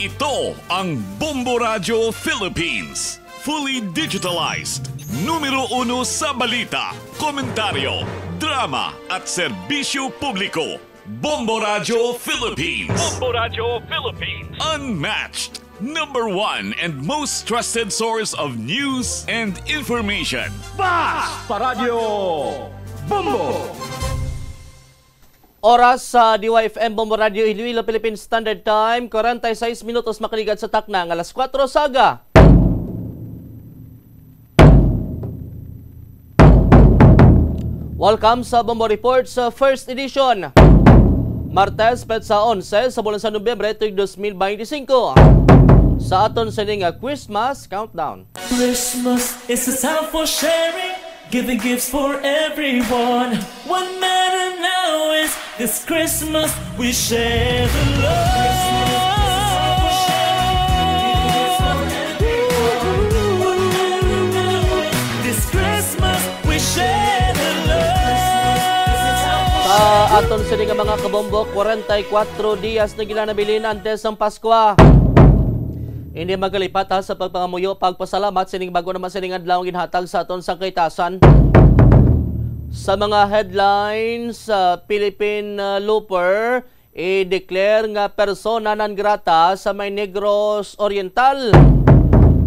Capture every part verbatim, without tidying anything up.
Ito ang Bombo Radyo Philippines. Fully digitalized. Numero uno sa balita, komentaryo, drama, at serbisyo publiko. Bombo Radyo Philippines. Bombo Radyo Philippines. Unmatched. Number one and most trusted source of news and information. Basta Radyo Bombo! Oras sa D Y F M Bombo Radio Iloilo, Philippine Standard Time, kwarenta y seis minutos makaligat sa takna nga alas kuwatro sa aga. Welcome sa Bombo Report sa first edition. Martes, petsa onse sa bulan sa Nobyembre, tuig dos mil beinti singko. Sa aton sining Christmas countdown. Christmas is a time for sharing, giving gifts for everyone. What matter now is this Christmas we share the love. This Christmas we share the love. Sa aton sini nga mga kabombo, kwarenta y kuwatro dias na gila nabilin antes ang Paskwa. Hindi magkalipat, ha, sa pagpangamuyo, pagpasalamat sining bago naman sining adlaw ang ginhatag sa aton sang kaitasan. Sa mga headlines, sa Philippine, uh, Looper, i-declare nga persona non grata sa may Negros Oriental.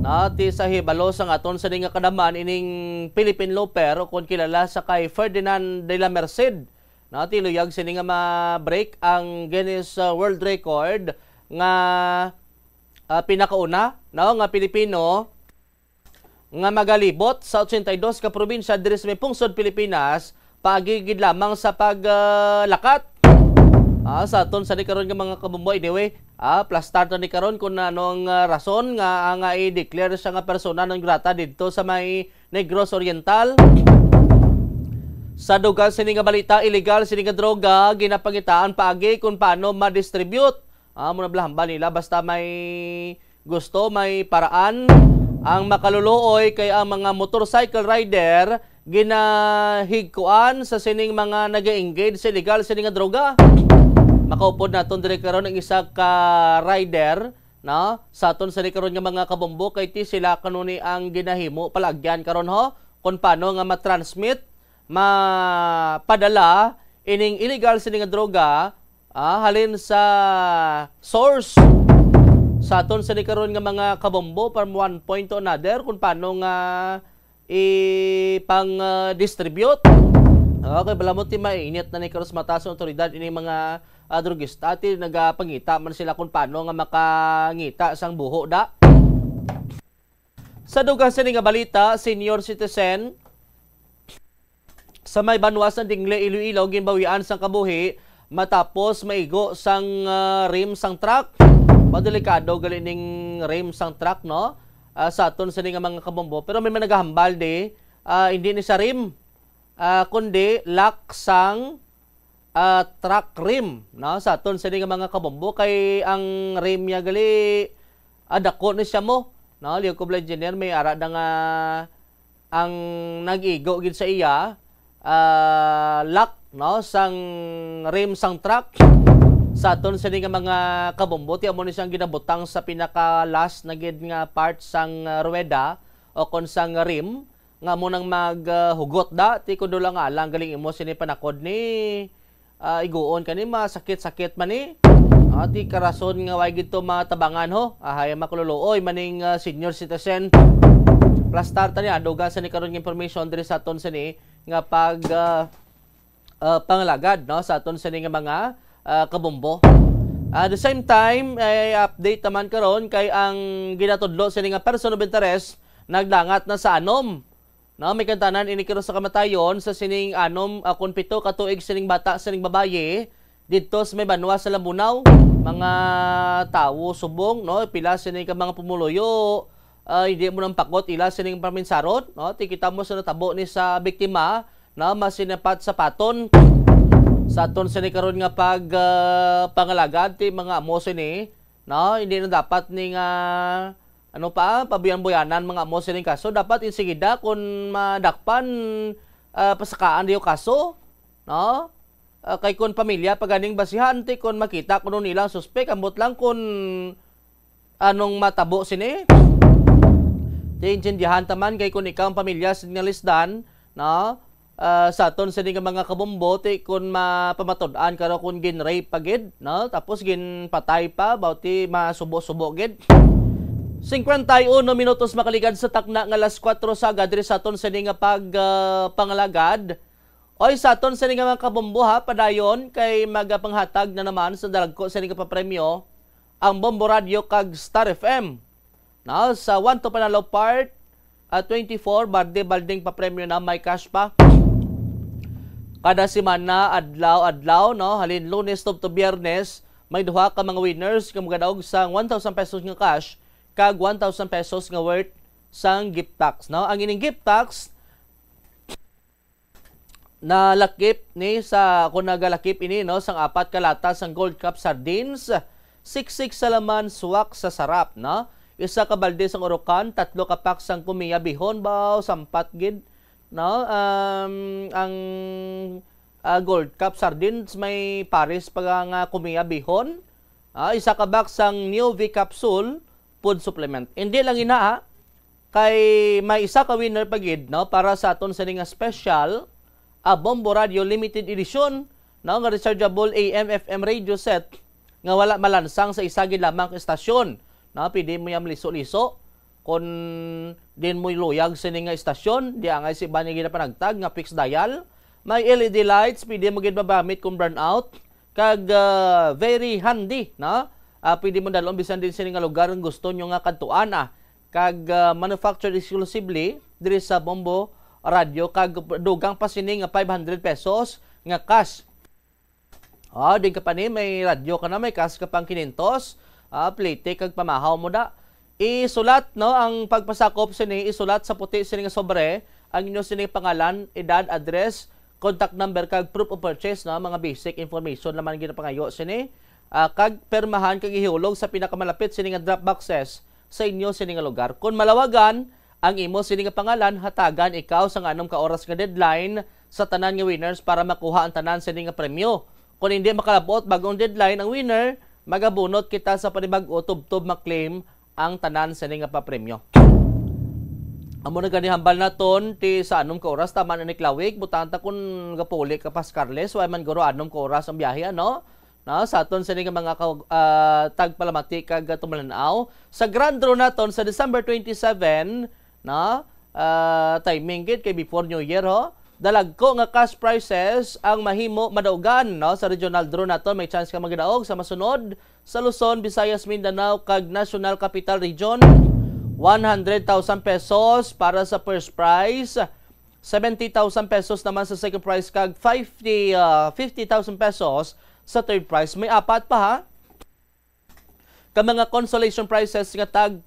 Nati sa hibalo sang aton sini nga kadamhan ining Philippine Looper, o kon kilala sa kay Ferdinand de la Merced. Nati luyag sini nga ma-break ang Guinness, uh, World Record nga, uh, pinakauna, no, nga Pilipino nga magalibot sa ochenta y dos ka probinsya diri sa may pungsod Pilipinas, paagi gid lamang sa pag, ah, lakat. Ah, sa aton sa ni karon nga mga kabombo, anyway, ah, plastar ta ni karon kung ano ang, ah, rason nga, ah, nga i-declare siya nga persona non grata didto sa may Negros Oriental. Sa dugang sini nga balita, illegal sini nga droga ginapangitaan paagi kung paano ma-distribute. Ah, amo na bala hambal nila, basta may gusto, may paraan. Ang makaluluoy kay ang mga motorcycle rider ginahigkuan sa sining mga nag-engage sa illegal sini nga droga. Makaupod naton diri karon ang isa ka rider, no? Sa aton sini karon nga mga kabombo, kay ti sila kanuni ang ginahimo palagyan karon, ho, kung paano nga ma-transmit, mapadala ining illegal sini nga droga, ah, halin sa source sa aton sini karon nga mga kabombo from one point to another, kung paano nga ipang, ah, distribute. Okay, bala mo ti mainit na ni karon sa mataas nga awtoridad ini mga, ah, drogista, ti nagapangita man sila kung paano nga makangita sang buho da. Sa dugang sini nga balita, senior citizen sa may banwa sa Dingle, Iloilo, ginbawian sang kabuhi matapos maigo sang, ah, rim sang truck. Madelikado gali ning rim sang truck, no? Ah, sa aton sini nga mga kabombo. Pero may mga nagahambal di, ah, hindi ni sa rim, ah, kundi lock sang, ah, truck rim, no? Sa aton sini nga mga kabombo, kay ang rim niya gali, ah, dako ni siya mo, no? Liog ko bala, engineer, may ara na nga ang nag-igo gid sa iya, ah, lock, no, sang rim sang truck. Sa aton sini nga mga kabombo, ti amo ni siyang ginabutang sa pinaka-last na gid nga part sang, ah, ruweda o kon sang rim, nga amo nang mag, ah, hugot da, ti kundo lang alang galing imo sini panakod ni, ah, iguon kani masakit-sakit man ni. Ah, ti karason nga way gid to matabangan, ho. Ahay, makaluluoy maning, ah, senior citizen. Plastar ta ni, ah, dugang sa ni karon nga information diri sa aton sini nga pag, ah, ah, pangalagad, no, sa aton sini nga mga, ah, kabombo. Ah, at the same time, ay update naman karon kay ang ginatudlo sini nga person of interest nagdangat na sa anom. No, may kantanan ini karon sa kamatayon sa sining anom, ah, kon pito ka tuig sining bata, sining babayi, didto sa may banwa sa Lambunao. Mga tawo subong, no, pila sini ka mga pumuluyo, ah, hindi mo nang pakot ila sining paminsaron, no? Ti kita mo sa natabo ni sa biktima, no, masinapat sapaton sa aton sini karon nga pag, ah, pangalagad ti mga amo sini, no? Hindi na dapat ni nga, ano pa, pabuyan-buyanan mga amo sining kaso. Dapat insigida kun madakpan, ah, pasakaan diyo kaso, no? Ah, kay kun pamilya pa ganing basihan, ti kun makita kuno nila ang suspek, ambot lang kun anong matabo sini? Ti intindihan ta man kay kung ikaw ang pamilya sa nga lisdan, no? Ah, sa aton sini nga mga kabombo, ti kun mapamatud-an ka raw kung gin-rape pa gid, no? Tapos ginpatay pa, baw ti masubo-subo gid. Cincuenta y uno minutos makaligad sa takna nga alas kuwatro sa aga diri sa aton sini nga pag, ah, pangalagad. Oy, sa aton sini nga mga kabombo ha, padayon kay magapanghatag na naman sa dalagko sini nga papremyo ang Bombo Radio kag Star F M. Na sa One to Panalo Part, ah, twenty-four, balde-balding papremyo na may cash pa. Kada semana, adlaw-adlaw, no? Halin Lunes to, to Biyernes, may duha ka mga winners nga magadaog sang one thousand pesos nga cash kag one thousand pesos nga worth sang gift tax, no? Ang ining gift tax, nalakip ni sa, kung nagalakip ini, no, sang apat ka lata sang Gold Cup sardines, siksik sa laman, swak sa sarap, no? Isa ka balde sang urukan, tatlo ka pack sang kumiya bihon, baw, sampat gid, no? Um, ang, ah, Gold Cup sardines may pares pa nga kumiya bihon, ah, isa ka box sang New V Capsule food supplement. Hindi lang ina, ha? Kay may isa ka winner pa gid, no, para sa aton sini nga special, a Bombo Radio Limited Edition, no, nga rechargeable A M F M radio set nga wala malansang sa isa gid lamang ka estasyon, no? Pwede mo yang liso-liso kung din mo'y luyag sini nga estasyon, di angay si iba niya ginapanagtag nga fixed dial. May L E D lights, pwede mo gid magamit kung brownout. Kag, ah, very handy, no? Ah, pwede mo dalon bisan din sini nga lugar ang gusto nyo nga kadtuan, ah. Kag, ah, manufactured exclusively diri sa Bombo Radio, kag dugang pa sini nga five hundred pesos nga cash. Ah, din ka pa ni, may radyo ka na, may cash ka pang kinentos. Ah, plete kag pamahaw mo da. Isulat, no, ang pagpasakop sini, isulat sa puti sini nga sobre ang inyo sini pangalan, edad, address, contact number, kag proof of purchase, no, mga basic information naman ginapangayo sini. Ah, kag permahan kag ihulog sa pinakamalapit sini nga drop boxes sa inyo sini nga lugar. Kung malawagan ang imo sini nga pangalan, hatagan ikaw sa nga anom ka oras nga deadline sa tanan nga winners para makuha ang tanan sini nga premyo. Kung hindi makalabot bag-ong deadline ang winner, magabunot kita sa panibag-o tubtob maklaim ang tanan sini nga papremyo. Amo na gani hambal naton ti sa anom ka oras, tama na ni Klawig, butang ta kun gapuli ka pa sa Carles, way man guro anom ka oras ang biyahe, ano? Na, sa aton sini nga mga ka-, ah, tagpalamati kag tumalan-aw, sa grand draw naton sa December twenty-seven, na, ah, timing gid kay before New Year, ho. Dalagko nga cash prizes ang mahimo madaugan, no? Sa regional draw naton, may chance ka magdaog sa masunod sa Luzon, Visayas, Mindanao, kag National Capital Region. One hundred thousand pesos para sa first prize, seventy thousand pesos naman sa second prize, kag fifty, ah, fifty thousand pesos sa third prize. May apat pa, ha? Ka mga consolation prizes nga tag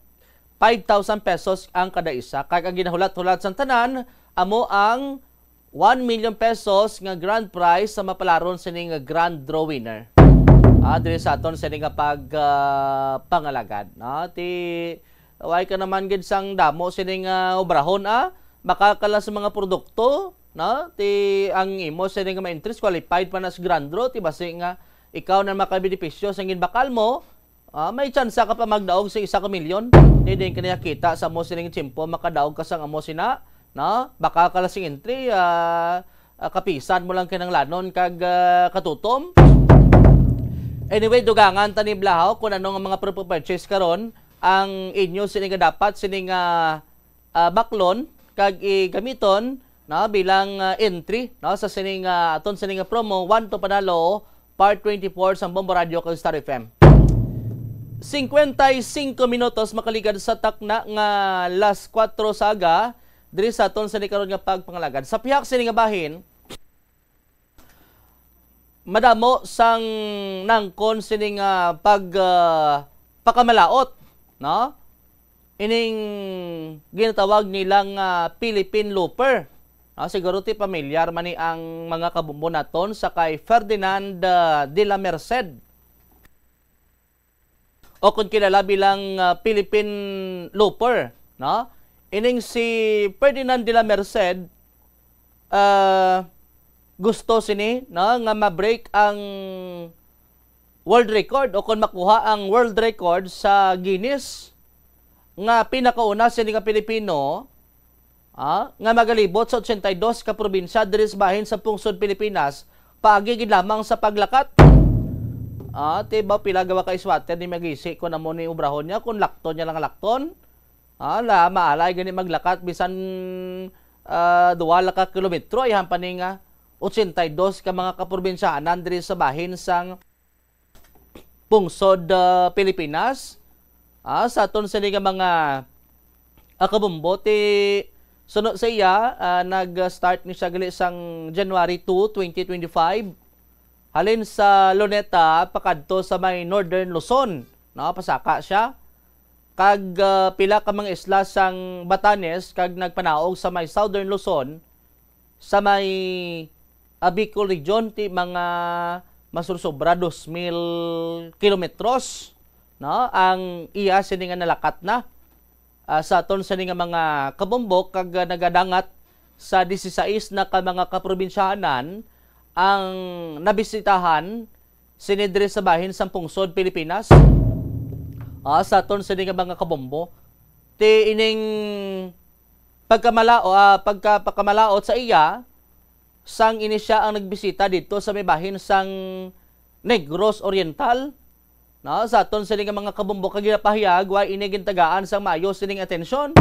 five thousand pesos ang kada isa. Kag ang ginahulat-hulat sang tanan, amo ang one million pesos nga grand prize sa mapalaron sini nga grand draw winner. Ah, diri sa aton sini nga pag, ah, pangalagad, no? Ti, way ka naman gid sang damo sini nga obrahon, ah. Makakala sa mga produkto, no? Ti, ang imo sini nga ma-entries, qualified pa na sa grand draw, ti basi nga ikaw na makabenepisyo sa ginbakal mo, ah, may tsansa ka pa magdaog sa isa ka milyon. Di din ka niya kita sa mo sining tiyempo, makadaog ka sang amo sina, no? Baka ka lang sing entry, ah, ah, kapisan mo lang kinanglanon kag, ah, katutom. Anyway, dugangan ta ni Blahaw kung ano nga mga pre-purchase karon ang inyo sini nga dapat sini nga, ah, baklon kag igamiton, no, bilang, ah, entry, no, sa sining, ah, aton sining nga promo, One to Panalo, Part twenty-four sang Bombo Radio kag Star F M. Cincuenta y cinco minutos makaligad sa takna nga las kuwatro sa aga, diri sa aton sini karon nga pagpangalagad. Sa pihak sini nga bahin, madamo sang nangkon sini nga pag, ah, pakamalaot, no? Ining ginatawag nila nga Philippine Looper. No? Siguro ti pamilyar man ni ang mga kabumbo naton sa kay Ferdinand, ah, de la Merced, o kung kilala bilang, ah, Philippine Looper, no? Ining si Ferdinand de la Merced, ah, gusto sini, no, nga ma-break ang world record o kon makuha ang world record sa Guinness nga pinakauna sini nga Pilipino, ah, nga magalibot sa ochenta y dos ka probinsya diri sa bahin sa pungsod Pilipinas, paagi gid lamang sa paglakat. Ah, ti ba pila gawa ka swatter ni magisi kon amo ni obrahon niya, kon lakton niya lang lakton. Ah, la, maalay gani maglakat bisan, ah, duwa la ka kilometro, ay hampa ni nga ochenta y dos ka mga kaprobinsyanan diri sa bahin sang pungsod, ah, Pilipinas. Ah, sa aton sini nga mga, ah, kabumbo, ti suno sa iya, ah, nag-start ni siya gali sang January two, twenty twenty-five. Halin sa Luneta pakadto sa may Northern Luzon, no? Pasaka siya. Kag, ah, pila ka mga isla sang Batanes kag nagpanaog sa may Southern Luzon, sa may, ah, Bicol Region, ti mga masursobra dos mil kilometros, no, ang iya sini nga nalakat na, ah, sa aton sini nga mga kabumbok, kag, ah, nagadangat sa disisais na ka mga kaprobinsyanan ang nabisitahan sini diri sa bahin sang pungsod Pilipinas. Ah, sa aton sini nga mga kabombo, ti ining pagkamalaot, ah, pagka-, pagkamalaot sa iya, sang ini siya ang nagbisita dito sa may bahin sang Negros Oriental. No, sa aton sini nga mga kabumbo kag ginapahayag, wa ini gintagaan sang maayo sining atensyon.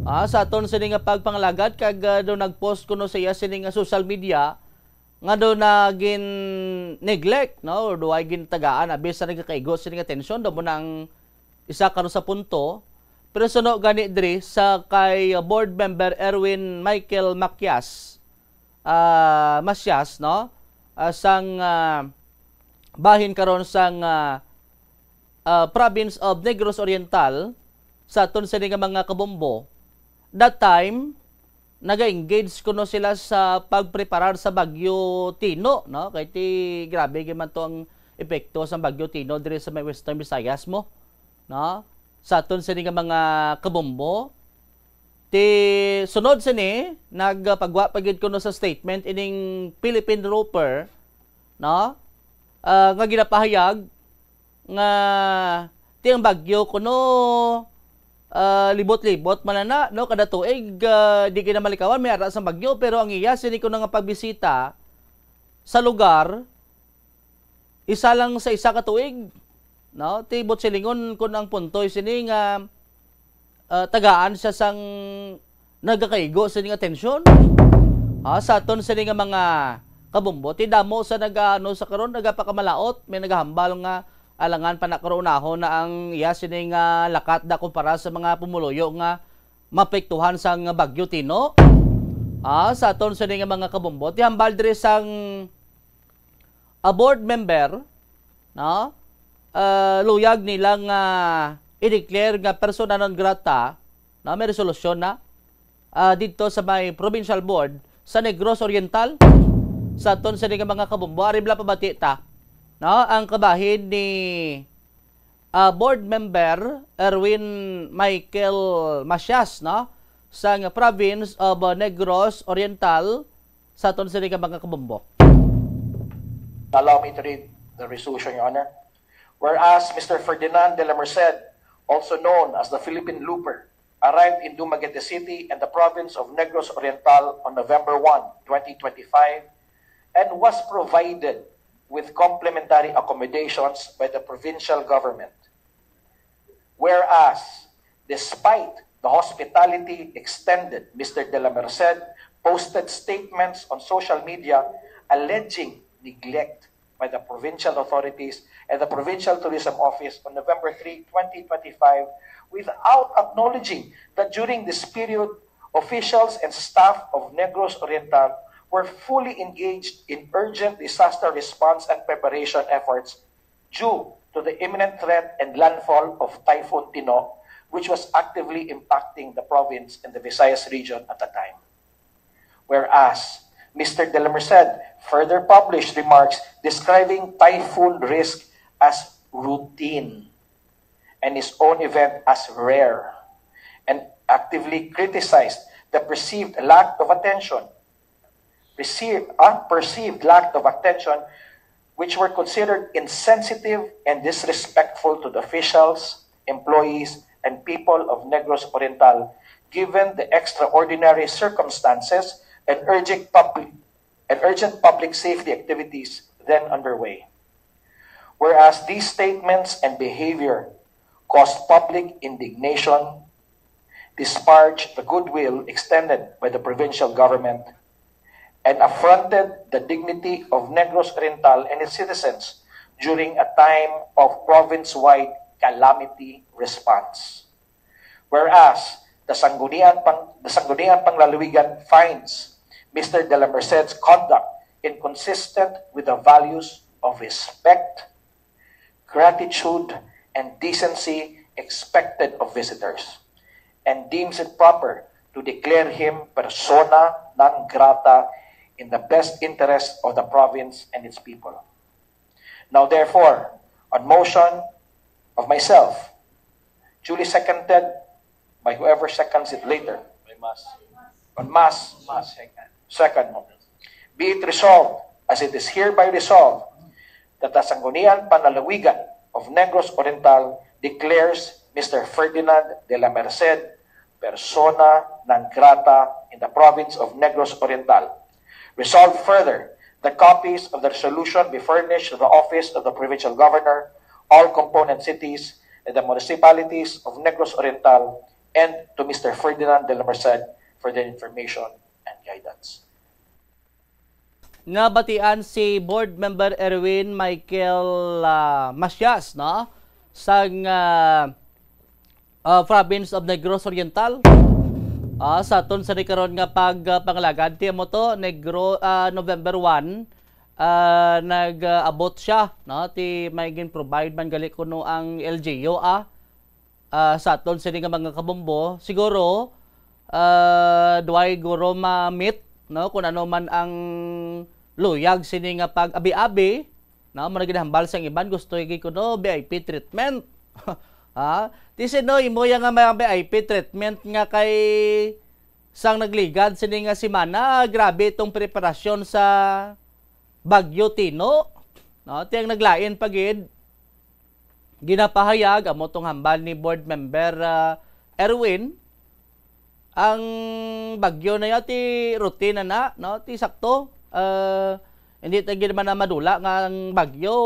Ah, sa aton sini nga pagpangalagad kag, ah, do nag-post kuno sa iya sini nga social media nga do na gin-neglect, no, or do ay gintagaan abi sa nagakaigo sining atensyon, do mo na ang isa karon sa punto. Pero suno gani diri sa kay, ah, board member Erwin Michael Macias, ah, Macias, no? Ah, sang, ah, bahin karon sang, ah, ah, province of Negros Oriental, sa aton sini nga mga kabombo. That time, naga-engage kuno sila sa pagpreparar sa Bagyo Tino, no? Kay ti grabe gyud man to ang epekto sa Bagyo Tino diri sa may Western Visayas mo, no? Sa aton sini nga mga kabombo, ti sunod sini, nagpagwa pa gid kuno sa statement ining Philippine Roper, no? Ah, nga ginapahayag nga ti ang bagyo kuno, ah, libot-libot man na, no? Kada tuig, ah, di gid na malikawan, may ara sang bagyo, pero ang iya sini kuno nga pagbisita sa lugar, isa lang sa isa ka tuig, no? Ti buot silingon kun ang puntoy sini nga, ah, tagaan siya sang nagakaigo sining atensyon. Ah, sa aton sini nga mga kabumbo, ti damo sa nagaano sa karon, nagapakamaluot, may nagahambal nga alangan pa na karon unahon na ang iya sini nga lakat da kumpara sa mga pumuluyo nga mapektuhan sang Bagyo Tino. Ah, sa aton sini nga mga kabumbo, ti hambal diri sang a board member, no? Ah, luyag nila nga i-declare nga persona non grata, no? May resolusyon na, ah, didto sa may provincial board sa Negros Oriental. Sa aton sini nga mga kabumbo, ari bala pabati ta, no? Ang kabahin ni, ah, board member Erwin Michael Macias, no? Sang province of, ah, Negros Oriental, sa aton sini nga mga kabumbo. Allow me to read the resolution, Your Honor. Whereas Mister Ferdinand de la Merced, also known as the Philippine Looper, arrived in Dumaguete City and the province of Negros Oriental on November one, twenty twenty-five, and was provided with complementary accommodations by the provincial government. Whereas, despite the hospitality extended, Mister De La Merced posted statements on social media alleging neglect by the provincial authorities and the Provincial Tourism Office on November three, twenty twenty-five, without acknowledging that during this period, officials and staff of Negros Oriental were fully engaged in urgent disaster response and preparation efforts due to the imminent threat and landfall of Typhoon Tino, which was actively impacting the province and the Visayas region at the time. Whereas, Mister De La Merced further published remarks describing typhoon risk as routine and his own event as rare, and actively criticized the perceived lack of attention, perceived, ah, perceived lack of attention which were considered insensitive and disrespectful to the officials, employees, and people of Negros Oriental, given the extraordinary circumstances and urgent public, and urgent public safety activities then underway. Whereas these statements and behavior caused public indignation, disparaged the goodwill extended by the provincial government, and affronted the dignity of Negros Oriental and its citizens during a time of province-wide calamity response. Whereas the Sangguniang, Pang, the Sangguniang Panglalawigan finds Mister De La Merced's conduct inconsistent with the values of respect, gratitude, and decency expected of visitors, and deems it proper to declare him persona non grata in the best interest of the province and its people. Now, therefore, on motion of myself, duly seconded by whoever seconds it later. By mass. On mass. Mass second. Second. Be it resolved, as it is hereby resolved, that the Sangguniang Panlalawigan of Negros Oriental declares Mister Ferdinand de la Merced persona non grata in the province of Negros Oriental. Resolved further, the copies of the resolution be furnished to the office of the provincial governor, all component cities, and the municipalities of Negros Oriental, and to Mister Ferdinand de la Merced for their information and guidance. Nabatian si Board Member Erwin Michael, ah, Macias, no? Sang, ah, ah, province of Negros Oriental. Ah, sa aton sa karon nga pag, ah, pangalagad, ti amo to, Negro, ah, November one, ah, nag-abot siya, no? Ti may gin-provide man gali kuno ang L G U, ah. Ah, sa aton sini nga mga kabombo, siguro, ah, duay guro ma-meet, no, kung ano man ang luyag sini nga pag-abi-abi, no, mao na ginahambal sang iban, gusto gid kuno V I P treatment. Ha? Ti sino imo ya nga may V I P treatment nga kay sang nagligad sini nga semana, grabe itong preparasyon sa Bagyo Tino, no? Ti ang naglain pa gid, ginapahayag, amo tong hambal ni Board Member, ah, Erwin, ang bagyo na ya ti routine na na, no? Ti sakto, ah, hindi ta gid man na madula nga ang bagyo,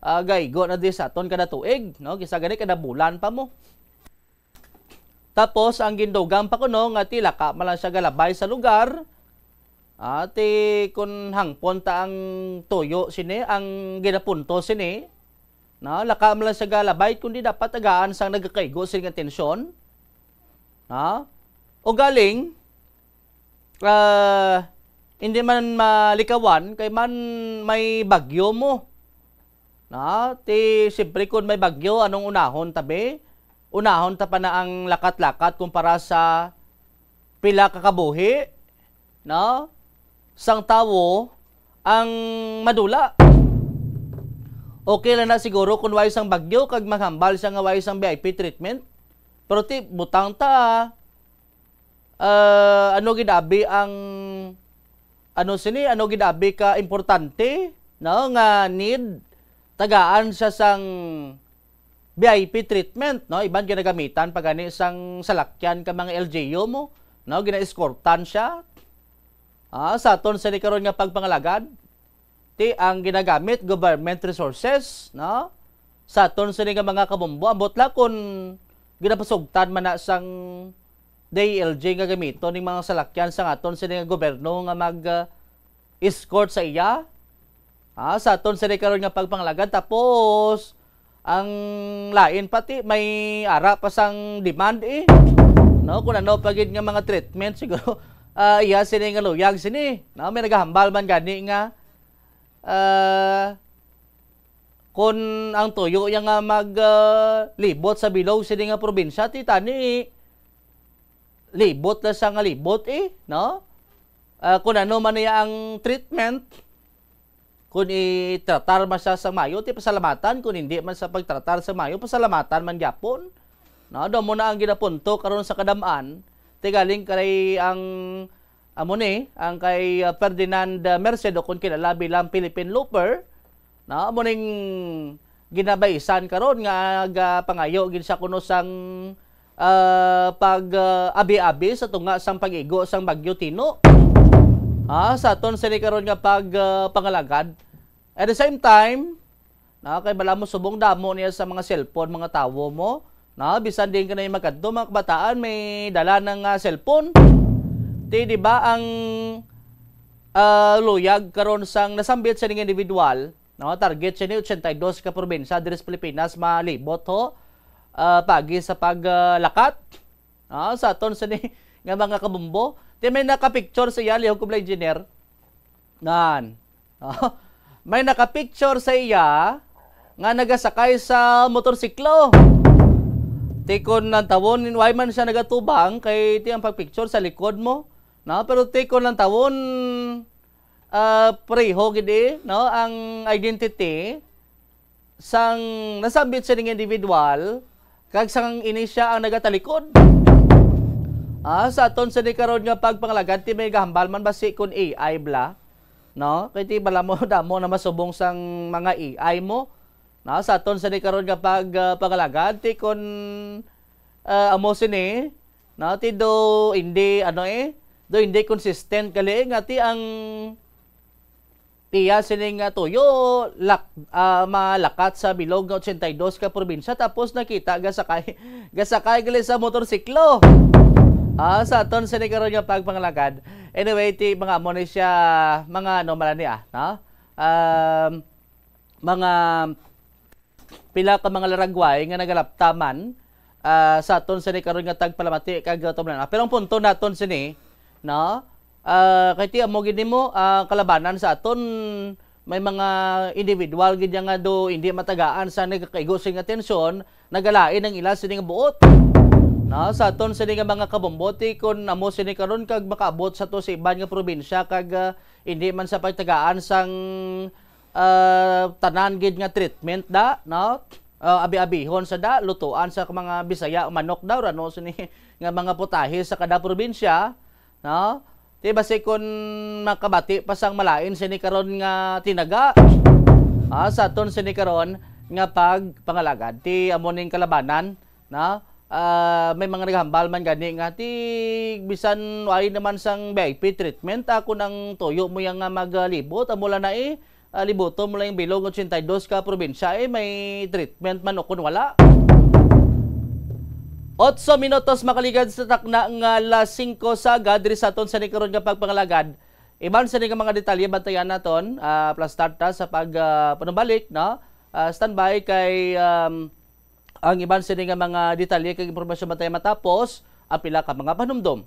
ah, gaigo na di sa aton kada tuig, no? Kisa gani kada bulan pa mo. Tapos, ang gindugang pa kuno nga ti laka man lang siya galabay sa lugar. Ah, ti kun hangpon ta ang tuyo sini, ang ginapunto sini, no, laka man lang siya galabay, kundi dapat tagaan sang nagakaigo sini nga atensyon. No? O galing, ah, hindi man malikawan kay man may bagyo mo. No? Ti, siyempre, kun may bagyo, anong unahon ta, be? Unahon ta pa na ang lakat-lakat kumpara sa pila ka kabuhi, no? Sang tawo ang madula. Okay lang na siguro kung way sang bagyo kag maghambal siya nga way sang V I P treatment. Pero ti, butang ta, ah, ano gid abi ang, ano sini, ano gid abi ka importante, no, nga need, tagaan siya sang V I P treatment, no? Iban ginagamitan pa gani sang salakyan ka mga L G U mo, no? Gina-escortan siya. Ah, sa aton sini karon nga pagpangalagad, ti ang ginagamit, government resources, no? Sa aton sini nga mga kabombo, ambot la kun ginapasugtan man na sang D I L G nga gamiton ning mga salakyan sang aton sini nga gobyerno nga mag, ah, escort sa iya. Ah, sa aton sini karon nga pagpangalagad, tapos ang lain pati may ara pa sang demand, eh. No, kung ano pa gid nga mga treatment siguro, ah, iya sini nga luyag sini. No, may nagahambal man gani nga, ah, kung ang tuyo iya nga mag, ah, libot sa bilog sini nga probinsya, ti tani libot na siya nga libot, eh, no? Ah, kung ano man niya ang treatment, kung itratar man siya sa mayo, ti pasalamatan. Kung hindi man sa pagtratar sa mayo, pasalamatan man gyapon. No, daw mo na ang ginapunto karon sa kadam-an, ti galing kay ang, amo ni, ang kay, ah, Ferdinand, ah, Merced, o kung kilala bilang Philippine Looper, No, amo ning ginabaisan karon nga gapangayo gid siya kuno sang, ah, pag, ah, abi-abi sa tunga sang pag-igo sang Bagyo Tino. Ah, sa aton sini karon nga pag, ah, pangalagad. At the same time, no, kay bala mo subong damo niya sa mga cellphone, mga tawo mo, no, bisan din kanay magkadto, mga kabataan, may dala ng, ah, cellphone. Ti, di ba, ang, ah, luyag karon sang nasambit sa ning individual, no, target siya ni ochenta y dos ka probinsya diri sa Pilipinas, malibot ho, ah, pagi sa pag, ah, lakat. Ah, sa aton sini nga mga kabumbo. Ti may nakapicture sa iya, lihog ko bala, engineer. Nan. Ah, may nakapicture sa iya nga nagasakay sa motorsiklo. Ti kon lantawon, why man siya nagatubang kay ti ang pagpicture sa likod mo, no? Pero ti kon lantawon, ah, pareho gid, eh, no, ang identity sang nasambit sining individual kag sang ini siya ang nagatalikod. Ah, sa aton sini karon nga pagpangalagad, ti may gahambal man basi kun A I bala, no? Kay ti bala mo damo na masubong sang mga A I mo. No, sa aton sini karon nga pag, ah, pangalagad, ti kun, ah, amo sini, no, ti do hindi, ano, eh, do hindi consistent gali nga ti ang iya sini nga tuyo, lak-, ah, malakat sa bilog nga ochenta y dos ka probinsya, tapos nakita gasakay, gasakay gali sa motorsiklo. Ah, sa aton sini karon nga pagpangalagad. Anyway, ti mga amo ni siya, mga ano man ni, ah, no? Um, mga pila ka mga laragway nga nagalaptaman, ah, sa aton sini karon nga tagpalamati kag tumlan. Pero ang punto naton sini, no? Ah, kay ti amo gid nimo, ah, kalabanan sa aton, may mga individual gid nga do hindi matagaan sa nagakaigo sini nga tensyon, nagalain ang ila sini nga buot. No, sa aton sini nga mga kabombo, ti kun amo sini karon kag makaabot sa to sa iban nga probinsya kag, ah, hindi man sa pagtagaan sang, ah, tanan gid nga treatment da, no? Ah, abi-abihon sa da, lutuan sa mga Bisaya, manok daw, ano sini nga mga putahe sa kada probinsya, no? Ti basi kun makabati pa sang malain sini karon nga tinaga, ah, sa aton sini karon nga pagpangalagad. Ti amo ning kalabanan, no? Ah, may mga naghambal man gani nga ti bisan wala naman sang V I P treatment, ah, kun ang tuyo mo yang nga maglibot, amo lang na, eh, ah, libuton mo lang yung bilog ochenta y dos ka probinsya, eh, may treatment man o kun wala. Otso minutos makaligad sa takna nga alas singko sa aga diri sa aton sini karon nga pagpangalagad. Iban sini nga mga detalye, bantayan naton, ah, plus start ta sa pag, ah, panumbalik, no? Ah, standby kay, um, ang iban sini nga mga detalye kag impormasyon, bantayan matapos ang pila ka mga panumdom.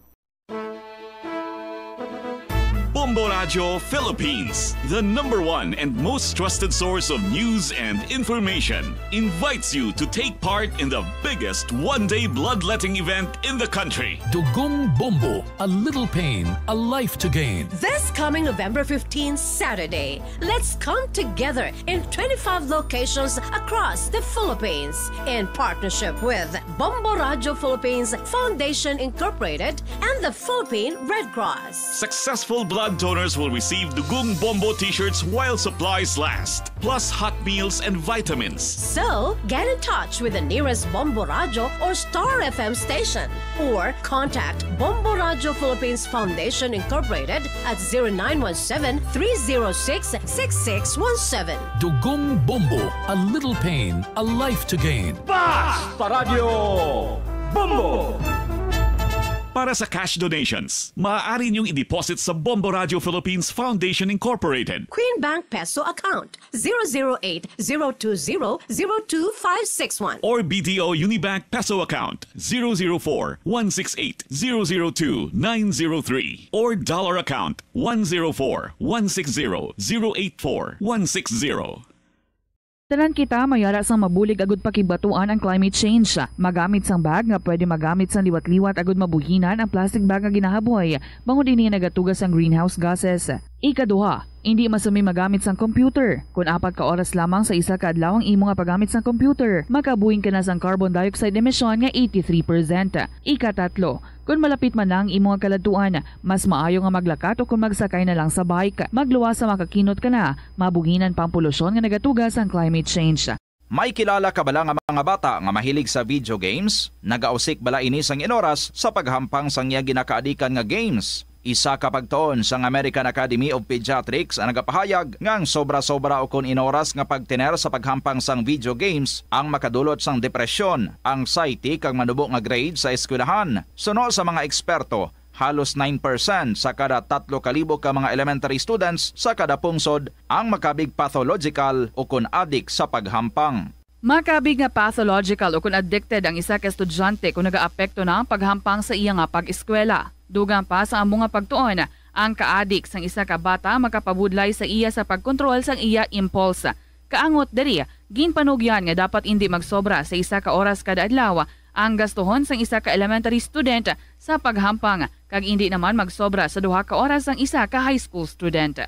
Bombo Radio Philippines, the number one and most trusted source of news and information, invites you to take part in the biggest one-day bloodletting event in the country. Dugong Bombo, a little pain, a life to gain. This coming November fifteen, Saturday, let's come together in twenty-five locations across the Philippines in partnership with Bombo Radio Philippines Foundation Incorporated and the Philippine Red Cross. Successful blood donors will receive Dugong Bombo t-shirts while supplies last, plus hot meals and vitamins. So, get in touch with the nearest Bombo Radio or Star F M station, or contact Bombo Radio Philippines Foundation Incorporated at zero nine one seven, three zero six, six six one seven. Dugong Bombo, a little pain, a life to gain. Basta Radyo Bombo! Para sa cash donations, maaari niyong i-deposit sa Bombo Radio Philippines Foundation Incorporated. Queen Bank Peso account, zero zero eight, zero two zero, zero two five six one. Or B D O Unibank Peso account, zero zero four, one six eight, zero zero two, nine zero three. Or dollar account, one zero four, one six zero, zero eight four, one six zero. Tanan kita may ara sang mabulig agud pakigbatuan ang climate change. Magamit sang bag nga pwede magamit sang liwat-liwat agud mabuhinan ang plastic bag nga ginahaboy, bangod ini nagatuga sang greenhouse gases. Ikaduha, indi masumi magamit sang computer. Kon apat ka oras lamang sa isa ka adlaw ang imo nga paggamit sang computer, makabuhing ka na sang carbon dioxide emission nga eighty-three percent. Ikatatlo, kon malapit man na ang imo nga kaladtuan, mas maayo nga maglakat o kon magsakay na lang sa bike. Magluwas sa makakinot ka na, mabuhinan pa ang polusyon nga nagatuga sang climate change. May kilala ka bala nga mga bata nga mahilig sa video games? Nagausik bala ini sang inoras sa paghampang sang iya ginakaadikan nga games? Isa ka pagtuon sang American Academy of Pediatrics ang nagapahayag nga ang sobra-sobra ukon inoras nga pagtener sa paghampang sang video games ang makadulot sang depresyon, anxiety, kag manubo nga grade sa eskwelahan. Suno sa mga eksperto, halos nine percent sa kada tatlo ka libo ka mga elementary students sa kada pungsod ang makabig pathological ukon adik sa paghampang. Makabig nga pathological ukon addicted ang isa ka estudyante kon nagaapekto na ang paghampang sa iya nga pag-eskwela. Dugang pa sa amo nga pagtuon, ang kaadik sang isa ka bata makapabudlay sa iya sa pagkontrol sang iya impulse. Kaangot diri, ginpanugyan nga dapat indi magsobra sa isa ka oras kada adlaw ang gastuhon sang isa ka elementary student sa paghampang, kag indi naman magsobra sa duha ka oras ang isa ka high school student.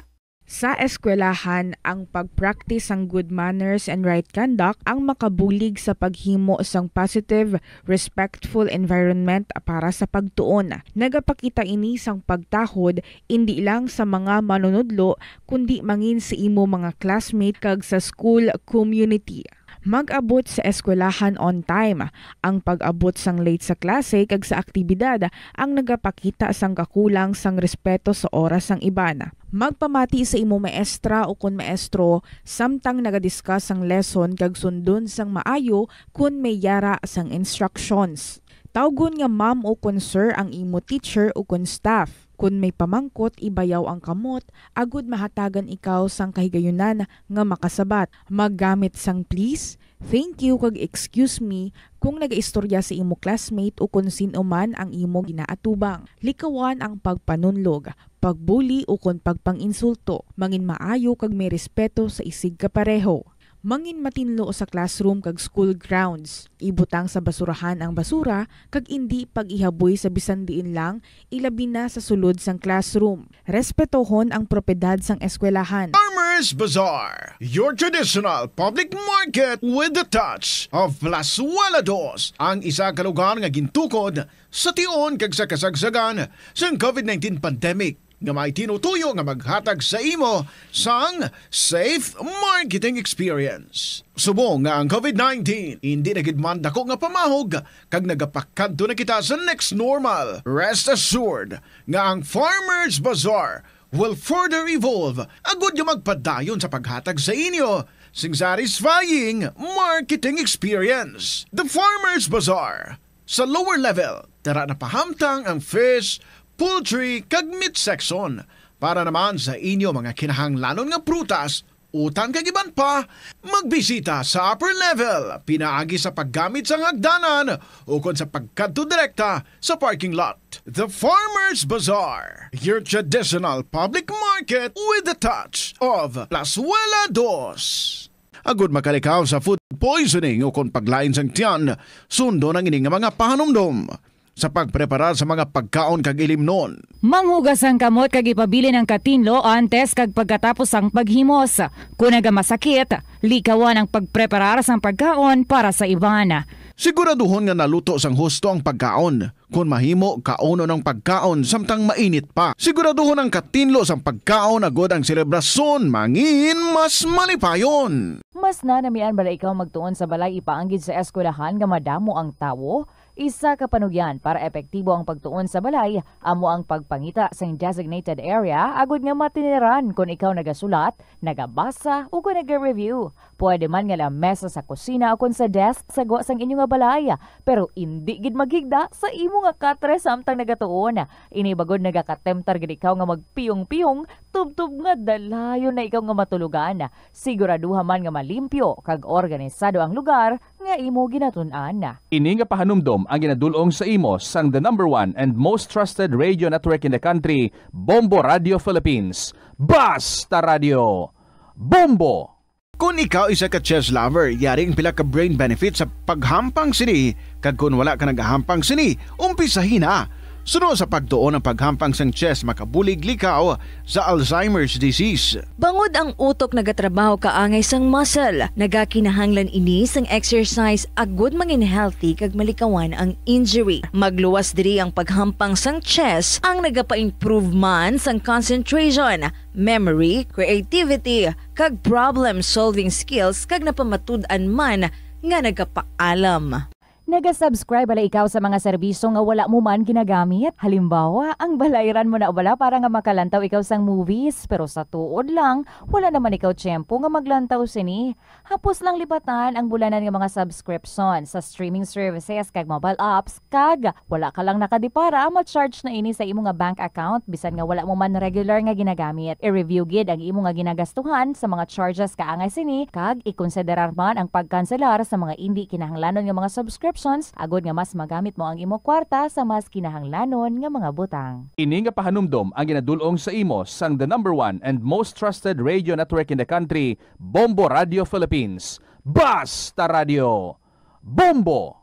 Sa eskwelahan, ang pag-practice sang good manners and right conduct ang makabulig sa paghimo sang positive, respectful environment para sa pagtuon. Nagapakita ini sang pagtahod indi lang sa mga manunudlo, kundi mangin sa imo mga classmate kag sa school community. Mag-abot sa eskwelahan on time. Ang pag-abot sang late sa klase kag sa aktibidad ang nagapakita sang kakulang sang respeto sa oras sang iban. Magpamati sa imo maestra ukon maestro samtang naga-discuss ang lesson kag sundon sang maayo kon may yara sang instructions. Tawgon nga ma'am ukon sir ang imo teacher ukon staff. Kon may pamangkot, ibayaw ang kamot agod mahatagan ikaw sang kahigayunan nga makasabat. Maggamit sang please, thank you, kag excuse me kung nagaistorya sa imo classmate o kon sin-o man ang imo ginaatubang. Likawan ang pagpanunlog, pagbuli, o kon pagpang-insulto. Mangin maayo kag may respeto sa isigkapareho. Mangin matinlo sa classroom kag school grounds. Ibutang sa basurahan ang basura kag indi pag-ihaboy sa bisan diin lang, ilabi na sa sulod sang classroom. Respetohon ang propiedad sang eskwelahan. Farmers Bazaar, your traditional public market with the touch of Plazuela Dos, ang isa ka lugar nga gintukod sa tion kag sa kasagsagan sang covid nineteen pandemic, nga may tinutuyo nga maghatag sa imo sang safe marketing experience. Subong nga ang covid nineteen indi na gid man dako nga pamahog kag nagapakadto na kita sa next normal, rest assured nga ang Farmers Bazaar will further evolve agud nga magpadayon sa paghatag sa inyo sing satisfying marketing experience. The Farmers Bazaar, sa lower level, tara na pahamtang ang fish, poultry, kag meat section. Para naman sa inyo mga kinahanglanon nga prutas, utan kag iban pa, magbisita sa upper level pinaagi sa paggamit sang hagdanan ukon sa pagkadto direkta sa parking lot. The Farmers Bazaar, your traditional public market with the touch of Plazuela Dos. Agud makalikaw sa food poisoning ukon paglain sang tiyan, sundon ang ini nga mga pahanumdom. Sa pagpreparar sa mga pagkaon kag ilimnon, manghugas ang kamot kag ipabilin ang katinlo antes kag pagkatapos sang paghimos. Kon nagamasakit, likawan ang pagpreparar sang pagkaon para sa iban. Siguraduhon nga naluto sang husto ang pagkaon. Kon mahimo, kaunon ang pagkaon samtang mainit pa. Siguraduhon ang katinlo sang pagkaon agud ang selebrasyon mangin mas malipayon. Mas nanamian bala ikaw magtuon sa balay ipaanggid sa eskwelahan nga madamo ang tawo? Isa ka panugyan para epektibo ang pagtuon sa balay amo ang pagpangita sang designated area agud nga matiniran kon ikaw nagasulat, nagabasa, o kon naga-review. Pwede man nga lamesa sa kusina o kon sa desk sa gwa sang inyo nga balay, pero indi gid maghigda sa imo nga katre samtang nagatuon. Ini bagod nagakatemptar gid ikaw nga magpiyong-piyong tubtob nga dalayon na ikaw nga matulogan. Siguraduha man nga malimpyo kag organisado ang lugar nga imo ginatun-an. Ini nga pahanumdom ang ginadul-ong sa imo sang the number one and most trusted radio network in the country, Bombo Radio Philippines. Basta Radio, Bombo! Kon ikaw isa ka chess lover, yari ang pila ka brain benefits sa paghampang sini, kag kon wala ka nagahampang sini, umpisahi na. Suno sa pagtuon, ang paghampang sang chess makabulig likaw sa Alzheimer's disease. Bangod ang utok nagatrabaho kaangay sang muscle, nagakinahanglan ini sang exercise agud mangin healthy kag malikawan ang injury. Magluwas diri ang paghampang sang chess ang nagapa-improve man sang concentration, memory, creativity, kag problem-solving skills, kag napamatud-an man nga nagapaalam. Naga-subscribe bala ikaw sa mga serbisyo nga wala mo man ginagamit? Halimbawa, ang balayran mo na bala para nga makalantaw ikaw sang movies, pero sa tuod lang, wala naman ikaw tiyempo nga maglantaw sini. Hapos lang lipatan ang bulanan nga mga subscription sa streaming services kag mobile apps, kag wala ka lang nakadipara, ma-charge na ini sa imo nga bank account bisan nga wala mo man regular nga ginagamit. I-review gid ang imo nga ginagastuhan sa mga charges kaangay sini, kag ikonsiderar man ang pagkanselar sa mga indi kinahanglanon nga mga subscriptions, agod nga mas magamit mo ang imo kwarta sa mas kinahanglanon nga mga butang. Ini nga pahanumdom ang ginadul-ong sa imo sang the number one and most trusted radio network in the country, Bombo Radio Philippines. Basta Radio, Bombo!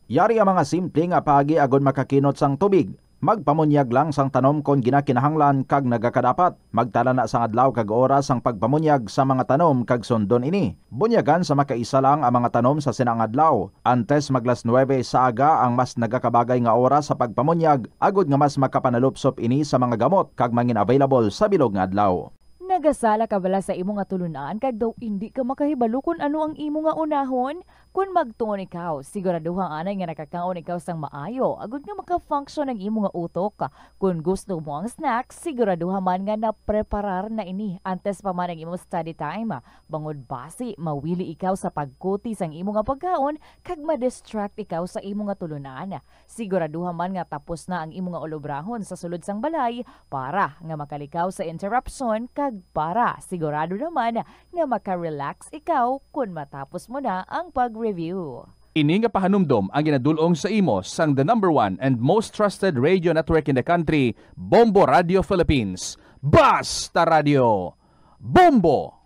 Yari ang mga simple nga paagi agod makakinot sang tubig. Magpamunyag lang sang tanom kon ginakinahanglan kag nagakadapat. Magtala na sang adlaw kag oras sang pagpamunyag sa mga tanom kag sundon ini. Bunyagan sa makaisa lang ang mga tanom sa sina nga adlaw. Antes mag las nuebe sa aga ang mas nagakabagay nga oras sa pagpamunyag, agod nga mas makapanalupsop ini sa mga gamot kag mangin available sa bilog nga adlaw. Nagasala ka bala sa imo nga tulunan kag daw indi ka makahibalo kon ano ang imo nga unahon? Kon magtuon ikaw, siguraduha anay nga nakakaon ikaw sang maayo, agud nga maka-function ang imo nga utok. Kon gusto mo ang snacks, siguraduha man nga napreparar na ini antes pa man ang imo study time. Bangod basi, mawili ikaw sa pagkuti sang imo nga pagkaon kag ma-distract ikaw sa imo nga tulunan. Siguraduha man nga tapos na ang imo nga ulobrahon sa sulod sang balay para nga makalikaw sa interruption kag para sigurado naman nga maka-relax ikaw kon matapos mo na ang pag-review. Ini nga pahanumdom ang ginadul-ong sa imo sang the number one and most trusted radio network in the country, Bombo Radio Philippines. Basta Radio, Bombo!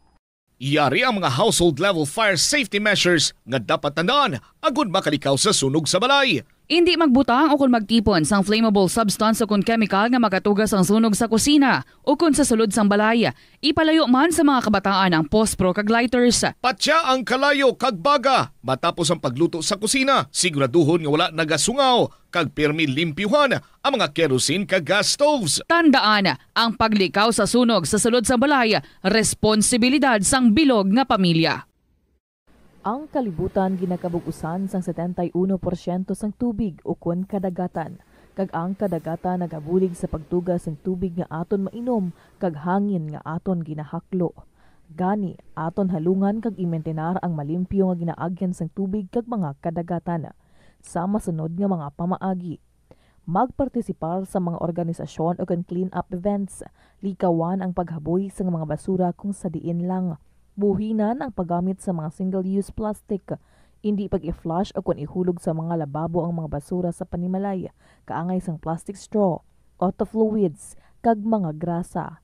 Yari ang mga household level fire safety measures nga dapat tandaan agud makalikaw sa sunog sa balay. Indi magbutang o kon magtipon sang flammable substance o kon chemical nga makatuga sang sunog sa kusina o kon sa sulod sang balay. Ipalayo man sa mga kabataan ang pospro kag lighters. Patya ang kalayo kag baga matapos ang pagluto sa kusina. Siguraduhon nga wala nagasungaw kag pirmi limpyuhan ang mga kerosene kag gas stoves. Tandaan, ang paglikaw sa sunog sa sulod sang balay responsibilidad sang bilog nga pamilya. Ang kalibutan ginakabug-usan sang setenta y uno porsyento sang tubig ukon kadagatan, kag ang kadagatan nagabulig sa pagtuga sang tubig nga aton mainom kag hangin nga aton ginahaklo. Gani, aton halungan kag imintinar ang malimpyo nga ginaagyan sang tubig kag mga kadagatan. Sa masunod nga mga pamaagi, magpartisipar sa mga organisasyon ukon clean-up events. Likawan ang paghaboy sang mga basura kung sa diin lang. Buhinan ang paggamit sa mga single-use plastic. Indi pag-i-flush ukon ihulog sa mga lababo ang mga basura sa panimalay, kaangay sang plastic straw, auto fluids, kag mga grasa.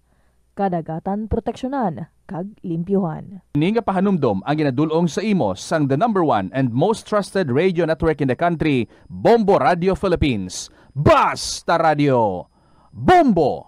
Kadagatan proteksyonan kag limpyuhan. Ini nga pahanumdom ang ginadul-ong sa imo sang the number one and most trusted radio network in the country, Bombo Radio Philippines. Basta Radio, Bombo!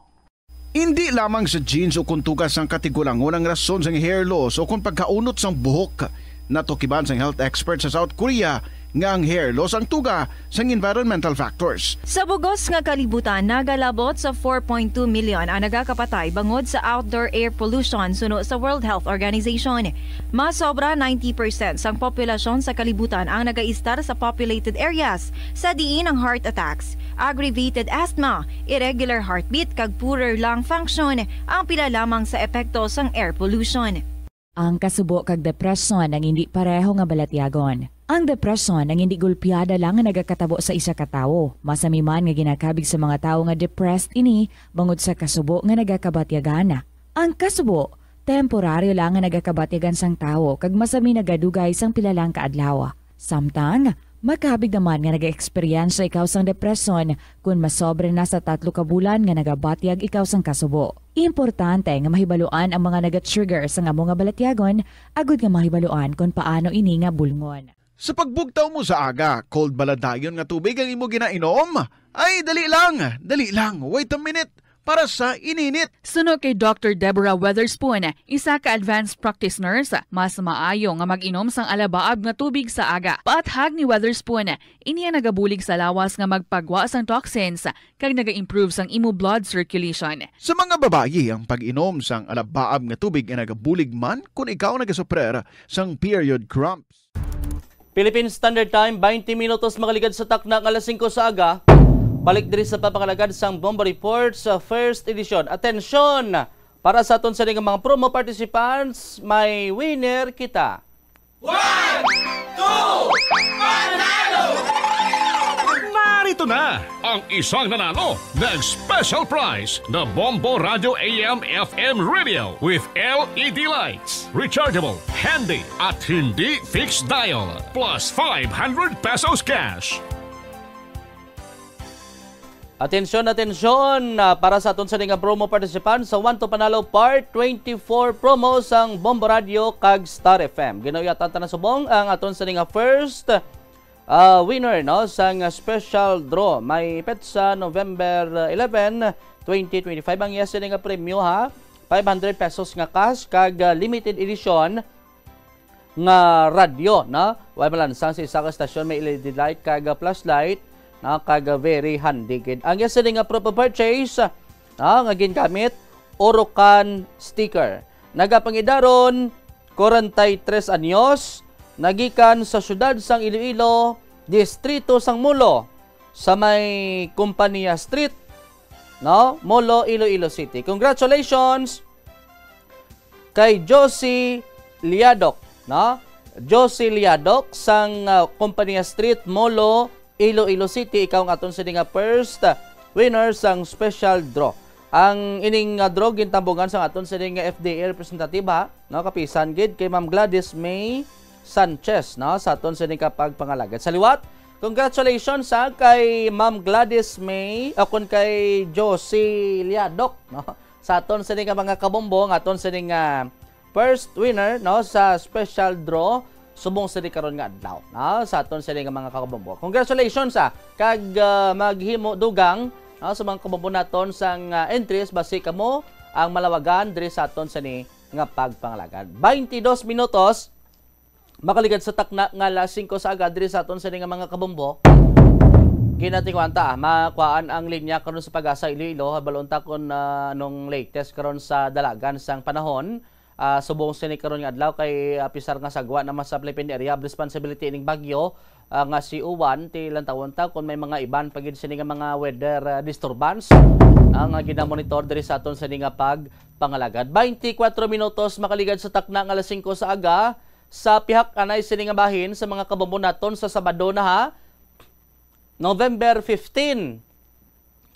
Indi lamang sa jeans o kon tugas sang katigulangon ang rason sang hair loss o kon pagkaunot sang buhok. Natukiban sang health expert sa South Korea nga ang hair loss ang tuga sang environmental factors. Sa bugos nga kalibutan, nagalabot sa four point two million ang nagakapatay bangod sa outdoor air pollution, suno sa World Health Organization. Mas sobra ninety percent sang populasyon sa kalibutan ang nagaistar sa populated areas, sa diin ang heart attacks, aggravated asthma, irregular heartbeat, kag poorer lung function ang pila lamang sa epekto sang air pollution. Ang kasubo kag depresyon ang indi pareho nga balatyagon. Ang depresyon ang indi gulpiada lang nga nagakatabo sa isa ka tawo. Masami man nga ginakabig sa mga tawo nga depressed ini bangod sa kasubo nga nagakabatyagan. Ang kasubo, temporaryo lang nga nagakabatyagan sang tawo kag masami nagadugay sang pila lang ka adlaw. Samtang, makabig naman nga nagaeksperyensya ikaw sang depresyon kon masobra na sa tatlo ka bulan nga nagabatyag ikaw sang kasubo. Importante nga mahibaluan ang mga nagatrigger sang amo nga balatyagon agud nga mahibaluan kon paano ini nga bulngon. Sa pagbugtaw mo sa aga, cold bala dayon nga tubig ang imo ginainom? Ay, dali lang, dali lang. Wait a minute. Para sa ininit. Suno kay Doctor Deborah Weatherspoon, isa ka advanced practice nurse, mas maayo nga mag-inom sang alabaab nga tubig sa aga. Paathag ni Weatherspoon, ini ang nagabulig sa lawas nga magpagwa sang toxins kag naga-improve sang imo blood circulation. Sa mga babayi, ang pag-inom sang alabaab nga tubig ay nagabulig man kon ikaw nagasuprer sang period cramps. Philippine Standard Time, twenty minutos makaligad sa takna nga alas singko sa aga. Balik diri sa pagpangalagad sang Bombo Report sa first edition. Atensyon! Para sa aton sini nga mga promo participants, may winner kita. One, two, panalo! Narito na ang isang nanalo ng special prize na Bombo Radio A M F M Radio with L E D lights. Rechargeable, handy, at hindi fixed dial. Plus five hundred pesos cash. Atensyon, atensyon, ah, para sa aton sini nga promo participant sa One to Panalo Part twenty-four promo sang Bombo Radio kag Star F M. Ginauyatan ta na subong ang aton sini nga first, ah, winner, no, sang special draw. May petsa November eleven, twenty twenty-five. Ang iya sini nga premyo, ha, five hundred pesos nga cash kag, ah, limited edition nga radyo, no? Way malansang sa isa ka estasyon, may L E D light kag, ah, flashlight, no? Kag, ah, very handy gid. Ang iya sini nga proof of purchase, no, nga gingamit, Orocan sticker. Nagapangidaron, kwarenta y tres anyos, nagikan sa siyudad sang Iloilo, distrito sang Molo, sa may Compania Street, no? Molo, Iloilo City. Congratulations kay Josie Liadoc, no? Josie Liadoc sang, ah, Compania Street, Molo, Iloilo City. Ikaw ang aton sini nga first, ah, winner sang special draw. Ang ining, ah, draw gintambungan sang aton sini nga F D A representative, ha, no? Kapisan gid kay Ma'am Gladys May Sanchez, no? Sa aton sini nga pagpangalagad. Sa liwat, congratulations, ha, kay Ma'am Gladys May, o kun kay Josie Liadoc, no? Sa aton sini nga mga kabombo, ang aton sini nga first winner, no, sa special draw subong sini karon nga adlaw, no, sa aton sini nga mga kabombo. Congratulations, ah, kag, ah, maghimo dugang, no, sa mga kabombo naton sang, ah, entries, basi kamo ang malawagan diri sa aton sini nga pagpangalagad. Twenty-dos minutos makaligad sa takna nga alas singko sa aga diri sa aton sini nga mga kabombo. Ginatingwan ta, ah, makuhaan ang linya karon sa Pag-asa Iloilo. Balon ta kung, ah, anong latest karon sa dalagan sang panahon. Ah, subong sini karon nga adlaw kay, ah, pisar nga sagwa naman sa Philippine Area of Responsibility ining bagyo, ah, nga si Uwan, ti lantawon ta kung may mga iban pa gid sini nga mga weather, ah, disturbance, ah, nga ginamonitor diri sa aton sini nga pagpangalagad. Twenty-four minutos makaligad sa takna nga alas singko sa aga. Sa pihak anay sini nga bahin sa mga kabombo naton sa Sabado na, ha, November fifteen,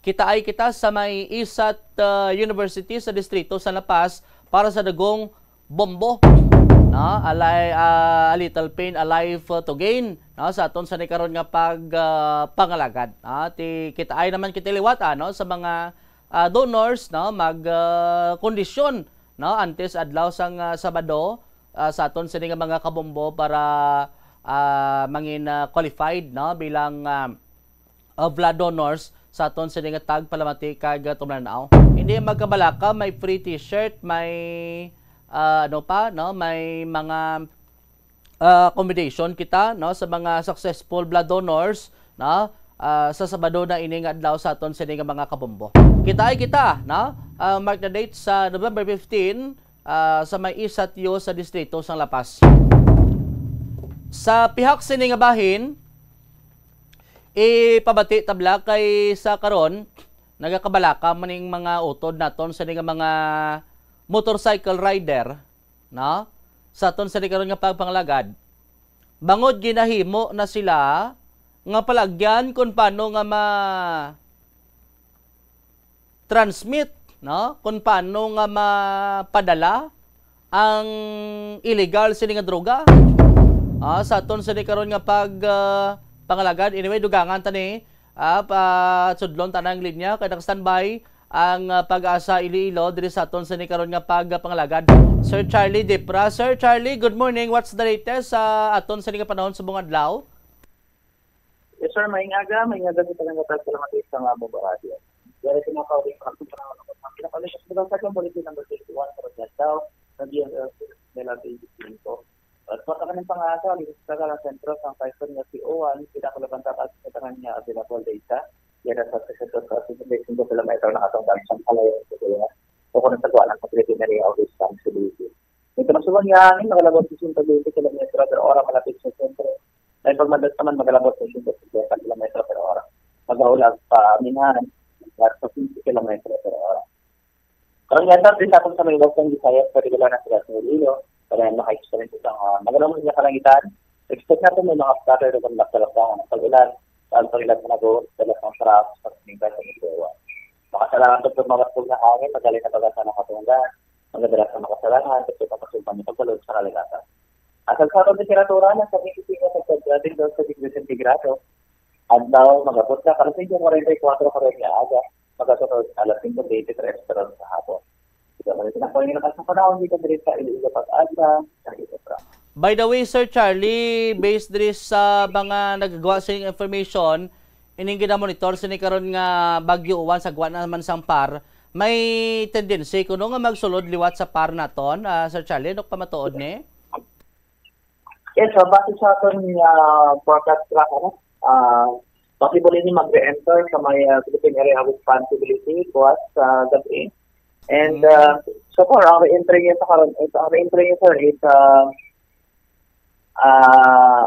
kitaay kita sa may Isat, uh, University sa distrito sa La Paz para sa dagong bombo. No? Alay, uh, a little pain, a life, uh, to gain. No? Sa aton sini karon nga pag, uh, pangalagad. No? Ti, kitaay naman kita liwat, ano, sa mga, uh, donors, no? Mag, uh, kondisyon, no? Antes adlaw sang, uh, Sabado, ah, sa aton sini nga mga kabombo para, ah, mangin, ah, qualified, no, bilang, ah, ah, blood donors sa aton sini nga tagpalamati kag, ah, tumlanaw. Hindi magkabalaka, may free t-shirt, may, ah, ano pa, no, may mga, ah, accommodation kita, no, sa mga successful blood donors, no, ah, sa Sabado na ini nga adlaw sa aton sini nga mga kabombo. Kitaay kita, no? Ah, mark the date sa November fifteen, ah, sa may Isatyo sa distrito sang La Paz. Sa pihak sini nga bahin, ipabati tabla kay sa karon, nagakabalaka man ning mga utod naton sini nga mga motorcycle rider, no? Sa aton sini karon nga pagpangalagad, bangod ginahimo na sila nga palagyan kung paano nga ma-transmit, no? Kung paano nga mapadala ang illegal sini nga droga. Ah, sa aton sini karon nga pag, ah, pangalagad. Anyway, dugangan ta ni, ah, pa, sudlon ta na ang linya kay naka-standby ang, ah, Pag-asa Iloilo diri sa aton sini karon nga pagpangalagad. Sir Charlie Dipra. Sir Charlie, good morning. What's the latest sa aton sini nga panahon subong adlaw? Yes, sir. Maayong aga, maayong aga sa tanan nga taga-salamat sa mga Bombo Radio. Diri sa mga kauring, ang mga pinakaulit sa mga sa Bulletin Number twenty-one para sa adlaw, ng D N R nila twenty-five. At sa kanang pangasa, dito sa Cagayan Centro, sa Typhoon nga si Uwan, pinakalaban sa taas sa tanan nga available data. Yan ang sa three hundred thirty-five kilometro nakatungkal sa kalayo sa Cagayan. O kung nagtagwa lang sa Philippine Area of Responsibility. Ito masuwag nga hangin, makalabot sa siyento twenty kilometro per ora malapit sa sentro. May pagmadas naman, makalabot sa siyento singkwenta kilometro per ora. Magaulag pa minhan, at sa quince kilometro per ora. Karong yata, din sa atong sa may Western Visayas, partikular na sa Iloilo, para maka-experience sa mga magalamon nga kalangitan, expect natin may mga scattered o paglaksalaksang pag-ulan sa alto nila sa Nago, sa Las ng Sarap, sa Pagkita, sa Mindanao. Makasalangan ito sa mga tugnaw hangin, magaling na pagkasa nakatungga, magdala sa makasalangan, kasi papasugman yung pagbalot sa kaligatan. Ang sagsarong temperatura na sa twenty-five sa twenty-two sa degree sentigrado, adlaw, magabot na, alas singko kwarenta y kuwatro karon nga aga, magasunod alas singko bente tres karon sa hapon. Ito na rin ang panginakas sa panahon dito diri sa Iloilo pag-asa, sa Iloilo. By the way, Sir Charlie, based diri sa mga nagagawa sa inyong information, ining ginamonitor sini karon nga Bagyo Uwan sa gwa naman sang par, may tendency kuno nga magsulod liwat sa par naton, ah, Sir Charlie, ano pamatuod ni? Yes, so base sa aton nga forecast track, ano, ah, possible ini mag-re-enter sa may, ah, Philippine Area of Responsibility buwas sa gabi. And, Mm. ah, so far, ang re-entry niya sa karon, eh, ang re-entry niya, sir, is, ah, ah,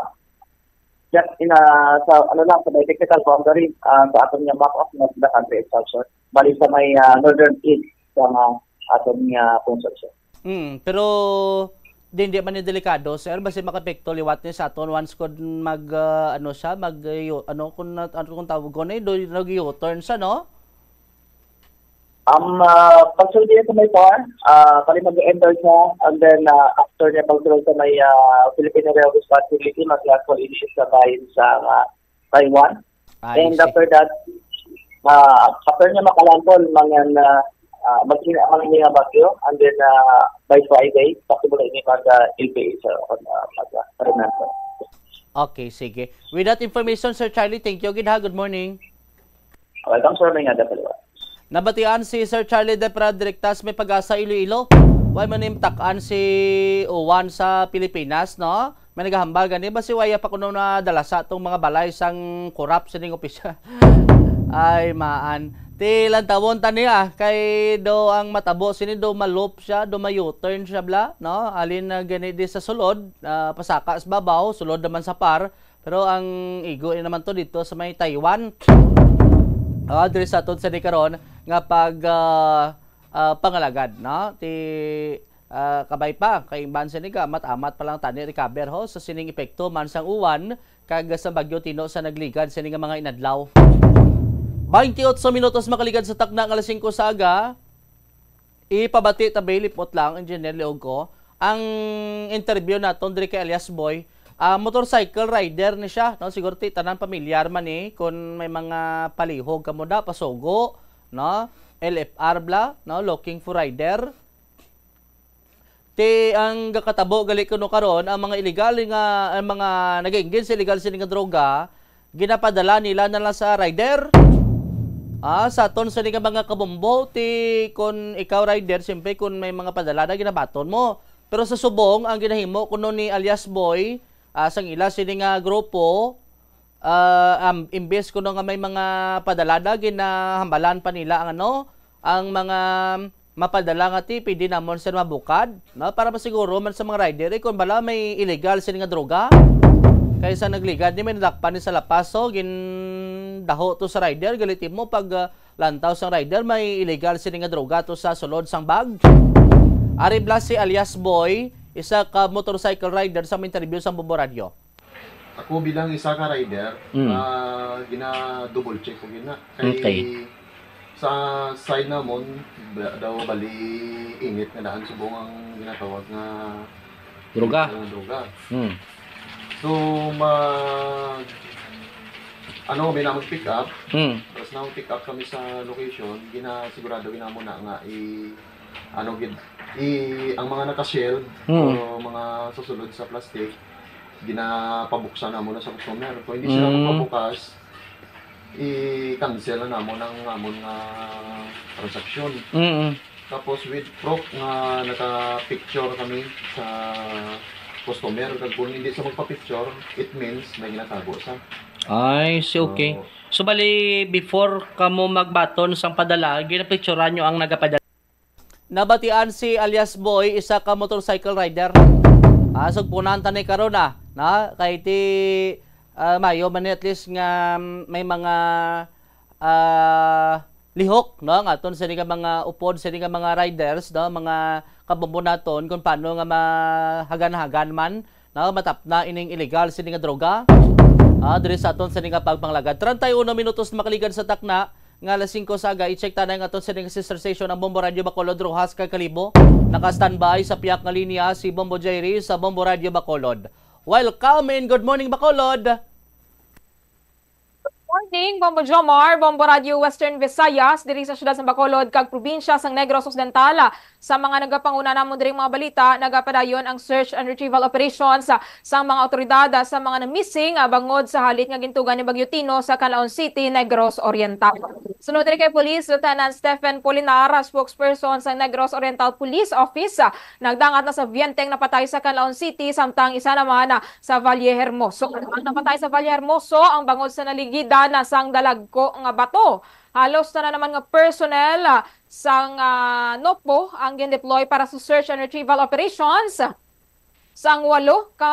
just in, ah, sa, ano lang, sa may technical boundary, ah, sa aton nga map of the country itself, sir. Bali sa may, ah, northern edge sa, ah, aton nga pungsod, sir. Mm, pero di, hindi man ni delikado, sir, basi makapekto liwat ni sa aton once kung mag, ah, ano siya, mag, ah, yu-, ano kung na-, ano kung tawag ko na, do, nag-U-turn siya, no? Um, ah, pagsulod niya sa may par, ah, kali mag-enter siya, and then, ah, after niya pagsulod sa may, ah, Philippine Area of Responsibility, mag-landfall ini sa bahin sa, ah, Taiwan. I And see. after that, ah, after niya makalandfall, mangan, ah, ah, mag-, mag-, nga bagyo, and then, ah, by Friday, possible ini mag, ah, L P A, sir, o, ah, mag, ah, remember. Okay, sige. With that information, Sir Charlie, thank you again, ha. Good morning. Welcome, sir. May nga dapat. Nabatian si Sir Charlie De Frederick tas may pag-asa Iloilo. Way man nim tak-an si Uwan sa Pilipinas, no? May nagahambal gani ba si waya pa kuno na dala sa atong mga balay sang kurap sining opisya? Ay, maan. Ti lantawon ta niya kay do ang matabo sini do malop siya, do may U-turn siya bla, no? Alin na gani di sa sulod, ah, pasaka sa babaw, sulod naman sa par. Pero ang igo ni naman to dito sa may Taiwan. Ah, diri sa aton sa di karon nga pag, ah, ah, pangalagad, no? Ti, ah, kabay pa kay imban sini ka amat-amat pa lang tani recover ho sa sining epekto man sang uwan kag sa Bagyo Tino sa nagligad sini nga mga inadlaw. Twenty-eight minutos makaligad sa takna nga alas singko sa aga. Ipabati ta, Bay, lipot lang, Engineer Leogo. Ang interview naton diri kay alias Boy, ah, motorcycle rider ni siya, no? Siguro ti tanan pamilyar man ni kun may mga palihog kamo da, pasugo, no? L F R bla, no? Looking for rider. Ti ang gakatabo gali kuno karon, ang mga illegal nga, ang mga nag-engage sa illegal sini nga droga, ginapadala nila na lang sa rider. Ah, sa aton sini nga mga kabombo, ti kun ikaw rider, siyempre kun may mga padala na ginabaton mo. Pero sa subong, ang ginahimo kuno ni alias Boy, ah, sang ila sini nga grupo, ah, am-, imbes kuno nga may mga padala na, ginahambalan pa nila ang ano, ang mga mapadala nga ti pwede namon sila mabukad, no? Para masiguro man sa mga rider, eh, kung bala may illegal sini nga droga. Kay sa nagligad ni may nadakpan ni sa La Paz, so, gindaho to sa rider, gali ti mo pag, ah, lantaw sang rider, may illegal sini nga droga to sa sulod sang bag. Ari bla si alias Boy, isa ka motorcycle rider sa interview sa Bombo Radio. Ako bilang isa ka rider, Mm. ah, gina-double check ko gina. Kay Okay. sa side namon, ba-, daw bali init nga daan subong ang ginatawag nga Droga. nga droga. Hmm. So, mag-, ano, may na mag-pick up. Hmm. Tapos na mag-pick up kami sa location, ginasigurado gina mo na nga i-, ano, gid, i-, ang mga naka-shield Hmm. o mga susulod sa plastic, Ginapabuksan namo na sa customer. Kung hindi sila Mm. magpabukas, i-cancel na namo ang amon nga transaksyon. Mm. Tapos with proof nga naka-picture kami sa customer, kag kung hindi sa magpa-picture, it means may ginatago sa. Ay, si okay. So, So, bali, before kamo magbaton sang padala, ginapicturan nyo ang nagapadala? Nabatian si alias Boy, isa ka motorcycle rider. Ah, sugpunan ta ni karon, ah, na kay ti, ah, mayo man ni at least nga, mm, may mga, ah, lihok, no, nga aton sini nga mga upod, sini nga mga riders, no, mga kabombo naton kung paano nga mahagan-hagan man, no, matapna ining illegal sini nga droga. Ah, diri sa aton sini nga pagpanglagad. Treinta y uno minutos makaligad sa takna nga alas singko sa aga, i-check ta na ang aton sini nga sister station, ang Bombo Radio Bacolod, Roxas kag Kalibo. Naka-standby sa piyak nga linya si Bombo Jerry sa Bombo Radio Bacolod. Welcome and good morning, Bacolod! Morning, Bombo Jomar, Bombo Radio Western Visayas, diri sa siyudad sa Bacolod kag probinsya sang Negros Occidental. Sa mga nagapanguna namon diri mga balita, nagapadayon ang search and retrieval operations sa, sa mga awtoridad, ah, sa mga na-missing, ah, bangod sa halit nga gintuga ni Bagyo Tino sa Canlaon City, Negros Oriental. Sunod diri kay Police Lieutenant Stephen Polinar, ah, spokesperson sa Negros Oriental Police Office, ah, nagdangat na sa biyente ang napatay sa Canlaon City, samtang isa naman, ah, sa Valle Hermoso. Ang napatay sa Valle Hermoso ang bangod sa naligidan na sang dalagko nga bato. Halos tanan naman nga personnel, ah, sang, ah, NOPPO ang gin-deploy para sa search and retrieval operations. Sang walo ka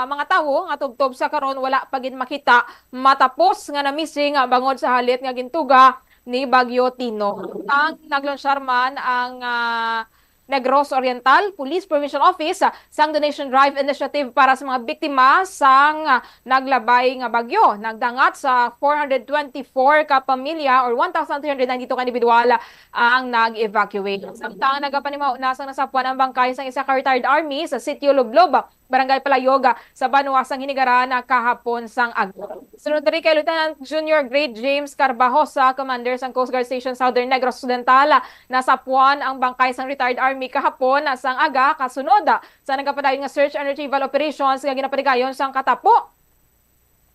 mga tawo nga tubtob sa karon wala pa gid makita matapos nga na-missing, ah, bangod sa halit nga gintuga ni Bagyo Tino. Ang naglansyar man ang, ah, Negros Oriental Police Provincial Office, ah, sang Donation Drive Initiative para sa mga biktima sang, ah, naglabay nga bagyo. Nagdangat sa four hundred twenty-four ka pamilya or one thousand three hundred ninety-two ka individual, ah, ang nag-evacuate. Samtang nagapanimaho na sang nasapuan ang bangkay sang isa ka retired army sa Sitio Lublob, Barangay Palayog, ah, sa banwa sang Hinigaran, ah, kahapon sang aga. Sunod diri kay Lieutenant Junior Grade James Carbajosa, commander sang Coast Guard Station Southern Negros Occidental, ah, nasapuan ang bangkay sang retired army kahapon, ah, sang aga, kasunod, ah, sa nagapadayon nga search and retrieval operations nga ginapatigayon sang katapo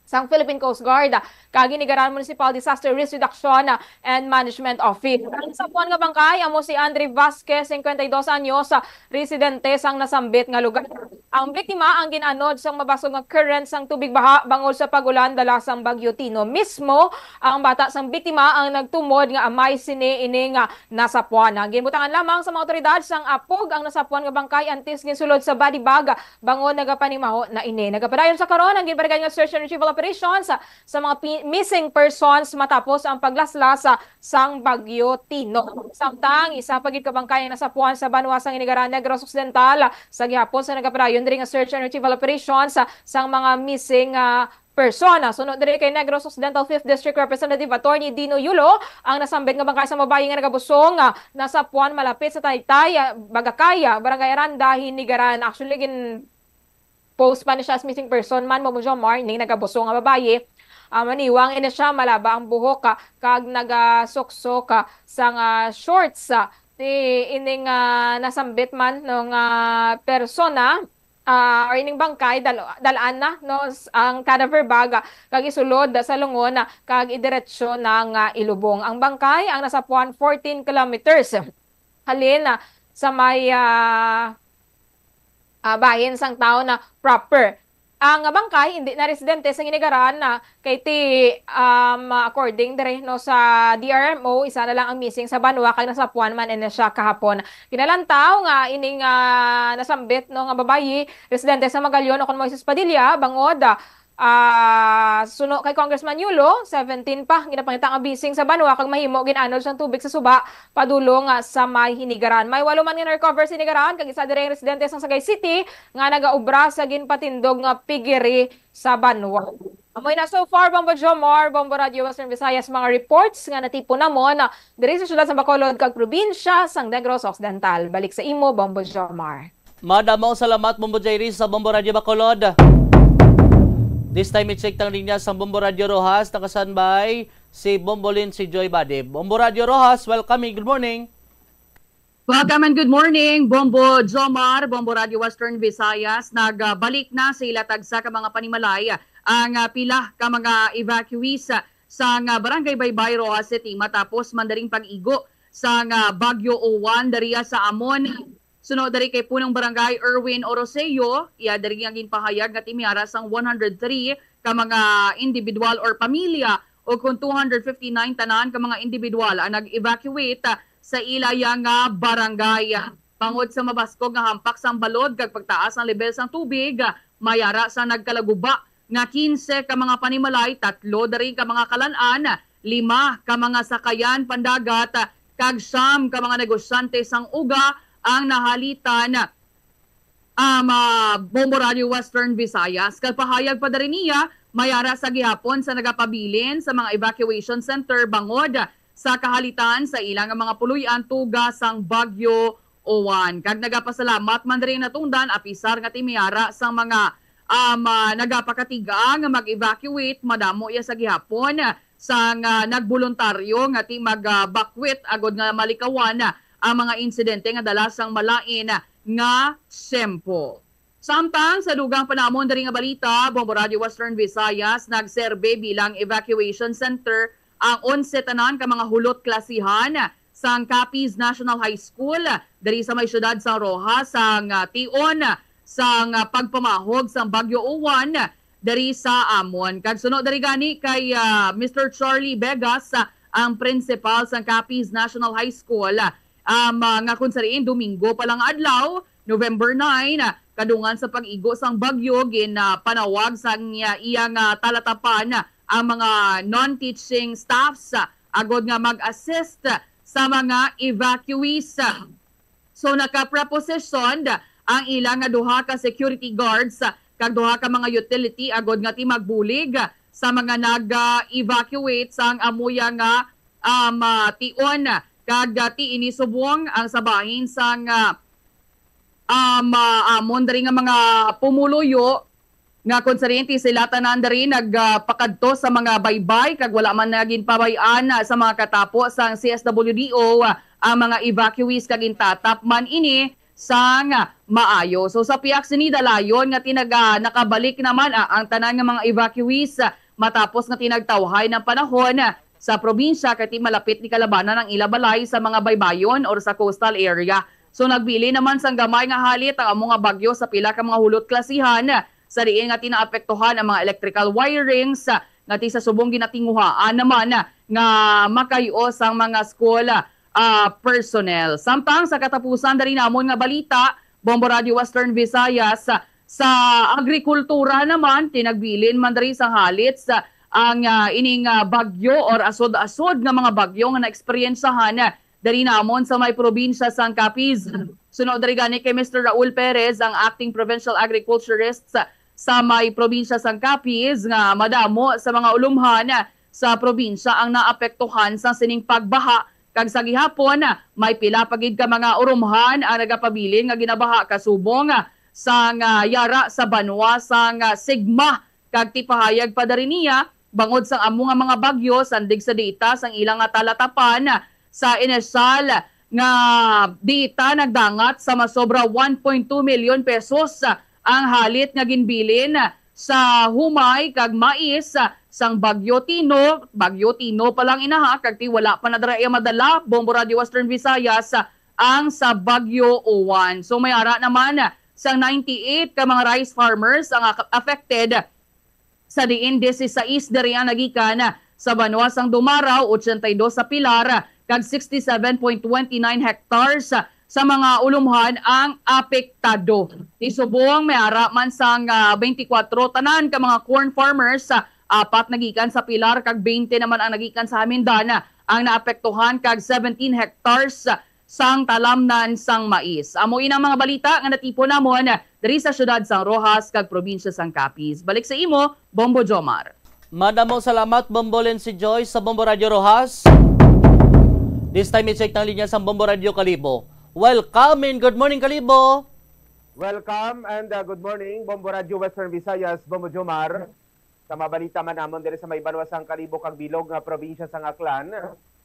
sang Philippine Coast Guard, ah, kag Hinigaran Municipal Disaster Risk Reduction, ah, and Management Office. Ang nasapuan nga bangkay amo si Andre Vasquez, singkwenta y dos anyos, ah, residente sang nasambit nga lugar. Ang biktima ang gin-anod sang mabasog nga current sang tubig baha bangod sa pag-ulan dala sang Bagyo Tino. Mismo ang bata sang biktima ang nagtumod nga amay sini ini nga nasapuan. Ang ginbutangan lamang sa mga awtoridad sang apog ang nasapuan nga bangkay antes ginsulod sa body bag bangod nagapanimaho na ini. Nagapadayon sa karon ang ginbarigay nga search and retrieval operations sa mga pi-, missing persons matapos ang paglaslas, ah, sang Bagyo Tino. Samtang isa pa gid ka bangkay ang nasapuan sa banwa sang Hinigaran, Negros Occidental, sa gihapon sa nagapadayon diri nga search and retrieval operations, ah, sang mga missing, ah, persona. Sunod diri kay Negros Occidental Fifth District Representative Attorney Dino Yulo, ang nasambit nga bangkay sa babayi nga nagabusong, ah, nasapuan malapit sa Taytay, ah, Bagakay, ah, Barangay Aranda, Hinigaran. Actually, gin-post pa ni siya as missing person man, Bombo Jomar, ning nagabusong nga babayi. Ah, maniwang ini siya, malaba ang buhok, ah, kag nagasuksok, ah, sang, ah, shorts, ah. Ti ining, ah, nasambit man, no, nga persona, ah, or ining bangkay, dal-, dal-an na, no, s-, ang cadaver bag, ah, kag isulod sa lungon, ah, kag idiretso na nga ilubong. Ang bangkay ang nasapuan fourteen kilometers halin, ah, sa may, ah, ah, bahin sang tawo na proper. Ang bangkay, hindi na residente sa Hinigaran na kay ti, um, according dire, no, sa D R M O, isa na lang ang missing sa banwa kag nasapuan man ini siya kahapon. Kinalantaw nga ining, ah, nasambit, no, nga babayi, residente sa Magallon o kon Moises Padilla, bangod, ah, suno kay Congressman Yulo, seventeen pa ginapangita nga missing sa banwa kag mahimo gin-anod sang tubig sa suba padulong, ah, sa may Hinigaran. May walo man nga na-recover sa Hinigaran kag isa diri ang residente sang Sagay City nga nagaobra sa ginpatindog nga piggery sa banwa. Amoy na so far, Bombo Jomar, Bombo Radio Western Visayas, mga reports nga natipon namon, ah, diri sa siyudad sa Bacolod kag probinsya sang Negros Occidental. Balik sa imo, Bombo Jomar. Madamo ang salamat, Bombo Jerry, sa Bombo Radio Bacolod. This time, i-check tang linya sang Bombo Radio Roxas. Naka-standby si Bombo Lin, si Joy Bade. Bombo Radio Roxas, welcome. Good morning. Welcome and good morning, Bombo Jomar, Bombo Radio Western Visayas. Nagbalik na sa ila tagsa ka mga panimalay ang, ah, pila ka mga evacuees, ah, sang, ah, Barangay Baybay, Roxas City matapos man daring pag-igo sang, ah, Bagyo Uwan diriya sa amon. Suno diri kay Punong Barangay Erwin Oroseo, iya diri nga ginpahayag nga ti may ara sang one hundred three ka mga individual or pamilya, o kung two hundred fifty-nine tanan ka mga individual ang nag-evacuate sa ila ya nga barangay. Bangod sa mabaskog nga hampak sang balod kag pagtaas ang lebel sang tubig, may ara sa nagkalaguba nga quince ka mga panimalay, tatlo diri ka mga kalan-an, lima ka mga sakayan pandagat, kag siyam ka mga negosyante sang uga ang nahalitan. Um, ah, Bombo Radio Western Visayas. Kag pahayag pa diri niya, may ara sa gihapon sa nagapabilin sa mga evacuation center bangod sa kahalitan sa ila nga mga puloy-an tuga sang Bagyo Uwan. Kag nagapasalamat man diri natungdan, apisar nga ti may ara sang mga, um, ah, nagapakatig-a nga mag-evacuate, madamo iya sa gihapon sang, ah, nagboluntaryo nga ti mag-bakwit agud nga malikawan ang mga insidente nga dala sang malain nga sample. Samtang sa dugang pa namon diri nga balita, Bombo Radio Western Visayas, nagserbe bilang evacuation center ang onse tanan ka mga hulot klasihan sang Capiz National High School diri sa may siyudad sang Roxas, sang, ah, tion sang, ah, pagpamahog sang Bagyo Uwan diri sa amon. Kag suno diri gani kay, ah, Mister Charlie Vegas, ah, ang principal sang Capiz National High School, ah, um, ah, nga kung sa diin Domingo pa lang adlaw, November nine, ah, kadungan sa pag-igo sang bagyo, gin, ah, panawag sang iya, iya nga talatapan, ah, ang mga non-teaching staffs, ah, agod nga mag-assist sa mga evacuees. So, naka-prepositioned ang ila nga duha ka security guards, ah, kag duha ka mga utility agod nga ti magbulig, ah, sa mga nag-evacuate sang amuya nga, um, ah, tion, kag, ah, ti ini subong ang sa bahin sang, ah, um, ah, amon diri nga mga pumuluyo nga konsehente, sila tanan diri nagpakadto sa mga baybay kag wala man na ginpabay-an sa mga katapo sang C S W D O, ah, ang mga evacuees kag gintatap man ini sang maayo. So, sa pihak sini, dayon nga tinaga, nakabalik naman, ah, ang tanan nga mga evacuees, ah, matapos nga tinagtawhay ng panahon, ah, sa probinsya kay ti malapit ni kalabanan ang ila balay sa mga baybayon or sa coastal area. So, nagbilin naman sang gamay nga halit ang amo nga bagyo sa pila ka mga hulot klasihan, sa diin nga tinaapektuhan ang mga electrical wirings, ah, nga ti sa subong ginatinguhaan naman, ah, nga makayo sang mga school, ah, personnel. Samtang sa katapusan diri namon nga balita, Bombo Radio Western Visayas, ah, sa agrikultura naman, tinagbilin man diri sa halit sa ang, ah, ining, ah, bagyo or asod-asod nga mga bagyo nga naeksperyensyahan, ah, diri namon sa may probinsya sang Capiz. Suno diri gani kay Mister Raul Perez, ang acting provincial agriculturist sa, sa may probinsya sang Capiz, nga madamo sa mga ulumhan sa probinsya ang naapektuhan sa sining pagbaha, kag sa gihapon may pila pa gid ka mga urumhan ang nagapabilin nga ginabaha kasubong sang yara sa banwa sang Sigma. Kag ti pahayag pa diri niya, bangod sang amo nga mga bagyo, sandig sa data sang ilang nga talatapan, sa inisyal nga data, nagdangat sa masobra one point two million pesos ang halit nga ginbilin sa humay kag mais sang Bagyo Tino. Bagyo Tino pa lang inaha, kag ti wala pa na dira iya madala, Bombo Radio Western Visayas, ang sa Bagyo Uwan. So, may ara naman sang ninety-eight ka mga rice farmers ang ak-, affected, sa diin disisais diri ang nagikan sa banwa sang Dumaraw, ochenta y dos sa Pilar, kag sixty-seven point twenty nine hectares sa mga ulumhan ang apektado. Ti subong may ara man sang, ah, twenty-four tanan ka mga corn farmers, ah, apat nagikan sa Pilar kag twenty naman ang nagikan sa Hamindan ang naapektuhan, kag seventeen hectares sang talamnan sang mais. Amo inang mga balita nga natipon namon diri sa siyudad sang Roxas kag probinsya sang Capiz. Balik sa imo, Bombo Jomar. Madamo salamat, Bombo Lindsay Joy sa Bombo Radio Roxas. This time, i-check ang linya sang Bombo Radio Kalibo. Welcome and good morning, Kalibo. Welcome and, uh, good morning, Bombo Radio Western Visayas, Bombo Jomar. Sa mabalita man namon diri sa may banwa sang Kalibo kag bilog nga probinsya sang Aklan,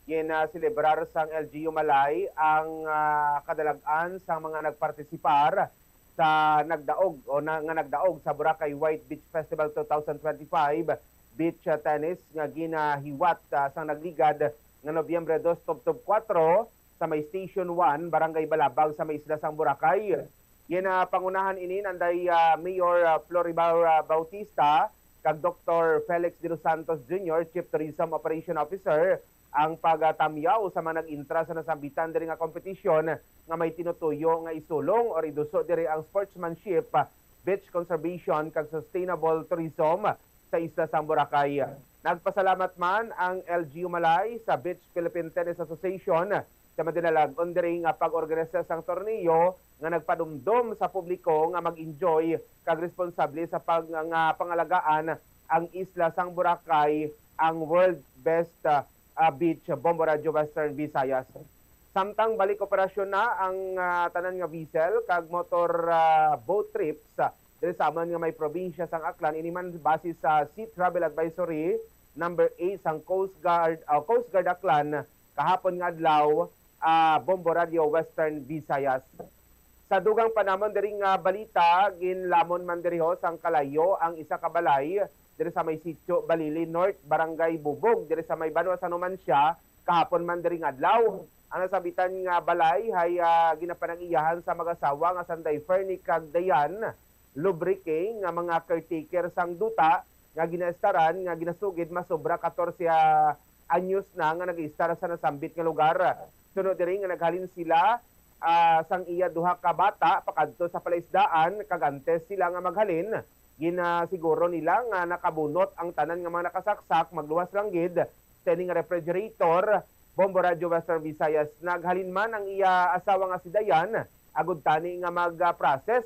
Ginaselebrar sang L G U Malay ang, ah, kadalag-an sang mga nagpartisipar sa nagdaog o na, nga nagdaog sa Boracay White Beach Festival two thousand twenty-five Beach, ah, Tennis nga ginahiwat, ah, sang nagligad nga Nobyembre dos tubtob kuwatro sa may Station one, Barangay Balabag sa may Isla sang Boracay. Ginapangunahan ini nanday, ah, Mayor, ah, Floribal, ah, Bautista kag Doktor Felix De Los Santos Junior, Chief Tourism Operation Officer, ang pagtamyaw sa mga nag-intra sa nasambitan diri nga kompetisyon nga may tinutuyo nga isulong or iduso diri ang sportsmanship, beach conservation, kag sustainable tourism sa isla sang Boracay. Nagpasalamat man ang L G U Malay sa Beach Philippine Tennis Association sa madinalag-on diri nga pag-organisa sang torneo nga nagpadumdom sa publiko nga mag-enjoy kag responsable sa pag-, nga pangalagaan ang isla sang Boracay, ang World Best, ah, ah, Beach, Bombo Radyo Western Visayas. Samtang balik operasyon na ang, ah, tanan nga vessel kag motor, ah, boat trips, ah, diri sa amon nga may probinsya sang Aklan, ini man base sa Sea Travel Advisory number eight sang Coast Guard, ah, Coast Guard Aklan kahapon nga adlaw, ah, Bombo Radyo Western Visayas. Sa dugang pa namon diri nga balita, ginlamon man diri ho sang kalayo ang isa ka balay diri sa may Sitio Balili North, Barangay Bubog, diri sa may banwa sa Numancia, kahapon man diri nga adlaw. Ang nasambitan nga balay hay, ah, ginapanag-iyahan sa mag-asawa nga sanday Fernie kag Dayan Lubrique nga mga caretaker sang duta nga ginaestaran nga ginasugid masobra katorse anyos na nga nag-iistar sa nasambit nga lugar. Suno diri nga naghalin sila, ah, sang iya duha ka bata pakadto sa palaisdaan, kag antes sila nga maghalin, ginasiguro nila nga nakabunot ang tanan nga mga nakasaksak, magluwas lang gid sa ini nga refrigerator. Bombo Radyo Western Visayas, naghalin man ang iya asawa nga si Dayan agud tani nga mag-process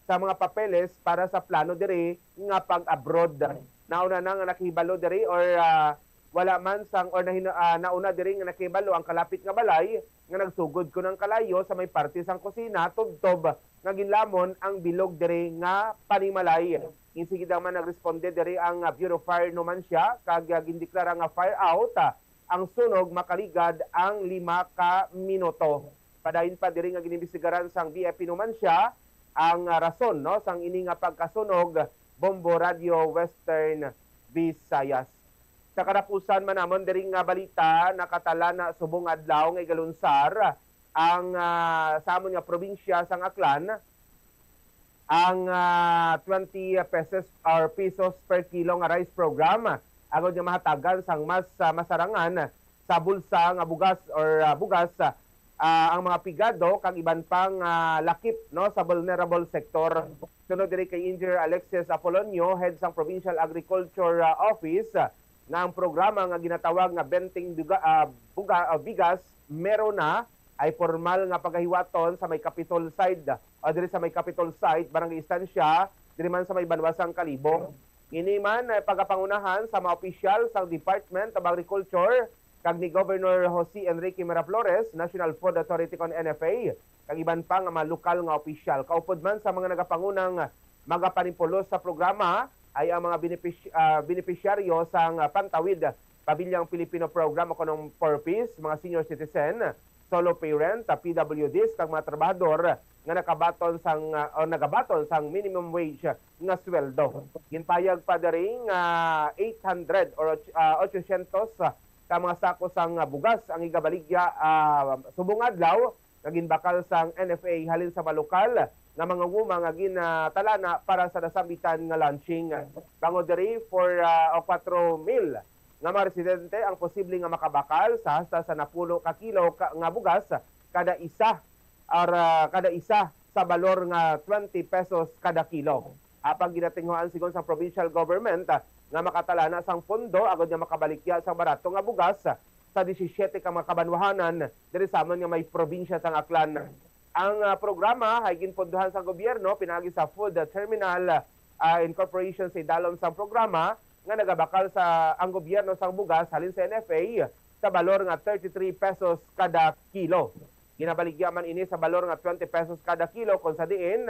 sa mga papeles para sa plano diri nga pag-abroad. Nauna na nga nakahibalo diri or, ah, wala man sang, or nahino-, ah, nauna diri nga nakahibalo ang kalapit nga balay nga nagsugod kuno ang kalayo sa may parte sang kusina tubtob nga ginlamon ang bilog diri nga panimalay. Insigida man nagresponde diri ang, ah, Bureau of Fire Numancia kag, ah, gindeklara nga fire out, ah, ang sunog makaligad ang lima ka minuto. Padayon pa diri nga ginimbestigaran sang B F P Numancia ang, ah, rason, no, sang ini nga pagkasunog, Bombo Radyo Western Visayas. Sa katapusan man namon diri nga balita, nakatala na subong adlaw nga igalunsar ang, ah, sa amon nga probinsya sang Aklan ang, ah, twenty pesos or pesos per kilo nga rice program, agod nga mahatagan sang mas, ah, masarangan sa bulsa nga bugas or, ah, bugas, ah, ang mga pigado kag iban pang, ah, lakip, no, sa vulnerable sector. Sunod diri kay Engineer Alexis Apolonio, head sang Provincial Agriculture, ah, Office, nga ang programa nga ginatawag nga Benteng Biga-, ah, Buga-, ah, Bigas Meron Na ay formal nga pagahiwaton sa may Capitol side, o diri sa may Capitol site, Barangay Estancia, diri man sa may banwa sang Kalibo. Ini man ay pagapangunahan sa mga opisyal sang Department of Agriculture kag ni Governor Jose Enrique Miraflores, National Food Authority kon N F A, kag iban pa nga mga lokal nga opisyal. Kaupod man sa mga nagapangunang magapanipulos sa programa ay ang mga benepis-, ah, benepisyaryo sang, ah, Pantawid Pamilyang Pilipino Program o kanang PORPIS, mga senior citizen, solo parent, ah, P W Ds, kag mga trabahador nga nakabaton sang, ah, o nagabaton sang minimum wage nga sweldo. Ginpayag pa diri nga eight hundred or, ah, ochocientos, ah, ka mga sako sang, ah, bugas ang igabaligya, ah, subong adlaw nga ginbakal sang N F A halin sa mga lokal nga mga guma nga ginatalana para sa nasambitan nga launching. Bangod diri, four, ah, o kwatro mil nga mga residente ang posible nga makabakal sa hasta sa napulo ka kilo ka, nga bugas kada isa, or, ah, kada isa sa balor nga twenty pesos kada kilo. Apang ginatinguhaan sigon sang provincial government, ah, nga makatalana sang pondo agod nga makabalikya sang barato nga bugas sa disisiete ka mga kabanwahanan diri sa amon nga may probinsya sang Aklan. Ang, ah, programa ay ginpondohan sa gobyerno pinaagi sa Food Terminal, ah, Incorporation sa idalom sang programa nga nagabakal sa ang gobyerno sang bugas halin sa N F A sa balor nga thirty-three pesos kada kilo. Ginabaligya man ini sa balor nga twenty pesos kada kilo, kung sa diin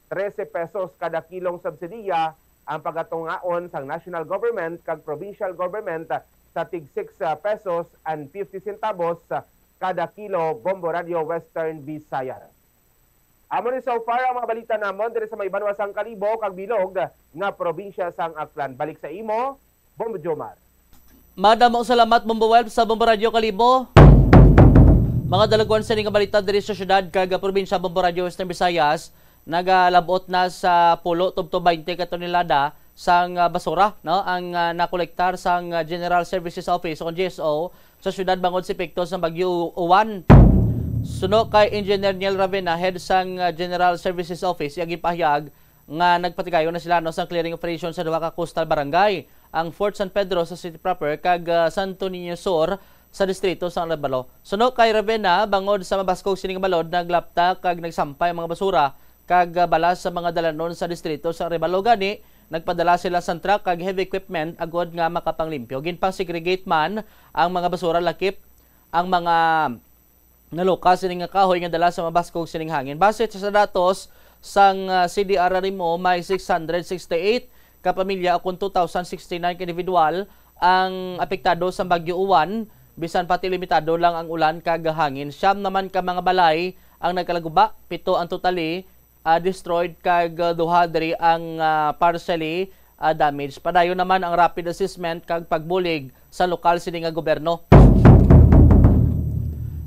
trese pesos kada kilong subsidiya ang pagatungaon sang national government kag provincial government sa sa tig six, ah, pesos and fifty centavos, ah, kada kilo, Bombo Radio Western Visayas. Amo ni so far ang mga balita namon diri sa may banwa sang Kalibo kag bilog nga probinsya sang Aklan. Balik sa imo, Bombo Jomar. Madamo salamat, Bombo Web, sa Bombo Radio Kalibo. Mga dalagwan sini nga balita diri sa syudad kag, ah, probinsya, Bombo Radio Western Visayas, nagalabot na sa pulo tubtob twenty ka tonelada sang, ah, basura, no, ang, ah, nakolektar sang, ah, General Services Office o G S O sa syudad bangod sa epekto sang Bagyo Uwan. Suno kay Engineer Niel Ravena, head sang, ah, General Services Office, iya ginpahayag nga nagpatigayon na sila, no, sang clearing operation sa duha ka coastal barangay, ang Fort San Pedro sa city proper kag, ah, Santo Niño Sur sa distrito sa Arevalo. Suno kay Ravena, bangod sa mabaskog sining balod, naglapta kag nagsampay ang mga basura kag, ah, balas sa mga dalanon sa distrito sa Arevalo. Gani, nagpadala sila sang truck kag heavy equipment agod nga makapanglimpyo. Ginpang-segregate man ang mga basura, lakip ang mga nalukas sining nga kahoy nga dala sa mabaskog sining hangin. Base sa datos sang, ah, C D R R M O, may six hundred sixty-eight ka pamilya, o kon two thousand sixty-nine ka individual, ang apektado sa Bagyo Uwan, bisan pati limitado lang ang ulan kag hangin. Siyam naman ka mga balay ang nagkalaguba, pito ang totally, ah, destroyed, kag, ah, duha diri ang, ah, partially, ah, damaged. Padayon naman ang rapid assessment kag pagbulig sa lokal sini nga gobyerno.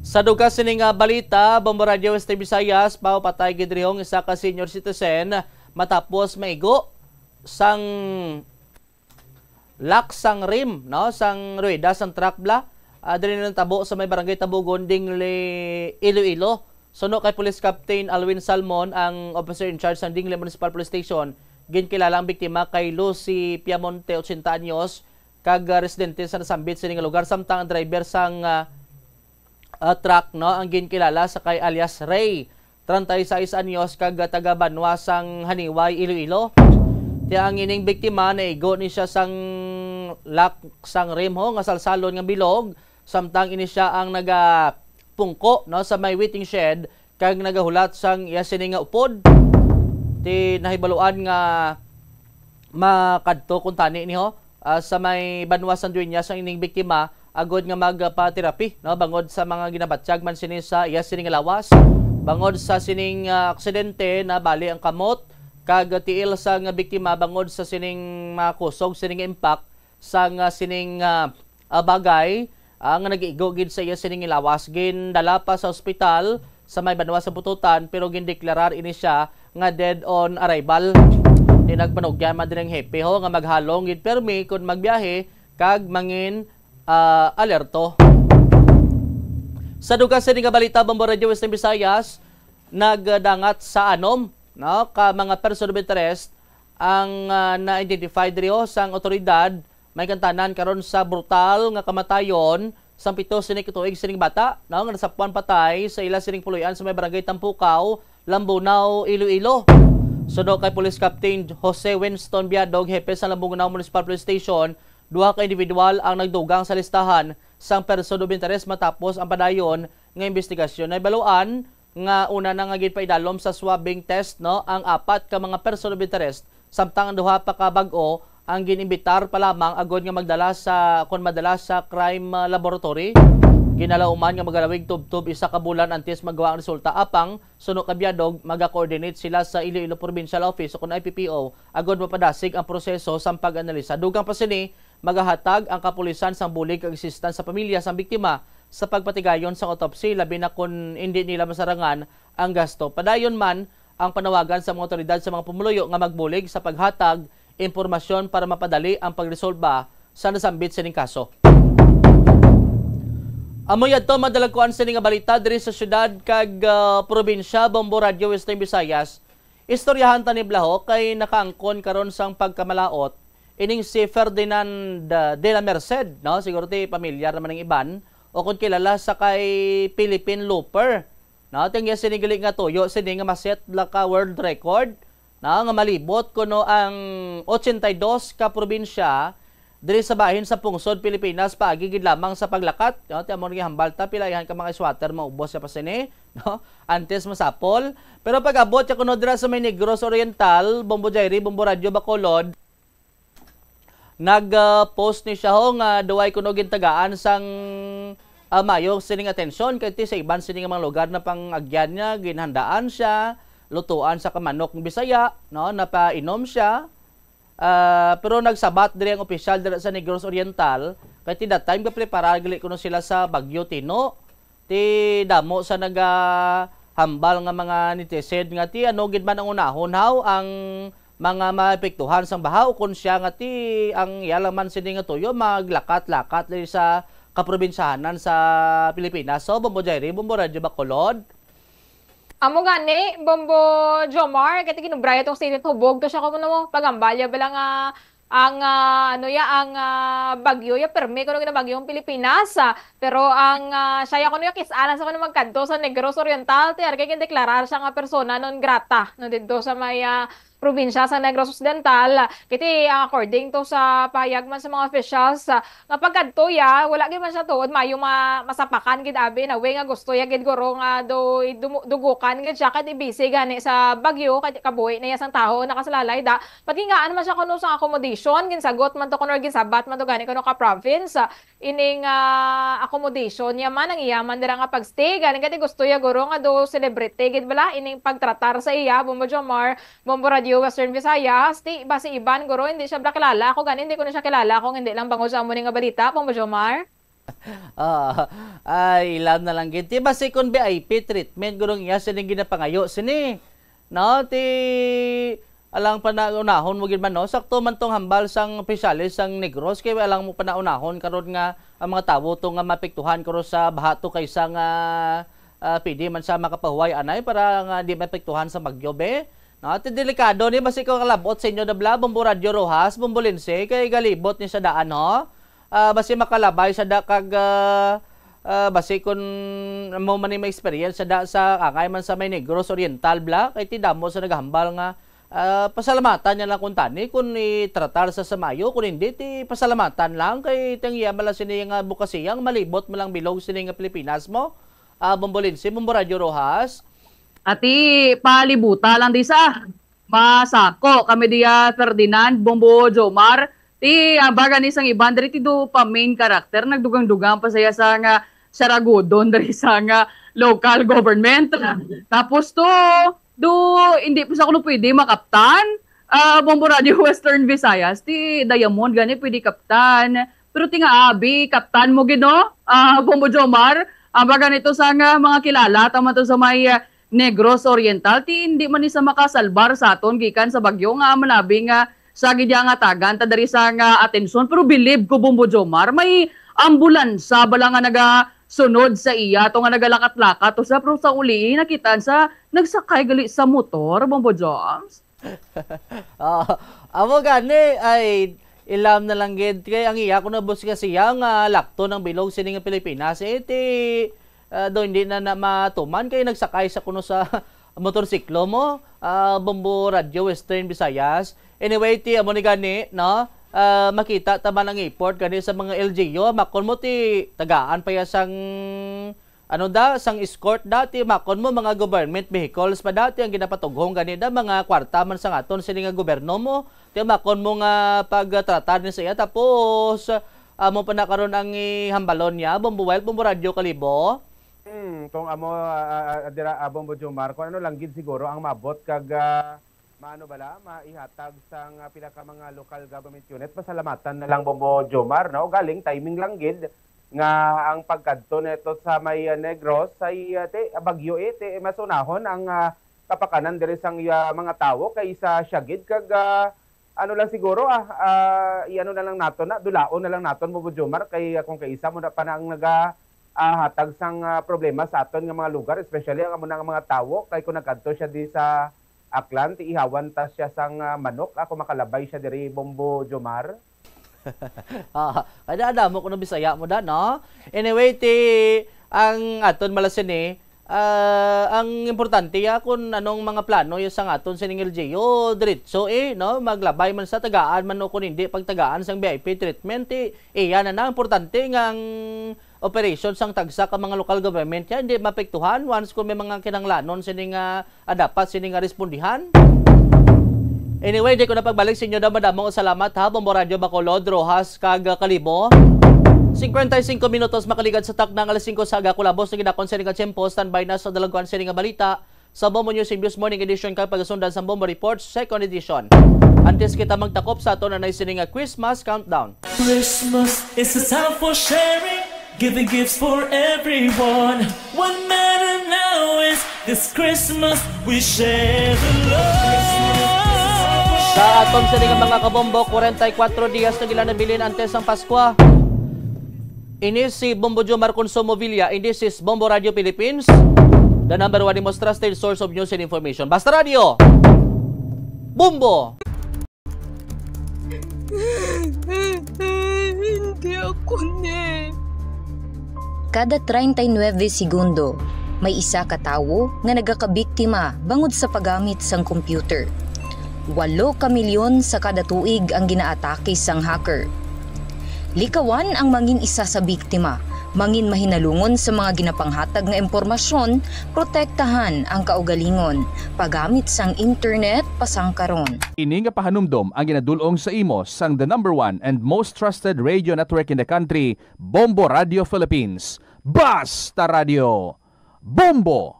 Sa dugang sini nga balita, Bombo Radio Western Visayas, patay gid rihong isa ka senior citizen matapos maigo sang lock sang rim, no, sang rueda sang truck bala. Ah, diri na natabo sa may barangay Tabugon, Dingle, Iloilo. Suno kay Police Captain Alwin Salmon, ang officer in charge sang Dingle Municipal Police Station, ginkilala ang biktima kay Lucy Piamonte, ochenta anyos, kag, ah, residente sa nasambit sini nga lugar, samtang ang driver sang, ah, ah, truck, no, ang ginkilala sa kay alias Ray, treinta y seis anyos, kag taga banwa sang Haniway, Iloilo. Ti ang ining biktima, naigo ni siya sang lock sang rim, ho, nga salsalon nga bilog, samtang ini siya ang nagapungko, no, sa may waiting shed kag nagahulat sang iya sini nga upod. Ti nahibaluan nga makadto kuntani ni, ho, ah, sa may banwa sang duwenya sang ining biktima agod nga magpa-therapy, no, bangod sa mga ginabatyag man sini sa iya sini nga lawas. Bangod sa sining, ah, aksidente, nabali ang kamot kag tiil sang biktima bangod sa sining mga kusog sining impact sang, ah, sining, ah, ah, bagay, ah, nga nag-igo gid sa iya sining lawas. Gindala pa sa ospital sa may banwa sa Bututan, pero gindeklarar ini siya nga dead on arrival. Ti nagpanugyan man diri ang hepe, ho, nga maghalong gid permi kon magbiyahe kag mangin, ah, alerto. Sa dugang sini nga balita, Bombo Radio Western Visayas, nagdangat sa anom, no, ka mga person of interest ang, ah, na-identify diri, ho, sang awtoridad, may kantanan karon sa brutal nga kamatayon sang pito sini ka tuig sining bata, no, nga nasapuan patay sa ila sining puloy-an sa may barangay Tampukaw, Lambunao, Iloilo. Suno kay Police Captain Jose Winston Biadog, hepe sa Lambunao Municipal Police Station, duha ka individual ang nagdugang sa listahan sang person of interest matapos ang padayon nga investigasyon. Nahibaluan nga una na nga ginpaidalom sa swabbing test, no, ang apat ka mga person of interest, samtang ang duha pa ka bag-o ang gin-imbitar pa lamang agod nga magdala sa, kon madala sa crime, ah, laboratory. Ginalauman nga magalawig tubtob isa ka bulan antes magawa ang resulta, apang suno kay Biadog, maga-coordinate sila sa Iloilo Provincial Office o kon I P P O agod mapadasig ang proseso sang pag-analisa. Dugang pa sini, magahatag ang kapulisan sang bulig kag assistance sa pamilya sang biktima sa pagpatigayon sang autopsy, labi na kon indi nila masarangan ang gasto. Padayon man ang panawagan sa mga awtoridad sa mga pumuluyo nga magbulig sa paghatag impormasyon para mapadali ang pagresolba sa nasambit sining kaso. Amo yadto, madalagkuan sini nga balita diri sa syudad kag, ah, probinsya, Bombo Radio Western Visayas. Istoryahan ta ni bala, ho, kay nakaangkon karon sang pagkamalaut ining si Ferdinand, ah, de la Merced, no? Siguro ti pamilyar naman ang iban, o kung kilala sa kay Philippine Looper, no? Ti ang iya sini gali nga tuyo sini nga ma-set la ka world record, no, nga malibot kuno ang ochenta y dos ka probinsya diri sa bahin sa pungsod Pilipinas, paagi gid lamang sa paglakat, no? Ti amo nga hambal ta, pila iya ka mga swatter maubos sa pa sini, no? Antes masapol. Pero pag-abot siya kuno dira sa may Negros Oriental, Bombo Diary, Bombo Radyo Bacolod, Nag-post ni siya ho nga daw ay kuno gintagaan sang, ah, mayo sining atensyon kay ti sa iban sini nga mga lugar na pang-agyan niya, ginhandaan siya, lutuan sa kamanok ng Bisaya, no, napainom siya. Ah, pero nagsabat diri ang opisyal dira sa Negros Oriental kay ti that time gapreparar gali kuno sila sa Bagyo Tino. Ti damo sa nagahambal nga mga netizen nga ti ano gid man ang unahon haw ang mga maepektuhan sang baha, o kon siya nga ti ang iya lang man sini nga tuyo maglakat-lakat diri sa kaprobinsyahanan sa Pilipinas. So, Bombo Jairi, Bombo Radyo Bacolod. Amo gani, Bombo Jomar, kay ti ginubraya tong statement, hubog to siya kuno mo, pagambalya bala nga ang, ah, ano ya, ang, ah, bagyo ya, permi kuno gina bagyo ang Pilipinas, ah, pero ang, ah, siya ya kuno ya kis-anan sa kuno magkadto sa Negros Oriental, ti argay gindeklarar siya nga persona non grata, no, didto sa may, ah, probinsya sa Negros Occidental. Kiti, ah, according to sa pahayag man sa mga officials, ah, nga pagkadto ya, wala gid man siya tuod mayo ma-, masapakan gid abi na way nga gusto ya gid guro nga do, dumu-, dugukan gid siya kay busy gani sa bagyo, kay kabuhi na ya sang tawo nakasalalay da. Pati nga, ano man siya kuno sa accommodation, ginsagot man to kuno or ginsabat man to gani kuno ka province, ah, ining, ah, accommodation niya man ang iya man dira nga pagstay, gani kay gusto ya guro nga do celebrity gid bala ining pagtratar sa iya, Bombo Jomar, Bombo Radio Western Visayas, ti basi iban guro hindi siya bala kilala, ako gani hindi ko na siya kilala kung hindi lang bangod sa amo ni nga balita, Bombo Jomar. Ah, ay, ilam na lang gid. Ti basi kun V I P treatment guro ang iya sining ginapangayo sini. No, ti alang panahonahon mo gid man, no? Sakto man tong hambal sang opisyales sang Negros kay alang mo panahonahon karon nga ang mga tawo to nga mapektuhan karon sa baha to kaysa nga, ah, pwede man sa makapahuway anay para nga di mapektuhan sa bagyo, be. No, ti delikado ni basi ko kalabot sa inyo dabla, Bombo Radyo Rojas, Bombo Lince, kay galibot ni sa daan, no? Ah, basi makalabay sa da kag, ah, ah, basi kun mo man ni ma-experience sa da sa angay man sa may Negros Oriental bla, kay ti damo sa nagahambal nga, ah, pasalamatan niya lang kun tani kun itratar sa samayo, kun hindi ti pasalamatan lang kay tang iya mala sini nga bukasiyang malibot mo lang bilog sini nga Pilipinas mo. Ah, Bombo Lince, Bombo Radyo Rojas. Ati, palibuta lang di sa. Masako kami diya, Ferdinand, Bombo Jomar. Ti, ah, baga ni sang iban diri ti do pa main character, nagdugang-dugang pa saya sa nga saragodon diri sa nga local government. Tapos to, do, hindi pa sa kuno pwede makaptan. Ah, Bombo Radio Western Visayas, ti Diamond gani pwede kaptan. Pero ti nga abi, kaptan mo gid, no? Ah, Bombo Jomar, ah, baga nito sa nga mga kilala, tama to sa may, ah, Negros Oriental, ti hindi man ni sa makasalbar sa aton gikan sa bagyo nga manabi nga sa gid nga tagan ta diri sa nga atensyon. Pero bilib ko, Bombo Jomar, may ambulansa bala nga nagasunod sa iya to nga nagalakat-lakat to sa, pero sa uli nakitaan sa nagsakay gali sa motor, Bombo Joms. Ah, amo gani ay ilam na lang gid kay ang iya kuno bus nga siya nga lakto ng bilog sini nga Pilipinas, eh, ti, ah, do hindi na, na matuman kay nagsakay sa kuno sa motorsiklo mo, ah, Bombo Radio Western Visayas. Anyway, ti amo ni gani, no? Ah, makita ta man ang effort gani sa mga L G U, makon mo ti tagaan pa ya sang ano da, sang escort da, ti makon mo mga government vehicles pa da, ti ang ginapatughong gani da, mga kwarta man sang aton sini nga gobyerno mo, ti makon mo nga pagtratar ni sa iya, tapos amo pa na karon ang ihambalon niya, Bombo Wild, Bombo Radyo Kalibo. Hmm, kung amo, ah, ah, ah, dira, ah, Bombo Jomar, kung ano lang gid siguro ang mabot kag, ah, maano bala, maihatag sang, ah, pila ka mga local government unit, pasalamatan na lang, Bombo Jomar, no? Galing timing lang gid nga ang pagkadto neto sa may, ah, Negros ay, ah, ti, bagyo, eh, ti, mas unahon ang, ah, kapakanan diri sang, ah, mga tawo kaysa siya gid kag, ah, ano lang siguro, ah, ah, i-ano na lang naton na, dulaon na lang naton, Bombo Jomar, kay, ah, kung kaisa mo na pa na ang naga, ah, hatag sang, ah, problema sa aton nga mga lugar, especially ang amo na nga mga tawo, kay kung nagkadto siya di sa Aklan, ti ihawan ta siya sang, ah, manok, ah, kung makalabay siya diri, Bombo Jomar. Ah, kada adamo kuno Bisaya mo da, no? Anyway, ti ang aton mala sini, ah, ang importante ya kung anong mga plano ya sang aton sining L G U, diretso, eh, no? Maglabay man sa tagaan man o kung hindi pagtagaan sang V I P treatment, eh, iya na na. Importante nga ang operation sang tagsa ka mga local government ya hindi mapektuhan once kung may mga kinanglanon sini nga, ah, dapat sini nga respondihan. Anyway, di ko na pagbalik sa inyo. Damadamo nga salamat, ha, Bombo Radio Bacolod, Roxas, kag, ah, Kalibo. Cincuenta y cinco minutos makaligad sa takna nga alas singko sa aga. Kulabos na ginakon sa ining nga tiyempo. Standby na sa dalagwan sa ining nga balita sa Bombo News and Views Morning Edition kag pagasundan sa Bombo Report Second Edition. Antes kita magtakop sa aton anay sini nga Christmas countdown. Christmas is a time for sharing, giving gifts for everyone. What matter now is this Christmas we share the love. Sa aton sini nga mga kabombo, kwarenta y kuwatro dias na gila nabilin antes ang Paskwa. Ini si Bombo Jomar Consumo Villa, and this is Bombo Radio Philippines, the number one and most trusted source of news and information. Basta Radio, Bombo! Hindi ako ni. Kada treinta y nueve segundo, may isa ka tawo nga nagakabiktima bangod sa paggamit sang computer. Walo ka milyon sa kada tuig ang ginaatake sang hacker. Likawan ang mangin isa sa biktima, mangin mahinalungon sa mga ginapanghatag nga impormasyon, protektahan ang kaugalingon, paggamit sang internet pasangkaron. Ini nga pahanumdom ang ginadul-ong sa imo sang the number one and most trusted radio network in the country, Bombo Radio Philippines. Basta Radio! Bombo!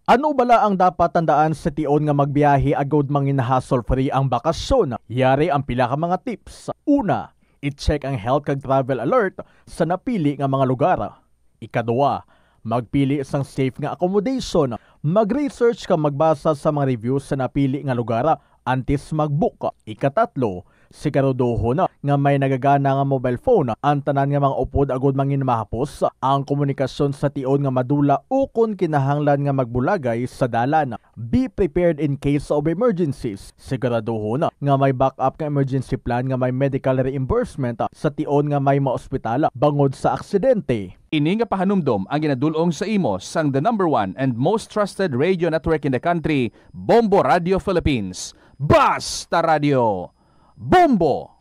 Ano bala ang dapat tandaan sa tion nga magbiyahe agod mangin hassle-free ang bakasyon? Yari ang pila ka mga tips. Una, i-check ang health kag travel alert sa napili nga mga lugar. Ikaduha, magpili sang safe nga accommodation. Mag-research kag magbasa sa mga reviews sa napili nga lugar antes mag-book. Ikatatlo, siguraduhon nga may nagagana nga mobile phone ang tanan nga mga upod agud mangin mahapos ang komunikasyon sa tion nga madula ukon kinahanglan nga magbulagay sa dalan. Be prepared in case of emergencies. Siguraduhon nga may backup nga emergency plan nga may medical reimbursement sa tion nga may maospital bangod sa aksidente. Ini nga pahanumdom ang ginadul-ong sa imo sang the number one and most trusted radio network in the country, Bombo Radio Philippines. Basta Radio! Bombo!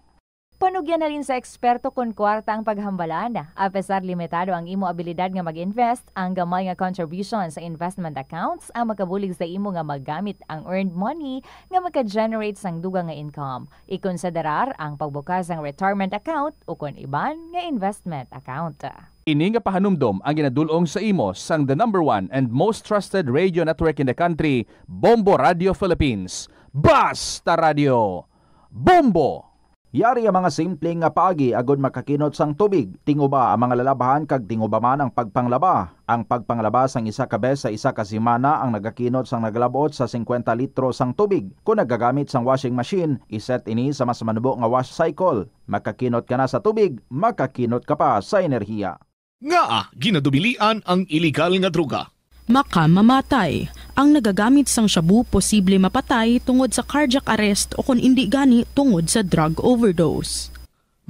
Panugyan halin sa eksperto kon kwarta ang paghambalan. Apesar limitado ang imo abilidad nga mag-invest, ang gamay nga contribution sa investment accounts ang makabulig sa imo nga magamit ang earned money nga maka-generate sang dugang nga income. Ikonsiderar ang pagbukas sang retirement account ukon iban nga investment account. Ini nga pahanumdom ang ginadul-ong sa imo sang the number one and most trusted radio network in the country, Bombo Radio Philippines. Basta Radio! Bombo! Yari ang mga simple nga paagi agud makakinot sang tubig. Tinguba ang mga lalabhan kag tinguba man ang pagpanglaba. Ang pagpanglaba sang isa ka bes sa isa ka semana ang nagakinot sang nagalab-ot sa singkwenta litro sang tubig. Kon nagagamit sang washing machine, iset ini sa mas manubo nga wash cycle. Makakinot ka na sa tubig, makakinot ka pa sa enerhiya. Ngaa ginadubilian ang iligal nga droga? Makamamatay. Ang nagagamit sang shabu posible mapatay tungod sa cardiac arrest o kon indi gani tungod sa drug overdose.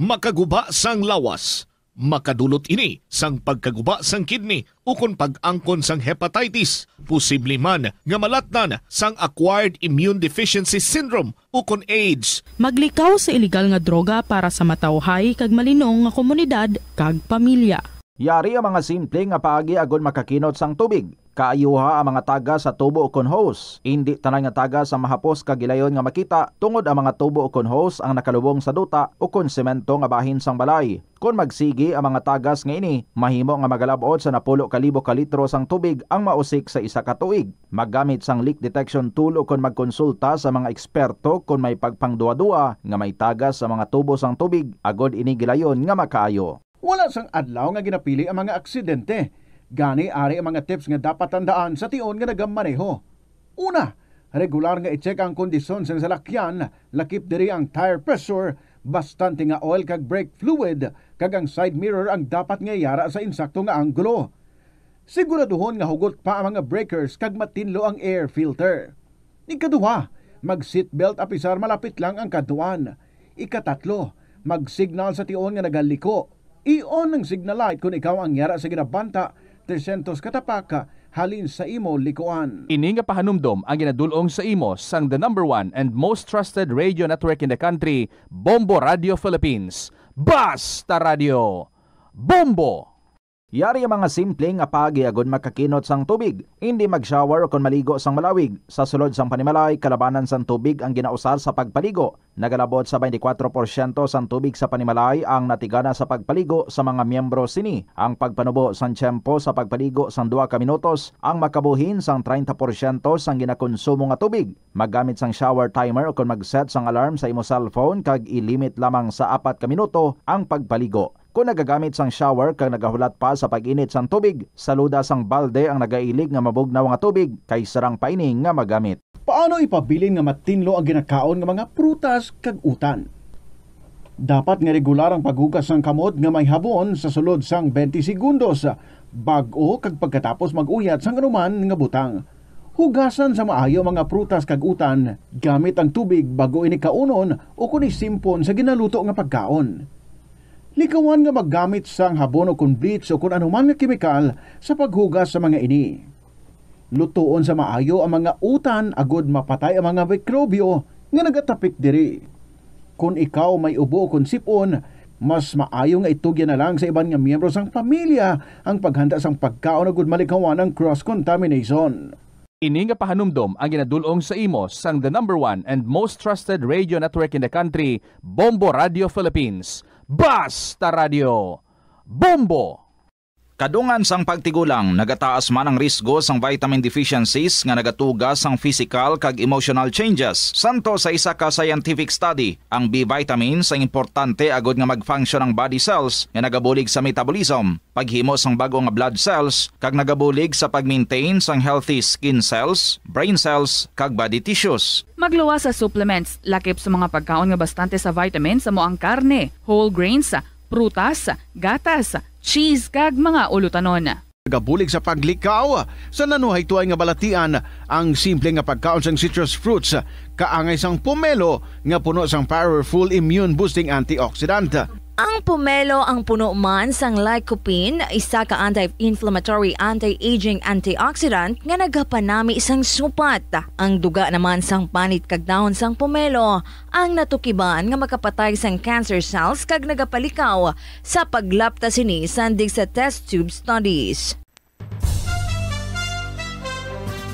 Makaguba sang lawas. Makadulot ini sang pagkaguba sang kidney ukon pag-angkon sang hepatitis, posible man nga malatnan sang acquired immune deficiency syndrome ukon AIDS. Maglikaw sa iligal nga droga para sa matawhay kag malinong nga komunidad kag pamilya. Yari ang mga simple nga paagi agud makakinot sang tubig. Kaayuha ang mga tagas sa tubo ukon hose. Indi tanan nga tagas ang mahapos kag gilayon nga makita, tungod ang mga tubo ukon hose ang nakalubong sa duta ukon semento nga bahin sang balay. Kon magsigi ang mga tagas nga ini, mahimo nga magalab-ot sa napulo ka libo ka litro sang tubig ang mausik sa isa ka tuig. Maggamit sang leak detection tool ukon magkonsulta sa mga eksperto kon may pagpangduwa-duwa nga may tagas sa mga tubo sang tubig, agod ini gilayon nga makaayo. Wala sang adlaw nga ginapili ang mga aksidente. Gani, ari ang mga tips nga dapat tandaan sa tion nga nagamaneho. Una, regular nga i-check ang kondisyon sang salakyan, lakip diri ang tire pressure, bastante nga oil kag brake fluid, kag ang side mirror ang dapat nga yara sa insakto nga anggulo. Siguraduhon nga hugot pa ang mga breakers kag matinlo ang air filter. Ikaduha, mag-seatbelt apisar malapit lang ang kadtuan. Ikatatlo, mag-signal sa tion nga nagaliko. I-on ang signal light kon ikaw ang yara sa ginabanta tresyentos ka tapak halin sa imo likuan. Ini nga pahanumdom ang ginadul-ong sa imo sang the number one and most trusted radio network in the country, Bombo Radio Philippines. Basta Radio! Bombo! Yari ang mga simple nga paagi agud makakinot sang tubig. Indi mag-shower kon maligo sang malawig. Sa sulod sang panimalay, kalabanan sang tubig ang ginausar sa pagpaligo. Nagalabot sa twenty-four porsyento sang tubig sa panimalay ang natigana sa pagpaligo sa mga miyembro sini. Ang pagpanubo sang tiyempo sa pagpaligo sang duha ka minutos ang makabuhin sang treinta porsyento sang ginakonsumo nga tubig. Maggamit sang shower timer ukon mag-set sang alarm sa imo cellphone kag i-limit lamang sa apat ka minuto ang pagpaligo. Kon nagagamit sang shower kag nagahulat pa sa pag-init sang tubig, saluda sang balde ang nagailig nga mabugnaw nga tubig kay sarang pa ini nga magamit. Paano ipabilin nga matinlo ang ginakaon nga mga prutas kag utan? Dapat nga regular ang paghugas sang kamot nga may habon sa sulod sang twenty segundos, bag-o kag pagkatapos mag-uyat sang anuman nga butang. Hugasan sa maayo ang mga prutas kag utan gamit ang tubig bag-o ini kaunon ukon isimpon sa ginaluto nga pagkaon. Likawan nga maggamit sang habon ukon bleach ukon anuman nga kemikal sa paghugas sa mga ini. Lutoon sa maayo ang mga utan agod mapatay ang mga mikrobyo nga nagatapik diri. Kon ikaw may ubo ukon sip-on, mas maayo nga itugyan na lang sa iban nga miyembro sang pamilya ang paghanda sang pagkaon agud malikawan ang cross contamination. Ini nga pahanumdom ang ginadul-ong sa imo sang the number one and most trusted radio network in the country, Bombo Radio Philippines. Basta Radio, Bombo! Kadungan sang pagtigulang, nagataas man ang risgo sang vitamin deficiencies nga nagatuga sang physical kag emotional changes. Santo sa isa ka scientific study, ang B vitamins ang importante agud nga mag-function ang body cells nga nagabulig sa metabolism, paghimo sang bag-o nga blood cells, kag nagabulig sa pag-maintain sang healthy skin cells, brain cells, kag body tissues. Magluwas sa supplements, lakip sa mga pagkaon nga bastante sa vitamins, amo ang karne, whole grains, prutas, gatas, cheese, kag mga ulutanon. Nagabulig sa paglikaw sa nanuhaytoay nga balatian ang simple nga pagkaon sang citrus fruits, kaangay sang pomelo nga puno sang powerful immune-boosting antioxidant. Ang pomelo ang puno man sang lycopene, isa ka anti-inflammatory, anti-aging antioxidant nga nagapanami sang supat. Ang duga naman sang panit kag dahon sang pomelo ang natukiban nga makapatay sang cancer cells kag nagapalikaw sa paglapta sini sandig sa test tube studies.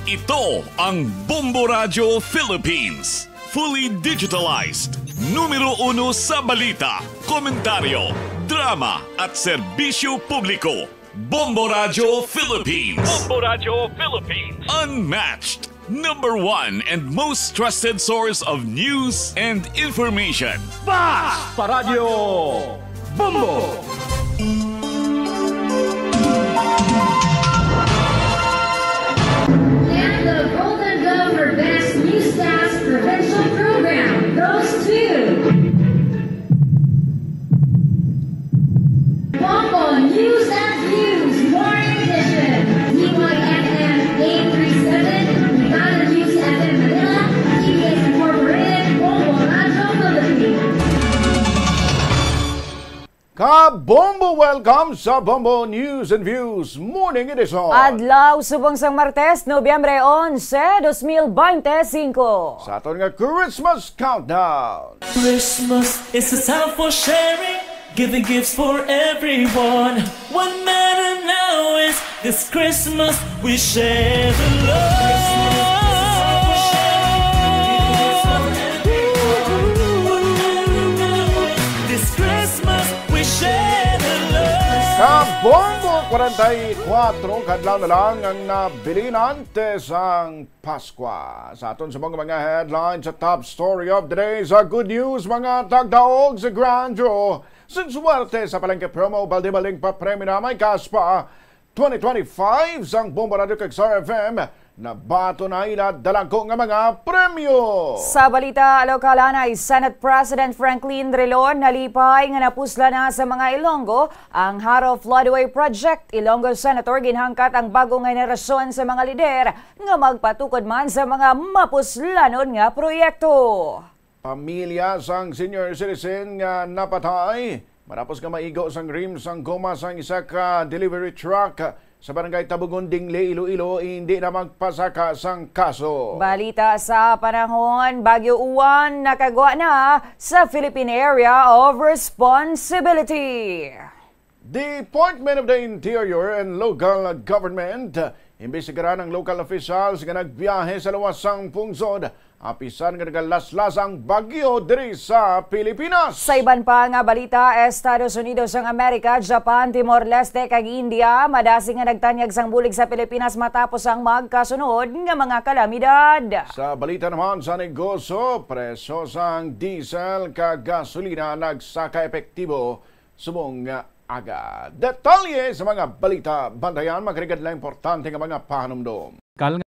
Ito ang Bombo Radyo Philippines, fully digitalized, numero uno sa balita, komentaryo, drama at serbisyo publiko. Bombo Radyo Philippines. Bombo Radyo Philippines. Unmatched. Number one and most trusted source of news and information. Basta Radyo Bombo! And the Golden Glove for Best Newscast Provincial Program goes to Bombo News and Views Morning Edition, D Y F M eight three seven, Brigada News F M Manila, T V S Incorporated, Bombo Radyo Philippines. Kabombo, welcome sa Bombo News and Views Morning Edition. Adlaw subong sang Martes, Nobyembre onse, dos mil bente singko. Sa aton nga Christmas Countdown. Christmas is a time for sharing, giving gifts for everyone. What matter now is this Christmas we share the love. This Christmas we share the love. Kabombo, kwarenta y kuwatro ka adlaw na lang ang nabilin antes ang Pascua. Sa aton subong nga mga headlines sa top story of the day, sa good news, mga tagdaog sa Grand Draw, sa swerte sa Palengke Promo, balde-baldeng papremyo na may kaspa twenty twenty-five sang Bombo Radyo kag Star F M, nabaton na ila dalagko nga mga premyo. Sa balita lokal, anay, Senate President Franklin Drilon nalipay nga napuslan na sa mga Ilonggo ang Jaro Floodway Project. Ilonggo Senator ginhangkat ang bag-o nga henerasyon sa mga lider nga magpatukod man sa mga mapuslanon nga proyekto. Pamilya sang senior citizen nga napatay matapos nga maigo sang rim sang goma sang isa ka delivery truck sa Barangay Tabugon, Dingle, Iloilo, hindi na magpasaka sang kaso. Balita sa panahon, Bagyo Uwan nakagwa na sa Philippine Area of Responsibility. Department of the Interior and Local Government, imbestigaran ang local officials nga nagbiyahe sa luwas sang pungsod, apisan nga nagalaslas ang bagyo diri sa Pilipinas. Sa iban pa nga balita, Estados Unidos ang Amerika, Japan, Timor-Leste, kag India madasig nga nagtanyag sang bulig sa Pilipinas matapos ang magkasunod nga mga kalamidad. Sa balita naman sa negosyo, presyo sang diesel kag gasolina nagsaka epektibo subong nga aga. Detalye sa mga balita, bantayan, mga karigad lang importante nga mga pahanumdom. Kal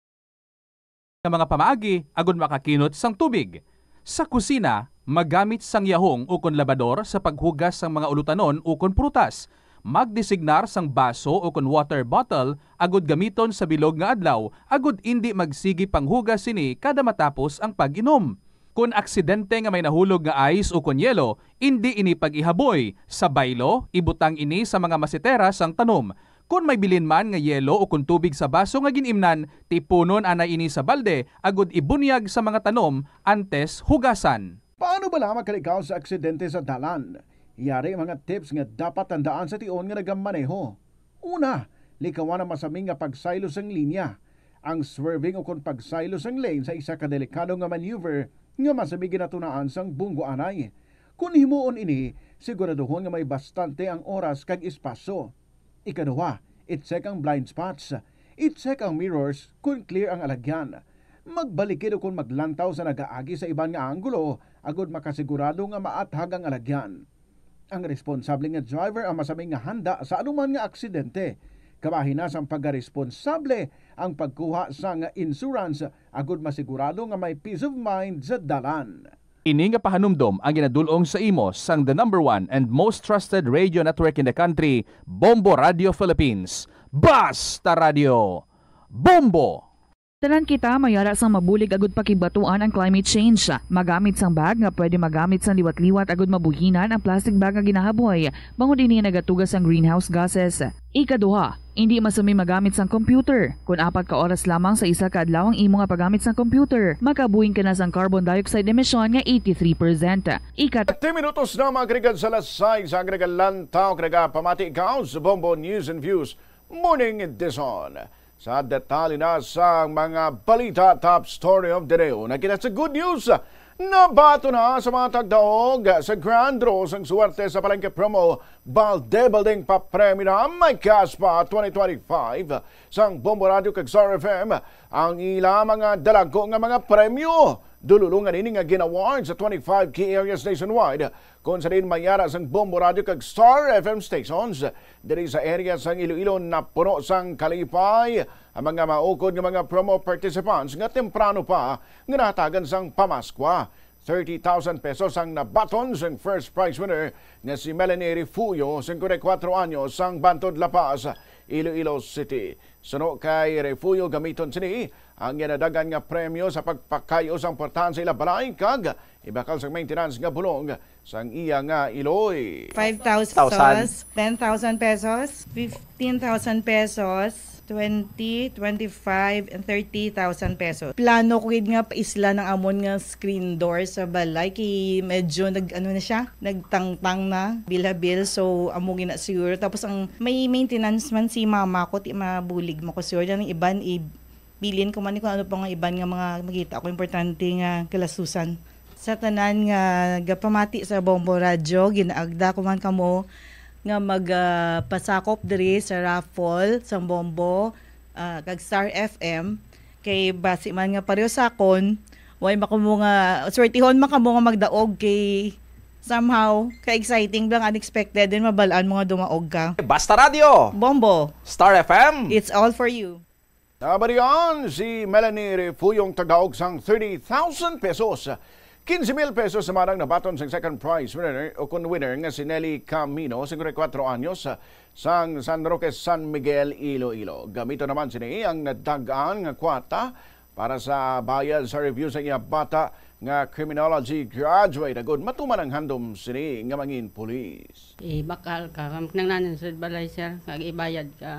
nga mga pamaagi agud makakinot sang tubig. Sa kusina, magamit sang yahong ukon labador sa paghugas sang mga ulutanon ukon prutas. Magdesignar sang baso ukon water bottle agud gamiton sa bilog nga adlaw agud indi magsigi panghugas sini kada matapos ang pag-inom. Kon aksidente nga may nahulog nga ice ukon yelo, indi ini pag-ihaboy. Sa baylo, ibutang ini sa mga masetera sang tanom. Kon may bilin man nga yelo ukon tubig sa baso nga gin-imnan, tipunon anay ini sa balde agud ibunyag sa mga tanom antes hugasan. Paano bala makalikaw sa aksidente sa dalan? Yari ang mga tips nga dapat tandaan sa tion nga nagamaneho. Una, likawan ang masami nga pagsaylo sang linya. Ang swerving ukon pagsaylo sang lane sa isa ka delikado nga maneuver nga masami ginatunaan sang bunggo anay. Kon himuon ini, siguraduhon nga may bastante ang oras kag espasyo. Ikaduha, i-check ang blind spots. I-check ang mirrors kon clear ang alagyan. Magbalikid ukon maglantaw sa nagaagi sa iban nga anggulo agud makasigurado nga maathag ang alagyan. Ang responsable nga driver ang masami nga handa sa anuman nga aksidente. Kabahin na sang pagkaresponsable ang pagkuha sang insurance agud masigurado nga may peace of mind sa dalan. Ini nga pahanumdom ang ginadul-ong sa imo sang the number one and most trusted radio network in the country, Bombo Radio Philippines. Basta Radio, Bombo! Tanan kita mayara sang mabulig agud pakibatuan ang climate change. Magamit sang bag nga pwede magamit sang liwat-liwat agud mabuhinan ang plastic bag nga ginahaboy, bangod ini nagatuga sang greenhouse gases. Ikaduha, indi masami magamit sang computer. Kon apat ka oras lamang sa isa ka adlaw ang imo nga paggamit sang computer, makabuhing ka na sang carbon dioxide emission nga eighty-three percent. Ikat- Ten minutos na, mga karigad, sa alas sais, ang karigad lantaw, karigad pamati ikaw sa Bombo News and Views Morning Edition. Sa detalye na sa mga balita, top story of the day. Una kita sa good news. Nabaton na sa mga tagdaog sa Grand Draw sang Suwerte sa Palengke Promo, balde-baldeng papremyo na may cash pa twenty twenty-five sang Bombo Radio kag Star F M ang ila mga dalagko nga mga premyo. Dululungan ini nga gin-award sa twenty-five key areas nationwide, kung sa diin mayara sang Bombo Radio kag Star F M stations. Diri sa area sang Iloilo, napuno sang kalipay ang mga maukod nga mga promo participants nga temprano pa nga nahatagan sang pamaskwa. Thirty thousand pesos ang nabaton sang first prize winner nga si Melanie Refugio, singkwenta y kuwatro anyos, sang Bantod, La Paz, Iloilo City. Suno kay Refugio, gamiton sini ang ginadagan nga premyo sa pagpakayo sang portahan sa ila balay kag ibakal sang maintenance nga bulong sang iya nga iloy. Five thousand, Thousand. Ten thousand pesos, fifteen thousand pesos, twenty, twenty-five, and thirty thousand pesos. Plano ko gid nga paislan ang amon nga screen door sa balay kay medyo nag, ano na siya, nagtangtang na, bilhabil. So, amo gina siguro. Tapos ang may maintenance man si mama ko, ti mabulig mo ko siguro. Ang iban, i-, bilin ko man kung ano pa nga iban nga mga makita ko importante nga kalasusan. Sa tanan nga gapamati sa Bombo Radyo, ginaagda ko man kamo nga mag, ah, pasakop diri sa raffle sang Bombo, ah, kag Star F M. Kay basi man nga pareho sa akon, way makamo nga, swertihon man kamo nga magdaog kay somehow, ka-exciting lang, unexpected din, mabal-an mo nga dumaog ka. Basta Radyo, Bombo, Star F M. It's all for you. Nabalian si Melanie Refuyong, tagaog sang thirty thousand pesos. Quince mil pesos naman ang nabaton sang second prize winner o kun winner nga si Nelly Camino, singkwenta y kuwatro anyos, sang San Roque, San Miguel, Iloilo. Gamito naman sini ang nadagan nga kwarta para sa bayad sa review sa iya bata nga criminology graduate, agud matuman ang handom sini nga mangin pulis. Ibakal ka, nang nanan sa balay, sir, kag ibayad ka,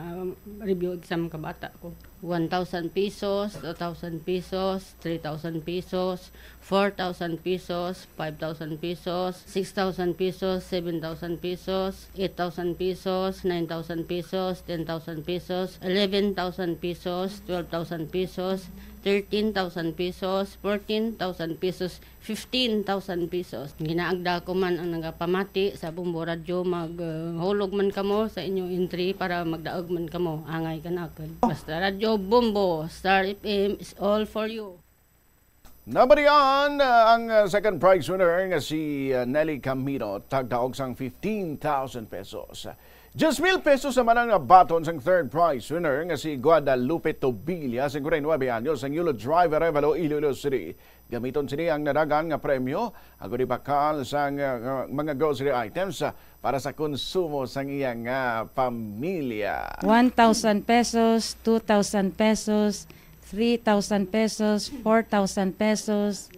review exam ka bata ko. One thousand pesos, two thousand pesos, three thousand pesos, four thousand pesos, five thousand pesos, six thousand pesos, seven thousand pesos, eight thousand pesos, nine thousand pesos, ten thousand pesos, eleven thousand pesos, twelve thousand pesos, thirteen thousand pesos, fourteen thousand pesos, fifteen thousand pesos. Ginaagda ko man ang nagapamati sa Bombo Radyo, mag, uh, hulog man kamo sa inyong entry para magdaog man kamo. Angay kanakon. Basta Radyo Bombo, Star F M is all for you. Nabarian, uh, ang, uh, second prize winner nga si, uh, Nelly Camino, tagdaog sang fifteen thousand pesos. Diyes mil pesos naman ang baton sang third prize winner nga si Guadalupe Tobilla, singkwenta y nuebe anyos, ang Yolo Driver, Revalo, Iloilo City. Gamiton sini ang nadagan nga premyo, agod ibakal sang, uh, mga grocery items, uh, para sa konsumo sang iya nga pamilya. One thousand pesos, two thousand pesos, three thousand pesos, four thousand pesos,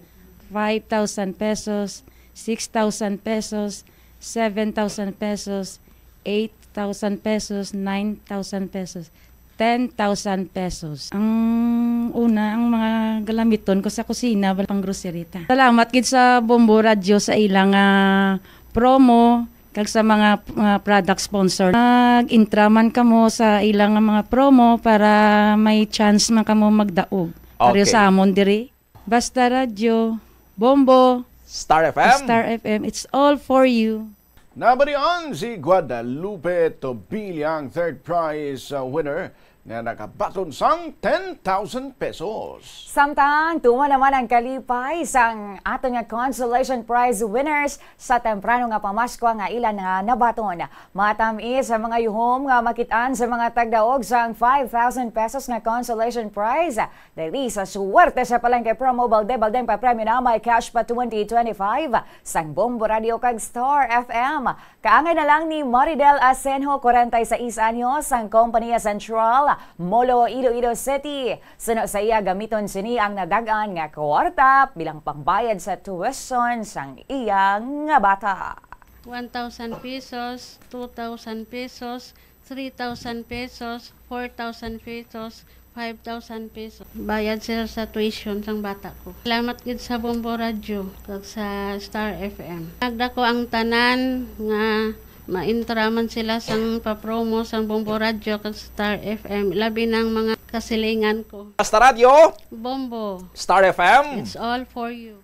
five thousand pesos, six thousand pesos, seven thousand pesos, eight thousand pesos, nine thousand pesos, ten thousand pesos. Ang una, ang mga galamiton ko sa kusina, wala pang grocery ta. Salamat gid sa Bombo Radyo sa ilang, ah, promo, kag sa mga, mga product sponsor. Mag-intra man kamo sa ilang mga promo para may chance man kamo magdaog. Pareho Okay. sa amon diri. Basta Radyo, Bombo, Star F M. Star F M, it's all for you. Nabarian si Guadalupe Tobilia ang third prize, uh, winner nga nakabaton sang ten thousand pesos. Samtang tuman naman ang kalipay sang aton nga consolation prize winners sa temprano nga pamaskwa nga ila na nabaton. Matamis ang mga yuhom nga makit-an sa mga tagdaog sang five thousand pesos nga consolation prize. Diri sa Suwerte sa Palengke promo, balde-baldeng papremyo na may cash pa twenty twenty-five sang Bombo Radio kag Star F M. Kaangay na lang ni Maridel Asenjo, kwarenta y seis anyos, sang Kompanya Sentral, Molo, Iloilo City. Suno sa iya, gamiton sini ang nadag-an nga kwarta bilang pangbayad sa tuition sang iya nga bata. One thousand pesos, two thousand pesos, three thousand pesos, four thousand pesos, five thousand pesos. Bayad sila sa tuition sang bata ko. Salamat gid sa Bombo Radyo kag sa Star F M. Nagdako ang tanan nga maintra man sila sang papromo sang Bombo Radyo kag Star F M, labi na ang mga kasilingan ko. Basta Radyo, Bombo. Star F M. It's all for you.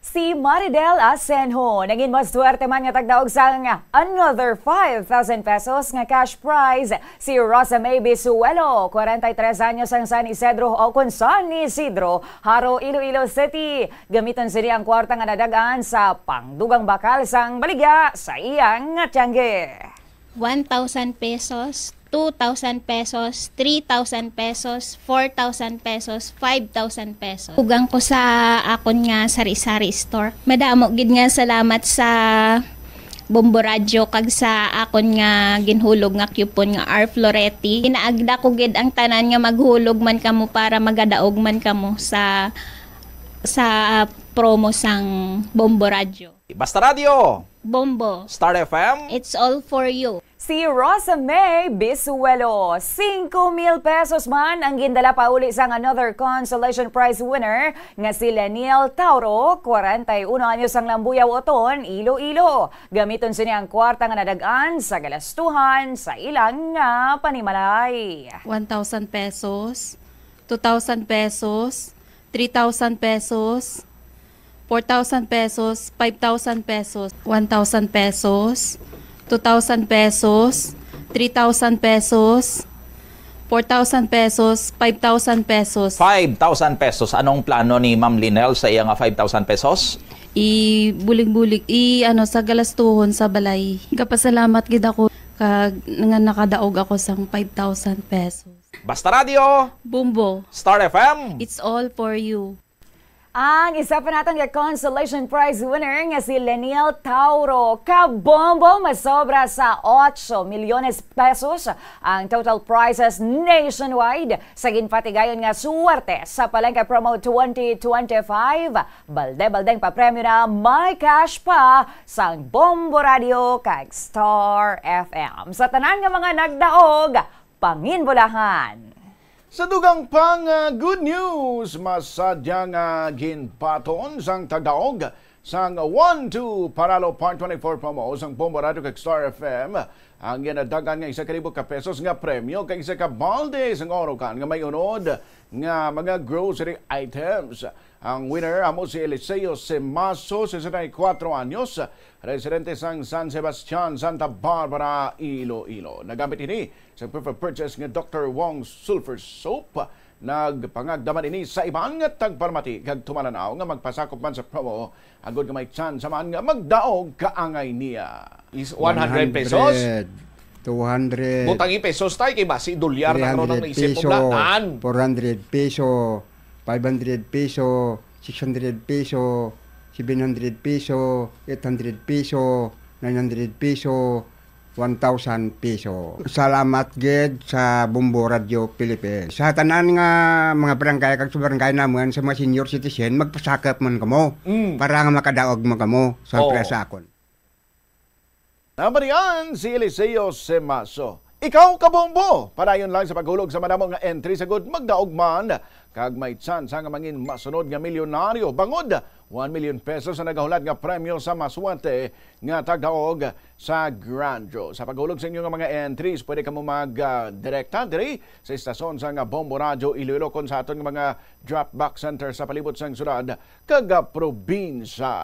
Si Maridel Asenjo, naging mas swerte man nga tagdaog sang another five thousand pesos nga cash prize. Si Rosa May Bisuelo, kwarenta y tres anyos, ang San Isidro, o kon San Isidro, Jaro, Iloilo City. Gamiton sini ang kwarta nga nadag-an sa pangdugang bakal sang baligya sa iyang tiyangge. One thousand pesos, two thousand pesos, three thousand pesos, four thousand pesos, five thousand pesos. Ugang ko sa akon nga sari-sari store. Madamo gid nga salamat sa Bombo Radyo kag sa akon nga ginhulog nga coupon nga R Floretti. Inaagda ko gid ang tanan nga maghulog man kamo para magadaog man kamo sa, sa promo sang Bombo Radyo. Basta Radyo. Bombo. Star F M. It's all for you. Si Rosa May Bisuelo, singko mil pesos man ang gindala pauli sang another consolation prize winner nga si Leniel Tauro, kwarenta y uno anyos, ang Lambuyaw, Oton, Iloilo. Gamiton sini ang kwarta nga nadag-an sa galastuhan sa ilang nga panimalay. One thousand pesos, two thousand pesos, three thousand pesos, four thousand pesos, five thousand pesos, one thousand pesos, two thousand pesos, three thousand pesos, four thousand pesos, five thousand pesos. Five thousand pesos. Anong plano ni Ma'am Linel sa iya nga five thousand pesos? Ibulig-bulig, i-, ano, sa galastuhon sa balay. Kapasalamat gid ako kag nga nakadaog ako sang five thousand pesos. Basta Radyo, Bombo. Star F M. It's all for you. Ang isa pa naton nga consolation prize winner nga si Leniel Tauro. Kabombo, masobra sa ocho milyones pesos ang total prizes nationwide sa ginpatigayon nga Suwerte sa Palengke Promo twenty twenty-five. Balde-baldeng papremyo na may cash pa sang Bombo Radio kag Star F M. Sa tanan nga mga nagdaog, panginbulahan. Sa dugang pa nga good news, masadya nga ginbaton sang tagdaog sang One Two Panalo Part twenty-four promo sang Bombo Radio kag Star F M ang ginadagan nga isa ka libo ka pesos nga premyo kag isa ka balde sang orokan nga may unod nga mga grocery items. Ang winner amo si Eliseo Semaso, sesenta y cuatro anyos, residente sang San Sebastian, Santa Barbara, Iloilo. Nagamit ini sa proof of purchase nga Doctor Wong Sulfur Soap. Nagpangagda man ini sa iban nga tagpalamati kag tumalan-aw nga magpasakop man sa promo agod nga may tsansa man nga magdaog kaangay niya. Is one hundred pesos? One hundred, two hundred, Butangi pesos, tay, kay basi dolyar na karon ang three hundred naisip mo, peso, bla-, tan. Four hundred peso, five hundred peso, six hundred peso, seven hundred peso, eight hundred peso, nine hundred peso, one thousand peso. Salamat gid sa Bombo Radio Philippines. Sa tanan nga mga barangay kag sa barangay naman, sa mga senior citizen, magpasakop man kamo Mm. para nga makadaog man kamo sa Oo. Sa akon. Nabalian si Eliseo Semaso. Ikaw, kabombo, padayon lang sa paghulog sa madamo nga entry sa good magdaog man, kag may tsansa nga mangin masunod nga milyonaryo bangod one million pesos ang nagahulat nga premyo sa maswerte nga tagdaog sa Grand Draw. Sa paghulog sa inyo nga mga entries, pwede kamo mag, ah, direkta diri sa istasyon sa nga Bombo Radio Iloilo kon sa aton nga mga drop box center sa palibot sang syudad kag, ah, probinsya.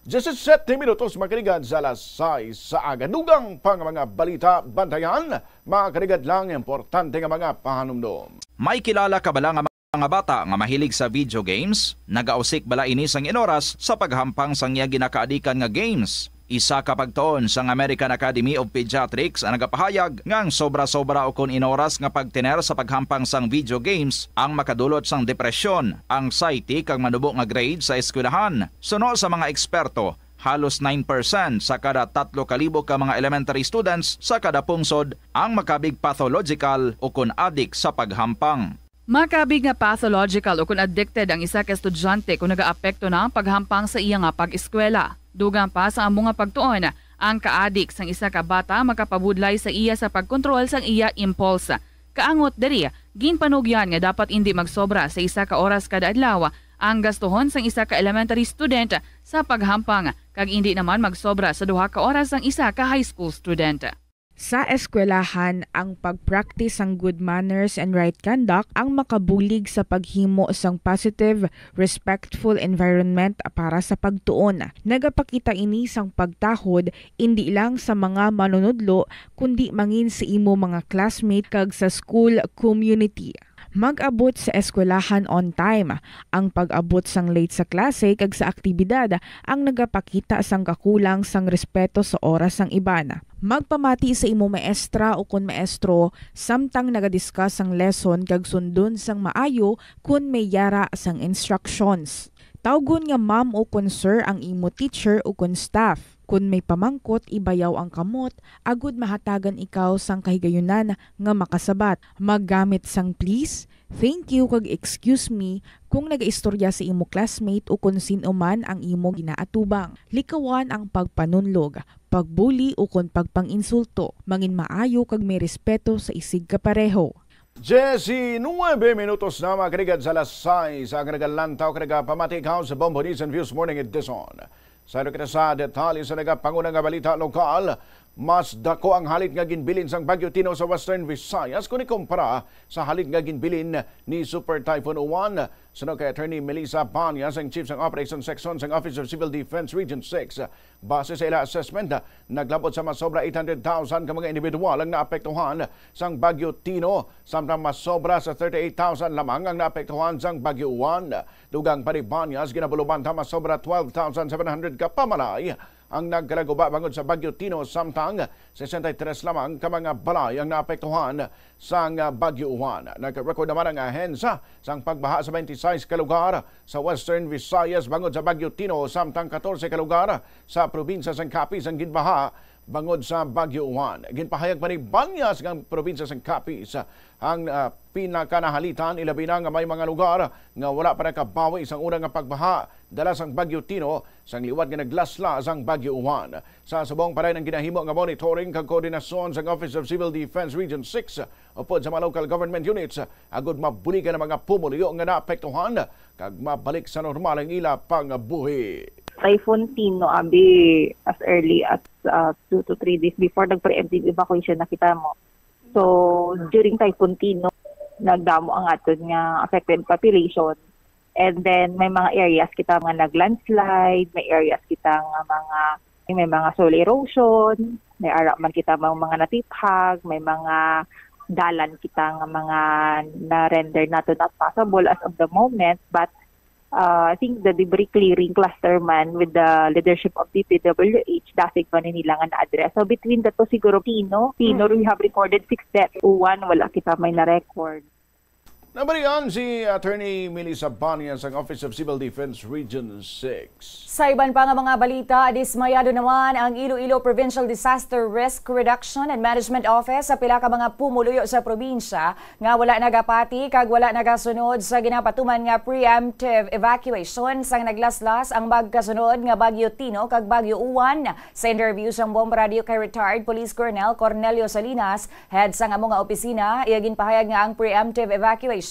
Diyasisiete minutos makaligan sa alas sais sa aga. Dugang pa nga mga balita, bantayan, mga kaligad lang importante nga mga pahanumdom. May kilala ka bala nga mga bata nga mahilig sa video games? Nagausik bala ini sang inoras sa paghampang sang iya ginakaadikan nga games? Isa ka pagtuon sang American Academy of Pediatrics ang nagapahayag nga ang sobra-sobra ukon inoras nga pagtener sa paghampang sang video games ang makadulot sang depresyon, anxiety, kag manubo nga grade sa eskwelahan. Suno sa mga eksperto, halos nine percent sa kada tatlo ka libo ka mga elementary students sa kada pungsod ang makabig pathological ukon adik sa paghampang. Makabig nga pathological ukon addicted ang isa ka estudyante kon nagaapekto na ang paghampang sa iya nga pag-eskwela. Dugang pa sa amo nga pagtuon, ang kaadik sang isa ka bata makapabudlay sa iya sa pagkontrol sang iya impulse. Kaangot diri, ginpanugyan nga dapat indi magsobra sa isa ka oras kada adlaw ang gastuhon sang isa ka elementary student sa paghampang, kag indi naman magsobra sa duha ka oras sang isa ka high school student. Sa eskwelahan, ang pag-practice sang good manners and right conduct ang makabulig sa paghimo sang positive, respectful environment para sa pagtuon. Nagapakita ini sang pagtahod indi lang sa mga manunudlo, kundi mangin sa imo mga classmate kag sa school community. Mag-abot sa eskwelahan on time. Ang pag-abot sang late sa klase kag sa aktibidad ang nagapakita sang kakulang sang respeto sa oras sang iban. Magpamati sa imo maestra ukon maestro samtang naga-discuss sang lesson kag sundon sang maayo kon may yara sang instructions. Tawgon nga ma'am ukon sir ang imo teacher ukon staff. Kon may pamangkot, ibayaw ang kamot agud mahatagan ikaw sang kahigayunan nga makasabat. Maggamit sang please, thank you, kag excuse me kung nagaistorya sa imo classmate ukon sin-o man ang imo ginaatubang. Likawan ang pagpanunlog, pagbuli ukon pagpang-insulto. Mangin maayo kag may respeto sa isigkapareho. Diyesinuebe minutos na, mga kaligad, sa alas sais. Ang nagalantaw kag nagapamati ikaw sa Bombo News and Views Morning Edition. Sa kita sa detalye sa nagapanguna nga balita lokal, mas dako ang halit nga ginbilin sang Bagyo Tino sa Western Visayas kon ikumpara sa halit nga ginbilin ni Super Typhoon Uwan. Suno kay Attorney Melissa Banyas, ang Chief sang Operations Section sang Office of Civil Defense Region six, base sa ila assessment, naglabot sa masobra eight hundred thousand ka mga individual ang naapektuhan sang Bagyo Tino, samtang masobra sa thirty-eight thousand lamang ang naapektuhan sang Bagyo Uwan. Dugang pa ni Banyas, ginabuluban ta masobra twelve thousand seven hundred ka pamilya ang nagkalaguba bangod sa Bagyo Tino, samtang sesenta y tres lamang ka mga balay ang naapektuhan sang Bagyo Uwan. Nagka-record naman ang ahensya sang pagbaha sa twenty-six ka lugar sa Western Visayas bangod sa Bagyo Tino, samtang katorse ka lugar sa probinsya sang Capiz ang ginbaha bangod sa Bagyo Juan. Ginpahayag pa ni Banyas nga ang probinsya sang Capiz ang, ah, pinakanahalitan, ilabi na nga may mga lugar nga wala pa nakabawi sang una nga pagbaha dala sang Bagyo Tino, sang liwat nga naglaslas ang Bagyo Juan. Sa subong pa rin ang ginahimo nga monitoring kag koordinasyon sang Office of Civil Defense Region six upod sa mga local government units agud mabuligan ang mga pumuluyo nga naapektuhan kag mabalik sa normal ang ila pangabuhi. Typhoon Tino, abi, as early as, uh, two to three days before, nag-preemptive evacuation na kita mo. So, during Typhoon Tino, nagdamo ang aton nga affected population. And then, may mga areas kita nga nag-landslide, may areas kita nga mga, may mga soil erosion, may ara man kita mga, mga natiphag, may mga dalan kita nga mga na-render nato not passable as of the moment. But, uh, I think the debris clearing cluster man with the leadership of D P W H, dasig pa ni nila nga na-address. So, between the two, siguro, Tino, Tino, we have recorded six deaths. Juan, wala kita may na-record. Nabalian si Attorney Melissa Banya sang Office of Civil Defense Region six. Sa iban pa nga mga balita, dismayado naman ang Iloilo Provincial Disaster Risk Reduction and Management Office sa pila ka mga pumuluyo sa probinsya nga wala nagapati kag wala nagasunod sa ginapatuman nga preemptive evacuation sang naglaslas ang magkasunod nga Bagyo Tino kag Bagyo Juan. Sa interview sang Bomb Radio kay retired Police Colonel Cornelio Salinas, head sang amo nga opisina, iya ginpahayag nga ang preemptive evacuation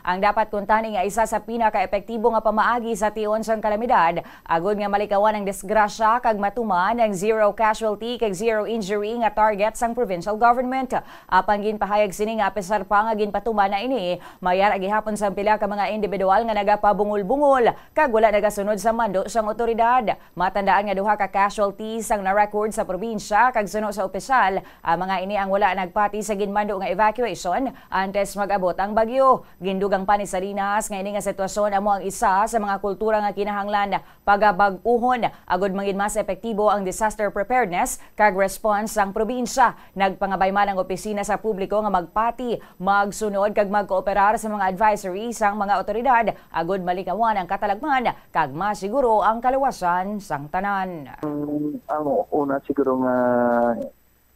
ang dapat kuntani nga isa sa pinakaepektibo nga pamaagi sa tion sang kalamidad, agud nga malikawan ang disgrasya kag matuman ang zero casualty kag zero injury nga target sang provincial government. Apan ginpahayag sini nga apisar pa nga ginpatuman na ini, may ara gihapon sang pila ka mga individual nga nagapabungol-bungol kag wala nagasunod sa mando sang otoridad. Matandaan nga duha ka casualties ang na-record sa probinsya, kag suno sa opisyal, ang mga ini ang wala nagpati sa ginmando nga evacuation antes mag-abot ang bagyo. Gindugang pa ni Salinas nga ini nga sitwasyon amo ang isa sa mga kultura nga kinahanglan pagabag-uhon agud mangin mas epektibo ang disaster preparedness kag response sang probinsya. Nagpangabay man ang opisina sa publiko nga magpati, magsunod kag magkooperar sa mga advisory sang mga otoridad agud malikawan ang katalagman kag masiguro ang kaluwasan sang tanan. Ang, ang una siguro nga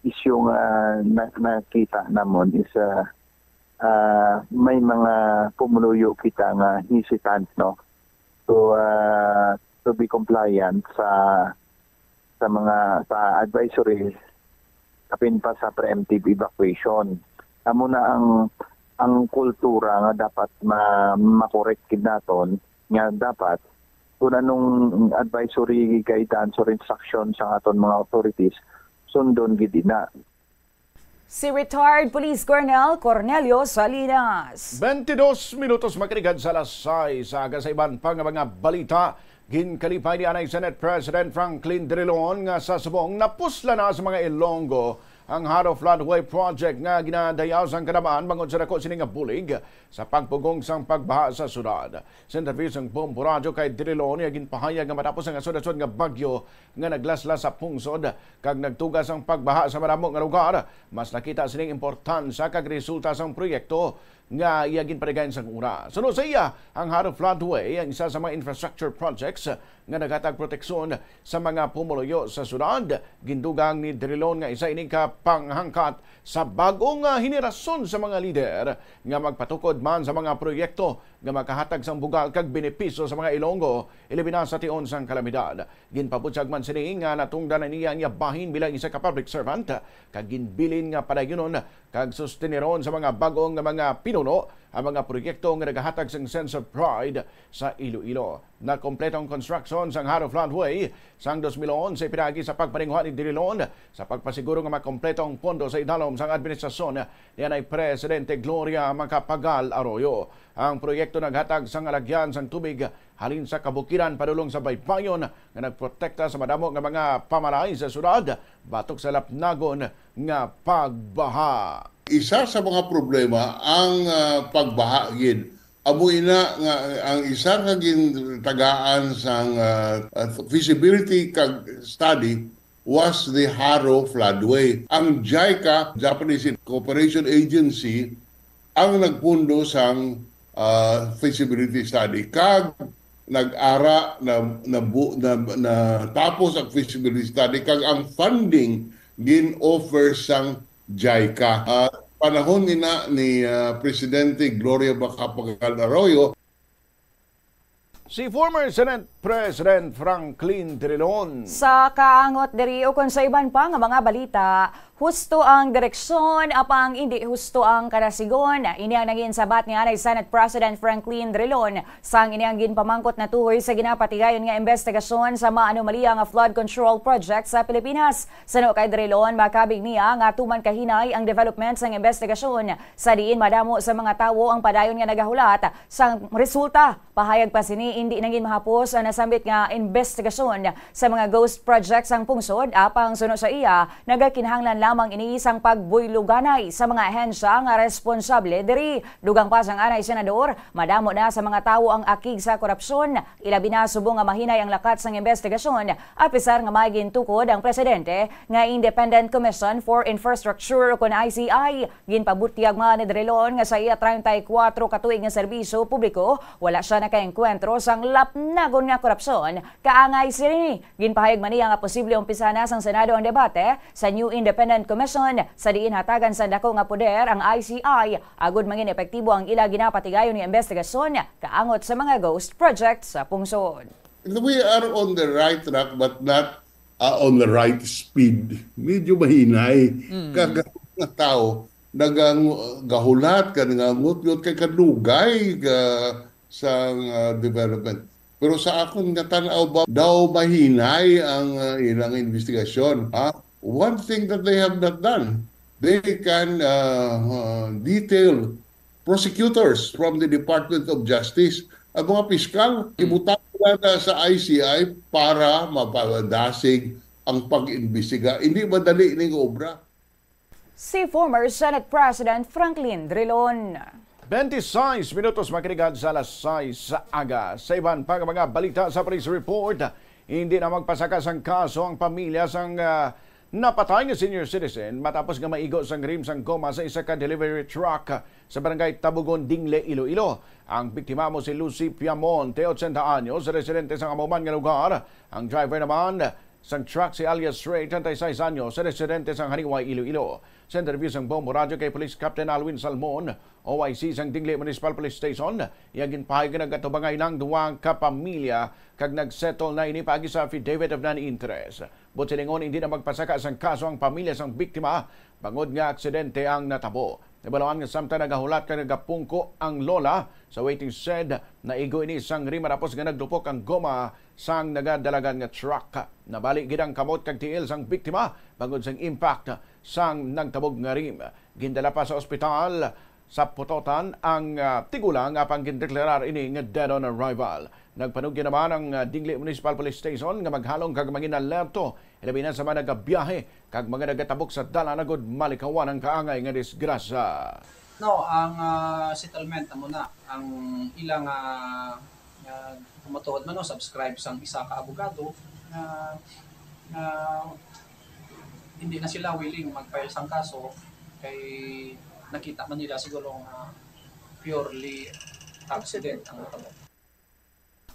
issue nga na-, nakita namon is, ah, ah, may mga pumuluyo kita nga hesitant, no? To, ah, to be compliant sa, sa mga, sa advisory, kapin pa sa preemptive evacuation. Amo na ang, ang kultura nga dapat ma-, ma-correct gid naton, nga dapat kung anong advisory, guidance, or instruction sa aton mga authorities, sundon gid ina. Si retired Police Colonel Cornelio Salinas. Twenty-dos minutos makaligad sa alas sais sa aga. Sa iban pa nga mga balita, ginkalipay ni anay Senate President Franklin Drilon nga sa subong napusla na sa mga Ilonggo ang Haro Floodway Project nga ginadayaw sang kalaban bangod sa dako sini nga bulig sa pagpugong sang pagbaha sa syudad. Sa interview sang Bombo Radyo kay Drilon, iya ginpahayag nga matapos ang asod-asod nga bagyo nga naglaslas sa pungsod kag nagtuga sang pagbaha sa madamo nga lugar, mas nakita sining importansya kag resulta sang proyekto nga iya ginpaligayan sang una. Suno sa iya, ang Haro Floodway ang isa sa mga infrastructure projects nga naghatag proteksyon sa mga pumuluyo sa syudad. Gindugang ni Drilon nga isa ini ka panghangkat sa bag-ong, ah, henerasyon sa mga lider nga magpatukod man sa mga proyekto nga makahatag sang bugal kag benepisyo sa mga Ilonggo, ilabi na sa tion sang kalamidad. Ginpabutyag man sini nga natungdan na niya ang iya bahin bilang isa ka public servant, kag ginbilin nga padayunon kag susteneron sa mga bag-ong nga mga pinuno ang mga proyekto nga nagahatag sang sense of pride sa Iloilo. Nakompleto ang construction sang Haro Floodway sang dos mil onse pinaagi sa pagpaninguha ni Drilon sa pagpasiguro nga makompleto ang pondo sa idalom sang administrasyon ni anay Presidente Gloria Macapagal Arroyo. Ang proyekto naghatag sang alagyan sang tubig halin sa kabukiran padulong sa baybayon nga nagprotekta sa madamo nga mga pamalay sa syudad batok sa lapnagon nga pagbaha. Isa sa mga problema ang, ah, pagbaha gid. Amo ina nga ang isa ka gintagaan sang, ah, ah, feasibility kag study was the Haro Floodway. Ang JICA, Japanese Cooperation Agency, ang nagpundo sang, ah, feasibility study. Kag nag-ara na, na, na, natapos ang feasibility study, kag ang funding gin-offer sang JICA. Ah, panahon ina ni, ah, Presidente Gloria Macapagal Arroyo. Si former Senate President Franklin Drilon. Sa kaangot diri ukon sa iban pa nga mga balita, husto ang direksyon, apang indi husto ang kadasigon. Ini ang nangin sabat ni anay Senate President Franklin Drilon sang ini ang ginpamangkot natuhoy sa ginapatigayon nga investigasyon sa maanomalya nga flood control project sa Pilipinas. Sano kay Drilon, makabig niya nga tuman kahinay ang development sang investigasyon, sa diin madamo sa mga tawo ang padayon nga nagahulat sang resulta. Pahayag pa sini, indi nangin mahapos ang nasambit nga investigasyon sa mga ghost project sang pungsod, apang suno sa iya, nagakinahanglan lamang ini sang pagbuyloganay sa mga ahensya nga responsable diri. Dugang pa sang anay senador, madamo na sa mga tawo ang akig sa korupsyon, ilabi na subong nga mahinay ang lakat sang investigasyon, apisar nga may gintukod ang presidente nga Independent Commission for Infrastructure, kon I C I. Ginpabutyag man ni Drilon nga sa iya treinta y cuatro ka tuig nga serbisyo publiko, wala sia nakaengkwentro sang lapnagon nga korupsyon. Kaangay sini, ginpahayag man niya nga posible umpisa na sang Senado ang debate sa new Independent Commission, sa diin hatagan sang dako nga poder ang I C I agud mangin epektibo ang ila ginapatigayon nga investigasyon kaangot sa mga ghost project sa pungsod. We are on the right track, but not, ah, on the right speed. Medyo mahinay. Kag ang mga tao nagang gahulat, ka nangangutyot kay kadugay ka sa, ah, development. Pero sa akon nga tan-aw ba, daw mahinay ang, ah, ilang investigasyon, ha? One thing that they have not done, they can, ah, ah, detail prosecutors from the Department of Justice. Ang mga piskal, ibutang nila na sa I C I para mapadasig ang pag-imbestiga. Hindi madali ning obra. Si former Senate President Franklin Drilon. Twenty-six minutos makalipas sa alas sais sa aga. Sa iban pa nga mga balita sa police report, hindi na magpasaka sang kaso ang pamilya sang, ah, napatay nga senior citizen matapos nga maigo sang rim sang goma sa isa ka delivery truck sa barangay Tabugon, Dingle, Iloilo. Ang biktima amo si Lucy Piamonte, ochenta anyos, residente sang amo man nga lugar. Ang driver naman sang truck si alias Ray, treinta y seis anyos, residente sang Haniway, Iloilo. Sa interview sang Bombo Radyo kay Police Captain Alwin Salmon, O I C sang Dingle Municipal Police Station, iya ginpahayag nga nagatubangay na ang duha ka pamilya kag nag-settle na ini paagi sa affidavit of non-interest. Buot silingon, hindi na magpasaka sang kaso ang pamilya sang biktima bangod nga aksidente ang natabo. Nabaluan nga samtang nagahulat kag nagapungko ang lola sa waiting shed, naigo ini sang rim matapos nga naglupok ang goma sang nagadalagan nga truck. Nabali gid ang kamot kag tiil sang biktima bangod sang impact sang nagtabog nga rim. Gindala pa sa ospital sa Pototan ang, ah, tigulang, apang gindeklarar ini nga dead on arrival. Nagpanugyan naman ang, ah, Dingle Municipal Police Station nga maghalong kag mangin alerto, ilabi na sa mga nagabiyahe kag mga nagatabok sa dalan, agud malikawan ang kaangay nga disgrasya. No, ang, ah, settlement amo na ang ilang, ah, ah, matuod man, no, subscribe sang isa ka abogado nga, nga hindi na sila willing mag-file sang kaso kay nakita man nila siguro nga purely accident ang natabo.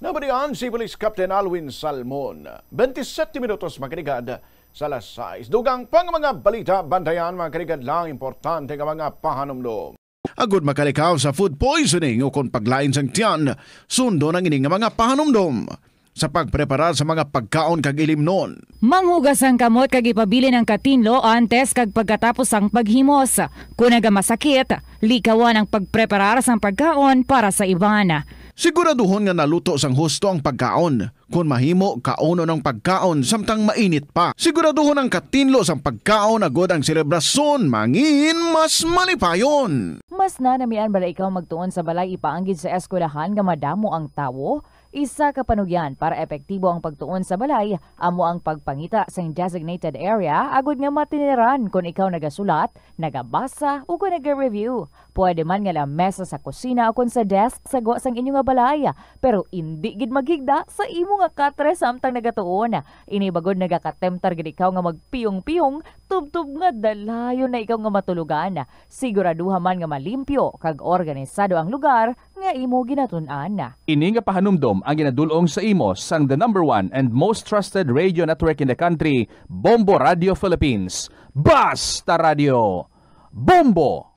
Nabalian si Police Captain Alwin Salmon. Twenty-seven minutos makalipas sa alas sais. Dugang pa nga mga balita, bantayan, mga kaligad, lang importante nga mga pahanumdom. Agud makalikaw sa food poisoning ukon paglain sang tiyan, sundon ang ini nga mga pahanumdom sa pagpreparar sa mga pagkaon kag ilimnon. Manghugas ang kamot kag ipabilin ang katinlo antes kag pagkatapos sang paghimos. Kon nagamasakit, likawan ang pagpreparar sang pagkaon para sa iban. Siguraduhon nga naluto sang husto ang pagkaon. Kon mahimo, kaunon ang pagkaon samtang mainit pa. Siguraduhon ang katinlo sang pagkaon agud ang selebrasyon mangin mas malipayon. Mas nanamian bala ikaw magtuon sa balay ipaanggid sa eskwelahan nga madamo ang tawo? Isa ka panugyan para epektibo ang pagtuon sa balay amo ang pagpangita sing designated area agud nga matiniran kon ikaw nagasulat, nagabasa, o kon naga-review. Pwede man nga lamesa sa kusina o kon sa desk sa gwa sang inyo nga balay, pero indi gid maghigda sa imo nga katre samtang nagatuon. Ini bagod nagakatemtar gid ikaw nga magpiyong-piyong tubtob nga dalayon na ikaw nga matulogan. Siguraduha man nga malimpyo kag organisado ang lugar nga imo ginatun-an. Ini nga pahanumdom ang ginadul-ong sa imo sang the number one and most trusted radio network in the country, Bombo Radio Philippines. Basta Radio, Bombo!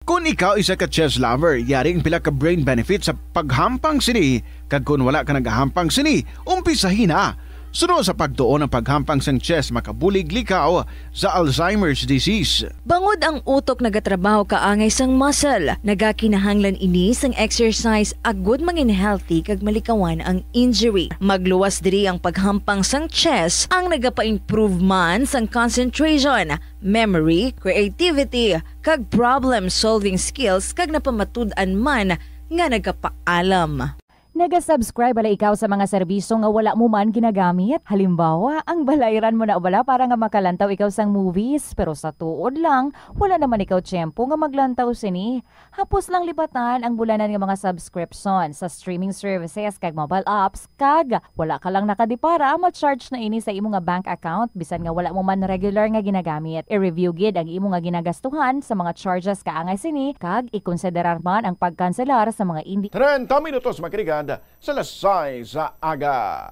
Kung ikaw isa ka chess lover, yari ang pila ka brain benefits sa paghampang sini, kag kung wala ka nagahampang sini, umpisahi na. Suno sa pagtuon, ang paghampang sang chess makabulig likaw sa Alzheimer's disease. Bangod ang utok nagatrabaho kaangay sang muscle, nagakinahanglan ini sang exercise agud mangin healthy kag malikawan ang injury. Magluwas diri ang paghampang sang chess, ang nagapa-improve man sang concentration, memory, creativity, kag problem-solving skills, kag napamatud-an man nga nagapaalam. Naga-subscribe bala ikaw sa mga serbisyo nga wala mo man ginagamit? Halimbawa, ang balayran mo na bala para nga makalantaw ikaw sang movies, pero sa tuod lang, wala naman ikaw tiyempo nga maglantaw sini. Hapos lang lipatan ang bulanan nga mga subscription sa streaming services kag mobile apps, kag wala ka lang nakadipara, ma-charge na ini sa imo nga bank account bisan nga wala mo man regular nga ginagamit. I-review gid ang imo nga ginagastuhan sa mga charges kaangay sini, kag ikonsiderar man ang pagkanselar sa mga indi Treinta minutos, mga kaligad, sa alas sais sa aga.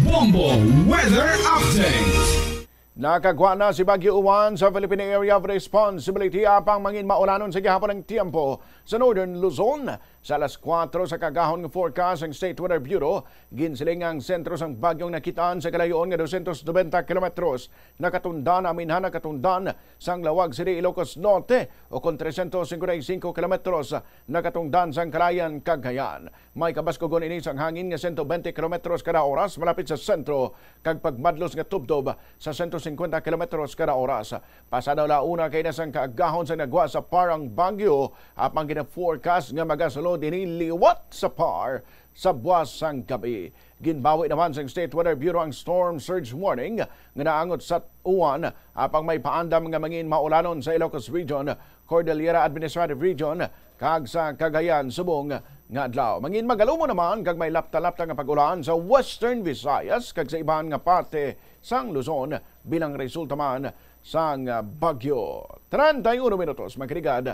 Bombo Weather Update. Nakagwa na si Baguio Juan sa Philippine Area of Responsibility, apang mangin maulanon sa gihapon ang tiempo sa Northern Luzon. Sa alas kuwatro sa kaagahon nga forecast sang State Weather Bureau, ginsiling ang sentro sang bagyong nakitaan sa kalayoon nga dosyentos nobenta kilometros nakatundan, aminhan nakatundan sang Laoag City, Ilocos Norte, o kon tresyentos singkwenta y singko kilometros nakatungdan sang Kalayan, Cagayan. May kabaskugon ini sang hangin nga sento bente kilometros kada oras malapit sa sentro, kag pagmadlos nga tubtob sa sento singkwenta kilometros kada oras. Pasado la una kaina sang kaagahon sang nagwa sa PAR ang bagyo, apang gina-forecast nga magasulod ini liwat sa PAR sa buwas sang gab-i. Ginbawi naman sang State Weather Bureau ang storm surge warning nga naangot sa Juan, apang may paandam nga mangin maulanon sa Ilocos Region, Cordillera Administrative Region, kag sa Cagayan subong nga adlaw. Mangin magalumo naman kag may lapta-lapta nga pag-ulan sa Western Visayas kag sa iban nga parte sang Luzon bilang resulta man sang bagyo. Treinta y uno minutos, mga kaligad,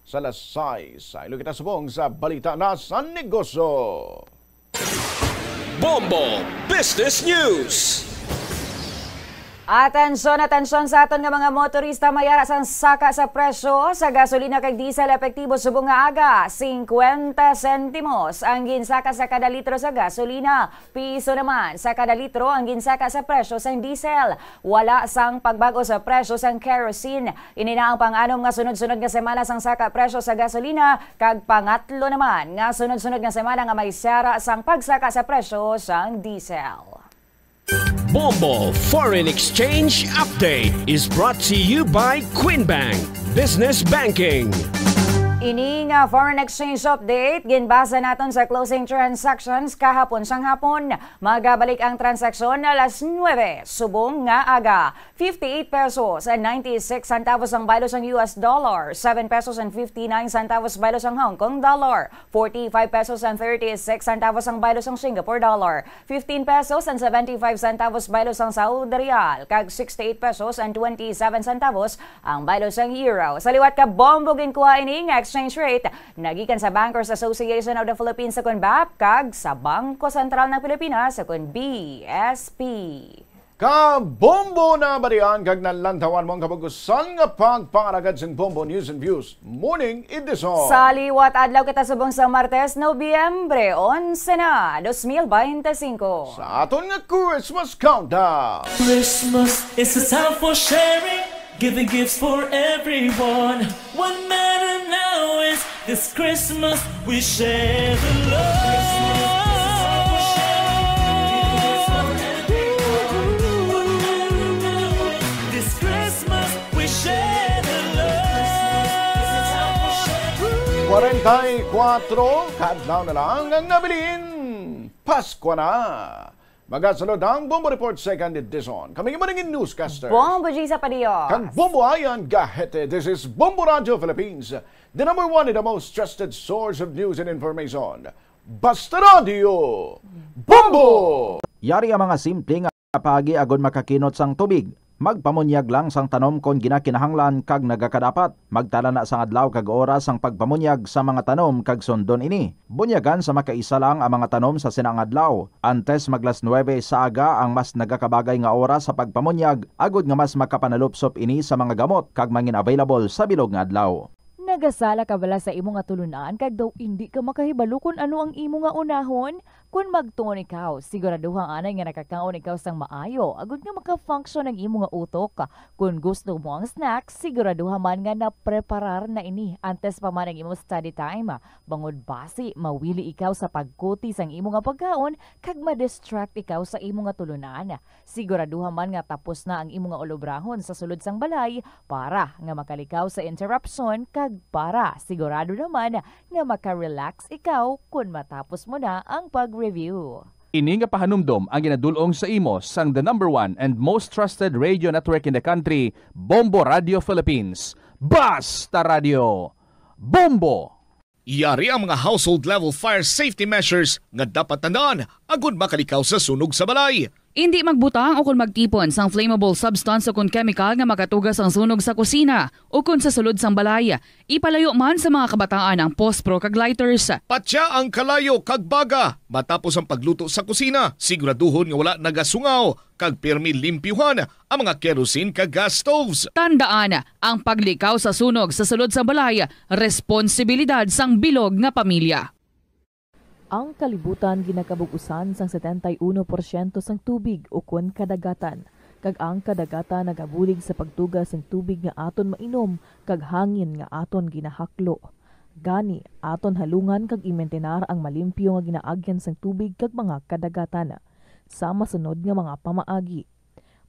sa alas sais. Sa ilo kita subong sa balita na sa negosyo. Bombo Business News. Atensyon, atensyon sa aton nga mga motorista, may ara sang saka sa presyo sa gasolina kag diesel epektibo subong nga aga. Singkwenta sentimos ang ginsaka sa kada litro sa gasolina. Piso naman sa kada litro ang ginsaka sa presyo sang diesel. Wala sang pagbag-o sa presyo sang kerosene. Ini na ang pang-anom nga sunod-sunod nga semana sang saka presyo sa gasolina, kag pangatlo naman nga sunod-sunod nga semana nga may sara sang pagsaka sa presyo sang diesel. Bombo Foreign Exchange Update is brought to you by Queen Bank Business Banking. Ini nga foreign exchange update ginbasa naton sa closing transactions kahapon sang hapon. Magabalik ang transaksyon alas nuebe subong nga aga. Fifty-eight pesos and ninety-six centavos ang baylo sang U S dollar, seven pesos and fifty-nine centavos baylo sang Hong Kong dollar, forty-five pesos and thirty-six centavos ang baylo sang Singapore dollar, fifteen pesos and seventy-five centavos baylo sang Saudi rial, kag sixty-eight pesos and twenty-seven centavos ang baylo sang euro. Sa liwat ka bombo ginkuha ini nga exchange rate nagikan sa Bankers Association of the Philippines, sa kon BAP, kag sa Bangko Sentral ng Pilipinas, sa kon B S P. Kabombo na barian kag nalantawan mo ang kabagusan nga pagpangalagad sang Bombo News and Views Morning Edition. Sa liwat adlaw kita subong sa Martes, Nobyembre onse na, dos mil bente singko. Sa aton nga Christmas countdown. Christmas is a time for sharing, giving gifts for everyone. What matter now is this Christmas we share the love. This Christmas we share the love. Kwarenta y kuwatro ka adlaw na lang ang nabilin. Pasko na. Magasulod ang Bombo Report Second Edition. Kami ang inyong newscaster, Bombo G sa Padio. Kag Bombo Ayan Gahete. This is Bombo Radio Philippines, the number one and the most trusted source of news and information. Basta Radio, Bombo! Yari ang mga simple nga paagi agod makakinot sang tubig. Magpamunyag lang sang tanom kon ginakinahanglan kag nagakadapat. Magtala na sang adlaw kag oras sang pagpamunyag sa mga tanom kag sundon ini. Bunyagan sa makaisa lang ang mga tanom sa sina nga adlaw. Antes maglas nuwebe sa aga ang mas nagakabagay nga oras sa pagpamunyag, agod nga mas makapanalupsop ini sa mga gamot kag mangin-available sa bilog nga adlaw. Nagasala ka bala sa imo nga tulunan kag daw indi ka makahibalo kon ano ang imo nga unahon? Kon magtuon ikaw, siguraduha anay nga nakakaon ikaw sang maayo agod nga maka-function ang imo nga utok. Kon gusto mo ang snack, siguraduha man nga napreparar na ini antes pa man ang imo study time. Bangod basi, mawili ikaw sa pagkuti sang imo nga pagkaon kag ma-distract ikaw sa imo nga tulunan. Siguraduha man nga tapos na ang imo nga ulobrahon sa sulod sang balay para nga makalikaw sa interruption kag para sigurado naman nga maka-relax ikaw kon matapos mo na ang pag-review. Ini nga pahanumdom ang ginadul-ong sa imo sang the number one and most trusted radio network in the country, Bombo Radio Philippines. Basta Radio! Bombo! Yari ang mga household level fire safety measures nga dapat tandaan agud makalikaw sa sunog sa balay. Indi magbutang o kon magtipon sang flammable substance o kon chemical nga makatuga sang sunog sa kusina o kon sa sulod sang balay. Ipalayo man sa mga kabataan ang pospro kag lighters. Patya ang kalayo kag baga matapos ang pagluto sa kusina. Siguraduhon nga wala nagasungaw kag pirmi limpyuhan ang mga kerosene kag gas stoves. Tandaan, ang paglikaw sa sunog sa sulod sang balay, responsibilidad sang bilog nga pamilya. Ang kalibutan ginakabug-usan sang setenta y uno porsyento sang tubig ukon kadagatan, kag ang kadagatan nagabulig sa pagtuga sing tubig nga aton mainom kag hangin nga aton ginahaklo. Gani, aton halungan kag imintenar ang malimpyo nga ginaagyan sang tubig kag mga kadagatan. Sa masunod nga mga pamaagi,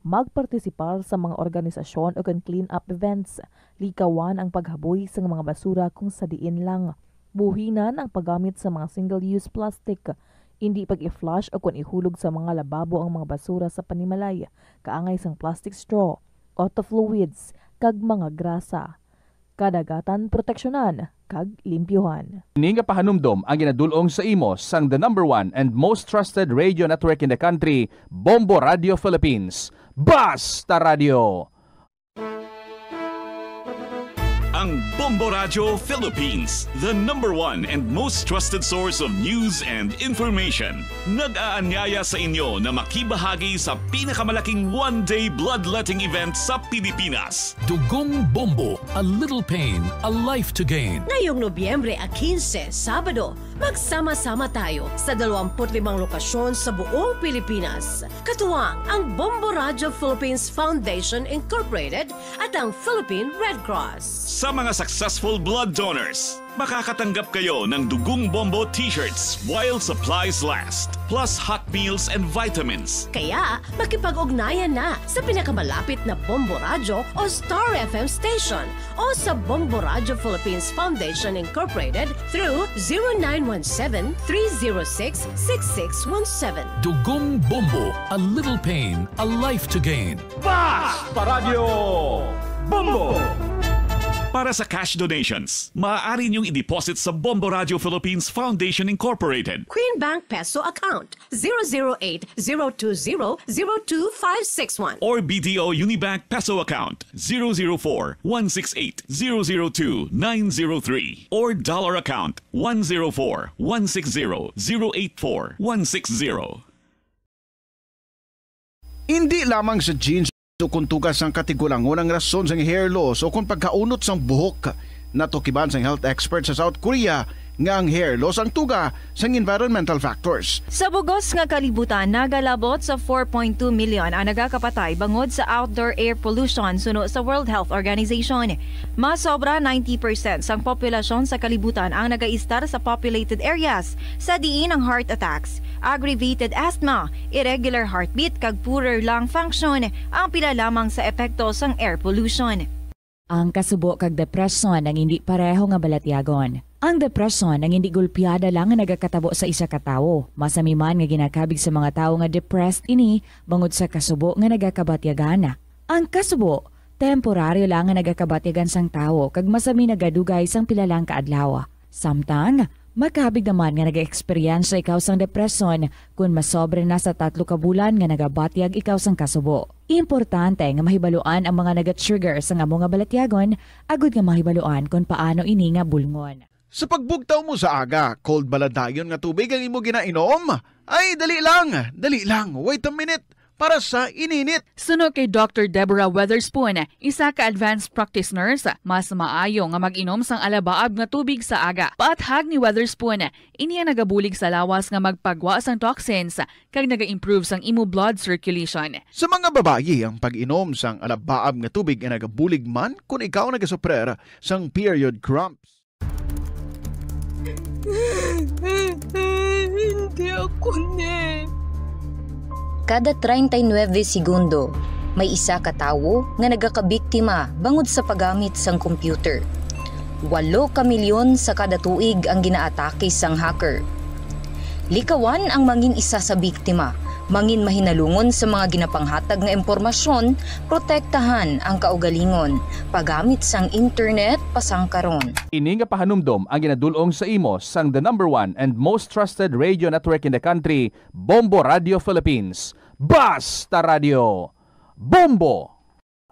magpartisipar sa mga organisasyon ukon clean-up events. Likawan ang paghaboy sang mga basura kung sa diin lang. Buhinan ang paggamit sa mga single-use plastic. Indi pag-i-flush ukon ihulog sa mga lababo ang mga basura sa panimalay, kaangay sang plastic straw, auto fluids, kag mga grasa. Kadagatan proteksyonan kag limpyuhan. Ini nga pahanumdom ang ginadul-ong sa imo sang the number one and most trusted radio network in the country, Bombo Radio Philippines. Basta Radio! Ang Bombo Radio Philippines, the number one and most trusted source of news and information, nag-aanyaya sa inyo na makibahagi sa pinakamalaking one-day bloodletting event sa Pilipinas. Dugong Bombo, a little pain, a life to gain. Ngayong Nobyembre a quince, Sabado, magsama-sama tayo sa dalawampu't limang lokasyon sa buong Pilipinas, katuwang ang Bombo Radio Philippines Foundation Incorporated at ang Philippine Red Cross. Sa mga successful blood donors, makakatanggap kayo ng Dugong Bombo t-shirts while supplies last, plus hot meals and vitamins. Kaya, makipag-ugnayan na sa pinakamalapit na Bombo Radyo o Star F M station o sa Bombo Radyo Philippines Foundation Incorporated through zero nine one seven, three zero six, six six one seven. Dugong Bombo, a little pain, a life to gain. Basta Radio Bombo! Para sa cash donations, maaari niyong i-deposit sa Bombo Radio Philippines Foundation Incorporated. Queen Bank Peso Account, zero zero eight, zero two zero, zero two five six one. Or B D O Unibank Peso Account, zero zero four, one six eight, zero zero two, nine zero three. Or Dollar Account, one zero four, one six zero, zero eight four, one six zero. Indi lamang sa genes ukon tuga sang katigulangon ang rason sang hair loss ukon pagkaunot sang buhok. Natukiban sang health expert sa South Korea nga ang hair loss ang tuga sang environmental factors. Sa bug-os nga kalibutan, nagalabot sa four point two million ang nagakapatay bangod sa outdoor air pollution suno sa World Health Organization. Mas sobra ninety percent sang populasyon sa kalibutan ang nagaistar sa populated areas, sa diin ang heart attacks, aggravated asthma, irregular heartbeat, kag poorer lung function ang pila lamang sa epekto sang air pollution. Ang kasubo kag depresyon ang indi pareho nga balatyagon. Ang depresyon ang indi golpeada lang nga nagakatabo sa isa ka tawo. Masami man nga ginakabig sa mga tawo nga depressed ini bangod sa kasubo nga nagakabatyagan. Ang kasubo, temporaryo lang nga nagakabatyagan sang tawo kag masami nagadugay sang pila lang ka adlaw. Samtang, Makabig naman nga nag-eksperyensya ikaw sang depresyon kon masobra na sa tatlo ka bulan nga nagabatyag ikaw sang kasubo. Importante nga mahibaluan ang mga naga-trigger sang amo nga balatyagon agud nga mahibaluan kon paano ini nga bulngon. Sa pagbugtaw mo sa aga, cold bala dayon nga tubig ang imo ginainom? Ay, dali lang, dali lang, wait a minute. Para sa ininit. Suno kay Doctor Deborah Weatherspoon, isa ka advanced practice nurse, mas maayo nga mag-inom sang alabaab nga tubig sa aga. Paathag ni Weatherspoon, ini ang nagabulig sa lawas nga magpagwa sang toxins kag naga-improve sang imo blood circulation. Sa mga babayi, ang pag-inom sang alabaab nga tubig ay nagabulig man kon ikaw nagasuprer sang period cramps. Hindi ako ni. Kada treinta y nueve segundo, may isa ka tawo nga nagakabiktima bangod sa paggamit sang computer. Walo ka milyon sa kada tuig ang ginaatake sang hacker. Likawan ang mangin isa sa biktima, mangin mahinalungon sa mga ginapanghatag nga impormasyon, protektahan ang kaugalingon, paggamit sang internet pasangkaron. Ini nga pahanumdom ang ginadul-ong sa imo sang the number one and most trusted radio network in the country, Bombo Radio Philippines. Basta Radio, Bombo!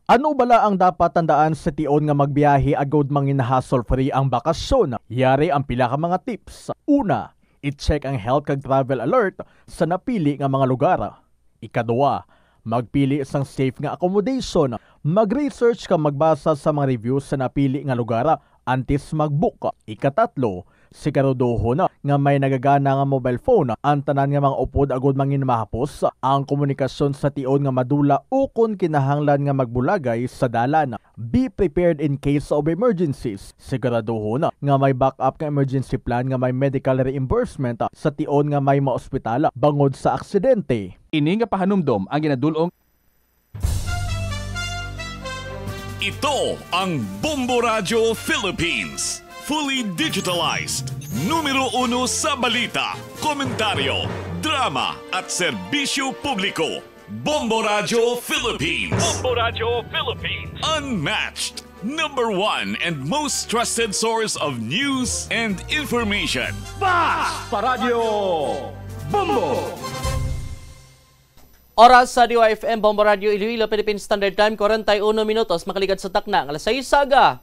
Ano bala ang dapat tandaan sa tion nga magbiyahe agud mangin hassle-free ang bakasyon? Yari ang pila ka mga tips. Una, i-check ang health kag travel alert sa napili nga mga lugar. Ikaduha, magpili sang safe nga accommodation. Mag-research kag magbasa sa mga reviews sa napili nga lugar antes mag-book. Ikatatlo, siguraduhon nga may nagagana nga mobile phone ang tanan nga mga upod agud mangin mahapos ang komunikasyon sa tion nga madula ukon kinahanglan nga magbulagay sa dalan. Be prepared in case of emergencies. Siguraduhon nga may backup nga emergency plan nga may medical reimbursement sa tion nga may maospital bangod sa aksidente. Ini nga pahanumdom ang ginadul-ong. Ito ang Bombo Radyo Philippines. Fully digitalized. Numero uno sa balita, komentaryo, drama, at serbisyo publiko. Bombo Radyo Philippines. Bombo Radyo Philippines. Unmatched. Number one and most trusted source of news and information. Basta Radyo Bombo! Oras sa D Y F M Bombo Radio Iloilo, Philippine Standard Time, kwarenta y uno minutos, makaligad sa takna nga alas sais sa aga.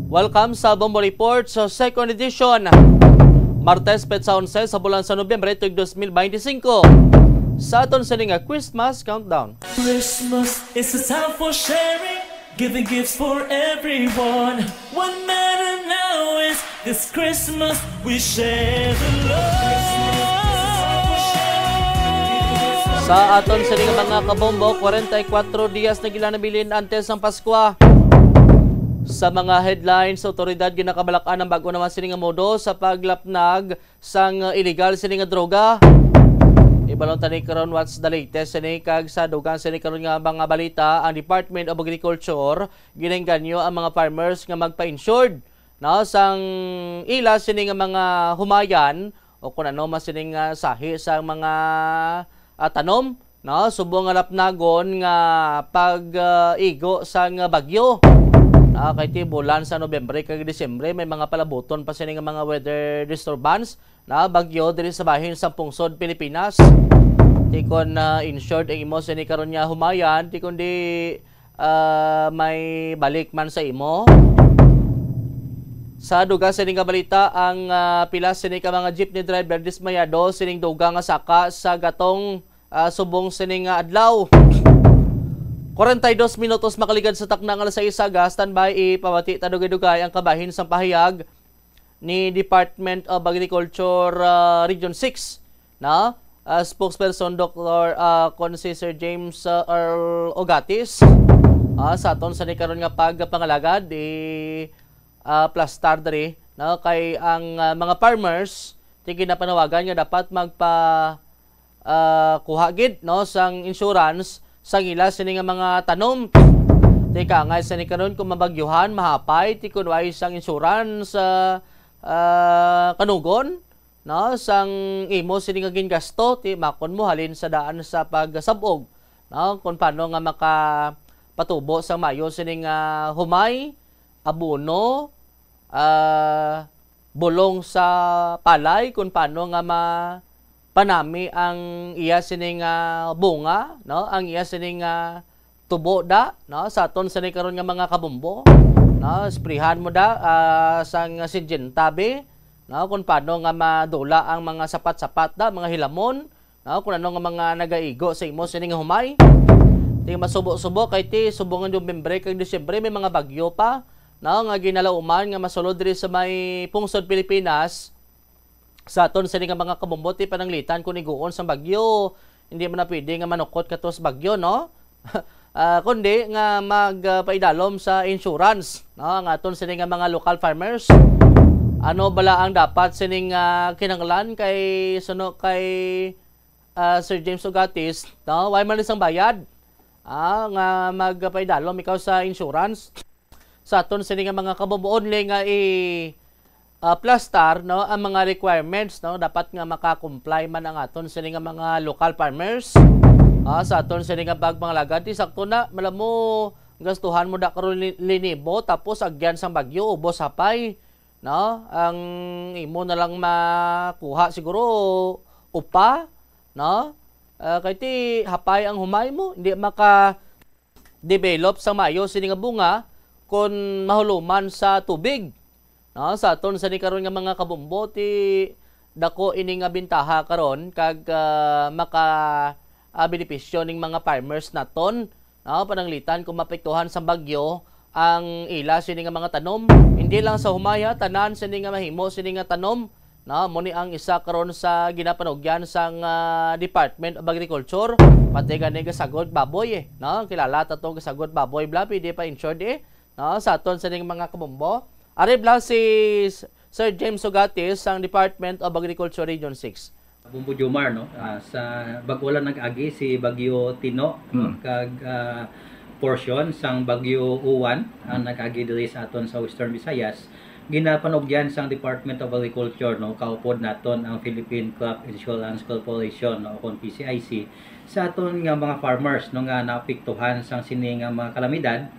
Welcome sa Bombo Report sa second edition. Martes, petsa onse sa bulan sa Nobyembre, tuig dos mil beintisinko. Sa aton sini nga Christmas countdown. Christmas is a time for sharing, giving gifts for everyone. What matter now is this Christmas we share the love. Sa aton sini nga mga kabombo, kwarenta y kuwatro dias na gila nabilin antes ang Paskwa. Sa mga headlines, otoridad ginakabalak-an ang bag-o naman sini nga modo sa paglapnag sang illegal sini nga droga. Ibalon tani karon what's the latest sini, kag sa dugang sini karon nga mga balita, ang Department of Agriculture ginengganyo ang mga farmers nga magpa-insured, no, sang ila sini nga mga humayan o kun ano man sini nga sahi sa mga, ah, tanom, no, subong nga lapnagon nga pag, ah, igo sang bagyo. Ah, kay ti bulan sa Nobyembre kag Disyembre may mga palabuton pa sini nga mga weather disturbance, na bagyo diri sa bahin sa pungsod Pilipinas. Ti kon, ah, insured ang imo sini karon nga humayan, ti kon di, ah, may balik man sa imo. Sa dugang sini nga balita, ang, ah, pila sini ka mga jeepney driver dismayado sining dugang nga saka sa Gatong, ah, subong sini nga adlaw. Kwarenta y dos minutos makaligad sa takna nga alas sais sa aga, standby, ipabati ta dugay-dugay ang kabahin sang pahayag ni Department of Agriculture, ah, Region six, na, ah, spokesperson Doktor, ah, kon si Sir James, ah, Earl Ogatis, ah, sa aton sini karon nga pagpangalagad, i, ah, plastar diri, no, kay ang, ah, mga farmers ti ginapanawagan nga dapat magpa ah, kuha gid, no, sang insurance sang ila sini nga mga tanom. Ti kaangay sini karon kung mabagyuhan, mahapay, ti kun way sang insurance, ah, ah, kanugon, no, sang imo sini nga gingasto, ti makon mo halin sa daan sa pagsab-og, no, kung paano nga makapatubo sang mayo sini nga humay, abono, ah, bulong sa palay kung paano nga mapanami ang iya sini nga bunga, no? Ang iya sini nga tubo da, no? Sa aton sini karon nga mga kabumbo, no? Sprihan mo da, ah, sang Syngenta bi, no? Kung paano nga madula ang mga sapat-sapat da, mga hilamon, no? Kung ano nga mga nagaigo sa imo sini nga humay. Ti masubo-subo kay ti subong nga Nobyembre kag Disyembre may mga bagyo pa, no? Nga ginalauman nga masulod diri sa may pungsod Pilipinas. Sa aton sini nga mga kabumbo, ti pananglitan kung iguon sang bagyo, hindi man na pwede nga manukot kato sa bagyo, no? Ah, kundi nga mag, ah, paidalom sa insurance, no? Ang aton sini nga mga local farmers. Ano bala ang dapat sining, ah, kinahanglan kay suno kay, ah, Sir James Ugatis, no? Why man isang bayad? Ah, nga magpaidalom ikaw sa insurance? Sa aton sini nga mga kabumbo, only nga i, ah, plastar, no, ang mga requirements, no, dapat nga maka-comply man ang aton sini nga mga local farmers. Ah, sa aton sini nga pagpangalagad, ti sakto na, malamo gastuhan mo da karon li-, linibo, tapos agyan sang bagyo, ubos hapay, no? Ang imo na lang makuha siguro upa, no? Ah, kay ti hapay ang humay mo, hindi maka develop sang maayo sini nga bunga kon mahuluman sa tubig. No, sa aton sini karon nga mga kabumbo, ti dako ini nga bintaha karon kag, ah, maka, ah, benepisyo ning mga farmers naton. No, pananglitan kung maapektuhan sang bagyo ang ila sini nga mga tanom. Hindi lang sa humay, ha, tanan sini nga mahimo sini nga tanom. No, mo ni ang isa karon sa ginapanugyan sang, ah, Department of Agriculture, pati gani gasagod baboy, eh, no? Kilala ta to gasagod baboy, bla, pwede pa insured, eh, no? Sa aton sining mga kabumbo. Ari bla si S-, Sir James Sugatis sang Department of Agriculture Region six. Bumbo Jomar, no? Ah, sa bag-o lang nag-agi si Bagyo Tino, no? Mm. Kag, ah, portion sang Bagyo Uwan ang nag-agi diri sa aton sa Western Visayas. Ginapanugyan sang Department of Agriculture, no, kaupod naton ang Philippine Crop Insurance Corporation, no, o kon P C I C, sa aton nga mga farmers, no, nga naapektuhan sang sini nga mga kalamidad,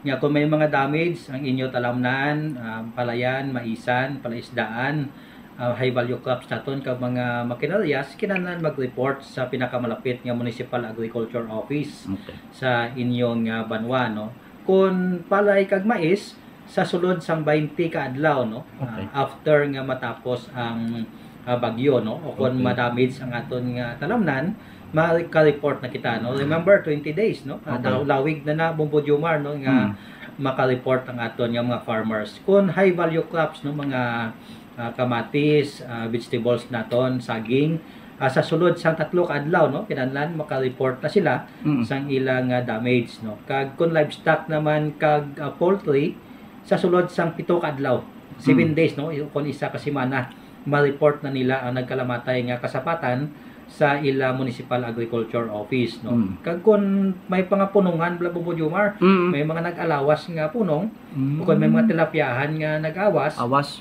nga kung may mga damage ang inyo talamnan, ah, palayan, maisan, palaisdaan, ah, high value crops naton kag mga makinarias, kinahanglan mag-report sa pinakamalapit nga Municipal Agriculture Office Okay. sa inyong, ah, banwa, no. Kung palay kag mais, sa sulod sang twenty ka adlaw, no? Okay. Ah, after nga matapos ang, ah, bagyo, no? O kung Okay. ma-damage ang aton nga talamnan, maka-report na kita, no? Remember, twenty days, no? Ah, Okay. daw-, lawig na na, Bumbo Jomar, no? Nga Hmm. maka-report ang aton nga mga farmers. Kung high value crops, no? Mga, ah, kamatis, ah, vegetables naton, saging, ah, sa sulod sang tatlo ka adlaw, no? Kinahanglan maka-report na sila Mm. sang ilang, ah, damage, no? Kag kung livestock naman kag, ah, poultry, sa sulod sang pito ka adlaw, seven Mm. days, no? Kung isa ka semana, ma-report na nila ang nagkalamatay nga kasapatan sa ila Municipal Agriculture Office, no? Mm. Kag kung may mga punongan, bla, Bumbo Jomar, Mm. may mga nag-alawas nga punong, Mm. o kung may mga tilapiahan nga nag-awas, Awas.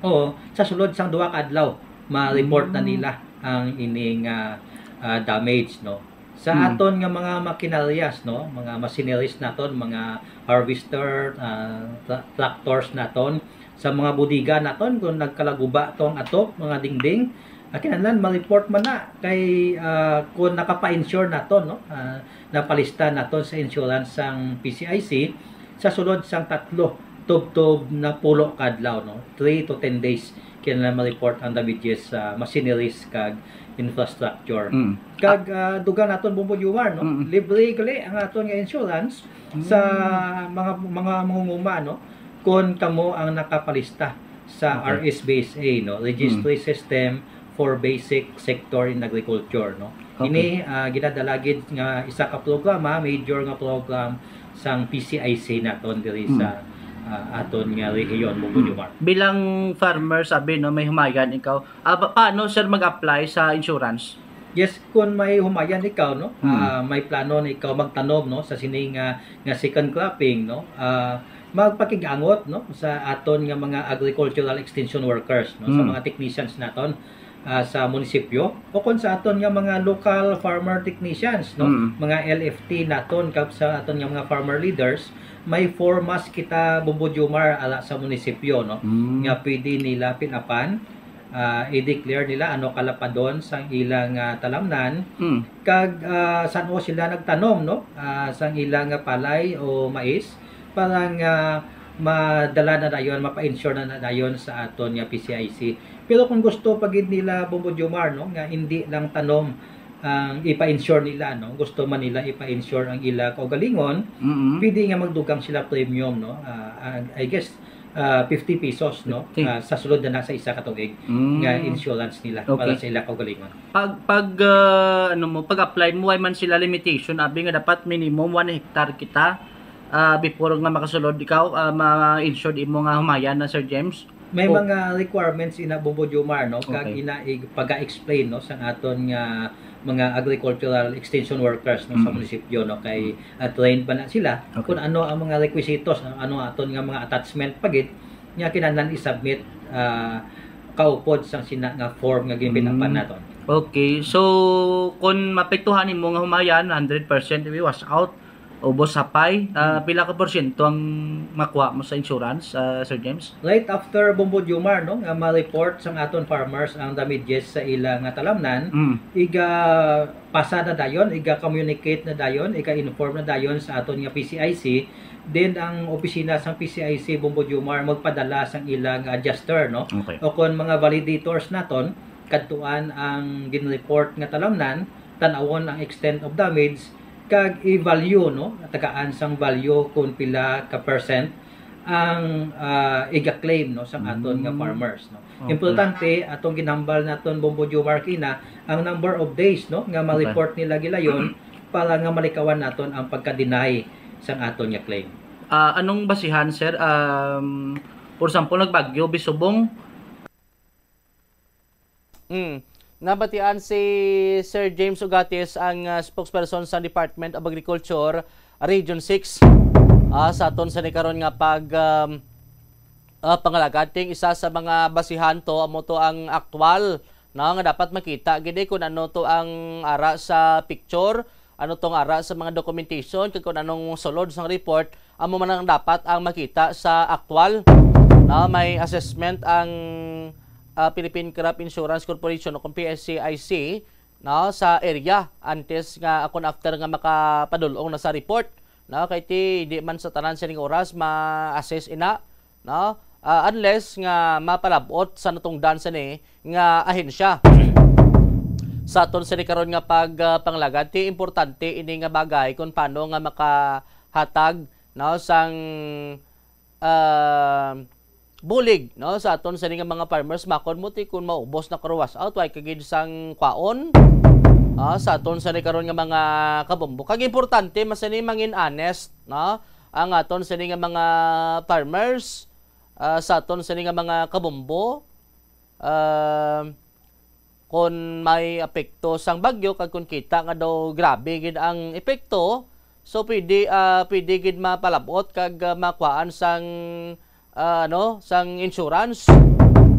oo, sa sulod sang duha ka adlaw, ma-report na Mm. nila ang ining, ah, ah, damage, no? Sa Mm. aton nga mga makinaryas, no, mga machineries naton, mga harvester, ah, tra-, tractors naton, sa mga bodega naton, kung nagkalaguba to ang atop, mga dingding, ah, kinahanglan ma-report man na kay, ah, kung nakapa-insure naton, no, ah, napalista naton sa insurance sang P C I C, sa sulod sang tatlo tubtob na pulo ka adlaw, no, three to ten days, kinahanglan ma-report ang damages sa machineries kag infrastructure. Mm. Kag, ah, dugang naton, Bumbo Jomar, no? Mm. Libre gali ang aton nga insurance Mm. sa mga, mga mangunguma, no? Kung kamo ang nakapalista sa Okay. R S B S A, no? Registry Mm. System for Basic Sector in Agriculture, no? Okay. Ini, ah, ginadala gid nga isa ka programa, major nga program sang P C I C naton diri Mm. sa, ah, aton nga rehiyon, Bumbo Mm. Jomar. Bilang farmer, sabi, no, may humayan ikaw. Ah, pa-, paano, sir, mag-apply sa insurance? Yes, kung may humayan ikaw, no, Mm. ah, may plano na ikaw magtanom, no, sa sini nga, nga second cropping, no, ah, magpakig-angot, no, sa aton nga mga agricultural extension workers, no, sa Mm. mga technicians naton. ah, sa munisipyo, o kon sa aton nga mga local farmer technicians, no? Mm. Mga L F T naton, kag sa aton nga mga farmer leaders, may formas kita, Bombo Jomar, ala sa munisipyo, no? Mm. Nga pwede nila pin-apan, ah, i-declare nila ano kalapadon sang ilang, ah, talamnan, Mm. kag, ah, san-o sila nagtanom, no? Ah, sang ilang, ah, palay o mais, para nga madala na dayon, mapa-insure na, na dayon sa aton nga P C I C. Pero kung gusto pa gid nila, Bombo Jomar, no, nga hindi lang tanom ang ipa-insure nila, no? Gusto man nila ipa-insure ang ila kaugalingon, Mm-mm. pwede nga magdugang sila premium, no? Ah, I, I guess, ah, fifty pesos, no? Fifty. Ah, sa sulod na sa isa ka tuig Mm. nga insurance nila Okay. para sa ila kaugalingon. Pag, pag, ah, ano mo, pag-apply mo, way man sila limitation, abi nga dapat minimum one hectare kita, ah, before nga makasulod ikaw, ah, ma-insured imo nga humayan na, Sir James? May Oh. mga requirements ina, Bombo Jomar, no? Kag Okay. ina ig-, paga-explain, no, sang aton nga mga agricultural extension workers, no, sa Mm. munisipyo, no, kay, Mm. ah, trained pa na sila Okay. kung ano ang mga requisitos, ang ano aton nga mga attachment pa gid nga kinahanglan i-submit, ah, kaupod sang sina nga form nga ginpin-apan Mm. naton. Okay, so kung mapektuhan nimo nga humayan, hundred percent i-wash out, ubos hapay, ah, Hmm. pila ka porsyento ang makuha mo sa insurance, ah, Sir James? Right after, Bombo Jomar, no, nga ma-report sang aton farmers ang damages sa ila nga talamnan, Mm. iga-pasa na dayon, iga-communicate na dayon, iga-inform na dayon sa aton nga P C I C. Then ang opisina sang P C I C, Bombo Jomar, magpadala sang ila nga adjuster, no? Okay. O kon mga validators naton, kadtuan ang gin-report nga talamnan, tan-awon ang extent of damage, kag i-value, no? Tagaan sang value kung pila ka percent ang, ah, iga-claim, no, sang aton nga Mm. farmers, no? Okay. Importante, atong ginhambal naton, Bombo Jomar, kina ang number of days, no, nga Okay. ma-report nila gilayon para nga malikawan naton ang pagka-deny sang aton nga claim. Ah, anong basihan, sir? Um, for example, nagbagyo, bisubong, Mm. Nabatian si Sir James Ugatis, ang, ah, spokesperson sa Department of Agriculture, Region six. Ah, sa aton sa ni karon nga pag, um, ah, pangalagad, ting isa sa mga basihan to, amo to ang aktual, no, nga dapat makita gid, eh, kung ano to ang ara sa picture, ano tong ara sa mga documentation, kag kung anong sulod sang report, amo man ang dapat ang makita sa aktual. No, may assessment ang, ah, Philippine Crop Insurance Corporation o kung P C I C, no, sa area antes nga, kung after nga makapadul-ong na sa report, no, kay ti di man sa tanan sining oras ma-assess ina, no? Ah, unless nga mapalab-ot sa natungdan sini nga ahensya. Sa aton sini karon nga pag, ah, panglagad, ti importante ini nga bagay kung paano nga makahatag, no, sang, ah, bulig, no, sa aton sini nga mga farmers, makon mo ti kung maubos na karon wash out, way kagid sang kwaon, ah, sa aton sini karon nga mga kabombo. Kag importante, mas sini mangin honest, no, ang aton sini nga mga farmers, ah, sa aton sini nga mga kabombo, ah, kon may epekto sang bagyo, kag kon kita nga daw grabe gid ang epekto, so pwede, ah, pwede gid mapalab-ot kag, ah, makuhaan sang, ah, ano, sang insurance,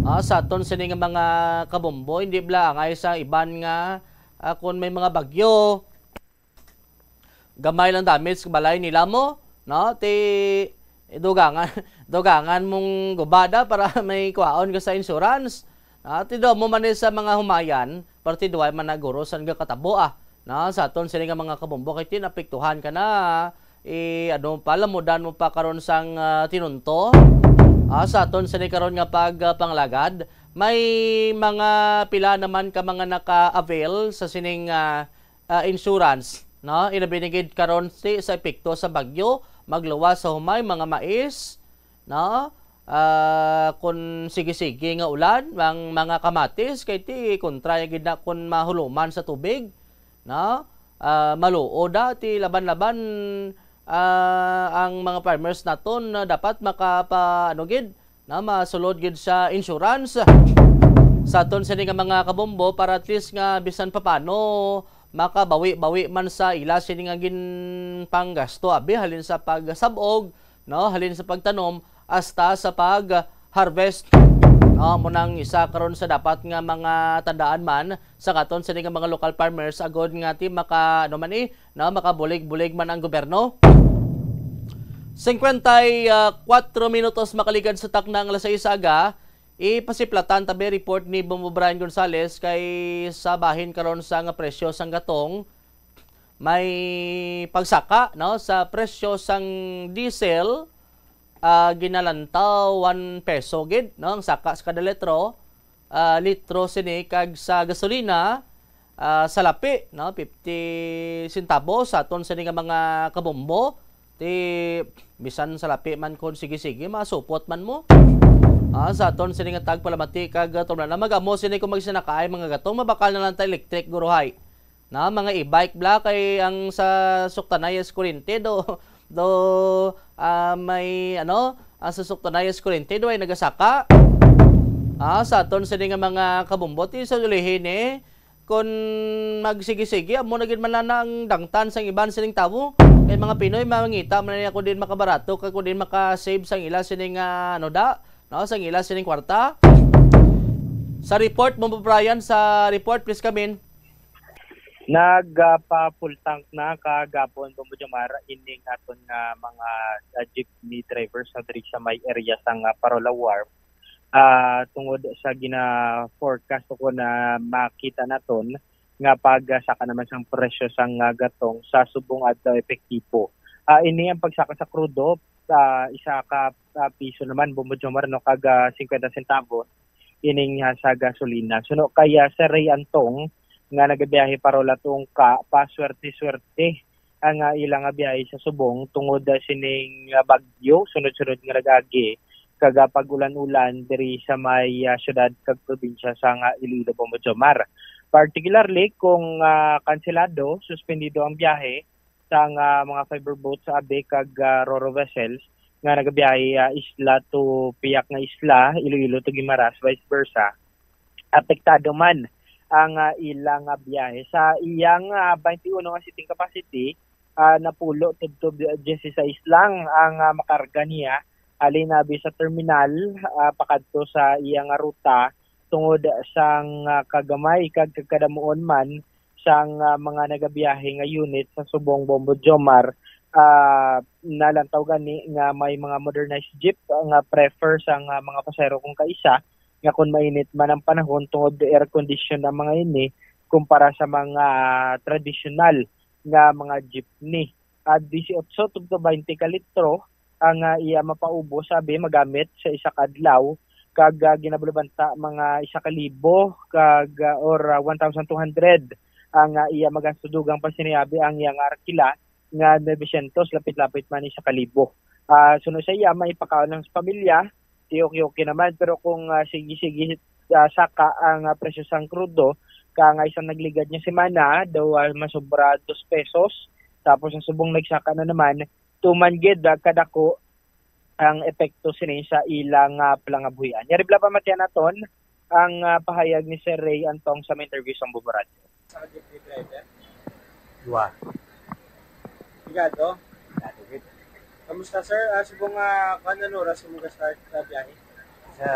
ah, sa aton sini nga mga kabombo. Hindi bala angay sa iban nga, ah, kon may mga bagyo, gamay lang damage sa balay nila mo, no? Ti dugangan, dugangan mong gubada para may kuhaon ka sa insurance. No? Ti do mo man ni sa mga humayan, partiduhay man na guro san gakatabo, ah. No? Sa aton sini nga mga kabombo, kay tinapiktuhan ka na, eh, ano pa, lamudan mo pa karon sang, ah, tinunto. Ah, sa aton sini karon nga pag, ah, panglagad, may mga pila naman ka mga naka-avail sa sining, ah, ah, insurance, no? Ilabi na gid karon si, sa epekto sa bagyo, magluwas sa humay, mga mais, no? Ah, kun sige-sige nga ulan, ang mga kamatis, kay ti kontra ya gid na kun mahuluman sa tubig, no? Ah, maluod da, ti laban-laban, ah, ang mga farmers naton na dapat makapa-, ano gid, na masulod gid sa insurance sa aton sini nga mga kabombo para at least nga bisan papano makabawi-bawi man sa ila sini nga ginpanggasto, abi, halin sa pagsab-og, no, halin sa pagtanom hasta sa pag-harvest. Ah, mo nang isa karon sa dapat nga mga tandaan man sa katon sini nga mga local farmers, agod nga ti maka, ano man, eh, no, makabulig-bulig man ang gobyerno. Singkwenta y kuwatro minutos makaligad sa takna nga alas sais aga, ipasiplatan tabi report ni Bombo Brian Gonzales kay sa bahin karon sa nga presyo sang gatong, may pagsaka, no, sa presyo sang diesel, ah, ginalantaw one peso gid, no, ang saka sa kada litro, ah, litro sini, kag sa gasolina, ah, salapi, no, fifty centavos sa aton sini nga mga kabombo. Ti bisan salapi man kon sige-sige, masupot man mo. Ah, sa aton sini nga tagpalamati kag, ah, tumala na, mag-amo sini kung magsinakaay mga gatong, mabakal na lang ta electric, guruhay. Na mga e-bike bla, kay ang sa suktanay is kuryente do, do, ah, may ano, ang sa suktanay is kuryente do ay nagasaka. Ah, sa aton sini nga mga kabumbot, isa ulihin, eh, kun magsigi-sigi, amo na gid man na ang dangtan sang iban sining tawo. Kay mga Pinoy, mangita man niya kung din makabarato, kag kung din maka-save sang ila sining, ah, ano da, no, sang ila sining kwarta. Sa report mo, Brian, sa report, please come in. Nagapa-full tank na kagapon, Bombo Jomar, ining aton nga mga, ah, jeepney drivers na diri sa may area sang, ah, Parola Wharf. Ah, tungod sa gina-forecast ko na makita naton nga pagsaka naman sang presyo sang, ah, gatong sa subong adlaw epektibo. Ah, ini ang pagsaka sa krudo, ah, isa ka, ah, piso naman, Bombo Jomar, no, kag, ah, singkwenta centavos ining, ah, sa gasolina. Suno kaya si Ray Antong nga nagabiyahe Parola Tungka, paswerte-swerte ang, ah, ila nga biyahe sa subong tungod, ah, sining, ah, bagyo sunod-sunod nga nag-agi kag, ah, pag-ulan-ulan diri sa may, ah, syudad kag probinsya sang, ah, Iloilo, Bombo Jomar. Particularly kung, ah, kanselado, suspendido ang biyahe sang, ah, mga fiber boat sa abi kag, ah, ro-ro vessels nga nagabiyahe, ah, isla to piyak nga isla, Iloilo to Guimaras, vice versa, apektado man ang, ah, ila nga biyahe. Sa iyang, ah, twenty-one nga seating capacity, ah, napulo tubtob diyesisais lang ang, ah, makarga niya, halin abi sa terminal, ah, pakadto sa iya nga ruta, tungod sang, ah, kagamay kag kagkadamuon man sang, ah, mga nagabiyahe nga unit sa subong, Bombo Jomar. Ah, nalantaw gani nga may mga modernized jeep nga prefer sang, ah, mga pasahero kung kaisa nga kon mainit man ang panahon, tungod air condition ang mga ini kumpara sa mga tradisyonal nga mga jeepney. Ah, disiotso tubtob baynte ka litro ang, ah, iya mapaubos, sabi, magamit sa isa ka adlaw, kag, ah, ginabulabanta mga isa ka libo kag, ah, or, ah, one thousand two hundred ang, ah, iya magasto, dugang pa sini abi ang iya nga arkila nga novecientos, lapit-lapit man isa ka libo. Ah, suno sa iya, maipakaon lang sa pamilya, ti okay-okay naman, pero kung, ah, sige-sige, ah, saka ang, ah, presyo sang krudo, ka nga isang nagligad nga semana, daw, ah, masobra dos pesos, tapos ang subong nagsaka na naman, tuman gid, ah, kadako ang epekto sini sa ilang, ah, palangabuhian. Yari bala pamatian naton ang, ah, pahayag ni Sir Ray Antong sa may interview sa Bombo Radyo. Sa jeepney driver? Dua. Higado? Higado gid. Kamusta, sir? Ah, subong nga, kuwan, ano oras mo ga-start sa biyahe? Sa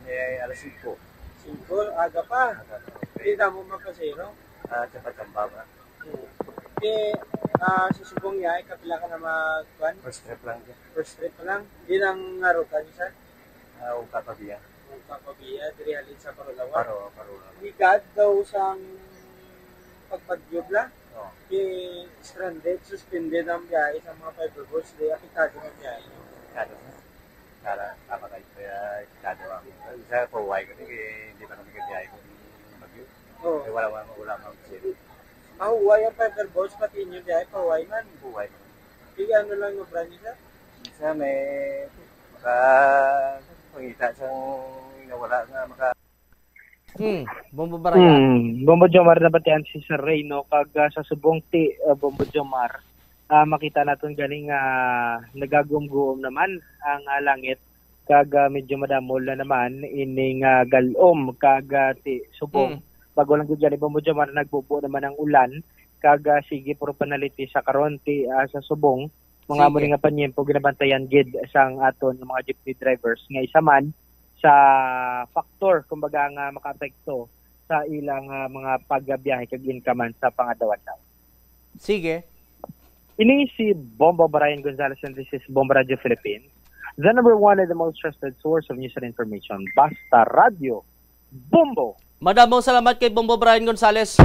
may alas singko. Singko? Aga pa. Aga pa. Di damo man pasahero? Ah, tsamba-tsamba ba? Hmm. Di, ah, sa subong iya, kapila ka na mag-, kuwan? First trip lang siya. First trip pa lang? Di lang nga ruta niya, sir? Ah, Ungka pa biya. Ungka pa biya, diri halin sa Parulawan. Paro, Parulawan. Higad daw sang pagbagyo bala. Oh. Di stranded, suspended ang biyahe sa mga fiber boats, di apektado ang biyahe. Apektado, sir. Kala, tama kayo, kaya apektado ang, sa Kauway kami, kaya hindi pa kami kabiyahe kung bagyo. Oo. Kaya wala, wala, wala mang sir. Mahuway ang fiber boats, pati inyo biyahe, pahuway man. Pahuway man. Sige, ano lang yung brand niya, sir? Sa may maka-, pangita sang nawala nga maka- Hmm, Bombo Baraya. Hmm, Bombo Jomar, nabatian si Sir Ray, no? Kag, ah, sa subong ti, ah, Bombo Jomar, ah, makita naton gani nga nagagumguom naman ang, ah, langit, kag, ah, medyo madamol na naman ining, ah, galom kag, ah, ti subong. Hmm. Bago lang gid gani, Bombo Jomar, nagbubo naman ang ulan, kag, ah, sige puro panaliti sa karon ti, ah, sa subong. Mga amo ni nga panyempo ginabantayan gid sang aton nga mga jeepney drivers nga isa man sa factor, kumbaga, nga makaapekto sa ilang, ah, mga pagbiyahe kag income sa pangadlaw-adlaw. Sige. Ini si Bombo Brian Gonzalez and this is Bombo Radio Philippines, the number one and the most trusted source of news and information. Basta Radio, Bombo! Madamo salamat kay Bombo Brian Gonzalez.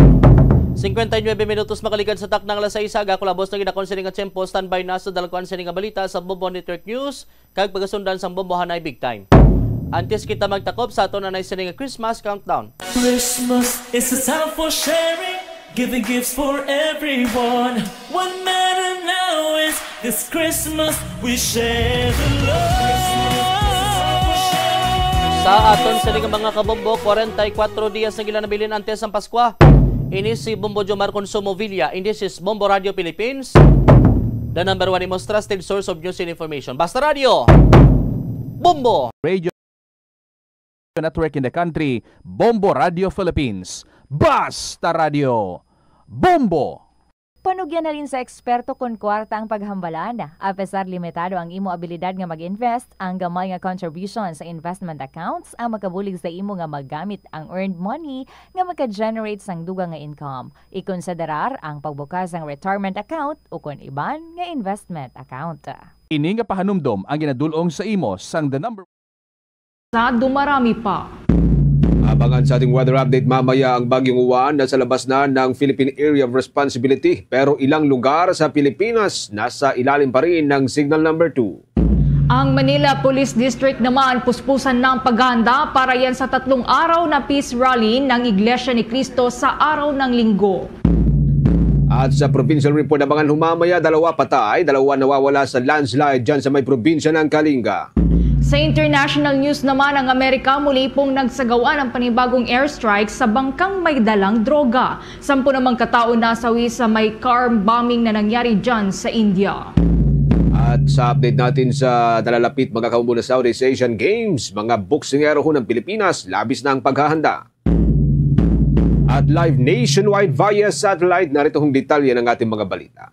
Cincuenta y nueve minutos makaligad sa taknang alas sais, aga kulabos na ginakon sini nga tiyempo. Standby na sa dalagkuan sini nga balita sa Bombo Network News kag pagasundan sang Bombohanay Big Time. Antes kita magtakop, sa aton anay sini nga Christmas countdown. Christmas is a time for sharing, giving gifts for everyone. What matter now is this Christmas we share the love. Sa aton sini nga mga kabombo, kwarenta y kuwatro dias na gila nabilin antes ang Paskwa. Ini si Bombo Jomar Consumo Villa, and this is Bombo Radio Philippines, the number one and most trusted source of news and information. Basta Radio, Bombo! Radio network in the country, Bombo Radio Philippines. Basta Radio, Bombo! Panugyan halin sa eksperto kon kwarta ang paghambalan. Apesar limitado ang imo abilidad nga mag-invest, ang gamay nga contribution sa investment accounts ang makabulig sa imo nga magamit ang earned money nga maka-generate sang dugang nga income. Ikonsiderar ang pagbukas sang retirement account ukon iban nga investment account. Ini nga pahanumdom ang ginadul-ong sa imo sang The Number Sa dumarami pa. Abangan sa ating weather update mamaya ang Bagyong Juan. Nasa labas na ng Philippine Area of Responsibility, pero ilang lugar sa Pilipinas nasa ilalim pa rin ng Signal Number Two. Ang Manila Police District naman puspusan na ang paghahanda para yan sa tatlong araw na peace rally ng Iglesia ni Cristo sa araw ng Linggo. At sa provincial report, abangan humamaya, dalawa patay, dalawa nawawala sa landslide dyan sa may probinsya ng Kalinga. Sa international news naman, ang Amerika muli pong nagsagawa ng panibagong airstrike sa bangkang may dalang droga. Sampu namang katao nasawi sa may car bombing na nangyari dyan sa India. At sa update natin sa nalalapit, mga kaumbo, na Southeast Asian Games, mga boksingero ho ng Pilipinas, labis na ang paghahanda. At live nationwide via satellite, narito ang detalye ng ating mga balita.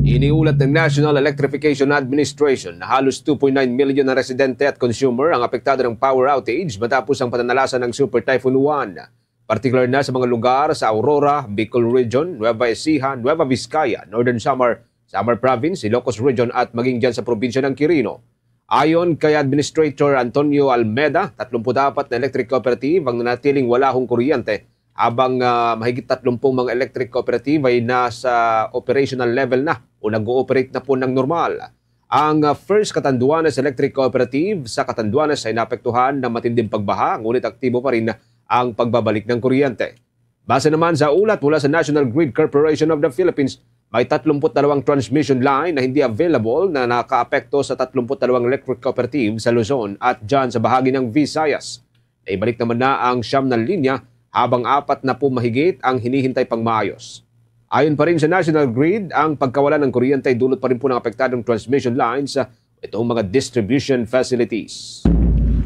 Iniulat ng National Electrification Administration na halos two point nine million na residente at consumer ang apektado ng power outage matapos ang pananalasa ng Super Typhoon Juan. Partikular na sa mga lugar sa Aurora, Bicol Region, Nueva Ecija, Nueva Vizcaya, Northern Samar, Samar Province, Ilocos Region at maging dyan sa probinsya ng Quirino. Ayon kay Administrator Antonio Almeda, tatlumpu't apat na electric cooperative ang nanatiling wala hong kuryente, habang, ah, mahigit tatlumpung mga electric cooperative ay nasa operational level na o nag-ooperate na po ng normal. Ang, ah, First Catanduanes Electric Cooperative sa Catanduanes ay naapektuhan ng matinding pagbaha, ngunit aktibo pa rin ang pagbabalik ng kuryente. Base naman sa ulat mula sa National Grid Corporation of the Philippines, may tatlumpu't dalawang transmission line na hindi available na nakaapekto sa tatlumpu't dalawang electric cooperative sa Luzon at dyan sa bahagi ng Visayas. Naibalik naman na ang siyam na linya, habang apat na po mahigit ang hinihintay pang maayos. Ayon pa rin sa National Grid, ang pagkawala ng kuryente ay dulot pa rin po ng apektadong transmission lines, itong mga distribution facilities.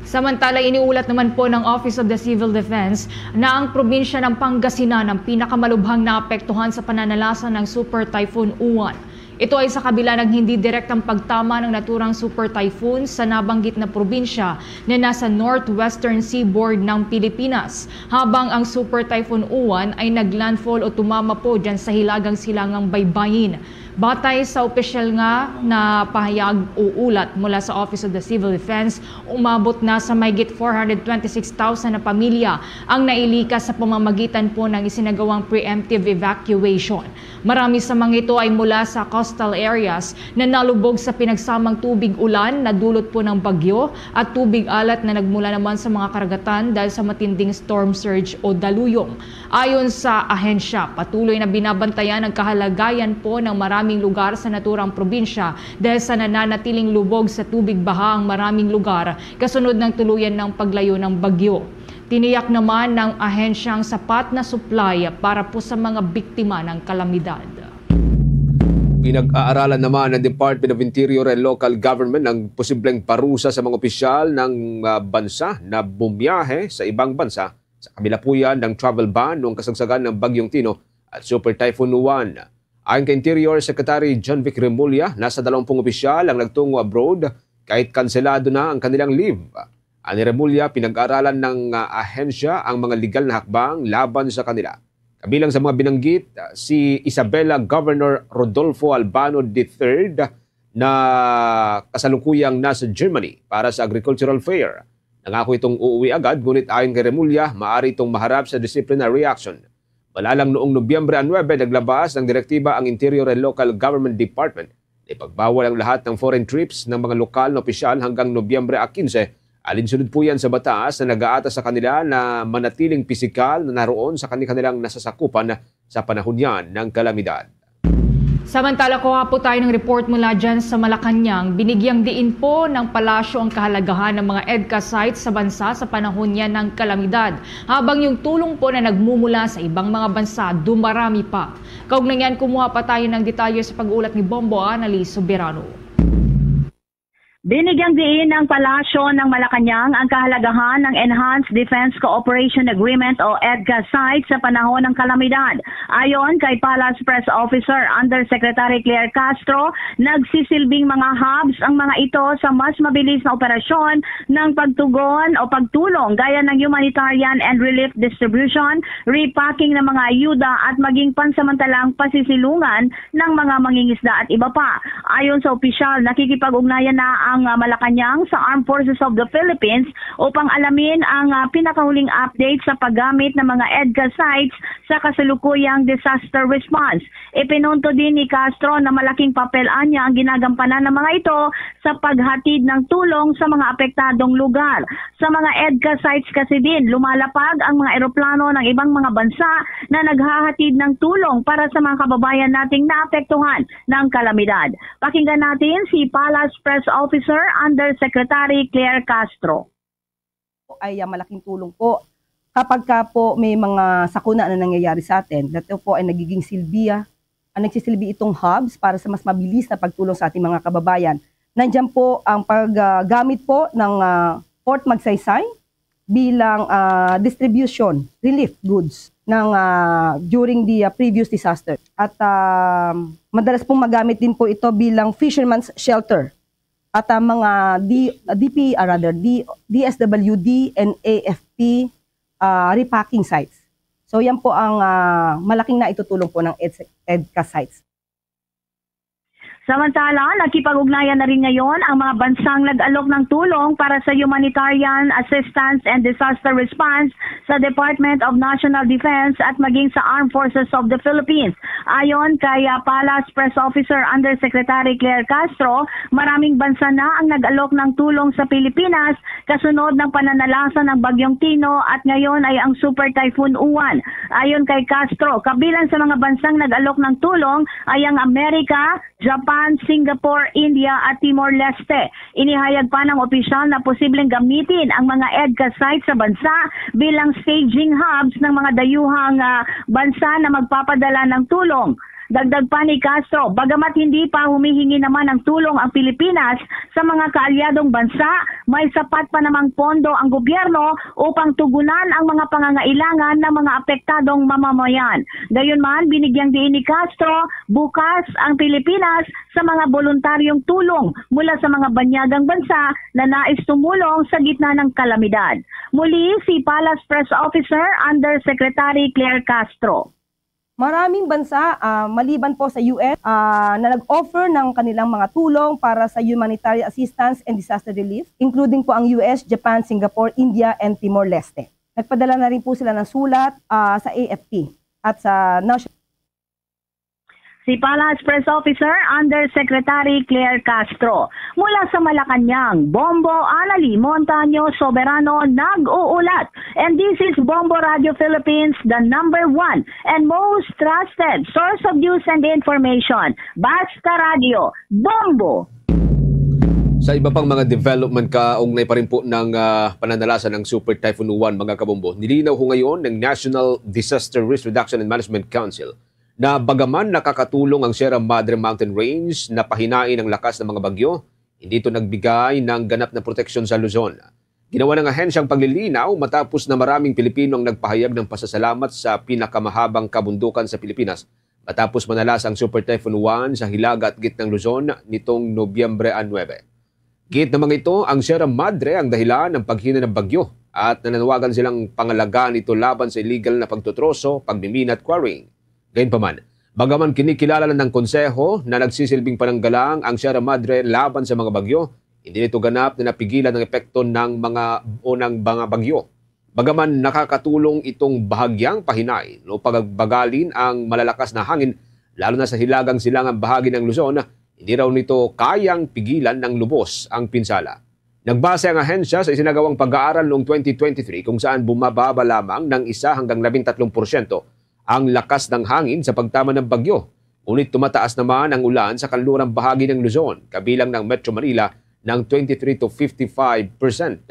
Samantala, iniulat naman po ng Office of the Civil Defense na ang probinsya ng Pangasinan ang pinakamalubhang naapektuhan sa pananalasa ng Super Typhoon Uwan. Ito ay sa kabila ng hindi direktang pagtama ng naturang Super Typhoon sa nabanggit na probinsya na nasa northwestern seaboard ng Pilipinas, habang ang Super Typhoon Uwan ay naglandfall o tumama po dyan sa hilagang silangang baybayin. Batay sa opisyal nga na pahayag o ulat mula sa Office of the Civil Defense, umabot na sa mahigit four hundred twenty-six thousand na pamilya ang nailikas sa pamamagitan po ng isinagawang preemptive evacuation. Marami sa mga ito ay mula sa coastal areas na nalubog sa pinagsamang tubig ulan na dulot po ng bagyo at tubig alat na nagmula naman sa mga karagatan dahil sa matinding storm surge o daluyong. Ayon sa ahensya, patuloy na binabantayan ang kahalagayan po ng maraming lugar sa naturang probinsya dahil sa nananatiling lubog sa tubig baha ang maraming lugar kasunod ng tuluyan ng paglayo ng bagyo. Tiniyak naman ng ahensyang sapat na supply para po sa mga biktima ng kalamidad. Pinag-aaralan naman ng Department of Interior and Local Government ang posibleng parusa sa mga opisyal ng, ah, bansa na bumiyahe sa ibang bansa sa kabila po yan ng travel ban noong kasagsagan ng Bagyong Tino at Super Typhoon Uwan. Ayon kay Interior Secretary John Vic Remulla, nasa dalawang pung opisyal ang nagtungo abroad kahit kanselado na ang kanilang leave. Ani Remulla, pinag-aralan ng, ah, ahensya ang mga legal na hakbang laban sa kanila. Kabilang sa mga binanggit, ah, si Isabela Governor Rodolfo Albano the third na kasalukuyang nasa Germany para sa agricultural fair. Nangako itong uuwi agad, ngunit ayon kay Remulla, maaari itong maharap sa disciplinary action. Malalang noong Nobyembre nuebe, naglabas ng direktiba ang Interior and Local Government Department na ipagbawal ang lahat ng foreign trips ng mga lokal na opisyal hanggang Nobyembre quince. Alinsunod po yan sa batas na nag-aata sa kanila na manatiling pisikal na naroon sa kanilang nasasakupan sa panahon yan ng kalamidad. Samantala, kuha po tayo ng report mula dyan sa Malacañang. Binigyang diin po ng palasyo ang kahalagahan ng mga EDCA sites sa bansa sa panahon niya ng kalamidad, habang yung tulong po na nagmumula sa ibang mga bansa dumarami pa. Kaugnay niyan, kumuha pa tayo ng detalye sa pag-uulat ni Bombo Anali Soberano. Binigyang diin ng Palasyo ng Malacañang ang kahalagahan ng Enhanced Defense Cooperation Agreement o EDCA sites sa panahon ng kalamidad. Ayon kay Palace Press Officer Undersecretary Claire Castro, nagsisilbing mga hubs ang mga ito sa mas mabilis na operasyon ng pagtugon o pagtulong, gaya ng humanitarian and relief distribution, repacking ng mga ayuda at maging pansamantalang pasisilungan ng mga mangingisda at iba pa. Ayon sa opisyal, nakikipag-ugnayan na ang, ah, Malacañang sa Armed Forces of the Philippines upang alamin ang, ah, pinakahuling update sa paggamit ng mga EDCA sites sa kasalukuyang disaster response. Ipinunto din ni Castro na malaking papel anya ang ginagampanan ng mga ito sa paghatid ng tulong sa mga apektadong lugar. Sa mga EDCA sites kasi din, lumalapag ang mga eroplano ng ibang mga bansa na naghahatid ng tulong para sa mga kababayan nating naapektuhan ng kalamidad. Pakinggan natin si Palace Press Officer Undersecretary Claire Castro. Ay, ah, malaking tulong po kapag ka po may mga sakuna na nangyayari sa atin. Dito po ay nagiging silbiya, ang nagsisilbi itong hubs para sa mas mabilis na pagtulong sa ating mga kababayan. Nandiyan po ang paggamit po ng, ah, Fort Magsaysay bilang, ah, distribution, relief goods ng, ah, during the, ah, previous disaster. At, ah, madalas pong magamit din po ito bilang fisherman's shelter at, ah, mga D-, D P, ah, rather, D-, D S W D and A F P, ah, repacking sites. So, yan po ang, ah, malaking naitutulong po ng EDCA sites. Samantala, nakipag-ugnayan na rin ngayon ang mga bansang nag-alok ng tulong para sa humanitarian assistance and disaster response sa Department of National Defense at maging sa Armed Forces of the Philippines. Ayon kay, ah, Palace Press Officer Undersecretary Claire Castro, maraming bansa na ang nag-alok ng tulong sa Pilipinas kasunod ng pananalasa ng Bagyong Tino at ngayon ay ang Super Typhoon Uwan. Ayon kay Castro, kabilang sa mga bansang nag-alok ng tulong ay ang Amerika, Japan, Singapore, India at Timor-Leste. Inihayag pa ng opisyal na posibleng gamitin ang mga EDCA sites sa bansa bilang staging hubs ng mga dayuhang, ah, bansa na magpapadala ng tulong. Dagdag pa ni Castro, bagamat hindi pa humihingi naman ng tulong ang Pilipinas sa mga kaalyadong bansa, may sapat pa namang pondo ang gobyerno upang tugunan ang mga pangangailangan ng mga apektadong mamamayan. Gayunman, binigyang diin ni Castro, bukas ang Pilipinas sa mga boluntaryong tulong mula sa mga banyagang bansa na nais tumulong sa gitna ng kalamidad. Muli, si Palace Press Officer Undersecretary Claire Castro. Maraming bansa, ah, maliban po sa U S, ah, na nag-offer ng kanilang mga tulong para sa humanitarian assistance and disaster relief, including po ang U S, Japan, Singapore, India, and Timor-Leste. Nagpadala na rin po sila ng sulat, ah, sa A F P at sa National Si Palace Press Officer Undersecretary Claire Castro. Mula sa Malacañang, Bombo Anali Montaño Soberano nag-uulat. And this is Bombo Radio Philippines, the number one and most trusted source of news and information. Basta Radio, Bombo! Sa iba pang mga development, kaugnay pa rin po ng, ah, pananalasa ng Super Typhoon Uwan, mga kabombo, nilinaw ho ngayon ng National Disaster Risk Reduction and Management Council na bagaman nakakatulong ang Sierra Madre Mountain Range na pahinain ang lakas ng mga bagyo, hindi ito nagbigay ng ganap na proteksyon sa Luzon. Ginawa ng ahensya ang paglilinaw matapos na maraming Pilipino ang nagpahayag ng pasasalamat sa pinakamahabang kabundukan sa Pilipinas matapos manalasa ang Super Typhoon Uwan sa hilaga at gitnang Luzon nitong Nobyembre nuebe. Giit naman ito, ang Sierra Madre ang dahilan ng paghina ng bagyo at nananawagan silang pangalagaan ito laban sa illegal na pagtutroso, pagmimina at quarrying. Gayunpaman, bagaman kinikilala na ng Konseho na nagsisilbing pananggalang ang Sierra Madre laban sa mga bagyo, hindi nito ganap na napigilan ang epekto ng mga o ng mga bagyo. Bagaman nakakatulong itong bahagyang pahinain o pagbagalin ang malalakas na hangin, lalo na sa hilagang silangang bahagi ng Luzon, hindi raw nito kayang pigilan ng lubos ang pinsala. Nagbase ang ahensya sa isinagawang pag-aaral noong twenty twenty-three, kung saan bumababa lamang ng isa hanggang labing tatlong porsyento ang lakas ng hangin sa pagtama ng bagyo. Ngunit tumataas naman ang ulan sa kanlurang bahagi ng Luzon, kabilang ng Metro Manila, ng twenty-three to fifty-five percent.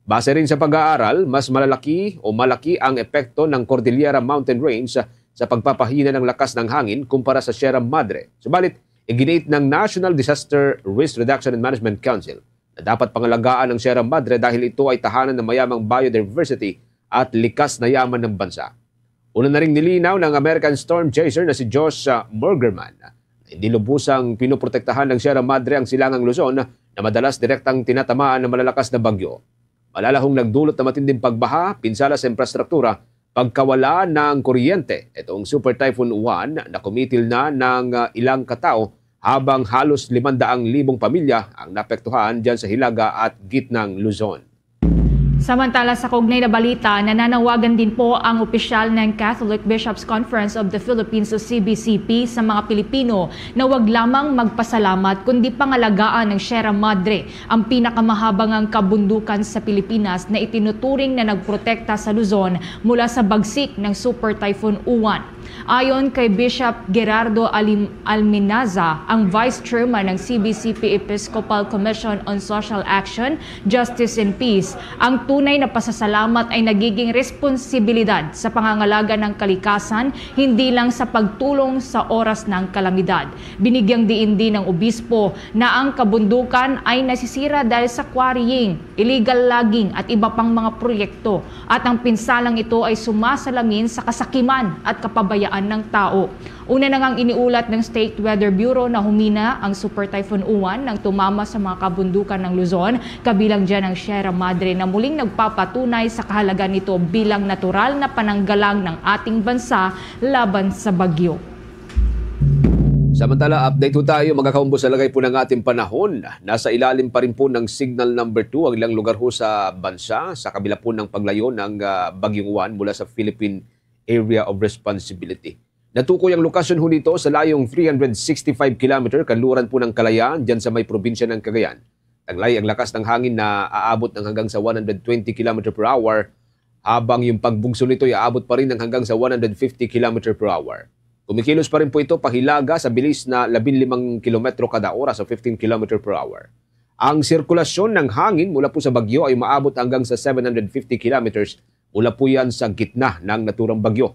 Base rin sa pag-aaral, mas malalaki o malaki ang epekto ng Cordillera Mountain Range sa pagpapahina ng lakas ng hangin kumpara sa Sierra Madre. Subalit, iginiit ng National Disaster Risk Reduction and Management Council na dapat pangalagaan ang Sierra Madre dahil ito ay tahanan ng mayamang biodiversity at likas na yaman ng bansa. Una na ring nilinaw ng American Storm Chaser na si Josh, ah, Morgerman na hindi lubusang pinoprotektahan ng Sierra Madre ang silangang Luzon na madalas direktang tinatamaan ng malalakas na bagyo. Malalahong nagdulot na matinding pagbaha, pinsala sa infrastruktura, pagkawala ng kuryente. Itong Super Typhoon Uwan na kumitil na ng, ah, ilang katao, habang halos limang daang libong pamilya ang naapektuhan dyan sa Hilaga at Gitnang Luzon. Samantala, sa kaugnay na balita, nananawagan din po ang opisyal ng Catholic Bishops' Conference of the Philippines o C B C P sa mga Pilipino na wag lamang magpasalamat kundi pangalagaan ang Sierra Madre, ang pinakamahabangang kabundukan sa Pilipinas na itinuturing na nagprotekta sa Luzon mula sa bagsik ng Super Typhoon Uwan. Ayon kay Bishop Gerardo Alim-, Alminaza, ang Vice Chairman ng C B C P Episcopal Commission on Social Action, Justice and Peace, ang tunay na pasasalamat ay nagiging responsibilidad sa pangangalaga ng kalikasan, hindi lang sa pagtulong sa oras ng kalamidad. Binigyang diin din ng obispo na ang kabundukan ay nasisira dahil sa quarrying, illegal logging at iba pang mga proyekto, at ang pinsalang ito ay sumasalamin sa kasakiman at kapabayaan ng tao. Una na ngang iniulat ng State Weather Bureau na humina ang Super Typhoon Uwan nang tumama sa mga kabundukan ng Luzon, kabilang diyan ang Sierra Madre, na muling nagpapatunay sa kahalaga nito bilang natural na pananggalang ng ating bansa laban sa bagyo. Samantala, update ho tayo, mga kaumbo, sa lagay po ng ating panahon. Nasa ilalim pa rin po ng signal number two ang ilang lugar ho sa bansa, sa kabila po ng paglayo ng, ah, Bagyong Juan mula sa Philippine Area of Responsibility. Natukoy ang lokasyon ho nito sa layong three hundred sixty-five kilometer kanluran po ng Kalayaan, dyan sa may probinsya ng Cagayan. Taglay ang lakas ng hangin na aabot ng hanggang sa one hundred twenty kilometer per hour, habang yung pagbugso nito ay aabot pa rin ng hanggang sa one hundred fifty kilometer per hour. Kumikilos pa rin po ito pahilaga sa bilis na labing limang kilometro kada oras o fifteen kilometer per hour. Ang sirkulasyon ng hangin mula po sa bagyo ay umaabot hanggang sa seven hundred fifty kilometers mula po yan sa gitna ng naturang bagyo.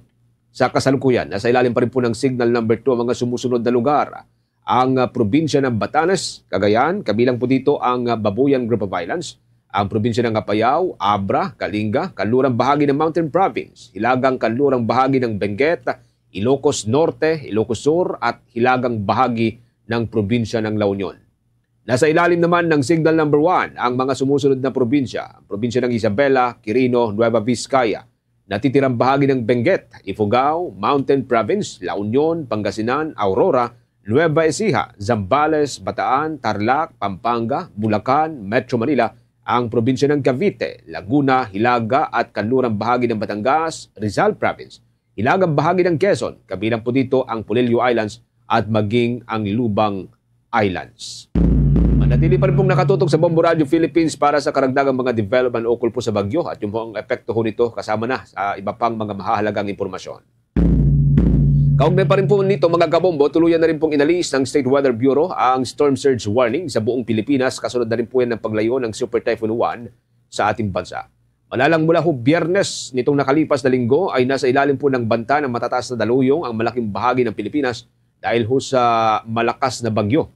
Sa kasalukuyan, nasa ilalim pa rin po ng signal number two ang mga sumusunod na lugar. Ang, ah, probinsya ng Batanes, Cagayan, kabilang po dito ang, ah, Babuyan Group of Islands, ang probinsya ng Apayao, Abra, Kalinga, kanlurang bahagi ng Mountain Province, hilagang kanlurang bahagi ng Benguet, Ilocos Norte, Ilocos Sur, at hilagang bahagi ng probinsya ng La Union. Nasa ilalim naman ng signal number one ang mga sumusunod na probinsya, ang probinsya ng Isabela, Quirino, Nueva Vizcaya, natitirang bahagi ng Benguet, Ifugao, Mountain Province, La Union, Pangasinan, Aurora, Nueva Ecija, Zambales, Bataan, Tarlac, Pampanga, Bulacan, Metro Manila, ang probinsya ng Cavite, Laguna, Hilaga at kanlurang bahagi ng Batangas, Rizal Province, hilagang bahagi ng Quezon, kabilang po dito ang Polillo Islands at maging ang Lubang Islands. Manatili pa rin pong nakatutok sa Bombo Radio Philippines para sa karagdagang mga development ukol po sa bagyo at yung mga epekto ho nito, kasama na sa iba pang mga mahahalagang impormasyon. Kaugnay pa rin po nito, mga kabombo, tuluyan na rin pong inalis ng State Weather Bureau ang storm surge warning sa buong Pilipinas. Kasunod na rin po yan ng paglayo ng Super Typhoon Juan sa ating bansa. Malalang mula ho Biyernes nitong nakalipas na linggo ay nasa ilalim po ng banta ng matataas na daluyong ang malaking bahagi ng Pilipinas dahil ho sa malakas na bagyo.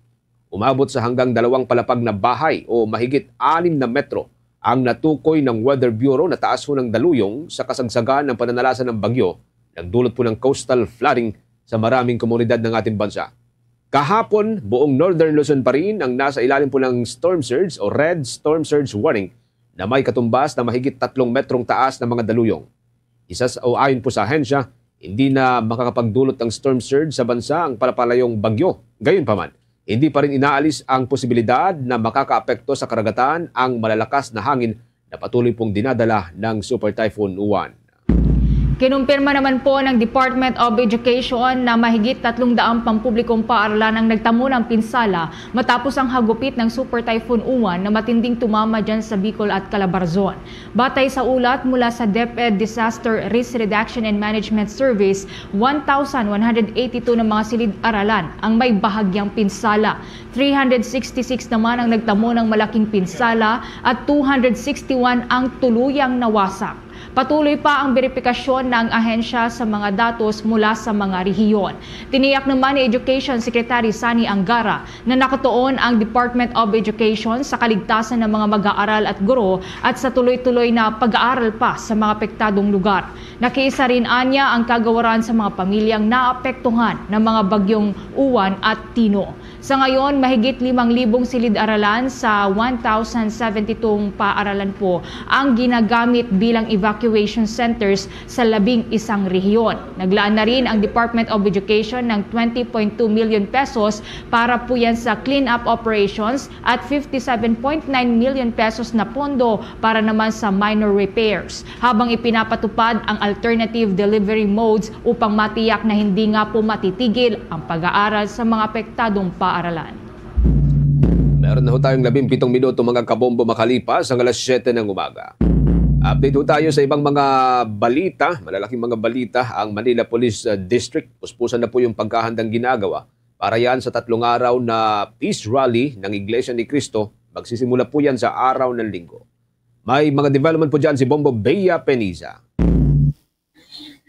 Umabot sa hanggang dalawang palapag na bahay o mahigit anim na metro ang natukoy ng Weather Bureau na taas ho ng daluyong sa kasagsagan ng pananalasa ng bagyo, nagdulot po ng coastal flooding sa maraming komunidad ng ating bansa. Kahapon, buong Northern Luzon pa rin ang nasa ilalim po ng storm surge o red storm surge warning na may katumbas na mahigit tatlong metrong taas na mga daluyong. Isa sa, o ayon po sa ahensya, hindi na makakapagdulot ng storm surge sa bansa ang palapalayong bagyo. Gayunpaman, hindi pa rin inaalis ang posibilidad na makakaapekto sa karagatan ang malalakas na hangin na patuloy pong dinadala ng Super Typhoon Uwan. Kinumpirma naman po ng Department of Education na mahigit tatlong daang pampublikong paaralan ang nagtamo ng pinsala matapos ang hagupit ng Super Typhoon Uwan na matinding tumama dyan sa Bicol at Calabarzon. Batay sa ulat mula sa DepEd Disaster Risk Reduction and Management Service, one thousand one hundred eighty-two na mga silid-aralan ang may bahagyang pinsala. Three hundred sixty-six naman ang nagtamo ng malaking pinsala at two hundred sixty-one ang tuluyang nawasak. Patuloy pa ang beripikasyon ng ahensya sa mga datos mula sa mga rehiyon. Tiniyak naman ni Education Secretary Sunny Angara na nakatuon ang Department of Education sa kaligtasan ng mga mag-aaral at guro at sa tuloy-tuloy na pag-aaral pa sa mga apektadong lugar. Nakiisa rin anya ang kagawaran sa mga pamilyang naapektuhan ng mga bagyong Uwan at Tino. Sa ngayon, mahigit limang libong silid-aralan sa one thousand seventy-two paaralan po ang ginagamit bilang evacuation centers sa labing isang rehiyon. Naglaan na rin ang Department of Education ng twenty point two million pesos para po yan sa clean-up operations at fifty-seven point nine million pesos na pondo para naman sa minor repairs, habang ipinapatupad ang alternative delivery modes upang matiyak na hindi nga po matitigil ang pag-aaral sa mga apektadong paaralan. Meron na ho tayong labing pitong minuto, mga kabombo, makalipas ang alas siyete ng umaga. Update ho tayo sa ibang mga balita, malalaking mga balita. Ang Manila Police, uh, District, puspusan na po yung pagkahandang ginagawa para yan sa tatlong araw na peace rally ng Iglesia ni Cristo. Magsisimula po yan sa araw ng Linggo. May mga development po dyan si Bombo Bea Peniza.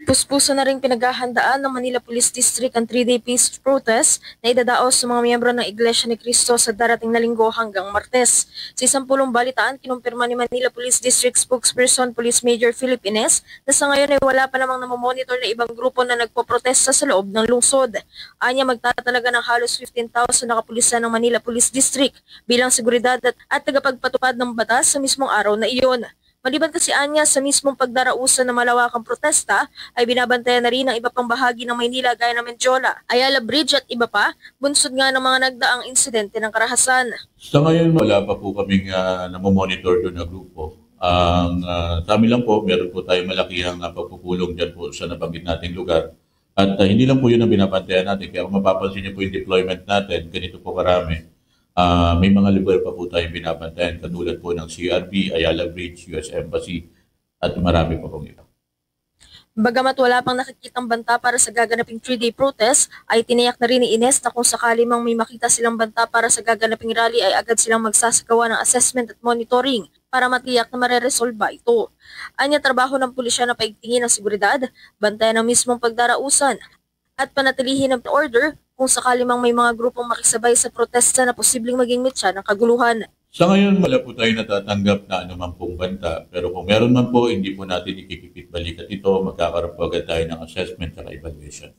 Puspuso na ring pinaghahandaan ng Manila Police District ang three-day peace protest na idadaos sa mga miyembro ng Iglesia ni Cristo sa darating na Linggo hanggang Martes. Sa isang pulong balitaan, kinumpirma ni Manila Police District Spokesperson Police Major Philip Ines na sa ngayon ay wala pa namang namomonitor na ibang grupo na nagpoprotesta sa loob ng lungsod. Anya, magtatalaga ng halos fifteen thousand na kapulisan ng Manila Police District bilang seguridad at, at tagapagpatupad ng batas sa mismong araw na iyon. Maliban kasi anya sa mismong pagdarausan ng malawakang protesta, ay binabantayan na rin ang iba pang bahagi ng Maynila gaya ng Mendiola, Ayala Bridge at iba pa, bunsod nga ng mga nagdaang insidente ng karahasan. Sa ngayon, wala pa po kaming, ah, namomonitor doon na grupo. Ang, ah, sa amin lang po, meron po tayong malakihang, ah, pagpupulong dyan po sa nabanggit nating lugar. At, ah, hindi lang po yun ang binabantayan natin. Kaya kung mapapansin niyo po yung deployment natin, ganito po karami. Ah, may mga lugar pa po tayong binabantayan, katulad po ng C R B, Ayala Bridge, U S Embassy, at marami pa pong iba. Bagamat wala pang nakikitang banta para sa gaganaping three-day protest, ay tiniyak na rin ni Ines na kung sakali mang may makita silang banta para sa gaganaping rally ay agad silang magsasagawa ng assessment at monitoring para matiyak na mareresolba ito. Anya, trabaho ng pulisya na paigtingin ang seguridad, bantayan ang mismong pagdarausan, at panatilihin ang order kung sakali mang may mga grupong makisabay sa protesta na posibleng maging mitsa ng kaguluhan. Sa ngayon, wala po tayo natatanggap na anumang pong banta, pero kung meron man po, hindi po natin ikikipit balikat ito. Magkakaroon po agad tayo ng assessment at evaluation.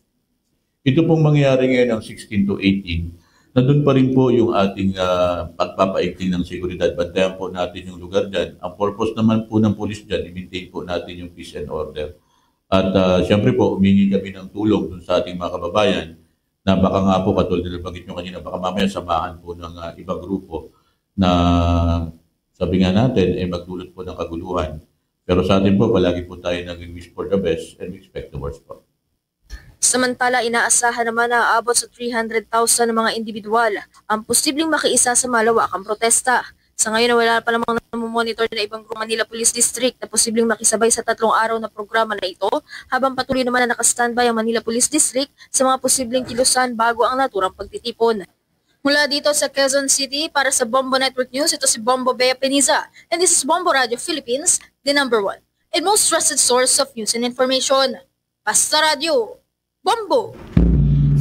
Ito pong mangyayari ngayon ng sixteen to eighteen, nandun pa rin po yung ating, ah, pagpapaigting ng seguridad. Bantayan po natin yung lugar dyan. Ang purpose naman po ng pulis dyan, i-maintain po natin yung peace and order. At, ah, siyempre po, humingi kami ng tulong dun sa ating mga kababayan na baka nga po, katulad na nabanggit nyo kanina, baka mamaya samahan po ng, ah, ibang grupo na, sabi nga natin, eh, magdulot po ng kaguluhan. Pero sa atin po, palagi po tayo nag-wish for the best and we expect the worst po. Samantala, inaasahan naman na aabot sa three hundred thousand ang mga individual ang posibleng makiisa sa malawakang protesta. Sa ngayon, wala pa namang namomonitor na ibang grupo Manila Police District na posibleng makisabay sa tatlong araw na programa na ito, habang patuloy naman na naka-standby ang Manila Police District sa mga posibleng kilusan bago ang naturang pagtitipon. Mula dito sa Quezon City, para sa Bombo Network News, ito si Bombo Bea Peniza, and this is Bombo Radio Philippines, the number one and most trusted source of news and information. Basta Radyo, Bombo!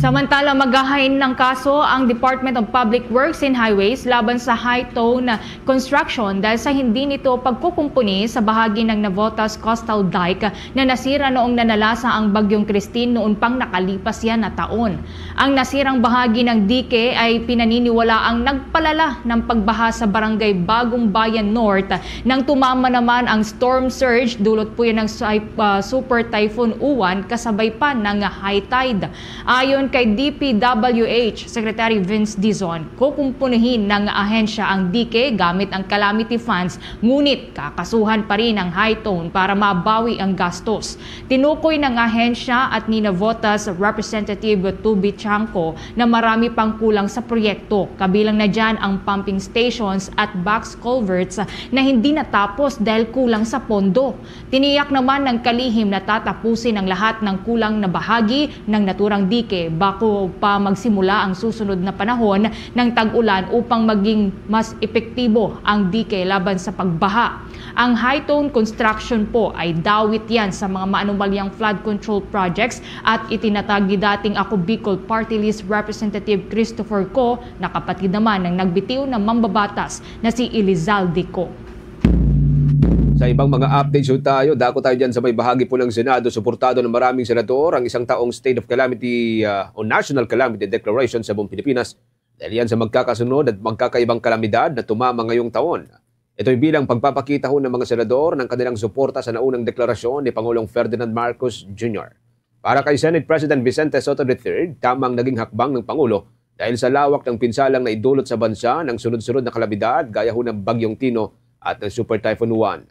Samantala, magahain ng kaso ang Department of Public Works and Highways laban sa High Tone Construction dahil sa hindi nito pagkukumpuni sa bahagi ng Navotas Coastal Dike na nasira noong nanalasa ang Bagyong Christine noon pang nakalipas yan na taon. Ang nasirang bahagi ng dike ay pinaniniwalaang nagpalala ng pagbaha sa barangay Bagong Bayan North nang tumama naman ang storm surge, dulot po yan ng sy- ah, Super Typhoon Uwan kasabay pa ng high tide. Ayon kay D P W H Secretary Vince Dizon, kukumpunihin ng ahensya ang dike gamit ang calamity funds, ngunit kakasuhan pa rin ang High Tone para mabawi ang gastos. Tinukoy ng ahensya at ni Navotas Representative Tubi Chanco na marami pang kulang sa proyekto, kabilang na dyan ang pumping stations at box culverts na hindi natapos dahil kulang sa pondo. Tiniyak naman ng kalihim na tatapusin ang lahat ng kulang na bahagi ng naturang dike bago pa magsimula ang susunod na panahon ng tag-ulan upang maging mas epektibo ang dike laban sa pagbaha. Ang High Tone Construction po ay dawit yan sa mga maanumalyang flood control projects at itinatag ni dating Ako Bicol Party List Representative Christopher Co na kapatid naman ng nagbitiw na mambabatas na si Elizalde Co. Sa ibang mga updates ho tayo, dako tayo dyan sa may bahagi po ng Senado. Suportado ng maraming senador ang isang taong state of calamity ah, o national calamity declaration sa buong Pilipinas dahil yan sa magkakasunod at magkakaibang kalamidad na tumama ngayong taon. Ito'y bilang pagpapakita ho ng mga senador ng kanilang suporta sa naunang deklarasyon ni Pangulong Ferdinand Marcos Junior. Para kay Senate President Vicente Sotto the third, tamang naging hakbang ng Pangulo dahil sa lawak ng pinsalang naidulot sa bansa ng sunod-sunod na kalamidad gaya ho ng Bagyong Tino at ng Super Typhoon Uwan.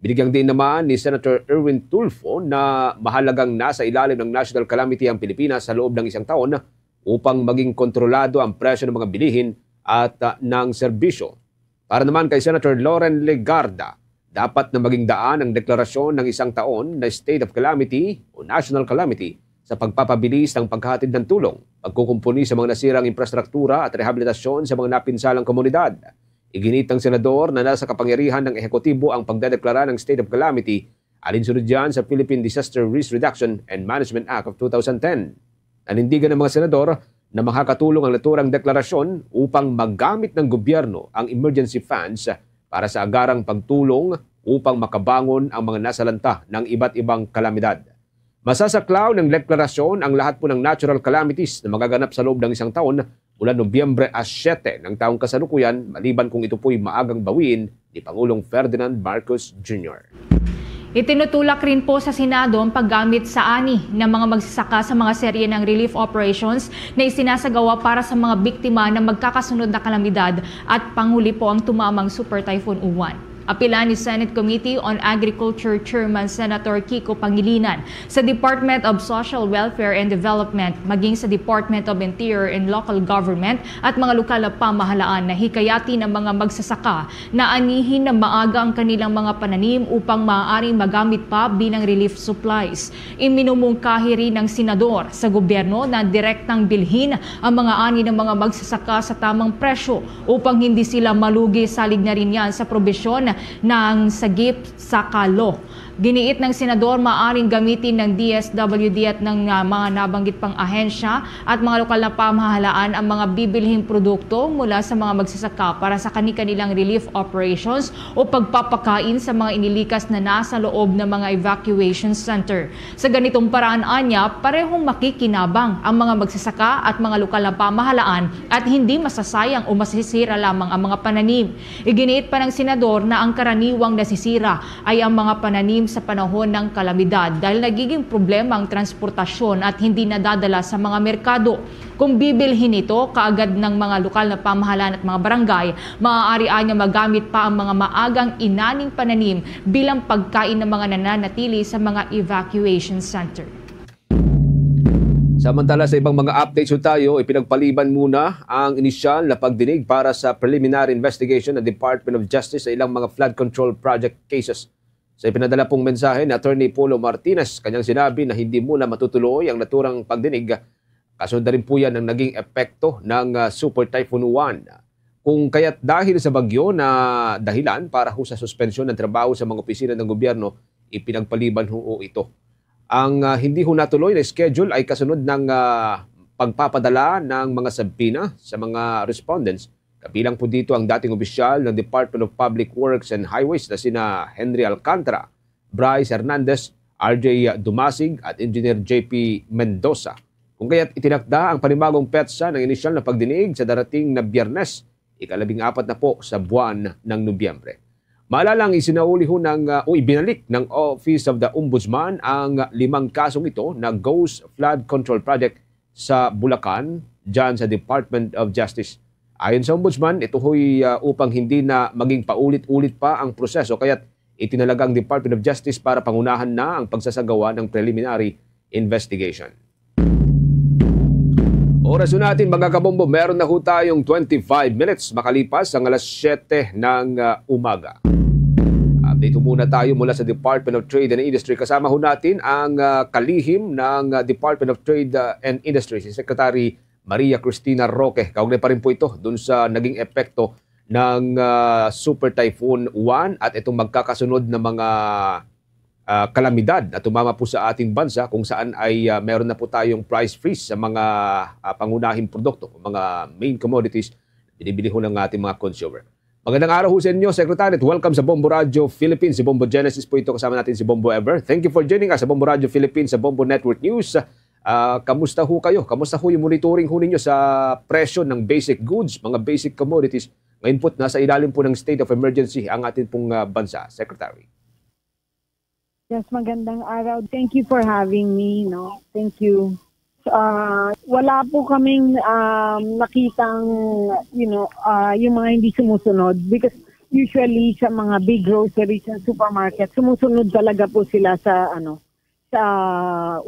Binigyang diin naman ni Senator Erwin Tulfo na mahalagang nasa ilalim ng national calamity ang Pilipinas sa loob ng isang taon upang maging kontrolado ang presyo ng mga bilihin at ah, ng serbisyo. Para naman kay Senator Loren Legarda, dapat na maging daan ang deklarasyon ng isang taon na state of calamity o national calamity sa pagpapabilis ng paghahatid ng tulong, pagkukumpuni sa mga nasirang infrastruktura at rehabilitasyon sa mga napinsalang komunidad. Iginit ng senador na nasa kapangyarihan ng ehekutibo ang pagdedeklara ng state of calamity alinsunod dyan sa Philippine Disaster Risk Reduction and Management Act of two thousand ten. Nanindigan ang mga senador na makakatulong ang naturang deklarasyon upang magamit ng gobyerno ang emergency funds para sa agarang pagtulong upang makabangon ang mga nasalanta ng iba't ibang kalamidad. Masasaklaw ng deklarasyon ang lahat po ng natural calamities na magaganap sa loob ng isang taon mula Nobyembre a siyete ng taong kasalukuyan, maliban kung ito po'y maagang bawiin ni Pangulong Ferdinand Marcos Junior. Itinutulak rin po sa Senado ang paggamit sa ani ng mga magsasaka sa mga serye ng relief operations na isinasagawa para sa mga biktima ng magkakasunod na kalamidad at panghuli po ang tumamang Super Typhoon Uwan. Apila ni Senate Committee on Agriculture Chairman Senator Kiko Pangilinan sa Department of Social Welfare and Development, maging sa Department of Interior and Local Government at mga lokal na pamahalaan na hikayatin ang mga magsasaka na anihin na maaga ang kanilang mga pananim upang maaaring magamit pa bilang relief supplies. Iminumungkahi rin ng senador sa gobyerno na direktang bilhin ang mga ani ng mga magsasaka sa tamang presyo upang hindi sila malugi, salig na rin yan sa probisyon ng Sagip Saka Law. Giniit ng senador, maaring gamitin ng D S W D at ng ah, mga nabanggit pang ahensya at mga lokal na pamahalaan ang mga bibilhing produkto mula sa mga magsasaka para sa kani-kanilang relief operations o pagpapakain sa mga inilikas na nasa loob ng mga evacuation center. Sa ganitong paraan, anya, parehong makikinabang ang mga magsasaka at mga lokal na pamahalaan at hindi masasayang o masisira lamang ang mga pananim. Iginiit pa ng senador na ang karaniwang nasisira ay ang mga pananim sa panahon ng kalamidad dahil nagiging problema ang transportasyon at hindi nadadala sa mga merkado. Kung bibilhin ito kaagad ng mga lokal na pamahalaan at mga barangay, maaari anya magamit pa ang mga maagang inaning pananim bilang pagkain ng mga nananatili sa mga evacuation center. Samantala, sa ibang mga updates ho tayo, ipinagpaliban muna ang inisyal na pagdinig para sa preliminary investigation ng Department of Justice sa ilang mga flood control project cases. Sa ipinadala pong mensahe ni Attorney Polo Martinez, kanyang sinabi na hindi muna matutuloy ang naturang pagdinig kasunod na rin po yan ng naging epekto ng ah, Super Typhoon Uwan. Kung kaya't dahil sa bagyo na dahilan para ho sa suspensyon ng trabaho sa mga opisina ng gobyerno, ipinagpaliban ho ito. Ang ah, hindi ho natuloy na schedule ay kasunod ng ah, pagpapadala ng mga subpoena sa mga respondents, kabilang po dito ang dating opisyal ng Department of Public Works and Highways na sina Henry Alcantara, Bryce Hernandez, R J Dumasig at Engineer J P Mendoza. Kung kaya't itinakda ang panibagong petsa ng inisyal na pagdinig sa darating na Biyernes, ikalabing apat na po sa buwan ng Nobyembre. Maalalang isinauli ho ng, ah, o ibinalik ng Office of the Ombudsman ang limang kasong ito na Ghost Flood Control Project sa Bulacan, dyan sa Department of Justice. Ayon sa Ombudsman, ito ho'y, ah, upang hindi na maging paulit-ulit pa ang proseso, kaya't itinalaga ang Department of Justice para pangunahan na ang pagsasagawa ng preliminary investigation. Oras na natin, mga kabombo, meron na ho tayong twenty-five minutes makalipas ang alas siyete ng, ah, umaga. Update ho muna tayo mula sa Department of Trade and Industry. Kasama ho natin ang, ah, kalihim ng, ah, Department of Trade, ah, and Industry, si Secretary Maria Cristina Roque. Kaugnay pa rin po ito dun sa naging epekto ng, ah, Super Typhoon Juan at itong magkakasunod na mga, ah, kalamidad na tumama po sa ating bansa, kung saan ay, ah, meron na po tayong price freeze sa mga, ah, pangunahing produkto, mga main commodities, binibili ho ng ating mga consumer. Magandang araw ho sa inyo, Secretary, at welcome sa Bombo Radio Philippines. Si Bombo Genesis po ito, kasama natin si Bombo Ever. Thank you for joining us sa Bombo Radio Philippines, sa Bombo Network News. Ah, kamusta ho kayo? Kamusta ho yung monitoring ho ninyo sa presyo ng basic goods, mga basic commodities? Ngayon po, nasa ilalim po ng state of emergency ang ating pong, ah, bansa, Secretary. Yes, magandang araw. Thank you for having me, no? Thank you. Ah, wala po kaming, um, nakitang, you know, ah, yung mga hindi sumusunod, because usually sa mga big groceries and supermarket, sumusunod talaga po sila sa, ano, sa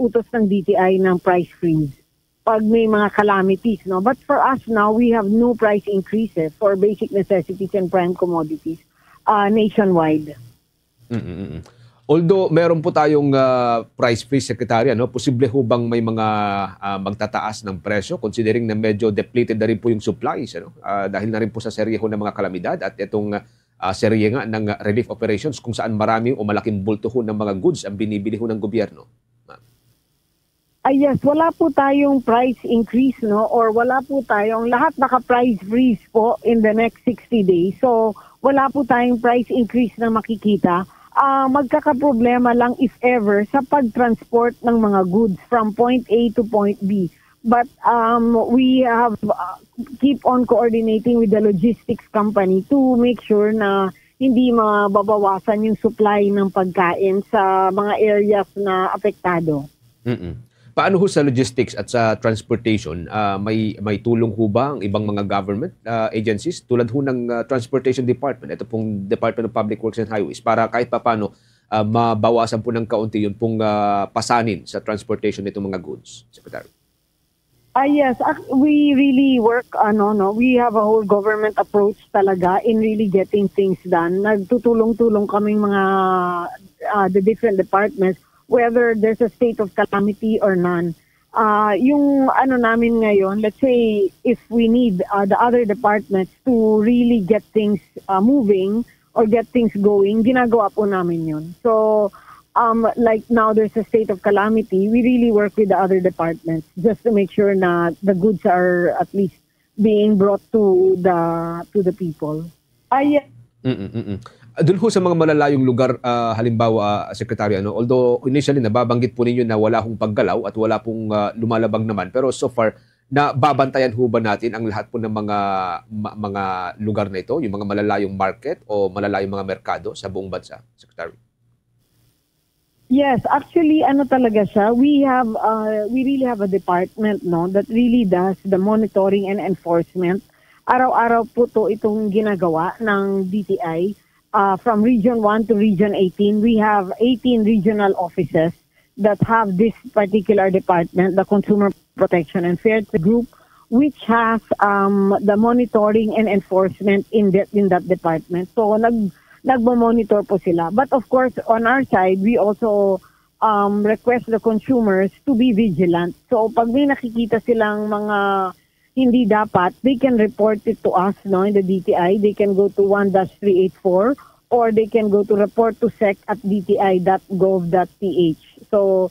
utos ng D T I ng price freeze pag may mga calamities, no? But for us now, we have no price increases for basic necessities and prime commodities, ah, nationwide. Mm, mm, mm. Although meron po tayong, ah, price freeze, Secretary, ano, posible ho bang may mga, ah, magtataas ng presyo, considering na medyo depleted na rin po yung supplies, ano? Ah, dahil na rin po sa serye ho ng mga kalamidad at itong, ah, serye nga ng relief operations kung saan marami o malaking bulto ho ng mga goods ang binibili ho ng gobyerno, ma'am. Ah, yes, wala po tayong price increase, no? Or wala po tayong, lahat naka-price freeze po in the next sixty days. So, wala po tayong price increase na makikita. Ah, magkakaproblema lang, if ever, sa pag-transport ng mga goods from point A to point B. But, um, we have, uh, keep on coordinating with the logistics company to make sure na hindi mababawasan yung supply ng pagkain sa mga areas na apektado. Mm-mm. Paano ho sa logistics at sa transportation? Ah, may, may tulong ho ba ang ibang mga government, ah, agencies tulad ho ng, ah, Transportation Department, ito pong Department of Public Works and Highways, para kahit papaano, ah, mabawasan po ng kaunti yun pong, ah, pasanin sa transportation nitong mga goods, Secretary? Ah, yes. Ac-, we really work, ano, no, we have a whole government approach talaga in really getting things done. Nagtutulong-tulong kaming mga, ah, the different departments, whether there's a state of calamity or none. Ah, yung ano namin ngayon, let's say, if we need, ah, the other departments to really get things, ah, moving or get things going, ginagawa po namin yun. So, um, like now, there's a state of calamity. We really work with the other departments just to make sure na the goods are at least being brought to the, to the people. Ay, yes. Mm-mm, mm-mm. Ah, dun ho sa mga malalayong lugar, ah, halimbawa, ah, Secretary, ano, although initially nababanggit po ninyo na wala hong paggalaw at wala pong, ah, lumalabag naman, pero so far, nababantayan ho ba natin ang lahat po ng mga, ma-, mga lugar na ito, yung mga malalayong market o malalayong mga merkado sa buong bansa, Secretary? Yes, actually, ano talaga siya, we have, uh, we really have a department, no, that really does the monitoring and enforcement. Araw-araw po to itong ginagawa ng D T I. Uh, from Region one to Region eighteen, we have eighteen regional offices that have this particular department, the Consumer Protection and Fair Trade Group, which has, um, the monitoring and enforcement in that, in that department. So, nag-, nagmo-monitor po sila. But of course, on our side, we also, um, request the consumers to be vigilant. So, pag may nakikita silang mga hindi dapat, they can report it to us, no, in the D T I. They can go to one dash three eight four, or they can go to report to sec at D T I dot gov dot P H. So,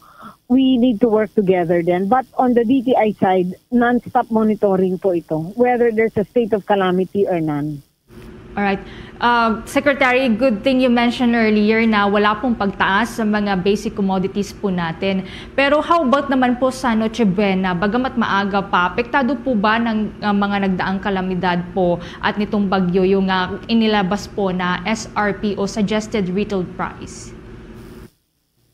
we need to work together then. But on the D T I side, non-stop monitoring po ito, whether there's a state of calamity or none. Alright. Uh, Secretary, good thing you mentioned earlier na wala pong pagtaas sa mga basic commodities po natin. Pero how about naman po sa Noche Buena? Bagamat maaga pa, apektado po ba ng uh, mga nagdaang kalamidad po at nitong bagyo yung uh, inilabas po na S R P o suggested retail price?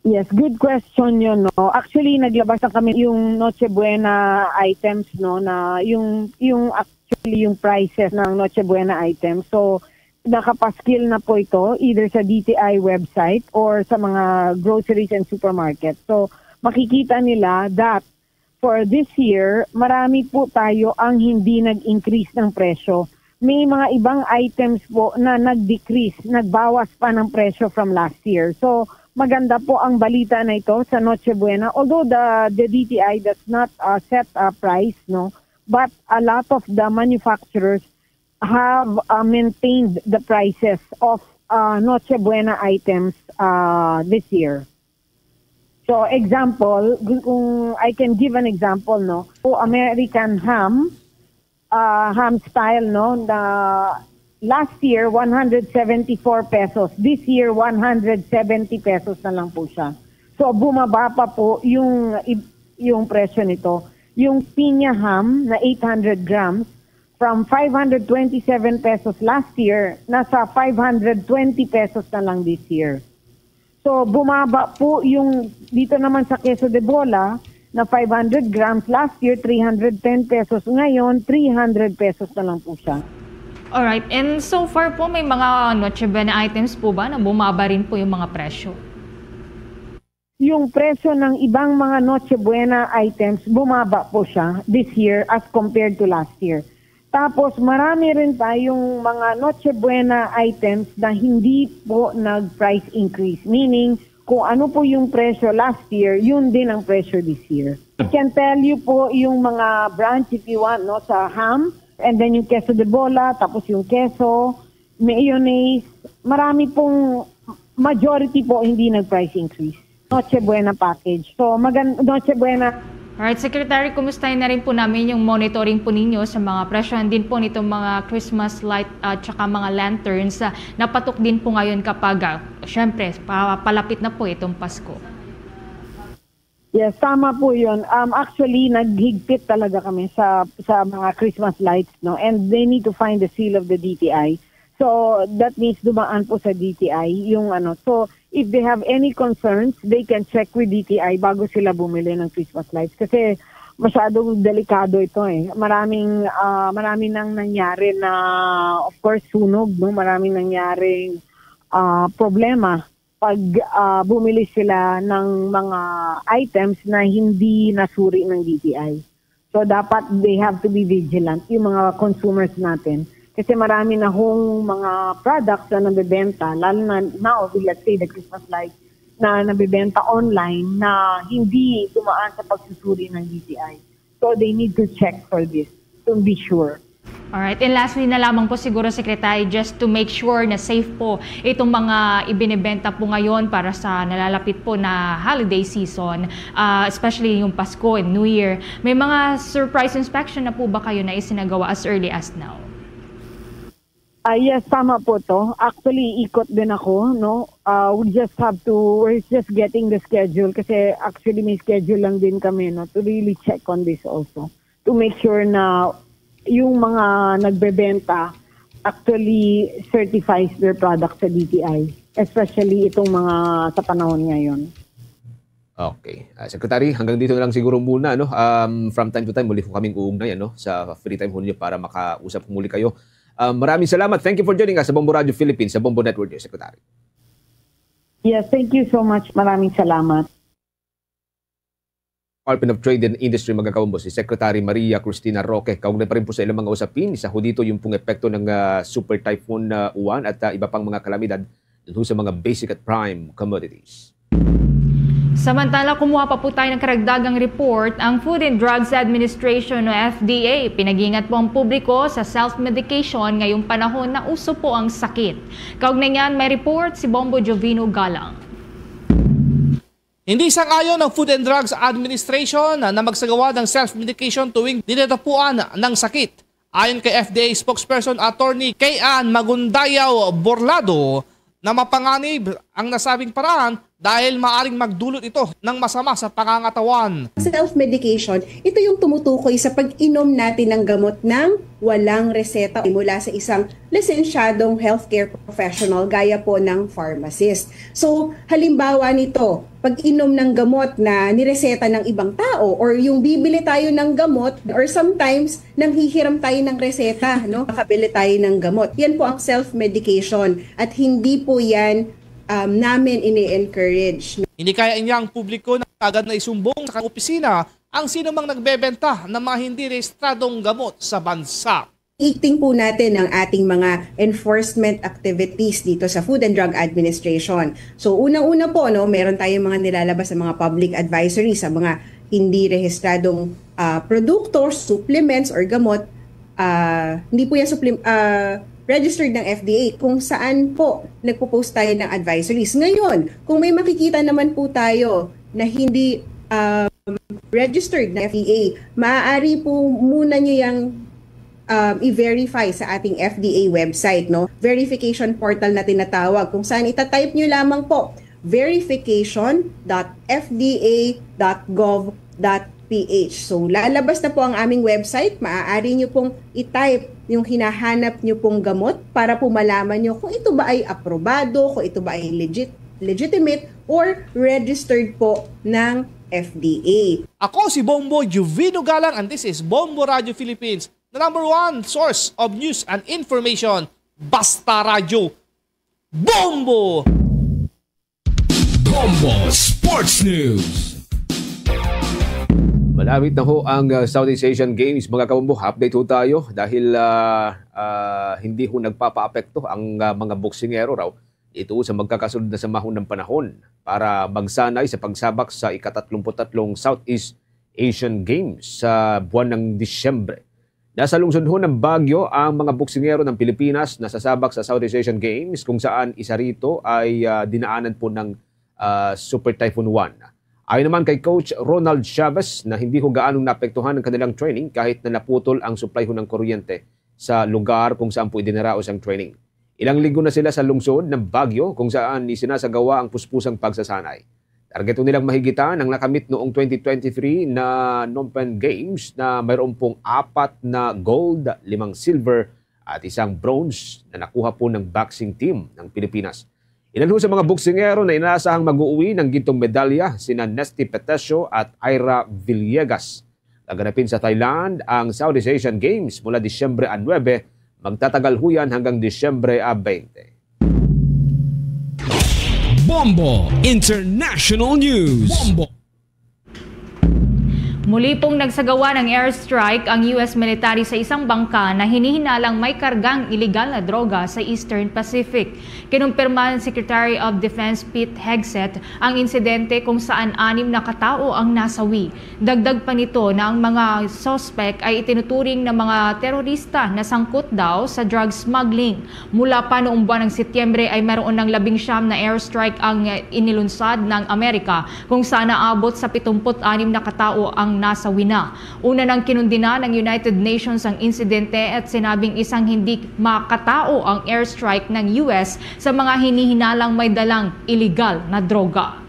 Yes, good question yun, no? Actually, naglabas na kami yung Noche Buena items, no, na yung, yung actually yung prices ng Noche Buena items. So, nakapaskil na po ito either sa D T I website or sa mga groceries and supermarket. So, makikita nila that for this year, marami po tayo ang hindi nag-increase ng presyo. May mga ibang items po na nag-decrease, nagbawas pa ng presyo from last year. So, maganda po ang balita na ito sa Noche Buena. Although the, the D T I does not uh, set a price, no, but a lot of the manufacturers have uh, maintained the prices of uh, Noche Buena items uh, this year. So, example, gu- kung I can give an example, no? So, American ham, uh, ham style, no? Na last year, one hundred seventy-four pesos. This year, one hundred seventy pesos na lang po siya. So, bumaba pa po yung, yung presyo nito. Yung pinya ham na eight hundred grams, from five hundred twenty-seven pesos last year, nasa five hundred twenty pesos na lang this year. So, bumaba po yung dito naman sa queso de bola na five hundred grams last year, three hundred ten pesos. Ngayon, three hundred pesos na lang po siya. Alright. And so far po, may mga Noche Buena items po ba na bumaba rin po yung mga presyo? Yung presyo ng ibang mga Noche Buena items, bumaba po siya this year as compared to last year. Tapos marami rin tayong mga Noche Buena items na hindi po nag-price increase. Meaning, kung ano po yung presyo last year, yun din ang presyo this year. I can tell you po yung mga brands if you want, no, sa ham, and then yung queso de bola, tapos yung queso, mayonnaise, marami pong majority po hindi nag-price increase. Noche Buena package. So, magan Noche Buena. Alright, Secretary, kumustahin na rin po namin yung monitoring po ninyo sa mga presyohan din po nitong mga Christmas light at saka mga lanterns. Ah, napatok din po ngayon kapag, ah, syempre, pa- palapit na po itong Pasko. Yes, tama po yun. Um, actually, naghigpit talaga kami sa, sa mga Christmas lights, no? And they need to find the seal of the D T I. So, that means dumaan po sa D T I yung ano. So, if they have any concerns, they can check with D T I bago sila bumili ng Christmas lights. Kasi masyadong delikado ito eh. Maraming, ah, marami nang nangyari na, of course, sunog, no? Maraming nangyaring ah, problema pag ah, bumili sila ng mga items na hindi nasuri ng D T I. So, dapat they have to be vigilant, yung mga consumers natin. Kasi marami na hong mga products na nabebenta, lalo na now, let's say, the Christmas lights, na nabebenta online na hindi dumaan sa pagsusuri ng D T I. So, they need to check for this to be sure. Alright. And lastly na lamang po siguro, Secretary, just to make sure na safe po itong mga ibinebenta po ngayon para sa nalalapit po na holiday season, ah, especially yung Pasko and New Year. May mga surprise inspection na po ba kayo na isinagawa as early as now? Ah, yes, tama po to. Actually, ikot din ako, no? Ah, we just have to, we're just getting the schedule kasi actually may schedule lang din kami, no, to really check on this also. To make sure na yung mga nagbebenta actually certifies their product sa D T I, especially itong mga sa panahon ngayon. Okay. Ah, Secretary, hanggang dito na lang siguro muna, no? Um, from time to time, muli po kaming uugnay, ano, sa free time ho ninyo para makausap po muli kayo. Um, maraming salamat. Thank you for joining us sa Bombo Radio Philippines, sa Bombo Network News, Secretary. Yes, thank you so much. Maraming salamat. Department of Trade and Industry, mga kabombo, si Secretary Maria Cristina Roque. Kaugnay pa rin po sa ilang mga usapin, isa ho dito yung pong epekto ng ah, Super Typhoon ah, Uwan at ah, iba pang mga kalamidad dun ho sa mga basic at prime commodities. Samantala, kumuha pa po tayo ng karagdagang report. Ang Food and Drugs Administration o F D A, pinag-ingat po ang publiko sa self-medication ngayong panahon na uso po ang sakit. Kaugnay niyan, may report si Bombo Jovino Galang. Hindi sang-ayon ang Food and Drugs Administration na magsagawa ng self-medication tuwing dinadapuan ng sakit. Ayon kay F D A spokesperson Attorney Kay Ann Magundayaw Borlado na mapanganib ang nasabing paraan dahil maaring magdulot ito ng masama sa pangangatawan. Self-medication, ito yung tumutukoy sa pag-inom natin ng gamot ng walang reseta mula sa isang lisensyadong healthcare professional gaya po ng pharmacist. So, halimbawa nito, pag-inom ng gamot na nireseta ng ibang tao or yung bibili tayo ng gamot or sometimes nanghihiram tayo ng reseta, no? Makabili tayo ng gamot. Yan po ang self-medication at hindi po yan um, namin ini-encourage. Hindi kaya niya ang publiko na agad na isumbong sa opisina ang sino mang nagbebenta ng mga hindi rehistradong gamot sa bansa. Iting po natin ang ating mga enforcement activities dito sa Food and Drug Administration. So unang-una po, no, meron tayong mga nilalabas sa mga public advisory sa mga hindi rehistradong uh, produkto, supplements or gamot. Uh, hindi po yan supplement, uh, registered ng F D A kung saan po nagpo-post tayo ng advisories. Ngayon, kung may makikita naman po tayo na hindi um, registered na F D A, maaari po muna nyo yung um, i-verify sa ating F D A website, no? Verification portal na tinatawag kung saan itatype nyo lamang po verification.fda.gov.ph. So, lalabas na po ang aming website. Maaari nyo pong i-type yung hinahanap nyo pong gamot para po malaman nyo kung ito ba ay aprobado, kung ito ba ay legit, legitimate or registered po ng F D A. Ako si Bombo Juvino Galang and this is Bombo Radio Philippines, the number one source of news and information. Basta Radyo. Bombo! Bombo Sports News. Malapit na ho ang uh, Southeast Asian Games, mga kabombo. Update ho tayo dahil uh, uh, hindi ho nagpapaapekto ang uh, mga boksingero raw ito sa magkakasunod na samahon ng panahon para magsanay sa pagsabak sa ikatatlumput-tatlong Southeast Asian Games sa buwan ng Disyembre. Nasa lungsod ho ng Baguio ang mga boksingero ng Pilipinas na sasabak sa Southeast Asian Games kung saan isa rito ay uh, dinaanan po ng uh, Super Typhoon One. Ayon naman kay Coach Ronald Chavez na hindi ho gaanong naapektuhan ang kanilang training kahit na naputol ang supply ho ng kuryente sa lugar kung saan po idinaraos ang training. Ilang linggo na sila sa lungsod ng Baguio kung saan isinasagawa ang puspusang pagsasanay. Target nilang mahigitan ang nakamit noong twenty twenty-three na Phnom Penh Games na mayroon pong apat na gold, limang silver at isang bronze na nakuha po ng boxing team ng Pilipinas. Ilan ho sa mga boksingero na inaasahang mag-uwi ng gintong medalya sina Nesty Petesio at Ira Villegas. Gaganapin sa Thailand ang Southeast Asian Games mula Disyembre a nuebe, magtatagal ho yan hanggang Disyembre a baynte. Bombo International News. Bombo. Muli pong nagsagawa ng airstrike ang U S military sa isang bangka na hinihinalang may kargang iligal na droga sa Eastern Pacific. Kinumpirma ni Secretary of Defense Pete Hegseth ang insidente kung saan anim na katao ang nasawi. Dagdag pa nito na ang mga suspek ay itinuturing na mga terorista na sangkot daw sa drug smuggling. Mula pa noong buwan ng Setyembre ay mayroon ng labing siyam na airstrike ang inilunsad ng Amerika kung saan naabot sa pitumput anim na katao ang nasawi na. Una nang kinundina ng United Nations ang insidente at sinabing isang hindi makatao ang airstrike ng U S sa mga hinihinalang may dalang iligal na droga.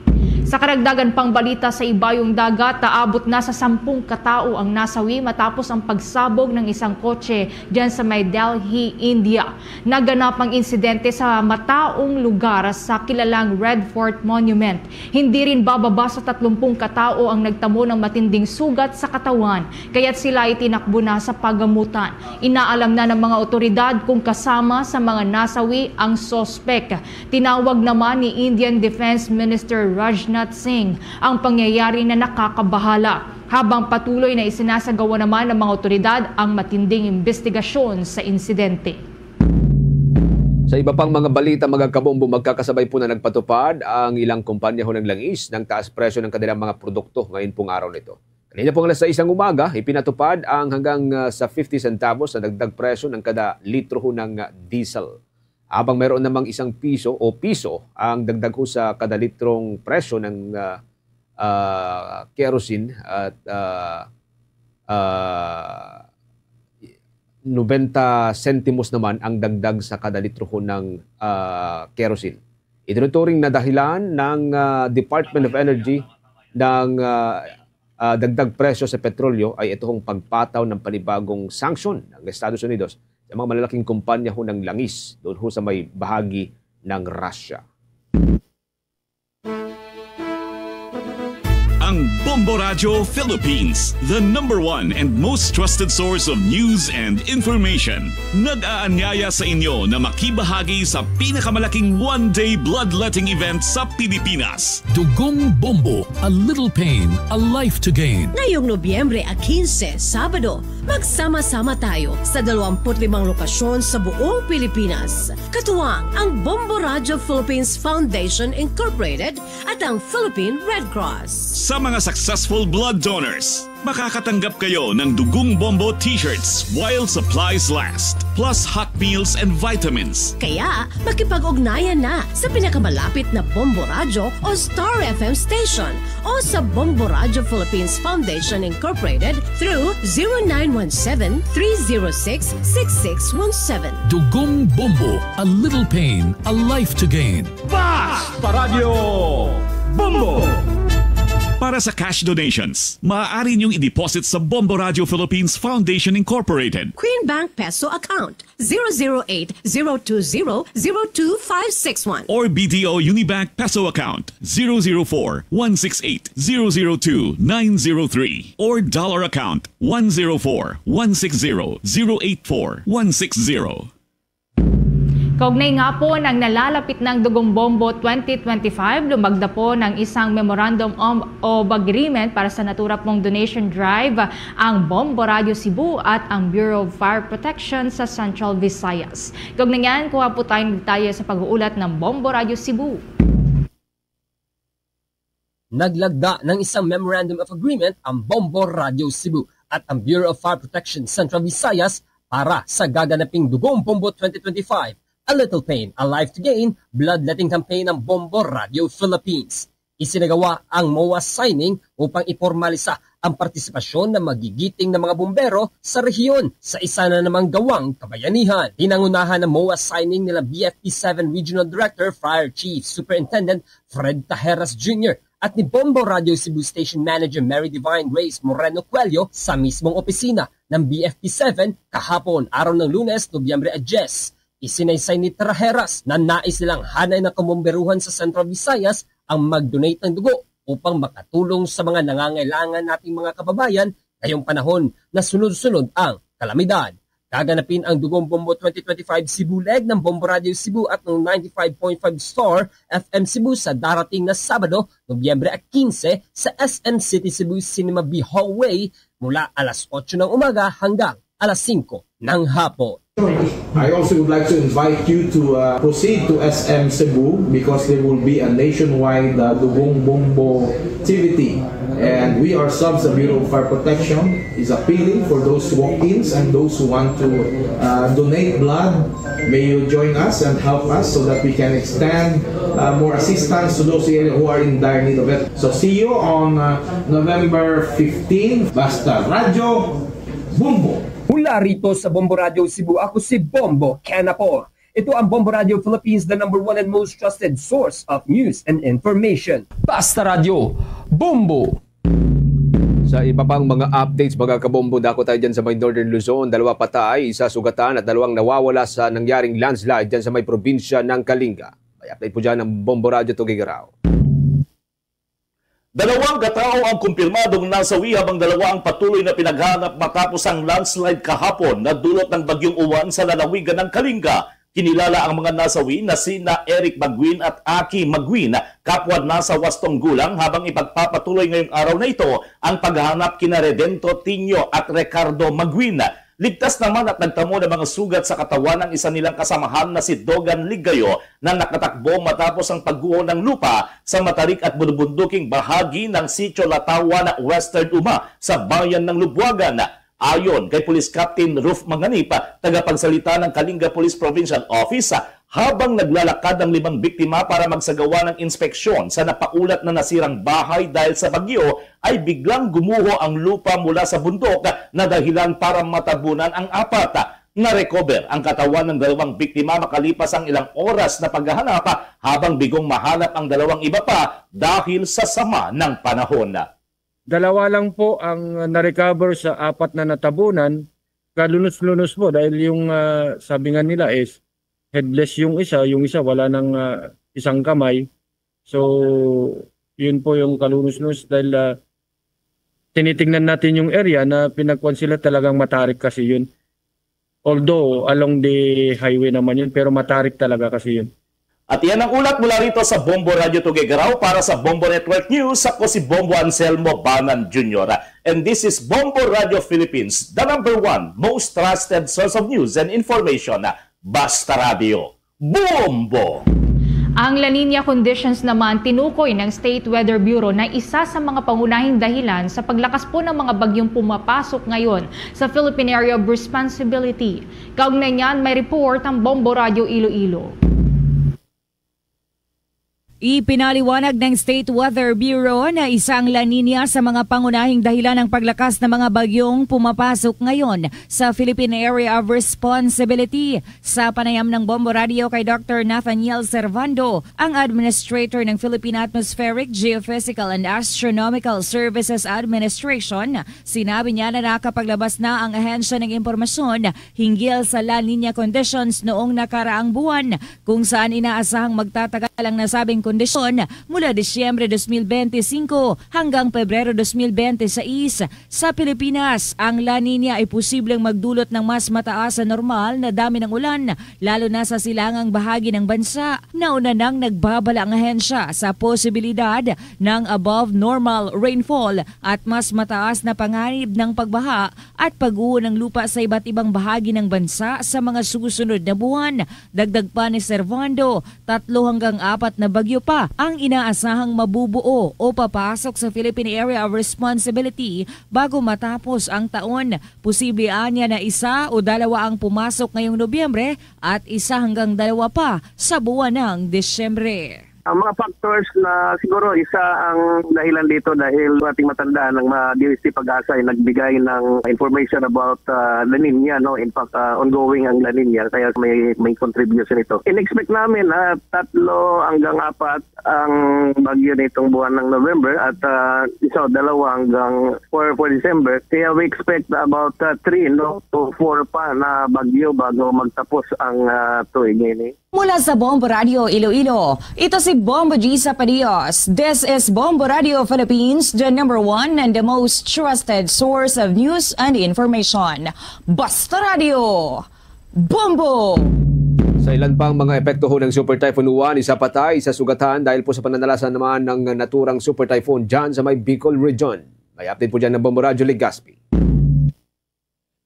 Sa karagdagan pang balita, sa ibayong dagat, naabot na sa sampung katao ang nasawi matapos ang pagsabog ng isang kotse dyan sa may Delhi, India. Naganap ang insidente sa mataong lugar sa kilalang Red Fort Monument. Hindi rin bababa sa tatlumpung katao ang nagtamo ng matinding sugat sa katawan, kaya't sila ay tinakbo na sa pagamutan. Inaalam na ng mga otoridad kung kasama sa mga nasawi ang suspek. Tinawag naman ni Indian Defense Minister Rajnath Singh ang pangyayari na nakakabahala, habang patuloy na isinasagawa naman ng mga otoridad ang matinding imbestigasyon sa insidente. Sa iba pang mga balita, mga kabombo, magkakasabay po na nagpatupad ang ilang kumpanya ho ng langis ng taas presyo ng kanilang mga produkto ngayon pong araw nito. Kanina pong alas sais ng umaga, ipinatupad ang hanggang ah, sa fifty centavos na dagdag presyo ng kada litro ho ng ah, diesel. Habang mayroon namang isang piso o piso ang dagdag ho sa kada litrong presyo ng ah, ah, kerosene at, ah, ah, nobenta sentimos naman ang dagdag sa kada litro ho ng, ah, kerosene. Itinuturing na dahilan ng, ah, Department of Energy ng, ah, ah, dagdag presyo sa petrolyo ay ito hong pagpataw ng panibagong sanction ng Estados Unidos sa mga malalaking kumpanya ho ng langis doon ho sa may bahagi ng Russia. Ang Bombo Radyo Philippines, the number one and most trusted source of news and information. Nag-aanyaya sa inyo na makibahagi sa pinakamalaking one-day bloodletting event sa Pilipinas. Dugong Bombo, a little pain, a life to gain. Ngayong Nobyembre a quince, Sabado, magsama-sama tayo sa dalawampu't limang lokasyon sa buong Pilipinas. Katuwang ang Bombo Radyo Philippines Foundation Incorporated at ang Philippine Red Cross. Sa mga successful blood donors, makakatanggap kayo ng Dugong Bombo t-shirts while supplies last, plus hot meals and vitamins. Kaya, makipag-ugnayan na sa pinakamalapit na Bombo Radyo o Star F M station o sa Bombo Radyo Philippines Foundation Incorporated through zero nine one seven, three zero six, six six one seven. Dugong Bombo, a little pain, a life to gain. Basta Radyo Bombo! Para sa cash donations, maaari niyong i-deposit sa Bombo Radyo Philippines Foundation Incorporated. Queen Bank Peso Account, zero zero eight, zero two zero, zero two five six one. Or B D O Unibank Peso Account, zero zero four, one six eight, zero zero two, nine zero three. Or Dollar Account, one zero four, one six zero, zero eight four, one six zero. Kaugnay nga po ng nalalapit ng Dugong Bombo twenty twenty-five, lumagda po ng isang Memorandum of, of Agreement para sa natura pong donation drive ang Bombo Radio Cebu at ang Bureau of Fire Protection sa Central Visayas. Kaugnay niyan, kuha po tayong detalye sa pag-uulat ng Bombo Radio Cebu. Naglagda ng isang Memorandum of Agreement ang Bombo Radio Cebu at ang Bureau of Fire Protection Central Visayas para sa gaganaping Dugong Bombo twenty twenty-five, A Little Pain, A Life to Gain, Bloodletting Campaign ng Bombo Radio Philippines. Isinagawa ang MOA signing upang ipormalisa ang partisipasyon ng magigiting na mga bumbero sa rehiyon sa isa na namang gawang kabayanihan. Pinangunahan ng MOA signing nila B F P seven Regional Director Fire Chief Superintendent Fred Tajeras Junior at ni Bombo Radio Cebu Station Manager Mary Divine Grace Moreno Cuello sa mismong opisina ng B F P seven kahapon, araw ng Lunes, Nobyembre a diyes. Isinaysay ni Tajeras na nais nilang hanay na kabomberuhan sa Central Visayas ang mag-donate ng dugo upang makatulong sa mga nangangailangan nating mga kababayan ngayong panahon na sunod-sunod ang kalamidad. Gaganapin ang Dugong Bombo twenty twenty-five Cebu Leg ng Bombo Radio Cebu at ng ninety-five point five Star F M Cebu sa darating na Sabado, Nobyembre quince, sa S M City Cebu Cinema B Hallway mula alas otso ng umaga hanggang alas singko ng hapon. I also would like to invite you to, uh, proceed to S M Cebu because there will be a nationwide, uh, Dugong Bombo activity. And we ourselves, the Bureau of Fire Protection, is appealing for those walk-ins and those who want to, uh, donate blood. May you join us and help us so that we can extend, uh, more assistance to those area who are in dire need of it. So see you on, uh, November fifteen. Basta Radyo Bombo. Mula rito sa Bombo Radio Cebu, ako si Bombo Ken Apor. Ito ang Bombo Radio Philippines, the number one and most trusted source of news and information. Basta Radyo Bombo. Sa iba pang mga updates, mga kabombo, dako tayo dyan sa may Northern Luzon. Dalawa patay, isa sugatan at dalawang nawawala sa nangyaring landslide dyan sa may probinsya ng Kalinga. May update po dyan ang Bombo Radio Tugigaraw. Dalawang katao ang kumpirmadong nasawi habang dalawa ang patuloy na pinaghahanap matapos ang landslide kahapon na dulot ng Bagyong Uwan sa lalawigan ng Kalinga. Kinilala ang mga nasawi na sina Eric Maguin at Aki Maguin, kapwa nasa wastong gulang, habang ipagpapatuloy ngayong araw na ito ang paghahanap kina Redento Tinio at Ricardo Maguin. Ligtas naman at nagtamo ng mga sugat sa katawan ang isa nilang kasamahan na si Dogan Ligayo na nakatakbo matapos ang pagguho ng lupa sa matarik at bulubunduking bahagi ng Sitio Latawan, Western Uma, sa bayan ng Lubuagan. Ayon kay Police Captain Ruth Manganip, tagapagsalita ng Kalinga Police Provincial Office, habang naglalakad ang limang biktima para magsagawa ng inspeksyon sa napaulat na nasirang bahay dahil sa bagyo, ay biglang gumuho ang lupa mula sa bundok na dahilan para matabunan ang apat. Na-recover ang katawan ng dalawang biktima makalipas ang ilang oras na paghahanap, habang bigong mahanap ang dalawang iba pa dahil sa sama ng panahon. Dalawa lang po ang na-recover sa apat na natabunan. Kalunos-lunos po dahil yung, ah, sabi nga nila is headless yung isa, yung isa wala nang, ah, isang kamay. So, yun po yung kalunos-lunos dahil, ah, tinitingnan natin yung area na pinagkuhan sila, talagang matarik kasi yun. Although along the highway naman yun, pero matarik talaga kasi yun. At iyan ang ulat mula rito sa Bombo Radio Tuguegarao. Para sa Bombo Network News, ako si Bombo Anselmo Banan Junior. And this is Bombo Radio Philippines, the number one most trusted source of news and information. Basta Radio. Bombo! Ang La Niña conditions naman tinukoy ng State Weather Bureau na isa sa mga pangunahing dahilan sa paglakas po ng mga bagyong pumapasok ngayon sa Philippine Area of Responsibility. Kaugnay niyan, may report ang Bombo Radio Iloilo. Ipinaliwanag ng State Weather Bureau na isa ang La Niña sa mga pangunahing dahilan ng paglakas ng mga bagyong pumapasok ngayon sa Philippine Area of Responsibility. Sa panayam ng Bombo Radio kay Doctor Nathaniel Servando, ang administrator ng Philippine Atmospheric, Geophysical and Astronomical Services Administration, sinabi niya na nakapaglabas na ang ahensya ng impormasyon hinggil sa La Niña conditions noong nakaraang buwan, kung saan inaasahang magtatagal ang nasabing kondisyon mula Disyembre dos mil bente singko hanggang Pebrero dos mil bente sais. Sa Pilipinas, ang La Niña ay posibleng magdulot ng mas mataas sa normal na dami ng ulan, lalo na sa silangang bahagi ng bansa. Nauna nang nagbabala ang ahensya sa posibilidad ng above normal rainfall at mas mataas na panganib ng pagbaha at pag-uho ng lupa sa iba't ibang bahagi ng bansa sa mga susunod na buwan. Dagdag pa ni Servando, tatlo hanggang apat na bagyo pa ang inaasahang mabubuo o papasok sa Philippine Area of Responsibility bago matapos ang taon. Posible anya na isa o dalawa ang pumasok ngayong Nobyembre at isa hanggang dalawa pa sa buwan ng Disyembre. Ang mga factors na siguro isa ang dahilan dito dahil ating matandaan ang mga D O S T PAGASA ay nagbigay ng information about, ah, La Niña, no? In fact, ah, ongoing ang La Niña, kaya may, may contribution ito. In-expect namin na tatlo hanggang apat ang bagyo nitong buwan ng November at, ah, isa o dalawa hanggang four for December. Kaya we expect about, ah, three, no, to four pa na bagyo bago magtapos ang, ah, tuig ini. Mula sa Bombo Radio Iloilo, ito si Bombo Gisa Padios. This is Bombo Radio Philippines, the number one and the most trusted source of news and information. Basta Radio, Bombo! Sa ilan pang mga epekto ho ng Super Typhoon Uwan, isa patay, isa sugatan dahil po sa pananalasa naman ng naturang Super Typhoon John sa may Bicol Region. May update po dyan ng Bombo Radyo Legazpi.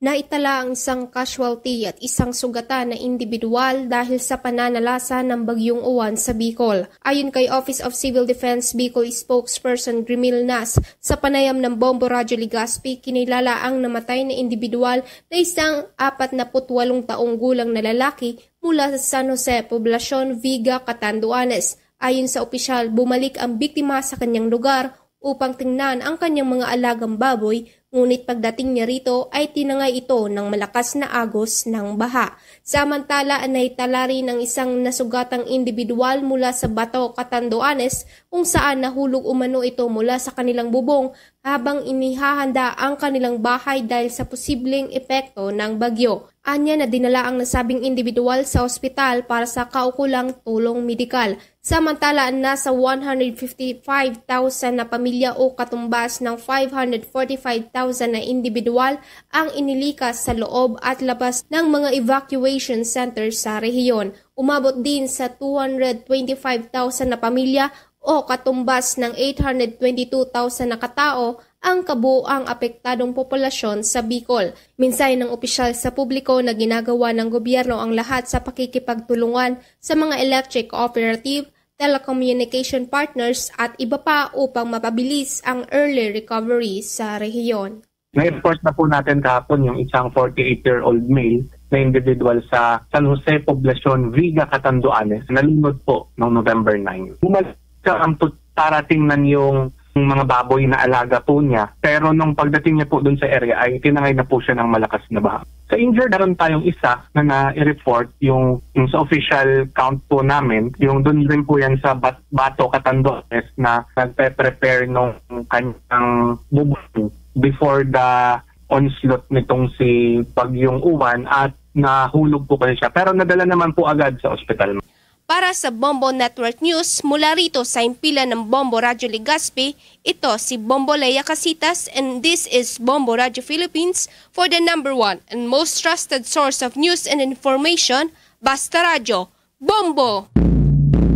Naitala ang isang casualty at isang sugatan na individual dahil sa pananalasa ng Bagyong Uwan sa Bicol. Ayon kay Office of Civil Defense Bicol spokesperson Grimil Nas, sa panayam ng Bombo Radyo Legazpi, kinilala ang namatay na individual na isang apat na put walong taong gulang na lalaki mula sa San Jose Poblacion, Viga, Catanduanes. Ayon sa opisyal, bumalik ang biktima sa kanyang lugar upang tingnan ang kanyang mga alagang baboy, ngunit pagdating niya rito ay tinangay ito ng malakas na agos ng baha. Samantala, naitala rin ang isang nasugatang individual mula sa Bato, Catanduanes, kung saan nahulog umano ito mula sa kanilang bubong habang inihahanda ang kanilang bahay dahil sa posibleng epekto ng bagyo. Anya na dinala ang nasabing individual sa ospital para sa kaukulang tulong medikal. Samantala, nasa one hundred fifty-five thousand na pamilya o katumbas ng five hundred forty-five thousand na individual ang inilikas sa loob at labas ng mga evacuation centers sa rehiyon. Umabot din sa two hundred twenty-five thousand na pamilya o katumbas ng eight hundred twenty-two thousand na katao ang kabuoang apektadong populasyon sa Bicol. Mensahe ng opisyal sa publiko na ginagawa ng gobyerno ang lahat sa pakikipagtulungan sa mga electric cooperative, telecommunication partners at iba pa upang mapabilis ang early recovery sa rehiyon. Na-report na po natin kahapon yung isang forty-eight-year-old male na individual sa San Jose Poblacion, Viga, Catanduanes, nalunod po noong November nine. Bumalik siya ang tut-, para tingnan yung mga baboy na alaga po niya. Pero nung pagdating niya po dun sa area ay tinangay na po siyo ng malakas na baha. Sa injured, meron tayong isa na nai-report yung, yung sa official count po namin, yung dun rin po yan sa Bat-, Bato, Catanduanes na nagpe-prepare nung kanyang bubong before the onslaught nitong si Bagyong Uwan at nahulog po kasi siya. Pero nadala naman po agad sa ospital. Para sa Bombo Network News, mula rito sa himpilan ng Bombo Radyo Legazpi, ito si Bombo Lea Casitas and this is Bombo Radyo Philippines for the number one and most trusted source of news and information, Basta Radyo, Bombo!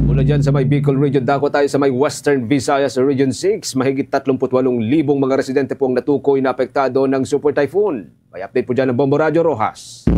Mula dyan sa may Bicol Region, dako tayo sa may Western Visayas Region six. Mahigit tatlumpu't walong libong mga residente po ang natukoy na apektado ng Super Typhoon. May update po dyan ang Bombo Radyo Rojas.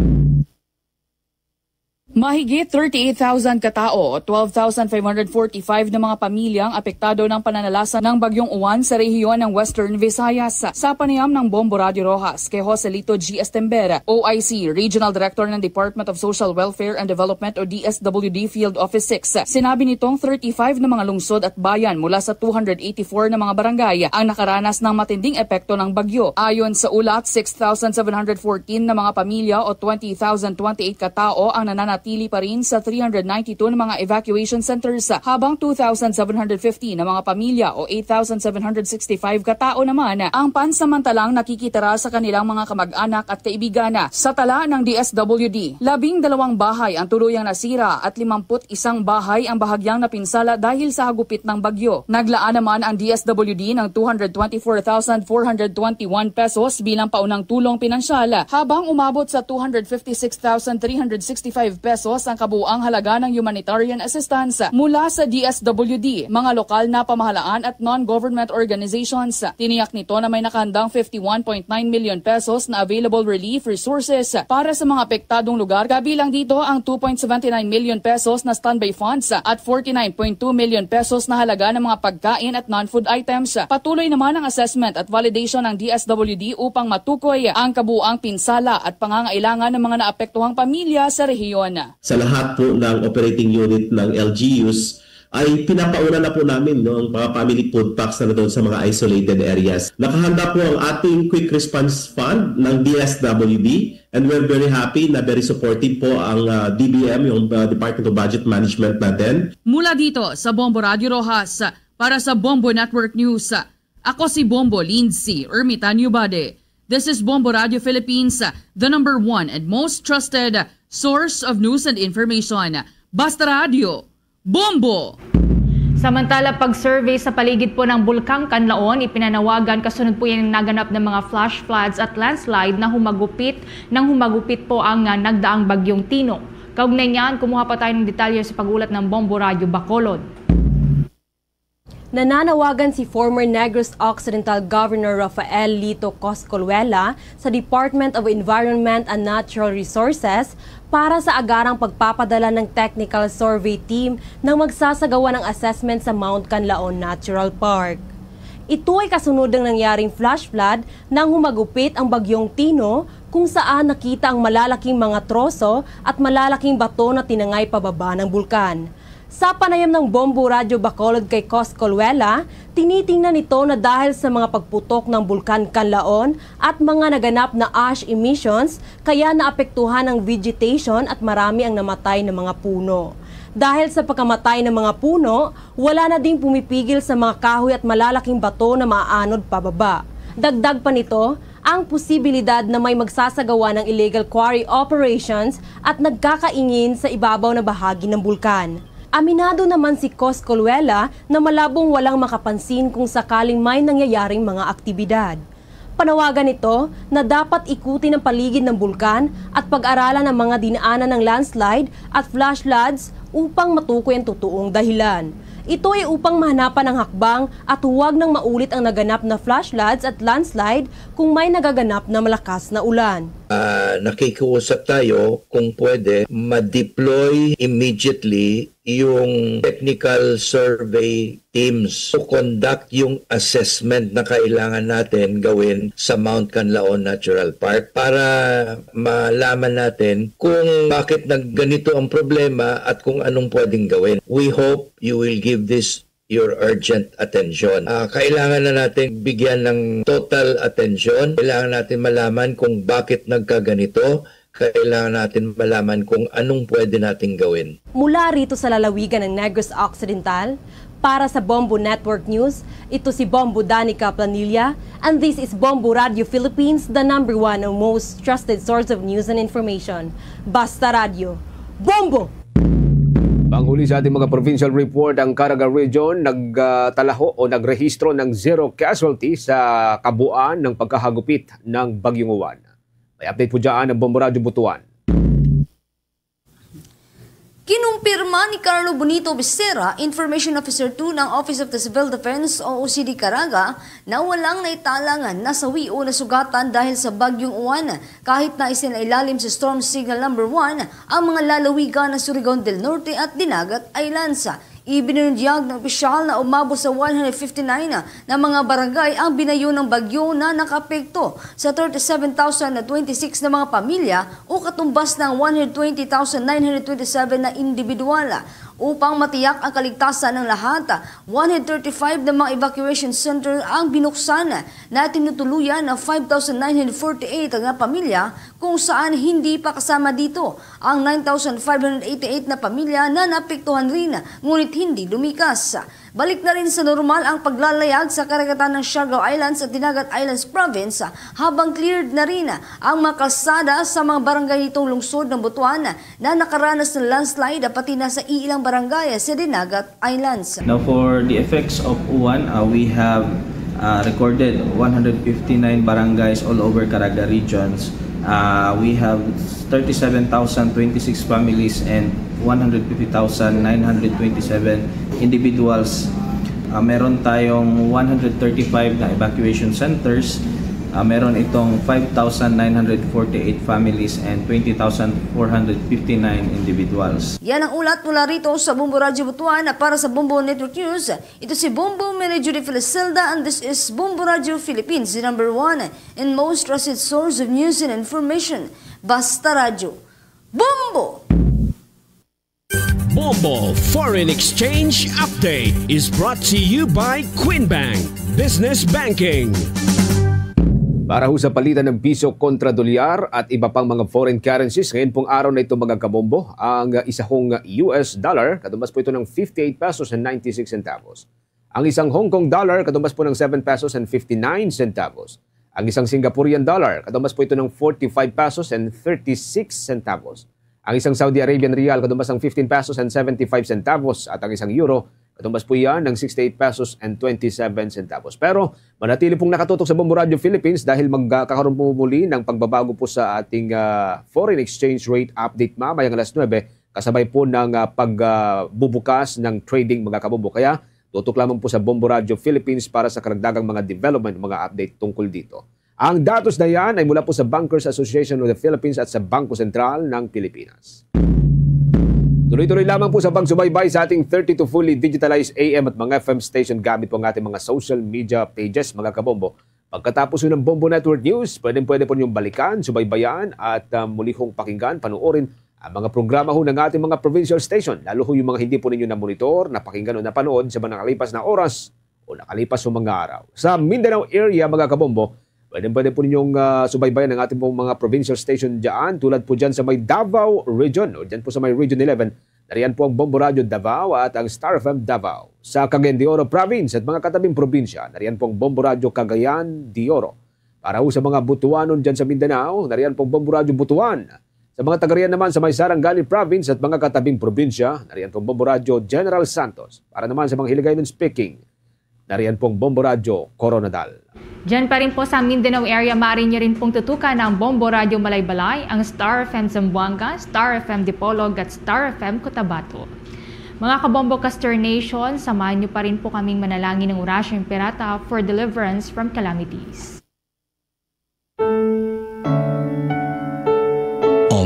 Mahigit thirty-eight thousand ka tawo o twelve thousand five hundred forty-five na mga pamilya ang apektado ng pananalasa ng Bagyong Uwan sa rehiyon ng Western Visayas. Sa panayam ng Bombo Radyo Rojas kay Joselito G. Estember, O I C, Regional Director ng Department of Social Welfare and Development o D S W D Field Office six, sinabi nitong thirty-five na mga lungsod at bayan mula sa two hundred eighty-four na mga barangay ang nakaranas ng matinding epekto ng bagyo. Ayon sa ulat, six thousand seven hundred fourteen na mga pamilya o twenty thousand twenty-eight ka tawo ang nananatili pa rin sa three hundred ninety-two na mga evacuation centers, habang two thousand seven hundred fifty na mga pamilya o eight thousand seven hundred sixty-five ka tawo naman ang pansamantalang nakikitira sa kanilang mga kamag-anak at kaibigan. Sa tala ng D S W D, labing dalawang bahay ang tuluyang nasira at limampu't isang bahay ang bahagyang napinsala dahil sa hagupit ng bagyo. Naglaan naman ang D S W D ng two hundred twenty-four thousand four hundred twenty-one pesos bilang paunang tulong pinansyal, habang umabot sa two hundred fifty-six thousand three hundred sixty-five pesos ang kabuang halaga ng humanitarian assistance mula sa D S W D, mga lokal na pamahalaan at non-government organizations. Tiniyak nito na may nakahandang fifty-one point nine million pesos na available relief resources para sa mga apektadong lugar, kabilang dito ang two point seventy nine million pesos na standby funds at forty-nine point two million pesos na halaga ng mga pagkain at non-food items. Patuloy naman ang assessment at validation ng D S W D upang matukoy ang kabuang pinsala at pangangailangan ng mga naapektuhang pamilya sa rehiyon. Sa lahat po ng operating unit ng L G Us, ay pinapauna na po namin, no, ang mga family food packs na doon sa mga isolated areas. Nakahanda po ang ating Quick Response Fund ng D S W D, and we're very happy na very supportive po ang, ah, D B M, yung, ah, Department of Budget Management natin. Mula dito sa Bombo Radio Rojas, para sa Bombo Network News, ako si Bombo Lindsay Ermitanio Bade. This is Bombo Radio Philippines, the number one and most trusted source of news and information. Basta Radio, Bombo! Samantala, pag-survey sa paligid po ng Bulkang Kanlaon, ipinanawagan kasunod po yan ng naganap ng mga flash floods at landslide na humagupit nang humagupit po ang, ah, nagdaang Bagyong Tino. Kaugnay niyan, kumuha pa tayo ng detalye sa pag-ulat ng Bombo Radyo Bacolod. Nananawagan si former Negros Occidental Governor Rafael Lito Coscoluela sa Department of Environment and Natural Resources para sa agarang pagpapadala ng technical survey team na magsasagawa ng assessment sa Mount Kanlaon Natural Park. Ito ay kasunod ng nangyaring flash flood nang humagupit ang Bagyong Tino, kung saan nakita ang malalaking mga troso at malalaking bato na tinangay pababa ng bulkan. Sa panayam ng Bombo Radyo Bacolod kay Coscoluela, tinitingnan nito na dahil sa mga pagputok ng Bulkan Kanlaon at mga naganap na ash emissions, kaya naapektuhan ang vegetation at marami ang namatay na mga puno. Dahil sa pagkamatay ng mga puno, wala na ding pumipigil sa mga kahoy at malalaking bato na maaanod pababa. Dagdag pa nito, ang posibilidad na may magsasagawa ng illegal quarry operations at nagkakaingin sa ibabaw na bahagi ng bulkan. Aminado naman si Coscoluela na malabong walang makapansin kung sakaling may nangyayaring mga aktibidad. Panawagan nito na dapat ikutin ang paligid ng bulkan at pag-aralan ang mga dinaanan ng landslide at flash floods upang matukoy ang totoong dahilan. Ito ay upang mahanapan ang hakbang at huwag nang maulit ang naganap na flash floods at landslide kung may nagaganap na malakas na ulan. ah, nakikiusap tayo kung pwede ma-deploy immediately yung technical survey teams to conduct yung assessment na kailangan natin gawin sa Mount Kanlaon Natural Park para malaman natin kung bakit nagganito ang problema at kung anong pwedeng gawin. We hope you will give this your urgent attention. Ah, kailangan na natin bigyan ng total attention. Kailangan natin malaman kung bakit nagkaganito. Kailangan natin malaman kung anong pwede nating gawin. Mula rito sa lalawigan ng Negros Occidental, para sa Bombo Network News, ito si Bombo Danica Planilla, and this is Bombo Radio Philippines, the number one and most trusted source of news and information. Basta Radio, Bombo! Panghuli sa ating mga provincial report, ang Caraga Region nagtalaho o nagrehistro ng zero casualty sa kabuuan ng pagkahagupit ng Bagyong Juan. May update po dyan ang Bombo Radyo Butuan. Kinumpirma ni Carlo Bonito Becerra, Information Officer two ng Office of the Civil Defense o O C D Caraga, na walang naitala nga nasawi o nasugatan dahil sa Bagyong Juan, kahit na isinailalim sa Storm Signal Number One ang mga lalawigan ng Surigao del Norte at Dinagat Islands. Ibinunyag ng opisyal na umabot sa one hundred fifty-nine na mga barangay ang binayo ng bagyo na nakaapekto sa thirty-seven thousand na twenty-six na mga pamilya o katumbas ng one hundred twenty thousand nine hundred twenty-seven na individual. Upang matiyak ang kaligtasan ng lahat, one hundred thirty-five na mga evacuation center ang binuksan na tinutuluyan ng five thousand nine hundred forty-eight na pamilya, kung saan hindi pa kasama dito ang nine thousand five hundred eighty-eight na pamilya na naapektuhan rin ngunit hindi lumikas. Balik na rin sa normal ang paglalayag sa karagatan ng Siargao Islands at Dinagat Islands Province, habang cleared na rin ang mga kalsada sa mga barangay nitong lungsod ng Butuan na nakaranas ng landslide, pati na sa iilang barangay sa Dinagat Islands. Now, for the effects of Juan, uh, we have uh, recorded one hundred fifty-nine barangays all over Caraga regions. Uh, we have thirty-seven thousand twenty-six families and one hundred fifty thousand nine hundred twenty-seven individuals. Uh, meron tayong one hundred thirty-five na evacuation centers. Uh, meron itong five thousand nine hundred forty-eight families and twenty thousand four hundred fifty-nine individuals. Yan ang ulat mula rito sa Bombo Radyo Butuan. Para sa Bombo Network News, ito si Bombo Mary Judy Felicelda, and this is Bombo Radyo Philippines, the number one and most trusted source of news and information. Basta Radyo. Bombo! Bombo Foreign Exchange Update is brought to you by Queen Bank Business Banking. Para ho sa palitan ng piso kontra dolyar at iba pang mga foreign currencies, ngayon pong araw na ito, mga kabombo, ang isang U S dollar, katumbas po ito ng fifty-eight pesos and ninety-six centavos. Ang isang Hong Kong dollar, katumbas po ng seven pesos and fifty-nine centavos. Ang isang Singaporean dollar, katumbas po ito ng forty-five pesos and thirty-six centavos. Ang isang Saudi Arabian riyal, katumbas ng fifteen pesos and seventy-five centavos. At ang isang euro, katumbas po iyan ng sixty-eight pesos and twenty-seven centavos. Pero manatili pong nakatutok sa Bombo Radio Philippines dahil magkakaroon po muli ng pagbabago po sa ating, ah, foreign exchange rate update mamayang alas nuebe, kasabay po ng, ah, pagbubukas ng trading, mga kabombo. Kaya tutok lamang po sa Bombo Radio Philippines para sa karagdagang mga development, mga update tungkol dito. Ang datos na yan ay mula po sa Bankers Association of the Philippines at sa Bangko Sentral ng Pilipinas. Tuloy-tuloy lamang po sa pagsubaybay sa ating thirty-two fully digitalized A M at mga F M station gamit po ang ating mga social media pages, mga kabombo. Pagkatapos ng Bombo Network News, pwedeng-pwede po ninyong balikan, subaybayan at, ah, muli hong pakinggan, panoorin ang mga programa ho ng ating mga provincial station, lalo ho yung mga hindi po ninyo na-monitor, napakinggan o napanood sa mga nakalipas na oras o nakalipas na mga araw. Sa Mindanao area, mga kabombo, pwede, pwede po ninyong, ah, subaybayan ang ating pong mga provincial station dyan, tulad po dyan sa may Davao Region o dyan po sa may Region eleven. Nariyan po ang Bombo Radio Davao at ang Star F M Davao. Sa Cagayan de Oro Province at mga katabing probinsya, nariyan po ang Bombo Radio Cagayan de Oro. Para ho sa mga Butuanon dyan sa Mindanao, nariyan po ang Bombo Radio Butuan. Sa mga taga-riyan naman sa may Sarangani Province at mga katabing probinsya, nariyan po ang Bombo Radio General Santos. Para naman sa mga Hiligaynon speaking, nariyan po ang Bombo Radio Coronadal. Diyan pa rin po sa Mindanao area, maaari niyo rin pong tutukan ang Bombo Radio Malaybalay, ang Star F M Zamboanga, Star F M Dipolog at Star F M Cotabato. Mga kabombo Castor Nation, samahan niyo pa rin po kaming manalangin ng Orasyo Imperata for deliverance from calamities.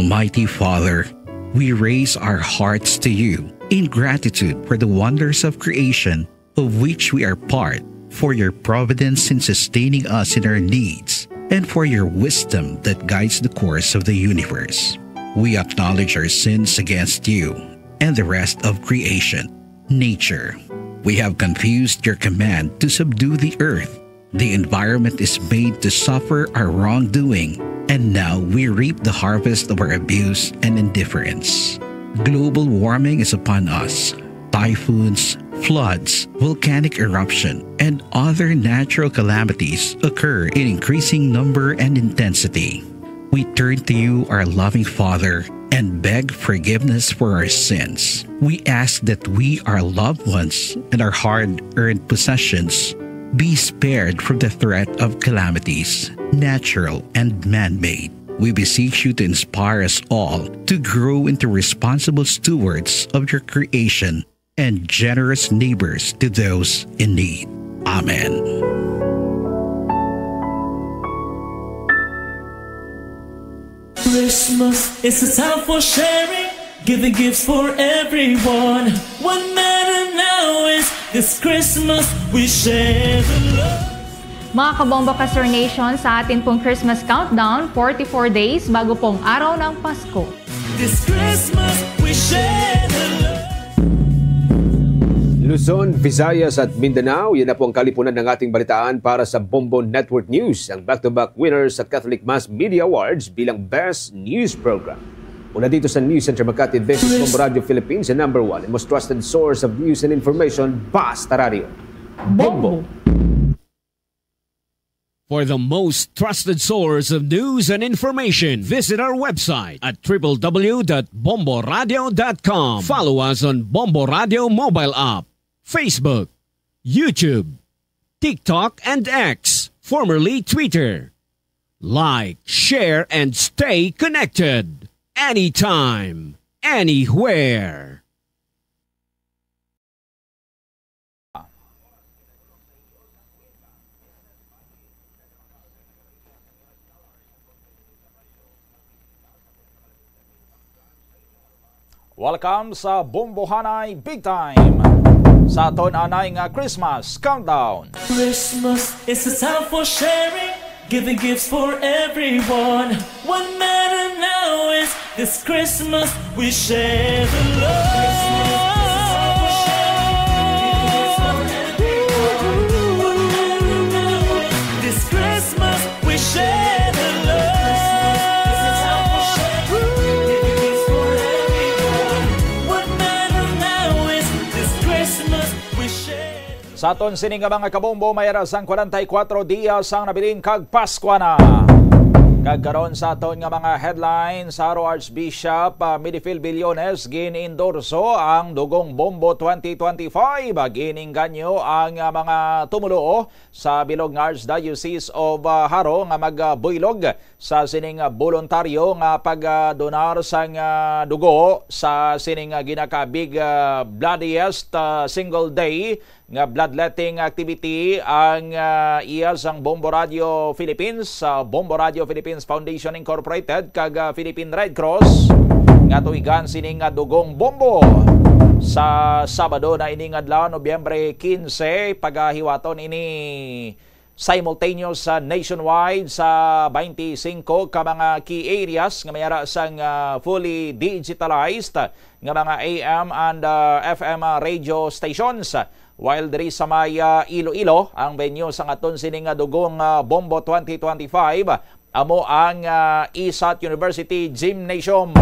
Mighty Father, we raise our hearts to you in gratitude for the wonders of creation of which we are part, for your providence in sustaining us in our needs, and for your wisdom that guides the course of the universe. We acknowledge our sins against you and the rest of creation, nature. We have confused your command to subdue the earth. The environment is made to suffer our wrongdoing, and now we reap the harvest of our abuse and indifference. Global warming is upon us. Typhoons, floods, volcanic eruption, and other natural calamities occur in increasing number and intensity. We turn to you, our loving Father, and beg forgiveness for our sins. We ask that we, our loved ones, and our hard earned possessions be spared from the threat of calamities, natural and man made. We beseech you to inspire us all to grow into responsible stewards of your creation and generous neighbors to those in need. Amen. Christmas is a time for sharing, giving gifts for everyone. What matter now is this Christmas we share the love. Mga kabombo ka Star Nation, sa atin pong Christmas countdown, forty-four days bago pong araw ng Pasko. This Christmas we share the love. Luzon, Visayas at Mindanao, yan na po ang kalipunan ng ating balitaan para sa Bombo Network News, ang back-to-back winner sa Catholic Mass Media Awards bilang Best News Program. Mula dito sa News Center Makati, this is Bombo Radio Philippines, the number one and most trusted source of news and information, Basta Radio. Bombo! For the most trusted source of news and information, visit our website at triple w dot bomboradio dot com. Follow us on Bombo Radio mobile app, Facebook, YouTube, TikTok, and X, formerly Twitter. Like, share, and stay connected. Anytime, anywhere. Welcome sa Bombohanay Big Time. Sa aton anay nga Christmas Countdown. Christmas is a time for sharing, giving gifts for everyone. What matter now is this Christmas we share the love. This Christmas we share the love. What matter now is this Christmas we share. Sa aton sini nga mga kabombo, may ara sang kwarenta y kuwatro dias ang nabilin kag Paskwa na. Kag karon sa aton nga mga headlines, Haro Archbishop uh, Midifil Billones gin-endorso ang Dugong Bombo twenty twenty-five. Giningganyo ang uh, mga tumuluo sa bilog nga Archdiocese of uh, Haro nga magbuylog sa sining uh, boluntaryo nga pagdonar sang uh, dugo sa sining uh, ginakabig uh, bloodiest uh, single day nga bloodletting activity ang uh, iya sang Bombo Radio Philippines, uh, Bombo Radio Philippines Foundation Incorporated kag uh, Philippine Red Cross nga tuigan sining uh, dugong bombo sa Sabado na ini nga adlaw, Nobyembre quince. Pagahiwaton ini simultaneous sa nationwide sa twenty-five ka mga key areas nga may ara sang uh, fully digitalized nga mga A M and uh, F M radio stations. While diri sa may uh, Iloilo, ang venue sang aton sini nga dugong uh, Bombo twenty twenty-five amo ang uh, ISAT University Gymnasium.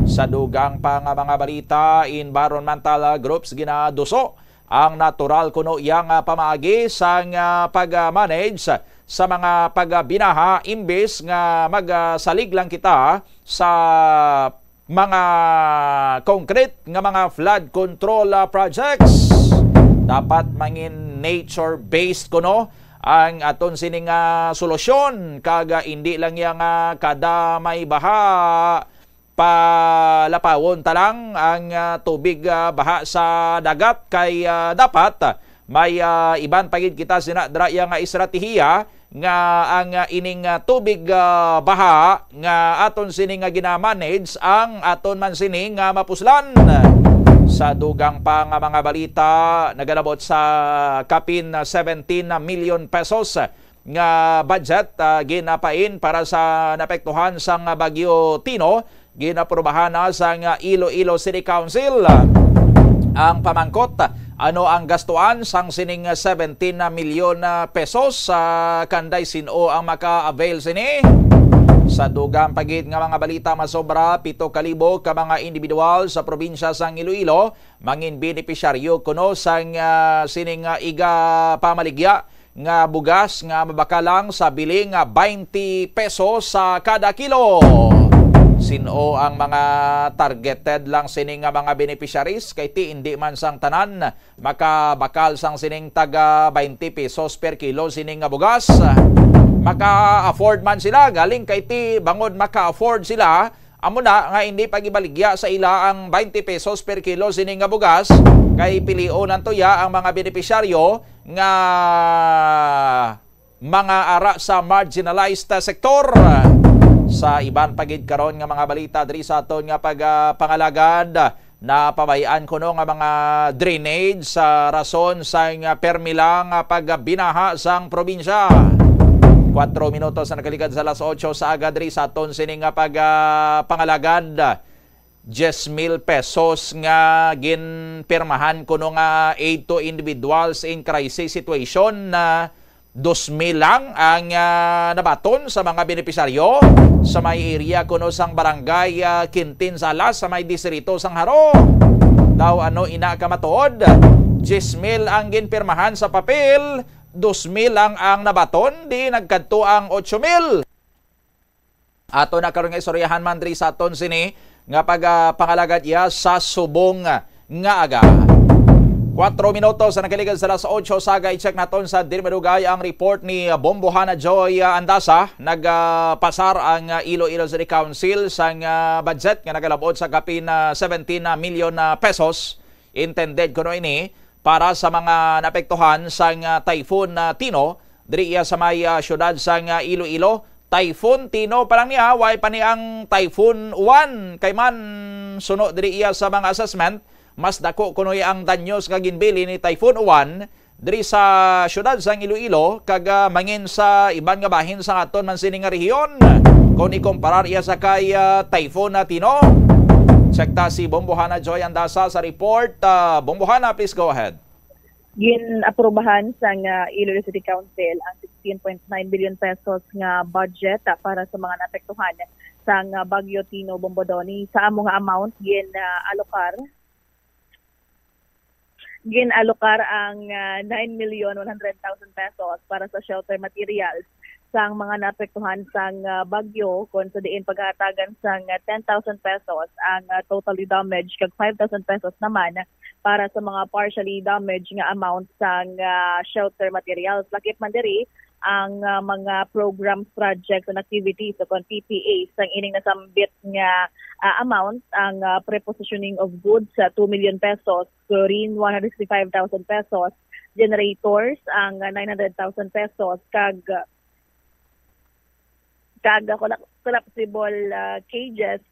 Sa dugang pa nga mga balita, environmental uh, groups ginaduso ang natural kuno iya nga pamaagi sang uh, pag-manage sa mga pagbinaha imbes nga magsalig lang kita sa mga concrete nga mga flood control uh, projects. Dapat mangin nature-based kuno ang aton sini nga solusyon kag uh, indi lang iya nga kada may baha palapawon ta lang ang uh, tubig uh, baha sa dagat kay uh, dapat uh, may uh, iban pa gid kita sina dra iya nga estratehiya nga ang, ah, ining, ah, tubig, ah, baha nga aton sini nga ginamanage ang aton man sini nga mapuslan. Sa dugang pa nga mga balita, nagalabot sa kapin seventeen million pesos nga budget, ah, ginapain para sa naapektuhan sang Bagyo Tino, ginaprubahan na sang Iloilo City Council. Ang pamangkot, ano ang gastuan sang sining seventeen milyon pesos, ah, kanday sin-o ang maka-avail sini? Sa dugang pa gid nga mga balita, masobra pito ka libo ka mga individual sa probinsya sang Iloilo mangin benepisyaryo kuno sang, ah, sining, ah, iga pamaligya nga bugas nga mabakal lang sa bili nga twenty pesos sa kada kilo. Sin-o ang mga targeted lang sini nga mga beneficiaries? Kay ti indi man sang tanan makabakal sang sining taga twenty pesos per kilo sini nga bugas. Maka-afford man sila, galing kay ti bangod maka-afford sila, amo na nga hindi pagibaligya sa ila ang twenty pesos per kilo sini nga bugas, kay pilion ang tuya ang mga benepisyaryo nga mga ara sa marginalized, ah, sektor. Sa iban pa gid karon nga mga balita diri sa aton nga pag, ah, pangalagad, napabay-an kuno nga mga drainage sa rason sa nga permi lang nga pagbinaha sang probinsya. Kuwatro minutos na nakaligad sa alas otso sa aga diri sa aton sini nga pag, ah, pangalagad. Diyes mil pesos nga ginpirmahan kuno nga aid to individuals in crisis situation, na dos mil lang ang, ah, nabaton sa mga benepisyaryo sa may area kuno sang barangay, ah, Quintin Salas sa may distrito sang Jaro. Daw ano ina ka matuod? Diyes mil ang ginpirmahan sa papel, dos mil lang ang nabaton, di nagkadto ang otso mil. Ato na karon nga istoryahan man diri sa aton sini nga pag, ah, pangalagad iya sa subong nga aga. Kuwatro minutos na nakaligad sa alas otso sa aga, i-check naton sa diri madugay ang report ni Bombohana Joy, ah, Andasa. Nagpasar ang, ah, Iloilo City Council sang, ah, budget nga nagalabot sa kapin, ah, seventeen million, ah, pesos. Intended kuno ini para sa mga naapektuhan sang, ah, Typhoon, ah, Tino diri iya sa may, ah, siyudad sang, ah, Iloilo. Typhoon Tino pa lang niya, way pa ni ang Typhoon Uwan. Kay man, suno diri iya sa mga assessment, mas dako kunoy ang danyos nga ginbili ni Typhoon Uwan diri sa siyudad sang Iloilo kag, ah, mangin sa iban nga bahin sa aton man sini nga rehiyon. Kung ikomparar iya sa kay, ah, Typhoon na Tino. Check ta si Bombohana Joy Andasa sa report. Ah, Bombohana, please go ahead. Gin-aprobahan sang, ah, Iloilo City Council ang sixteen point nine billion pesos nga budget, ah, para sa mga naapektuhan sang, ah, Bagyo Tino Bombodoni. Sa amo nga amount, gin, ah, alokar, gin-alokar ang, ah, nine million one hundred thousand pesos para sa shelter materials sang mga naapektuhan sang, ah, bagyo, kon sa diin paghatagan sang, ah, ten thousand pesos ang, ah, totally damaged, kag five thousand pesos naman para sa mga partially damaged nga amount sang, ah, shelter materials. Lakip man diri ang, ah, mga programs, projects, and activities o kon P P A sang ining nasambit nga, ah, amount, ang, ah, prepositioning of goods sa two million pesos, chlorine one hundred sixty-five thousand pesos, generators ang, ah, nine hundred thousand pesos, kag, ah, kag, ah, colla-, collapsible, ah, cages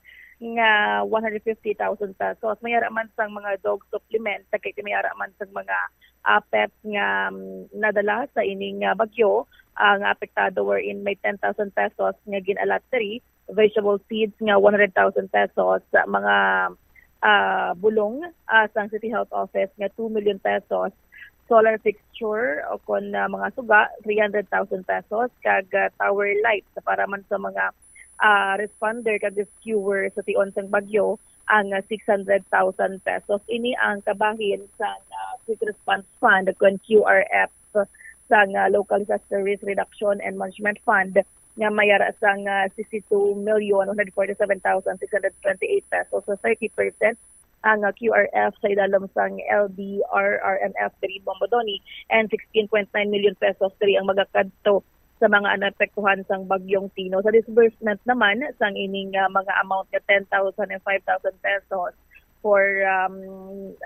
nga one hundred fifty thousand pesos. May ara man sang mga dog supplement, kag may ara man sang mga, ah, pets nga, mm, nadala sa ining, ah, bagyo, ah, nga apektado, wherein may ten thousand pesos nga gin-allot diri, vegetable seeds nga one hundred thousand pesos, sa mga, ah, bulong, ah, sang City Health Office nga two million pesos, solar fixture o kon, ah, mga suga, three hundred thousand pesos, kag, ah, tower lights para man sa mga, ah, responder kag rescuer sa tion sang bagyo, ang, ah, six hundred thousand pesos. Ini ang kabahin sang, ah, Quick Response Fund, kon Q R F, sang, ah, Local Disaster Risk Reduction and Management Fund nga may ara sang, ah, sixty-two million one hundred forty-seven thousand six hundred twenty-eight pesos. So, thirty percent ang, ah, Q R F sa idalom sang L D R R M F diri Bombodoni, and sixteen point nine million pesos diri ang magakadto sa mga naapektuhan sang Bagyong Tino. Sa disbursement naman sang ining, ah, mga amount nga ten thousand and five thousand pesos for, um,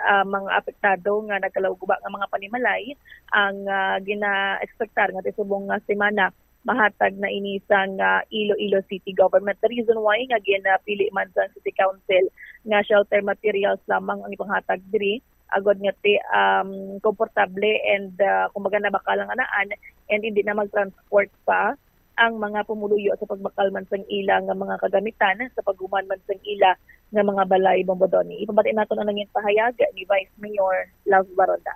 ah, mga apektado nga nagkalaw-guba nga mga panimalay, ang, ah, gina-expectar nga ti subong nga semana mahatag na ini sang, ah, Iloilo City Government. The reason why nga ginapili man sang City Council nga shelter materials lamang ang ipanghatag diri, agod nga ti, um, komportable and, ah, kumbaga, nabakal ang anaan and hindi na mag-transport pa ang mga pumuluyo sa pagbakal man sang ila nga mga kagamitan sa paghuman man sang ila nga mga balay, Bombo Donny. Ipabati naton ang nangin pahayag ni Vice Mayor Love Baronda.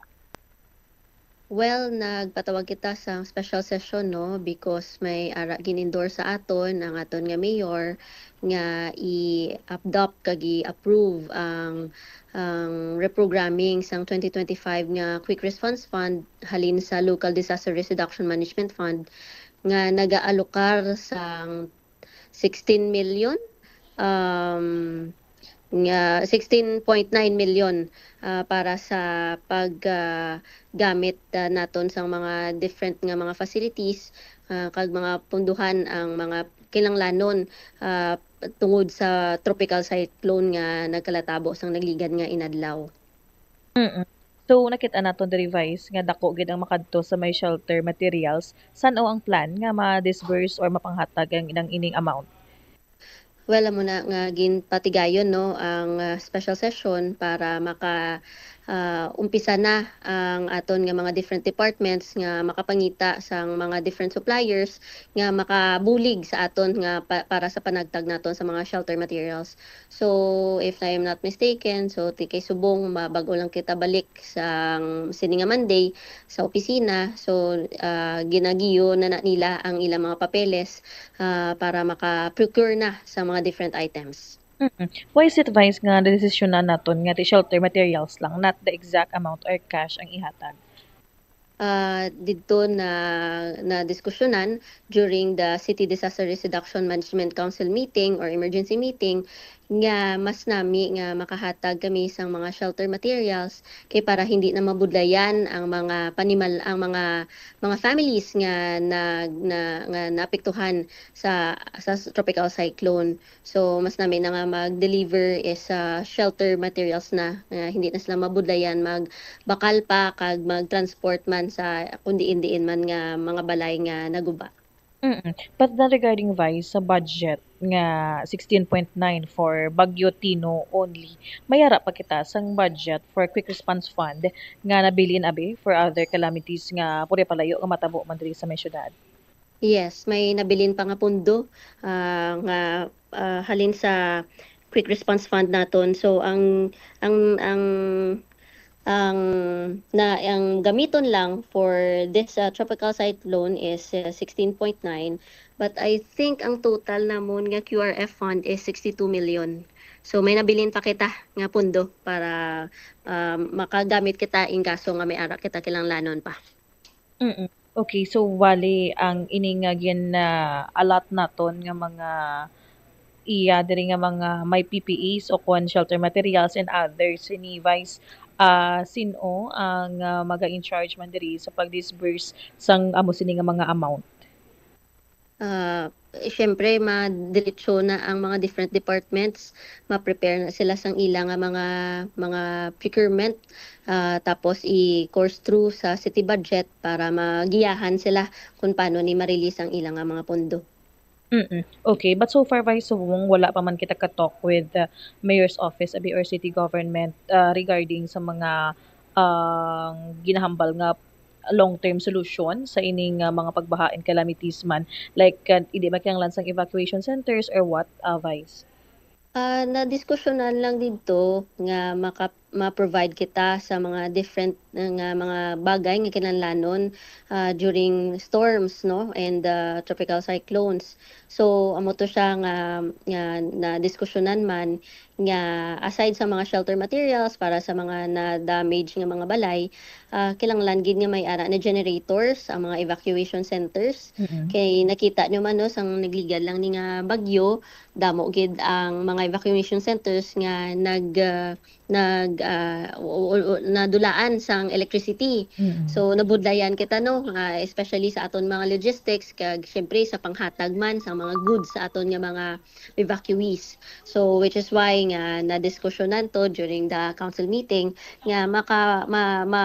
Well, nagpatawag kita sa special session, no, because may ara gin-endorse sa aton ang aton nga mayor nga i-adopt kag i-approve ang, ang reprogramming sang twenty twenty-five nga Quick Response Fund halin sa Local Disaster Risk Reduction Management Fund nga nagaalokar sang sixteen million, um, nga sixteen point nine million, ah, para sa pag, ah, gamit, ah, naton sang mga different nga mga facilities, ah, kag mga punduhan ang mga kinahanglanon, ah, tungod sa tropical cyclone nga nagkalatabo sang nagligad nga inadlaw. Mm. So, nakit-an naton diri, Vice, nga dako gid ang makadto sa may shelter materials. San-o ang plan nga ma-disburse or mapanghatag ang, ang ining amount? Well, amo na nga ginpatigayon, no, ang, ah, special session para maka, ah, umpisa na ang aton nga mga different departments nga makapangita sang mga different suppliers nga makabulig sa aton nga pa-, para sa panagtag naton sa mga shelter materials. So, if I am not mistaken, so, ti kay subong, ma-, bag-o lang kita balik sa sini nga Monday sa opisina. So, ah, ginagiyo na, na nila ang ilang mga papeles, ah, para maka-procure na sa mga different items. Mm-mm. Why is it, Vice, nga nadesisyonan naton nga ti shelter materials lang, not the exact amount or cash ang ihatag? Ah, didto na, na diskusyonan during the City Disaster Risk Reduction Management Council meeting or emergency meeting nga mas nami nga makahatag kami sang mga shelter materials kay para hindi na mabudlayan ang mga panimal-, ang mga, mga families nga na, na, nga naapektuhan sa, sa tropical cyclone. So, mas nami na nga mag-deliver is, ah, shelter materials na, nga hindi na sila mabudlayan magbakal pa kag mag-transport man sa kun diin-diin man nga mga balay nga naguba. Mm-mm. But then regarding, Vice, sa budget nga sixteen point nine for Bagyo Tino only, may ara pa kita sang budget for Quick Response Fund nga nabilin abi for other calamities nga pwede palayo nga matabo man diri sa may syudad? Yes, may nabilin pa nga pondo, ah, nga, ah, halin sa Quick Response Fund naton. So, ang, ang, ang, ang na, ang gamiton lang for this, ah, tropical cyclone is, ah, sixteen point nine. But I think ang total namon nga Q R F fund is sixty-two million. So, may nabilin pa kita nga pondo para, ah, makagamit kita in kaso nga may ara kita kinahanglanon pa. Mm. Okay, so wali ang ini nga gin, ah, allot naton nga mga iya diri nga mga may P P Es o kon shelter materials and others, ini, Vice, ah, sin-o ang, ah, maga-in-charge man diri sa pag-disburse sang amo sini nga mga amount? Ah, siyempre, madiretso na ang mga different departments, ma-prepare na sila sang ila nga mga, mga procurement, ah, tapos i-course through sa city budget para magiyahan sila kung paano ni ma-release ang ila nga mga pondo. Mm-mm. Okay, but so far, Vice Subong, wala pa man kita ka-talk with the mayor's office, abi, or city government, ah, regarding sa mga, ah, ginahambal nga long-term solution sa ining, ah, mga pagbaha and calamities man? Like, ah, hindi man kinahanglan sang evacuation centers or what, ah, Vice? Ah, nadiskusyonan lang didto nga maka-, ma-provide kita sa mga different nga mga bagay nga kinahanglanon, ah, during storms, no, and, ah, tropical cyclones. So, amo to siya nga, nga nadiskusyonan man nga aside sa mga shelter materials para sa mga na-damage nga mga balay, ah, kinahanglan gid nga may ara na generators ang mga evacuation centers. Mm-mm. Kay nakita nyo man, no, sang nagligad lang ni nga bagyo, damo gid ang mga evacuation centers nga nag, ah, nag, ah, u- u- u- nadulaan sang electricity. Mm. So nabudlayan kita, no, ah, especially sa aton mga logistics, kag syempre sa panghatag man sang mga goods sa aton nga mga evacuees. So which is why nga nadiskusyonan to during the council meeting nga maka ma, ma,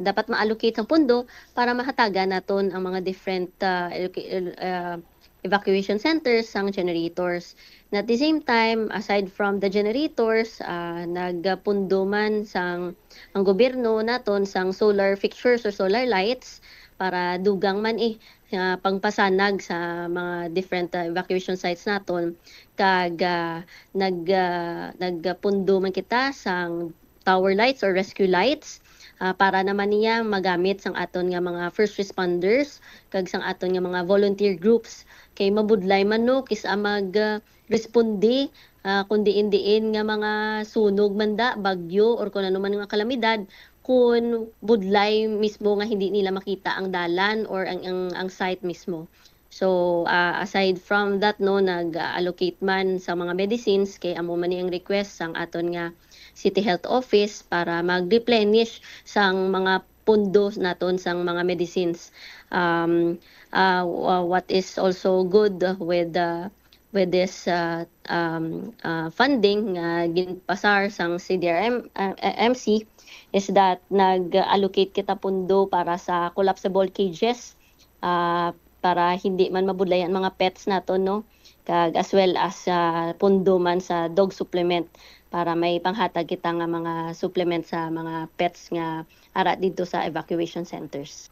dapat ma-allocate ang pondo para mahatagan naton ang mga different, ah, evacu- ah, evacuation centers sang generators. Na at the same time, aside from the generators, ah, nagpundo man sang ang gobyerno naton sang solar fixtures or solar lights para dugang man, eh, nga pangpasanag sa mga different, ah, evacuation sites naton. Kag, ah, nag, ah, nagpundo man kita sang tower lights or rescue lights, ah, para naman niya magamit sang aton nga mga first responders kag sang aton nga mga volunteer groups. Kay mabudlay man, no, kis-a mag, ah, responde, ah, kung diin-diin nga mga sunog man da, bagyo, or kung ano man nga kalamidad, kung budlay mismo nga hindi nila makita ang dalan or ang, ang, ang site mismo. So, ah, aside from that, no, nag-allocate man sa mga medicines, kay amo man ni ang request sang aton nga City Health Office para mag-replenish sang mga pundo naton sang mga medicines. Um, ah, wa- what is also good with the with this, ah, um, ah, funding nga ginpasar sang C D R M, ah, M C is that nag-allocate kita pundo para sa collapsible cages, ah, para hindi man mabudlay ang mga pets naton, no? Kag as well as, ah, pundo man sa dog supplement para may panghatag kita nga mga supplement sa mga pets nga ara dito sa evacuation centers.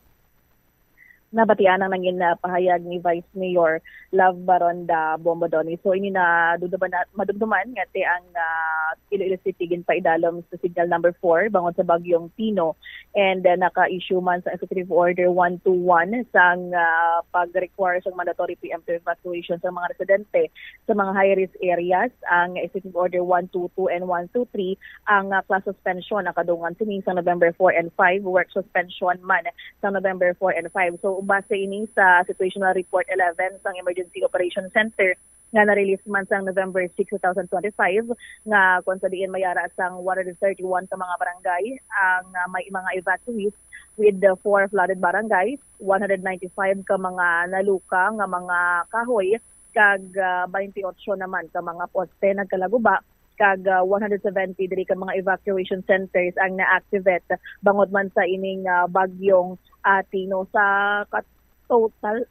Nabatian ang nangin, ah, pahayag ni Vice Mayor Love Baronda Bombodoni. So ini na duduman, madumduman nga ti ang, ah, Iloilo City ginpaidalom sa signal number four bangod sa bagyong Tino, and, ah, naka-issue man sa Executive Order one two one sang, ah, pag-require sang mandatory preemptive evacuation sa mga residente sa mga high-risk areas. Ang Executive Order one two two and one two three, ang, ah, class suspension nakadungan sini sa November four and five, work suspension man sa November four and five. So base ini sa Situational Report eleven sang Emergency Operation Center nga na-release man sang November six, two thousand twenty-five, nga kung sa diin mayara sang one hundred thirty-one ka mga barangay ang, ah, may mga evacuees, with the four flooded barangays, one hundred ninety-five ka mga naluka nga mga kahoy, kag, ah, twenty-eight naman ka mga poste nagkalaguba, kag, ah, one hundred seventy diri ka mga evacuation centers ang na-activate bangod man sa ining, ah, bagyong, ah, Tino. Sa kat- total,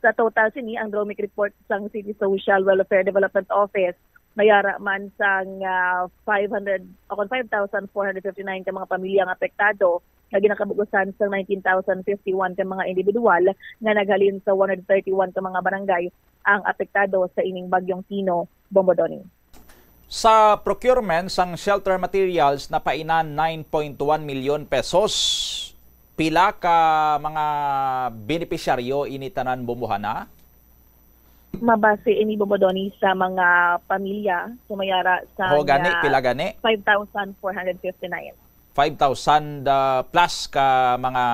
sa total sini, ang DROMIC report sang City Social Welfare Development Office, mayara man sang, ah, five hundred, o kon five thousand four hundred fifty-nine ka mga pamilya nga apektado, nga ginakabugusan sang nineteen thousand fifty-one ka mga individual nga naghalin sa one hundred thirty-one ka mga barangay ang apektado sa ining bagyong Tino, Bombodoni. Sa procurement sang shelter materials, napainan nine point one milyon pesos. Pila ka mga benepisyaryo ini tanan, Bombohana? Mabase ini, Bombodoni, sa mga pamilya, sumayara sa Ho gani, pila gani? Five thousand four hundred fifty-nine. Five thousand, ah, plus ka mga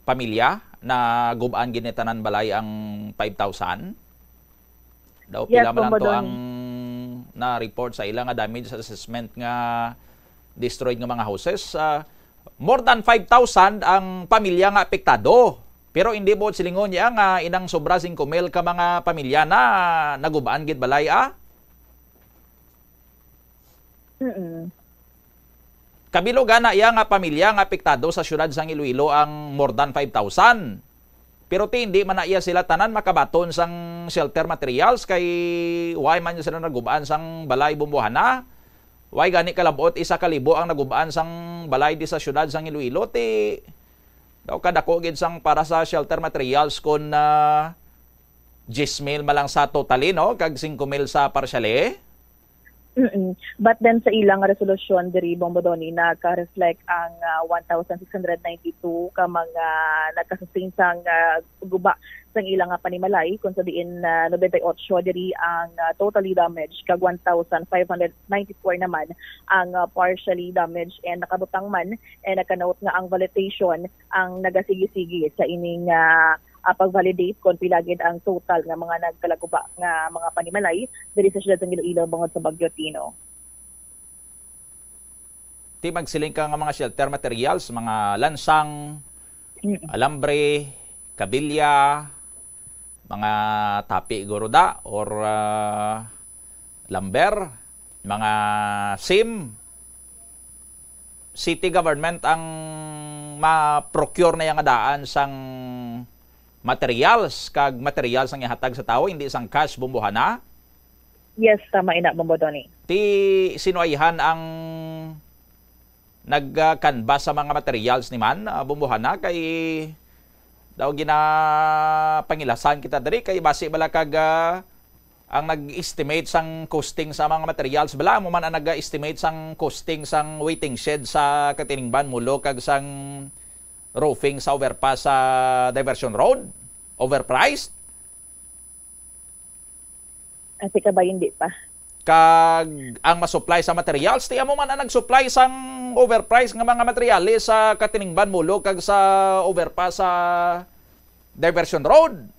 pamilya na gub-an gid ni tanan balay ang five thousand? Daw Yes, pila man lang to Bombodon. Ang na-report sa ila nga damage assessment nga destroyed nga mga houses? Ah, more than five thousand ang pamilya nga apektado. Pero hindi buot silingon niya nga inang sobra singko mil ka mga pamilya na nagub-an gid balay, ah? Mm-mm. Kabilo gana iya nga pamilya nga apektado sa siyudad sang Iloilo ang more than five thousand. Pero ti hindi man na iya sila tanan makabaton sang shelter materials kay why man sila nagub-an sang balay, Bombohana. Why gani kalabot isa ka libo ang nagub-an sang balay di sa siyudad sang Iloilo, ti daw kadako gid sang para sa shelter materials kon, ah, diyes mil man lang sa totally, no, kag singko mil sa partially. Mm-mm. But then sa ilang resolusyon diri, Bombodoni, naka-reflect ang, ah, one thousand six hundred ninety-two ka mga nagkasustain sang, ah, guba sang ilang, ah, panimalay, kung sa diin, ah, nobenta y ocho diri ang, ah, totally damaged, kag one thousand five hundred ninety-four naman ang, ah, partially damaged, and nakabutang man, and nagkanaot nga ang validation ang nagasigi-sigi sa ining, ah, ah, pag-validate kung pila gid ang total nga mga nagkalaguba nga mga panimalay diri sa siyudad sang Iloilo bangod sa Bagyo Tino. Ti magsiling ka nga mga shelter materials, mga lansang, Mm. alambre, kabilya, mga tapi guro da, or, ah, lumber, mga sim. City government ang ma-procure na yang daan sang materials kag materials ang ihatag sa tawo, hindi sang cash, Bombohana? Yes, tama ina, Bombo Donny. Ti sino ayhan ang nag-canvas sa mga materials ni man, ah, Bombohana, kay daw ginapangilasan kita diri kay basi bala kag, ah, ang nag-estimate sang costing sa mga materials bala, amo man ang nag-estimate sang costing sang waiting shed sa Katiningban, Molo, kag sang roofing sa overpass sa Diversion Road? Overpriced? Ati ka ba, hindi pa? Kag ang masupply sa materials, ti amo man ang nag-supply sang overpriced nga mga materials sa Katiningban, Molo, kag sa overpass sa Diversion Road.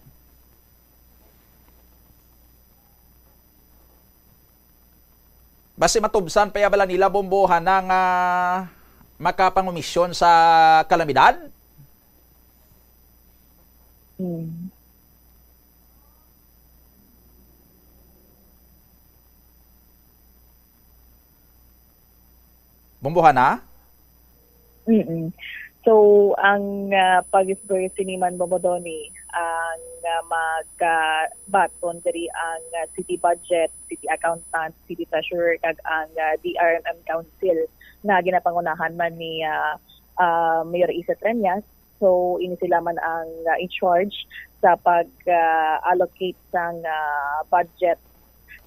Basi matubsan pa ya bala nila, Bombohana, nga makapangumisyon sa kalamidad? Hmm. Bombohana? Mm. So, ang, ah, pag-disburse sini man, Bombo Donny, ang, ah, mag, ah, baton diri ang, ah, city budget, city accountant, city treasurer, kag ang, ah, D R M M Council nga ginapangunahan man ni, ah, ah, Mayor Iset Reñas. So, ini sila man ang, ah, in charge sa pag, ah, allocate sang, ah, budget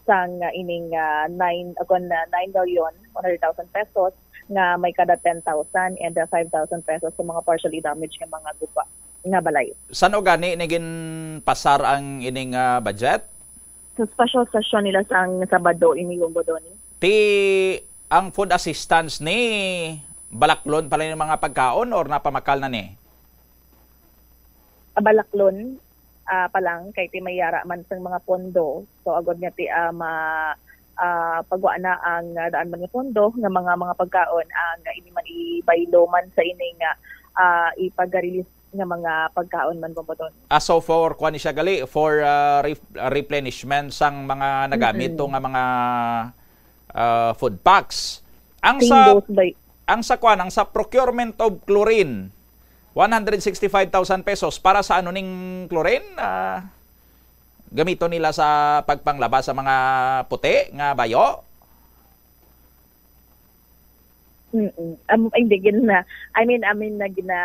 sang, ah, ining, ah, nine, ah, kon, ah, nine million one hundred thousand pesos nga may kada ten thousand and, ah, five thousand pesos sa mga partially damaged nga mga guba nga balay. San-o gani ni ginpasar ang ining, ah, budget? Sa special session nila sang Sabado ini, Bombo Donny. Ti ang food assistance ni balaklon pa lang yung mga pagkaon or napamakal na ni? Ah, balaklon, ah, pa lang kay ti may yara man sang mga pondo. So agod nga ti, ah, ma, ah, pagwa na ang, ah, daan man nga pondo nga mga, mga pagkaon ang, ah, ini man ibaylo man sa ini nga, ah, ipag-release nga mga pagkaon man, Bombo Donny. Ah, so for, kuwan ni siya gali, for, ah, ref-, ah, replenishment sang mga nagamit Mm-mm. to nga mga, ah, food packs. Ang Same sa, goes by ang sa kuwan, ang sa procurement of chlorine, one hundred sixty-five thousand pesos. Para sa ano ning chlorine? Ah, gamiton nila sa pagpanglaba sa mga puti nga bayo? Mm-mm. Um, hindi, gin-, na, I mean, I mean, nag-, na,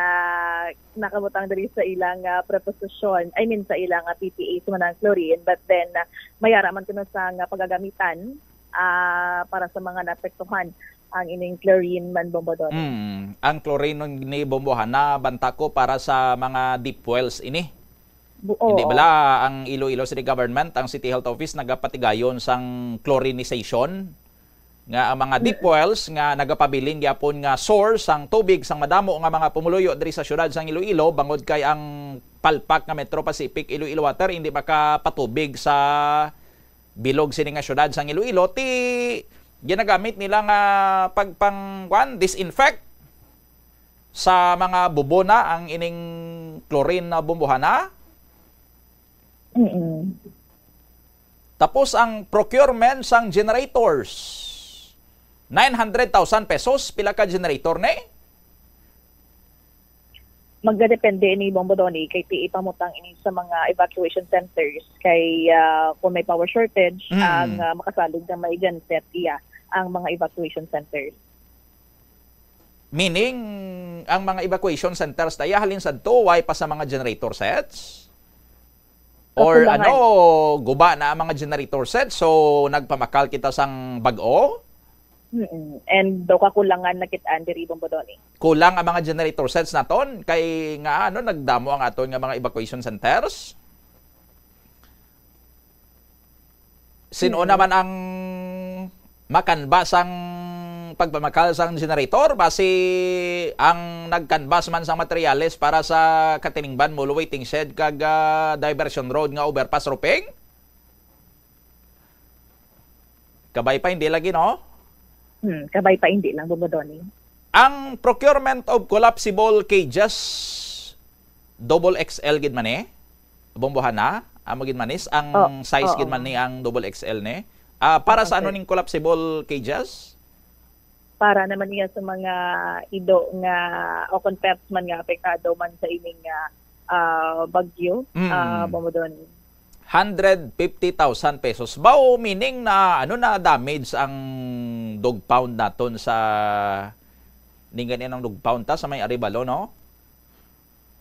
nakabutang diri sa ilang, ah, preposisyon, I mean, sa ilang, ah, P P As man ang chlorine, but then, ah, may ara man kuno sa nga pagagamitan, ah, para sa mga naapektuhan ang ining chlorine man, Bombo Donny. Mm. Ang chlorine ni Bombohana, banta ko para sa mga deep wells ini. Bu-, Hindi oo. bala ang Iloilo City Government, ang City Health Office nagapatigayon sang chlorinization nga ang mga deep Mm. wells nga nagapabilin gyapon nga source sang tubig sang madamo nga mga pumuluyo diri sa siyudad sang Iloilo, bangod kay ang palpak nga Metro Pacific Iloilo Water hindi makapatubig sa bilog sini nga siyudad sang Iloilo, ti ginagamit nila nga pagpang-, kuan, disinfect sa mga bubona ang ining chlorine na Bombohana. Mm. Tapos ang procurement sang generators, nine hundred thousand pesos. Pila ka generator ni? Magdadepende ini, Bombo Donny, kay ti ipamutang ini sa mga evacuation centers. Kay, ah, kung may power shortage, Mm. ang, ah, makasalig na may genset iya ang mga evacuation centers. Meaning, ang mga evacuation centers, tayo, halin sadto, way pa sa mga generator sets? Or Kakulangan. ano, guba na ang mga generator sets, so nagpamakal kita sang bag-o? Mm-mm. And daw kakulangan na kit-an diri, Bombo Donny. Kulang ang mga generator sets naton, kay nga, ano, nagdamo ang aton nga mga evacuation centers? Sino Mm. naman ang makanbas sang pagpamakal sang generator? Basi ang nagkanbas man sang materyales para sa Katiningban Mall waiting shed kag, ah, Diversion Road nga overpass roofing? Kabay pa, hindi lagi, no? Hmm, kabay pa, hindi lang, Bombo Donny. Ang procurement of collapsible cages, double X L gid man ni, Bombohana, amo gid man ni, ang Oo, size gid oo. man ni ang double X L ni. Ah, para sa ano Okay. ning collapsible cages? Para naman niya sa mga ido nga o kung pets man nga apektado man sa ining, ah, ah, bagyo, Mm. ah, Bombo Donnie. Hundred fifty thousand pesos. Bao, meaning na, ano, na damage ang dog pound naton sa, ning gani ang dog pound ta sa may Arevalo, no?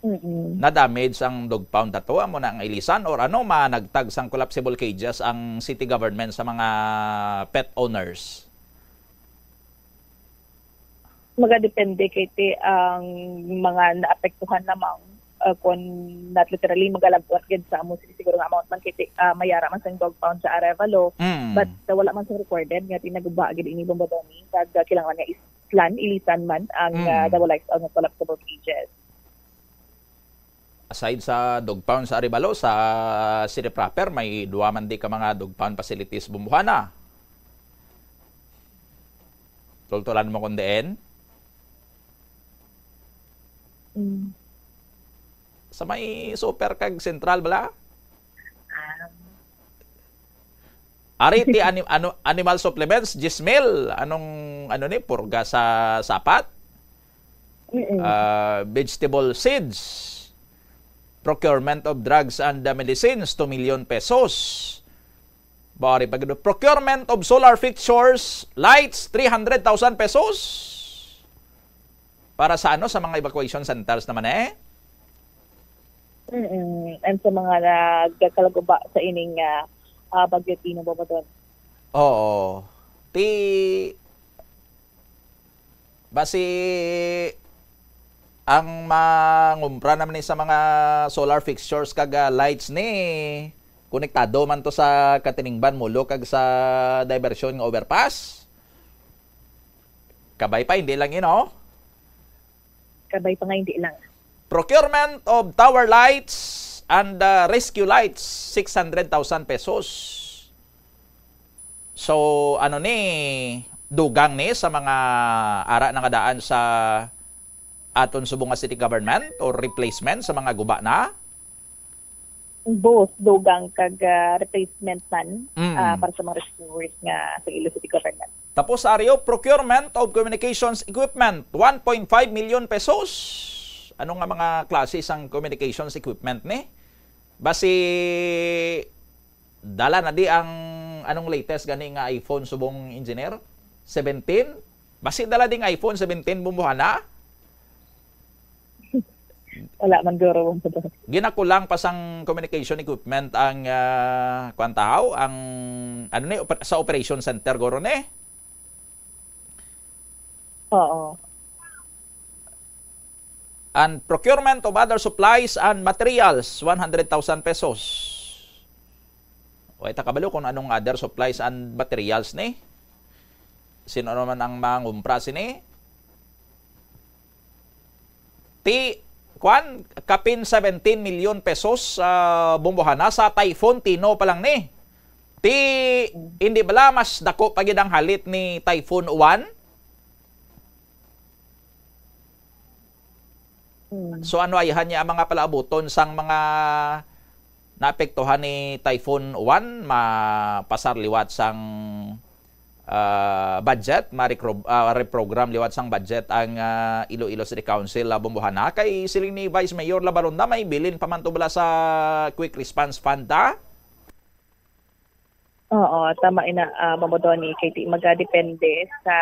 Mm-mm. Na damage ang dog pound nato, amo na ang ilisan, or ano, managtag sang collapsible cages ang city government sa mga pet owners? Magadepende kay ti ang mga naapektuhan lamang, ah, kung not literally magalagwat gid sa amo, sige, siguro nga amount man kay ti, ah, mayara man sang dog pound sa Arevalo, Mm. but, ah, wala man sang recorded nga tinaguba gid ini, Bombo Donnie, kag, ah, kinahanglan nga islan, ilisan man ang, ah, Mm. the likes of collapsible cages. Aside sa dog pound sa Arevalo, sa city proper, may duha man di ka mga dog pound facilities, Bombohana. Tultulan mo kung diin? Mm. Sa may super kag central bala? Ah. Ari, ti ani-, ano, animal supplements, diyes mil. Anong, ano ni, purga sa sapat? Mm-mm. Ah, vegetable seeds. Procurement of drugs and the medicines, two million pesos. Bari pa gid, procurement of solar fixtures, lights, three hundred thousand pesos. Para sa ano, sa mga evacuation centers naman eh. Mm-mm. And sa mga nagkalaguba sa ining, ah, ah, Bagyo Tino, Bombo Donnie. Oo. Ti, basi ang mangumpra naman ni sa mga solar fixtures kag, ah, lights ni konektado man to sa Katiningban, Molo kag sa diversion nga overpass. Kabay pa, hindi lang yun, oh. Kabay pa nga, hindi lang. Procurement of tower lights and, uh, rescue lights, six hundred thousand pesos. So, ano ni, dugang ni sa mga ara na nga daan sa aton subong nga city government or replacement sa mga guba na? Both dugang kag, ah, replacement man, Mm. ah, para sa mga rescuers nga sa Iloilo City Government. Tapos, Ario, procurement of communications equipment, one point five million pesos. Ano nga mga klase sang communications equipment ni? Basi, dala na di ang, anong latest gani nga iPhone, subong engineer? Seventeen? Basi dala ding iPhone seventeen, Bombohana? Wala man guro, Bombo Donnie. Ginakulang pa sang communication equipment ang, ah, kwan tahaw, ang, ano ni, oper-, sa operation center, guro ni? Oo. And procurement of other supplies and materials, one hundred thousand pesos. Wa ta kabalo kung anong other supplies and materials ni. Sino naman ang mangumpra sini? Ti, kwan, kapin seventeen million pesos, ah, Bombohana, sa Typhoon Tino pa lang ni. Ti, hindi bala mas dako pa gid ang halit ni Typhoon Uwan? Hmm. So, ano ayhan niya ang mga palaabuton sang mga naapektuhan ni Typhoon Uwan? Mapasar liwat sang, ah, budget, ma-recro-, ah, reprogram liwat sang budget ang, ah, Iloilo City Council, ah, Bombohana. Kay siling ni Vice Mayor Labaronda, may bilin pa man to bala sa Quick Response Fund, ta? Oo, tama ina, ah, Bombo Donnie, kay ti magadepende sa,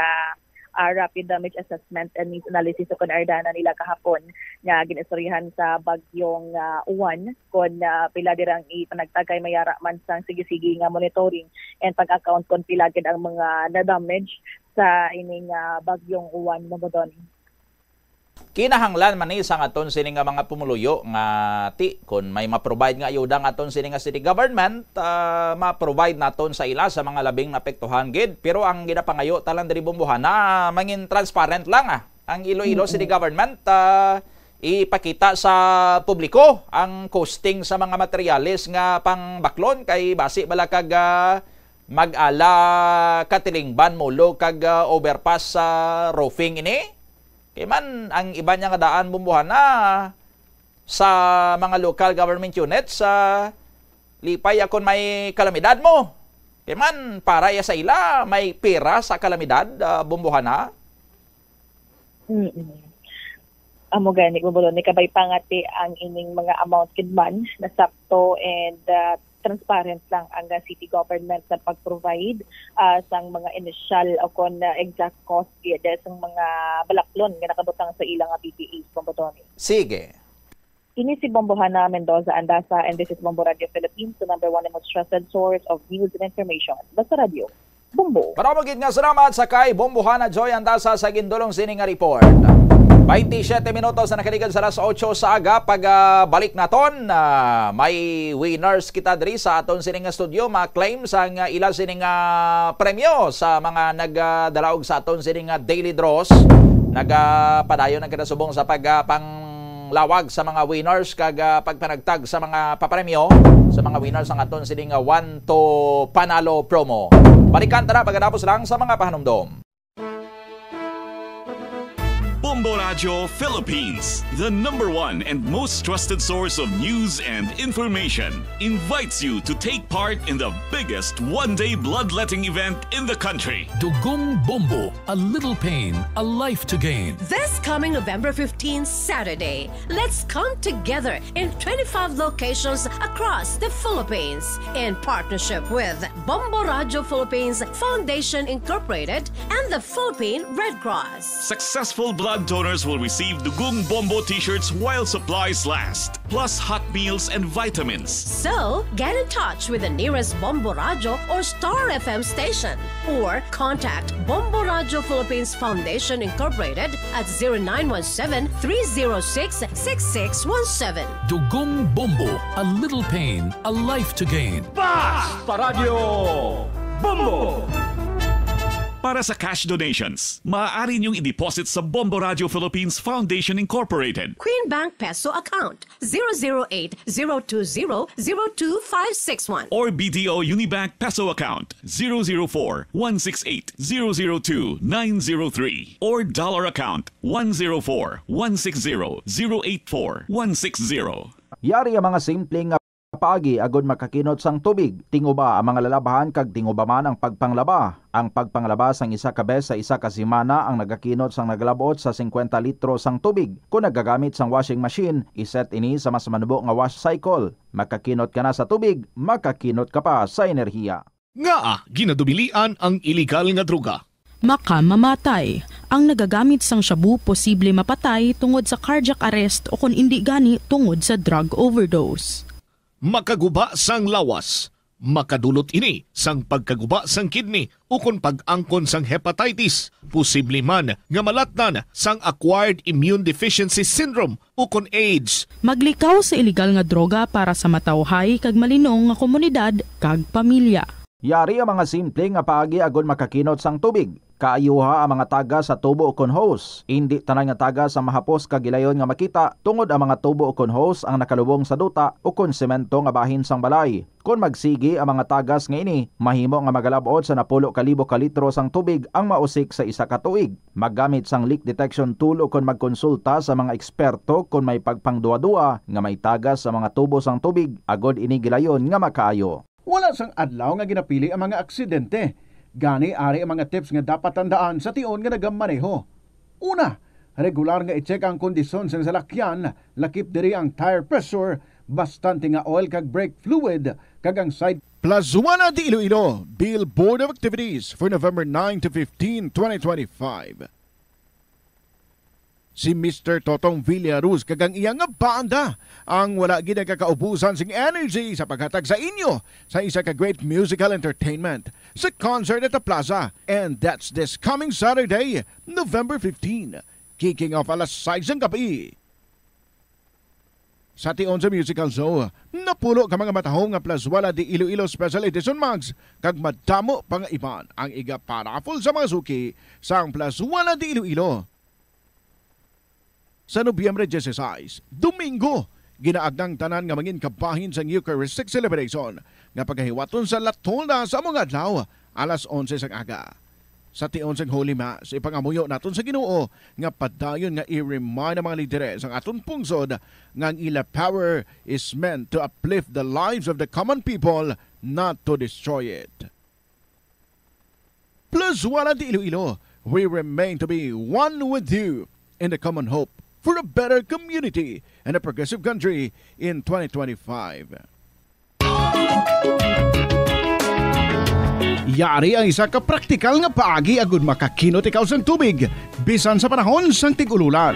ah, rapid damage assessment and needs analysis o kon ardana nila kahapon nga gin-istoryahan sa bagyong, ah, Uwan, kon, ah, pila dira ang ipanagtag kay mayara man sang sige-sige nga monitoring and pag-account kon pila gid ang mga na-damage sa ining, ah, bagyong Uwan, Bombo Donnie. Kinahanglan man ni sang aton sini nga mga pumuluyo nga ti, kun may ma-provide nga ayuda nga aton sini nga city government, ah, ma-provide naton sa ila sa mga labing naapektuhan gid. Pero ang ginapangayo ta lang diri, Bombohana, mangin transparent lang, ah. Ang Iloilo City Mm-mm. Government, ah, ipakita sa publiko ang costing sa mga materyales nga pangbaklon kay basi bala kag, ah, mag-ala Katilingban, Molo kag, ah, overpass sa roofing ini. Kay man, ang iban niya nga daan, Bombohana, sa mga local government units, ah, lipay ya kon may kalamidad mo. Kay man, para ya sa ila, may pera sa kalamidad, ah, Bombohana. Mm-mm. Amo gani, Bombo Ronnie, kabay pa nga ti ang ining mga amount gid man nasakto and, ah, transparent lang ang, ah, city government na pag-provide, ah, sang mga initial o kon, ah, exact cost gid sang mga balaklon nga nakabutang sa ilang, ah, P P As, Bombo Ronnie. Sige. Ini si Bombohana Mendoza Andaza, and this is Bombo Radio Philippines, the number one and most trusted source of news and information. Basta Radio, Bombo. Maramo gid nga salamat sa kay Bombohana Joy Andaza sa gindulong sini nga report. Twenty-seven minutos na nakaligad sa alas otso sa aga. Pag, ah, balik naton, ah, may winners kita diri sa aton sini nga studio. Ma-claim sang, ah, ila sini nga premyo sa mga nagdalaog sa aton sini nga daily draws. Nagapadayon ang kinasubong sa pag, ah, pang lawag sa mga winners kag, ah, pagpanagtag sa mga papremyo sa mga winners ang aton sining, ah, One to Panalo promo. Balikan ta na pagkatapos lang sa mga pahanumdom. Bombo Radyo Philippines, the number one and most trusted source of news and information, invites you to take part in the biggest one-day bloodletting event in the country. Dugong Bombo, a little pain, a life to gain. This coming November fifteen, Saturday, let's come together in twenty-five locations across the Philippines in partnership with Bombo Radyo Philippines Foundation Incorporated and the Philippine Red Cross. Successful blood donors will receive Dugong Bombo t-shirts while supplies last, plus hot meals and vitamins. So, get in touch with the nearest Bombo Radyo or Star F M station, or contact Bombo Radyo Philippines Foundation Incorporated at zero nine one seven, three zero six, six six one seven. Dugong Bombo, a little pain, a life to gain. Basta Radyo Bombo! Para sa cash donations, maaari niyong i-deposit sa Bombo Radyo Philippines Foundation Incorporated. Queen Bank Peso Account, zero zero eight, zero two zero, zero two five six one. Or B D O Unibank Peso Account, zero zero four, one six eight, zero zero two, nine zero three. Or Dollar Account, one zero four, one six zero, zero eight four, one six zero. Yari ang mga simple nga paagi agud makakinot sang tubig. Tinguba ang mga lalabhan kag tinguba man ang pagpanglaba. Ang pagpanglaba sang isa ka bes sa isa ka semana ang nagakinot sang nagalab-ot sa singkwenta litro sang tubig. Kon nagagamit sang washing machine, iset ini sa mas manubo nga wash cycle. Makakinot ka na sa tubig, makakinot ka pa sa enerhiya. Ngaa ginadubilian ang iligal nga droga? Makamamatay. Ang nagagamit sang shabu posible mapatay tungod sa cardiac arrest o kon indi gani tungod sa drug overdose. Makaguba sang lawas. Makadulot ini sang pagkaguba sang kidney ukon pag-angkon sang hepatitis, posible man nga malatnan sang acquired immune deficiency syndrome ukon AIDS. Maglikaw sa iligal nga droga para sa matawhay kag malinong nga komunidad kag pamilya. Yari ang mga simple nga paagi agud makakinot sang tubig. Kaayuha ang mga tagas sa tubo ukon hose. Indi tanan nga tagas ang mahapos kag gilayon nga makita, tungod ang mga tubo ukon hose ang nakalubong sa duta ukon semento nga bahin sang balay. Kon magsigi ang mga tagas nga ini, mahimo nga magalab-ot sa napulo ka libo ka litro sang tubig ang mausik sa isa ka tuig. Maggamit sang leak detection tool ukon magkonsulta sa mga eksperto kon may pagpangduwa-duwa nga may tagas sa mga tubo sang tubig agod ini gilayon nga makaayo. Wala sang adlaw nga ginapili ang mga aksidente. Gani, ari ang mga tips nga dapat tandaan sa tion nga nagamaneho. Una, regular nga i-check ang kondisyon sang salakyan, lakip diri ang tire pressure, bastante nga oil kag brake fluid, kag ang side Plazuela de Iloilo, Bill Board of Activities for November nine to fifteen, twenty twenty-five. Si Mister Totong Villaruz kag ang iya nga banda ang wala gid nagakaubusan sing energy sa paghatag sa inyo sa isa ka great musical entertainment sa Concert at the Plaza, and that's this coming Saturday, November fifteen, kicking off alas sais sang gabi. Sa tion sa musical show, napulo ka mga matahom nga Plazuela de Iloilo Special Edition mugs kag madamo pa nga iban ang iga-paraffle sa mga suki sang Plazuela de Iloilo. Sa Nobyembre dieciséis, Domingo, ginaagnang tanan nga mangin kabahin sang Eucharistic Celebration nga pagahiwaton sa La Tolda sa amo nga adlaw, alas onse sang aga. Sa tion sang Holy Mass, ipangamuyo naton sa Ginoo nga padayon nga i-remind ang mga lideres sang aton pungsod nga ang ila power is meant to uplift the lives of the common people, not to destroy it. Plus One at Iloilo, we remain to be one with you in the common hope for a better community and a progressive country in twenty twenty-five. Yari ang isa ka praktikal nga paagi agud makakinot ikaw sang tubig, bisan sa panahon sang tig-ululan.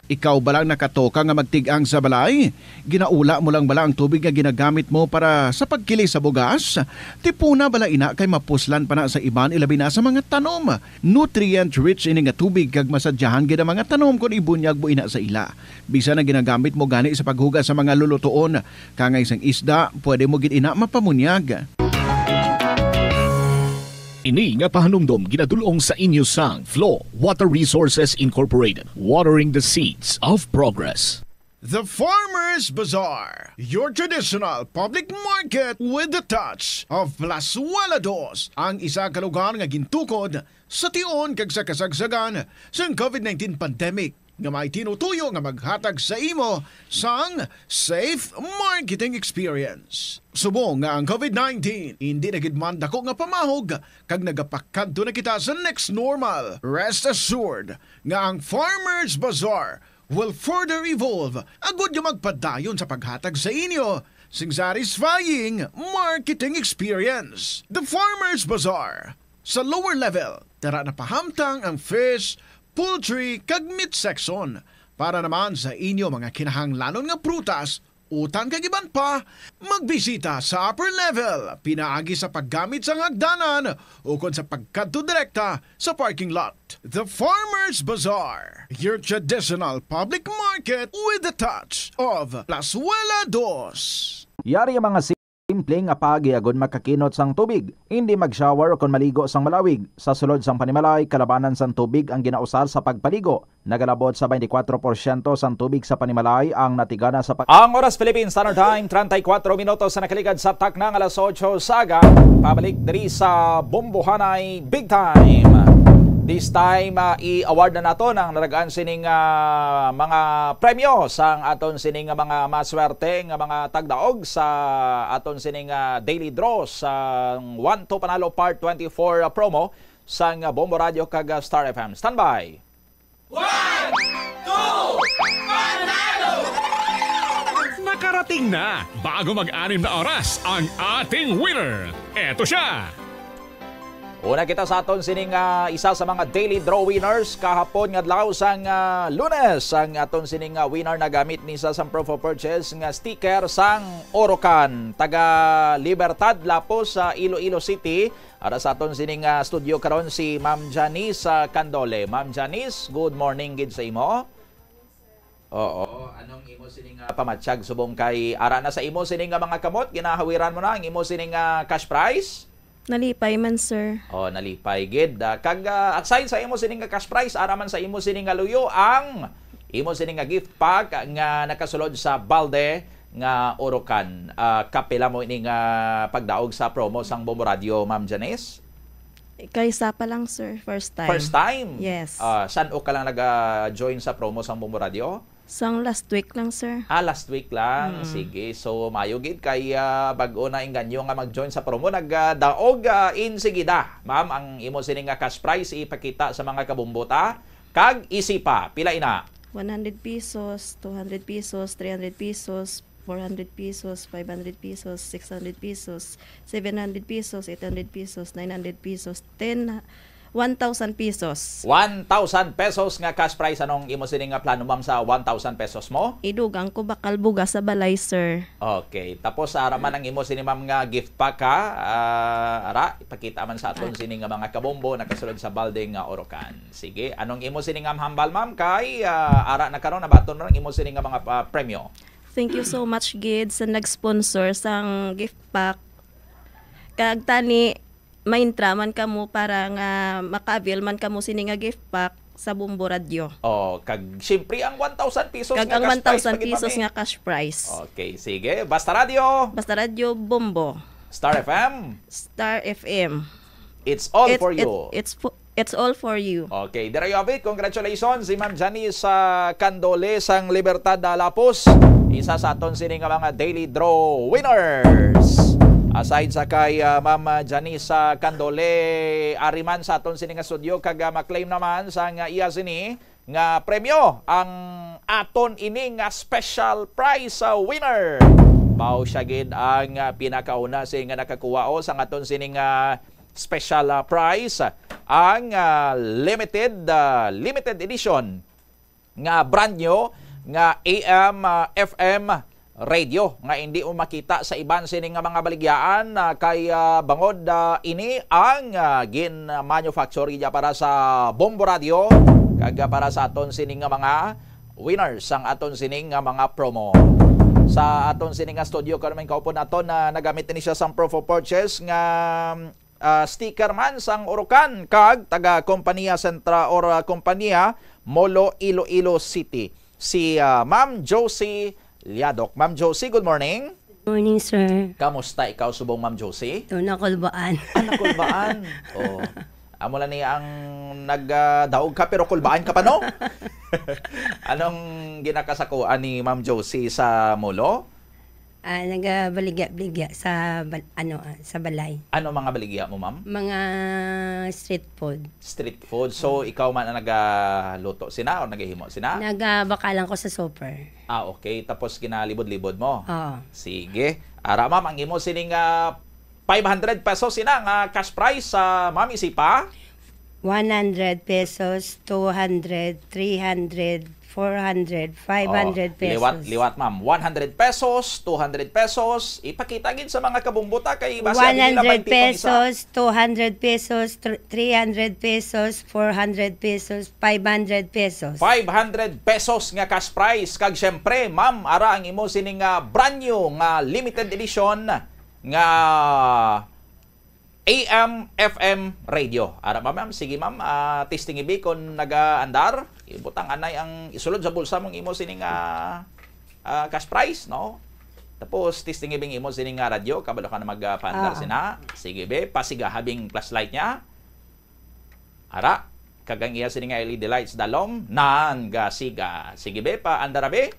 Ikaw bala ang nakatoka nga magtig-ang sa balay? Ginaula mo lang bala ang tubig nga ginagamit mo para sa pagkili sa bugas? Tipuna bala ina kay mapuslan pa na sa iban, ilabi na sa mga tanom. Nutrient-rich ini nga tubig kag masadyahan gid ang mga tanom kon ibunyag mo ina sa ila. Bisan ang ginagamit mo gani sa paghugas sa mga lulutuon, kangay sang isda, pwede mo gid ina mapamunyag. Ini nga pahanumdom ginadul-ong sa inyo sang Flow Water Resources Incorporated, watering the seeds of progress. The Farmers Bazaar, your traditional public market with the touch of Plazuela Dos, ang isa ka lugar nga gintukod sa tion kag sa kasagsagan sang COVID nineteen pandemic, nga may tinutuyo nga maghatag sa imo sang safe marketing experience. Subong nga ang COVID nineteen indi na gid man dako nga pamahog kag nagapakadto na kita sa next normal, rest assured nga ang Farmers Bazaar will further evolve agud nga magpadayon sa paghatag sa inyo sing satisfying marketing experience. The Farmers Bazaar, sa lower level, tara na pahamtang ang fish, poultry, kag meat section para naman sa inyo mga kinahanglanon nga prutas, utan kag iban pa. Magbisita sa upper level pinaagi sa paggamit sang hagdanan ukon sa pagkadto direkta sa parking lot. The Farmers Bazaar, your traditional public market with the touch of Plazuela Dos. Yari ang mga simple nga paagi agud makakinot sang tubig. Hindi mag-shower o kon maligo sang malawig. Sa sulod sang panimalay, kalabanan sang tubig ang ginausar sa pagpaligo. Nagalabot sa twenty-four porsyento sang tubig sa panimalay ang natigana sa pag- Ang oras, Philippine Standard Time, treinta y cuatro minutos sa nakaligad sa takna nga alas otso sa aga. Pabalik diri sa Bombohanay Big Time. This time, ah, i-award na nato ang nalagaan sining, ah, mga premyo sang aton sining mga maswerte nga mga tagdaog sa aton sining, ah, daily draw sa One to Panalo Part twenty-four, ah, promo sang Bombo Radio kag, ah, Star F M. Standby! One, two, panalo! Nakarating na, bago mag-anim na oras, ang ating winner. Eto siya! Una kita sa aton sining, ah, isa sa mga daily draw winners kahapon nga adlaw sang, ah, Lunes. Ang aton sining, ah, winner nagamit ni sa, sang proof of purchase nga sticker sang Orocan, taga Libertad, Lapuz, sa Iloilo City. Ara sa aton sining, ah, studio karon si Ma'am Janice, ah, Candole. Ma'am Janice, good morning gid sa imo. Oo, anong imo sining, ah, pamatyag subong kay ara na sa imo sining, ah, mga kamot, ginahawiran mo na ang imo sining, ah, cash prize? Nalipay man, sir. Oh, nalipay gid. Ah, kag, ah, aside sa imo sining, ah, cash prize, ara man sa imo sining, ah, luyo ang imo sining, ah, gift pack nga nakasulod sa balde nga Orocan. Ah, kapila mo ini nga pagdaog sa promo sang Bombo Radio, Ma'am Janice? Kaisa pa lang, sir. First time. First time? Yes. Ah, san-o ka lang nag-join sa promo sang Bombo Radio? Sang last week lang, sir. Ah, last week lang. Mm. Sige. So, mayo gid kay, ah, bag-o na inganyo nga mag-join sa promo. Nagdaog, ah, insigida, ma'am, ang imo sining nga cash prize ipakita sa mga kabumbota. Kag isipa, pila ina? One hundred pesos, two hundred pesos, three hundred pesos, four hundred pesos, five hundred pesos, six hundred pesos, seven hundred pesos, eight hundred pesos, nine hundred pesos, ten, one thousand pesos. One thousand pesos nga cash prize. Anong imo sini nga plano, ma'am, sa one thousand pesos mo? Idugang ko bakal bugas sa balay, sir. Okay. Tapos, ara man ang imo sini, ma'am, nga gift pack, ha? Ah, ara, ipakita man sa aton Ah. sini nga mga kabombo nakasulod sa balde nga Orocan. Sige, anong imo sini nga hambal, ma'am? Kay, ah, ara na karon, nabaton na ang imo sini nga mga, ah, premyo. Thank you so much, gid, sa nag-sponsor sang gift pack. Kag tani, maintra man kamo para nga maka-avail man kamo sini nga gift pack sa Bombo Radyo. Oh, kag siyempre ang one thousand pesos Kag nga ang cash prize one thousand pa gid, pesos ma'am, eh. nga cash prize. Okay, sige. Basta Radyo. Basta Radyo, Bombo. Star F M. Star F M. It's all It's for it you. it's fo- it's all for you. Okay, there you have it. Congratulations si Ma'am Janice, ah, Candole sang Libertad, ah, Lapus. Isa sa aton sini nga mga daily draw winners. Aside sa kay, ah, Ma'am Janice, ah, Candole, ari man sa aton sini nga studio kag, ah, maklaim naman sang, ah, iya sini nga premyo ang aton ini nga special prize, ah, winner. Mao siya gid ang, ah, pinakauna sini nga nakakuha, oh, sang aton sini nga special, ah, prize, ang, ah, limited, ah, limited edition nga brand new nga A M, ah, F M radio nga hindi mo makita sa iban sini nga mga baligyaan, ah, kay, ah, bangod, ah, ini ang, ah, gin-manufacture gid para sa Bombo Radio kag, ah, para sa aton sini nga mga winners sang aton sini nga mga promo. Sa aton sini nga studio karon, man kaupod naton na nagamit ni siya sang proof of purchase nga ah, sticker man sang Orocan kag taga kompanya Sentra or, ah, kompanya Molo, Iloilo City, si, ah, Ma'am Josie Liadoc. Ma'am Josie, good morning. Morning, sir. Kamusta ikaw subong, Ma'am Josie? Ito, nakulbaan. Ah, nakulbaan. Oh. Amo lang ni ang nagdaog ka pero kulbaan ka pa, no? Anong ginakasakuan ni Ma'am Josie sa Molo? Ah, nagabaligya-baligya sa bal-, ano, ah, sa balay. Ano mga baligya mo, ma'am? Mga street food. Street food. So, ikaw man ang nagaluto sina o nagahimo sina? Nagabakalan ko sa super. Ah, okay. Tapos ginalibod-libod mo? Oo. Sige. Ara, ma'am, ang imo sining, ah, five hundred pesos sina nga cash prize sa Ma'am Isipa? One hundred pesos, two hundred, three hundred, four hundred, five hundred Oh, liwat, pesos. Liwat, ma'am. One hundred pesos, two hundred pesos. Ipakita gid sa mga kabumbuta kay basi ang ila One hundred mainti pang isa. Pesos, two hundred pesos, thr-, three hundred pesos, four hundred pesos, five hundred pesos. Five hundred pesos nga cash prize. Kag syempre, ma'am, ara ang imo sining, ah, brand new nga limited edition nga A M F M radio. Ara ba, ma'am? Sige, ma'am. Ah, testing ibi kung nagaandar. Ibutang anay ang isulod sa bulsa mong imo sining, ah, ah, cash prize, no? Tapos testing ibi ang imo sining, ah, radyo. Kabalo ka na mag, ah, paandar Ah. sina. Sige, be. Pasiga habing flashlight niya. Ara. Kag ang iya sini nga L E D lights dalom, nan gasiga. Sige, be, pa andara, be.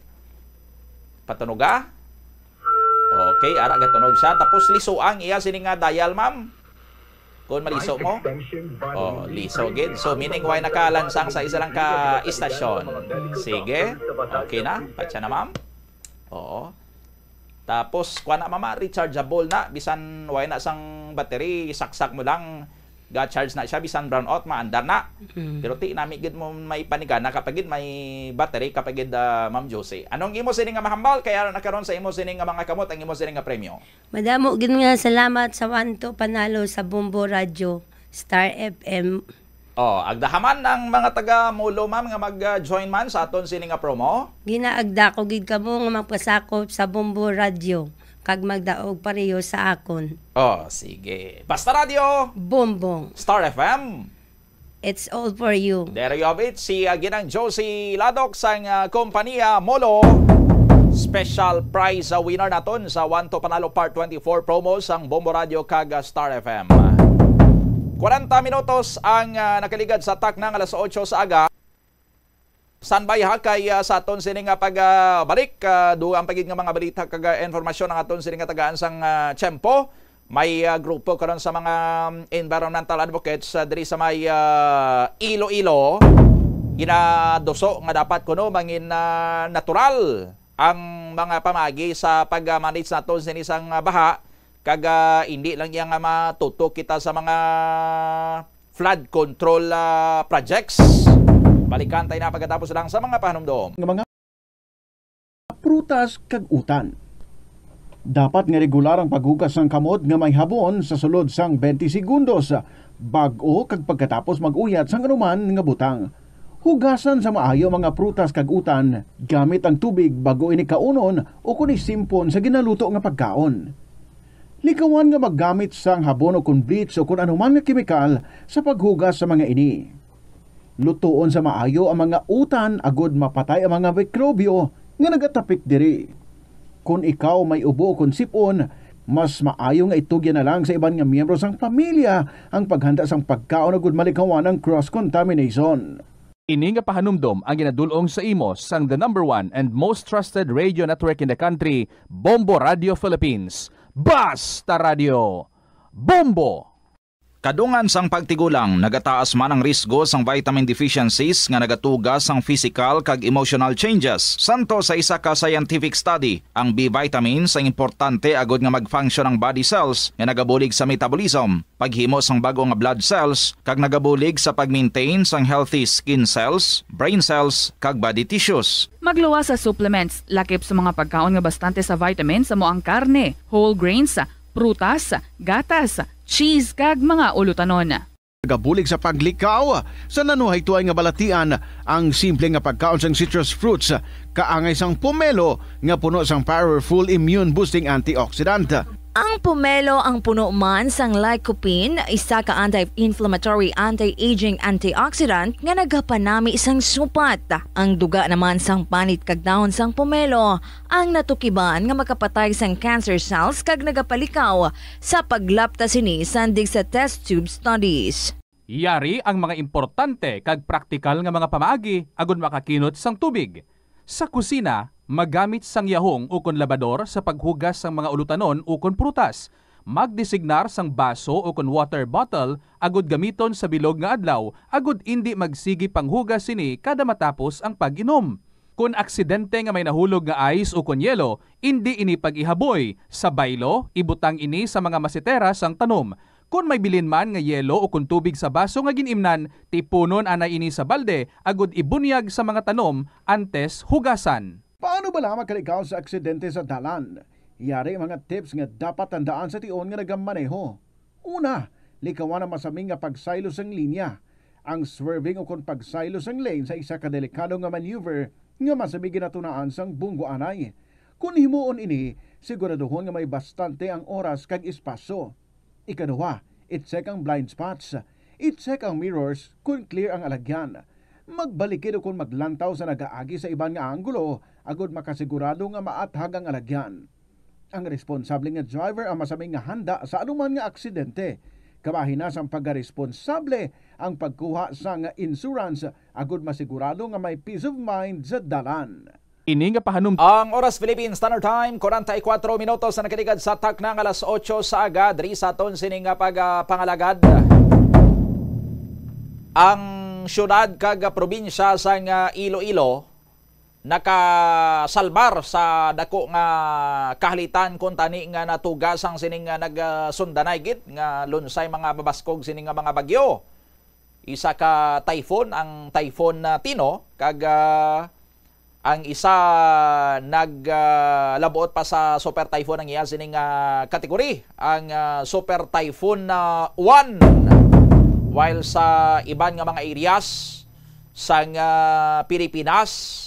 Patunoga. Okay, ara, gatunog siya. Tapos liso ang iya sini nga dial, ma'am. Kung maliso mo. Oh, liso gid. So, meaning, way nakalansang sa isa lang ka istasyon. Sige. Okay na. Patsa na, ma'am. Oo. Tapos, kuha na, mama, rechargeable na. Bisan way na sang battery, saksak mo lang. Ga-charge na siya, bisan brownout, maandar na. Mm. Pero ti, nami gid mo may panigana kapag gid may battery, kapag gid, ah, Ma'am Josie. Anong imo sini nga mahambal? Kaya na karon sa imo sini nga mga kamot, ang imo sini nga premyo. Madamo gid nga salamat sa Wanto Panalo sa Bombo Radio, Star F M. Oh, agdahaman ang mga taga Molo, ma'am, nga mag-join man sa aton sini nga promo. Ginaagda ko gid kamo nga magpasakop sa Bombo Radio kag magdaog pareho sa akon. Oh, sige. Basta Radio. Bombong. Star F M. It's all for you. There you have it. Si, ah, Ginang Josie Ladok sang, ah, kompanya Molo. Special prize, ah, winner naton sa Wanto Panalo Part twenty-four promo sang Bombo Radio kag, ah, Star F M. Kwarenta minutos ang, ah, nakaligad sa takna nga alas otso sa aga. Standby ha, kay, ah, sa aton sini nga pag, ah, balik, ah, dugang pa gid nga mga balita kag, ah, informasyon ang aton sini nga tagaan sang, ah, tiyempo. May, ah, grupo karon sa mga, um, environmental advocates, ah, diri sa may, ah, Iloilo. Ginaduso nga dapat kuno mangin, ah, natural ang mga pamaagi sa pag-manage naton sini sang, ah, baha, kag, ah, hindi lang iya nga matutok kita sa mga flood control, ah, projects. Balikan tayo na pagkatapos lang sa mga pahanumdom. Nga mga prutas kag utan. Dapat nga regular ang paghugas sang kamot nga may habon sa sulod sang twenty segundos bag-o kag pagkatapos mag-uyat sang anuman nga butang. Hugasan sa maayo ang mga prutas kag utan gamit ang tubig bag-o ini kaunon o kon isimpon sa ginaluto nga pagkaon. Likawan nga maggamit sang habon o kon bleach o kon anuman nga kemikal sa paghugas sa mga ini. Lutoon sa maayo ang mga utan agod mapatay ang mga mikrobyo nga nagatapik diri. Kon ikaw may ubo o kon sip-on, Mas maayo nga itugyan na lang sa iban nga miyembro sang pamilya ang paghanda sang pagkaon agud malikawan ang cross-contamination. Ini nga pahanumdom ang ginadul-ong sa imo sang the number one and most trusted radio network in the country, Bombo Radio Philippines. Basta Radio, Bombo! Kadungan sang pagtigulang, nagataas man ang risgo sang vitamin deficiencies nga nagatuga sang physical kag emotional changes. Santo sa isa ka scientific study, ang B vitamins ang importante agud nga mag-function ang body cells nga nagabulig sa metabolism, paghimo sang bag-o nga blood cells, kag nagabulig sa pag-maintain sang healthy skin cells, brain cells, kag body tissues. Magluwas sa supplements, lakip sa mga pagkaon nga bastante sa vitamins, amo ang karne, whole grains, prutas, gatas, cheese, kag mga ulutanon. Nagabulig sa paglikaw sa nanuhaytoay nga balatian ang simple nga pagkaon sang citrus fruits, kaangay sang pomelo nga puno sang powerful immune boosting antioxidant. Ang pomelo ang puno man sang lycopene, isa ka anti-inflammatory, anti-aging antioxidant nga nagapanami sang supat. Ang duga naman sang panit kag dahon sang pomelo ang natukiban nga makapatay sang cancer cells kag nagapalikaw sa paglapta sini sandig sa test tube studies. Yari ang mga importante kag praktikal nga mga pamaagi agud makakinot sang tubig. Sa kusina, magamit sang yahong ukon labador sa paghugas sang mga ulutanon ukon prutas. Magdesignar sang baso ukon water bottle agud gamiton sa bilog nga adlaw agud indi magsigi panghugas sini kada matapos ang pag-inom. Kon aksidente nga may nahulog nga ice ukon yelo, indi ini pag-ihaboy. Sa baylo, ibutang ini sa mga masetera sang tanom. Kon may bilin man nga yelo ukon tubig sa baso nga gin-imnan, tipunon anay ini sa balde agud ibunyag sa mga tanom antes hugasan. Paano bala makalikaw sa aksidente sa dalan? Yari mga tips nga dapat tandaan sa tion nga nagamaneho. Una, likawan ang masami nga pagsaylo sang linya. Ang swerving ukon pagsaylo sang lane sa isa ka delikado nga maneuver nga masami ginatunaan sang bunggo anay. Kon himuon ini, siguraduhon nga may bastante ang oras kag espasyo. Ikaduha, i-check ang blind spots. I-check ang mirrors kon clear ang alagyan. Magbalikid ukon maglantaw sa nagaagi sa iban nga anggulo agud makasigurado nga maathag ang alagyan. Ang responsable nga driver ang masami nga handa sa anuman nga aksidente. Kabahin na sang pagkaresponsable ang pagkuha sang insurance agud masigurado nga may peace of mind sa dalan. Ini nga pahanum- Ang oras, Philippine Standard Time, kwarenta y kuatro minutos na nakaligad sa takna nga alas otso sa aga. Diri sa aton sini nga pag, ah, pangalagad, ang syudad kag probinsya sang, ah, Iloilo nakasalbar sa dako nga kahalitan, kuntani nga natuga sang sining, ah, nagsundanay gid nga lunsay mga mabaskog sini nga mga bagyo. Isa ka typhoon ang Typhoon, ah, Tino, kag, ah, ang isa nag, ah, labuot pa sa Super Typhoon ang iya sining, ah, category, ang, ah, Super Typhoon, ah, one. While sa iban nga mga areas sang, ah, Pilipinas,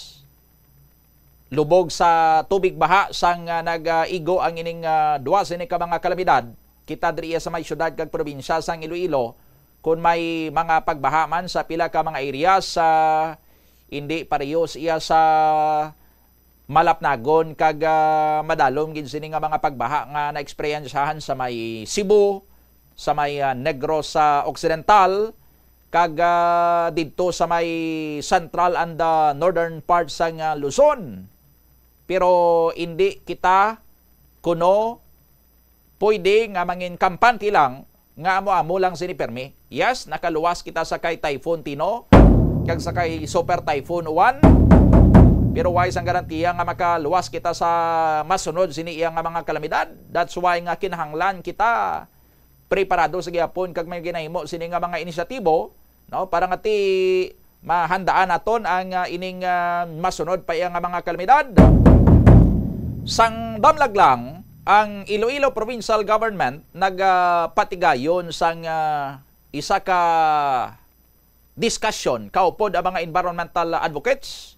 lubog sa tubig baha sang, ah, nag-igo ang ining, ah, duha sini ka mga kalamidad. Kita diri sa may syudad kag probinsya sang Iloilo, kun may mga pagbaha man sa pila ka mga area sa, hindi pareho siya sa malapnagon kag, ah, madalom gid sini nga mga pagbaha nga naeksperyensyahan sa may Cebu, sa may, ah, Negros Occidental, kag, ah, didto sa may central and, ah, northern parts sang, ah, Luzon. Pero indi kita kuno pwede nga mangin kampante lang nga amo-amo lang sini permi. Yes, nakaluwas kita sa kay Typhoon Tino kag sa kay Super Typhoon Uwan. Pero way sang garantiya nga makaluwas kita sa masunod sini iya nga mga kalamidad. That's why nga kinahanglan kita preparado sa gihapon kag may ginahimo sini nga mga inisyatibo, no, para nga ti mahandaan naton ang, ah, ining, ah, masunod pa iya nga mga kalamidad. Sang damlag lang, ang Iloilo Provincial Government nagapatigayon sang, ah, isa ka diskusyon kaupod ang mga environmental advocates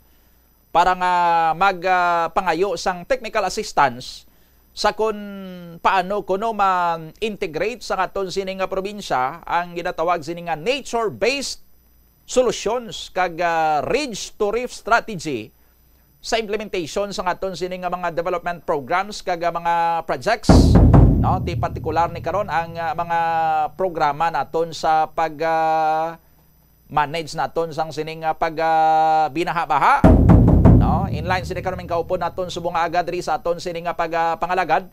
para nga mag, ah, pangayo sang technical assistance sa kun paano kuno ma-integrate sa aton sini nga probinsya ang ginatawag sini nga nature-based solutions kag, ah, ridge to reef strategy sa implementation sa aton sini nga mga development programs kag, ah, mga projects. no? Ti partikular ni karon ang, ah, mga programa naton sa pag, ah, manage naton sang sining, ah, pag, ah, binaha-baha, no? Inline sini karon ang kaupod naton subong nga aga diri sa aton sining, ah, pag, ah, pangalagad,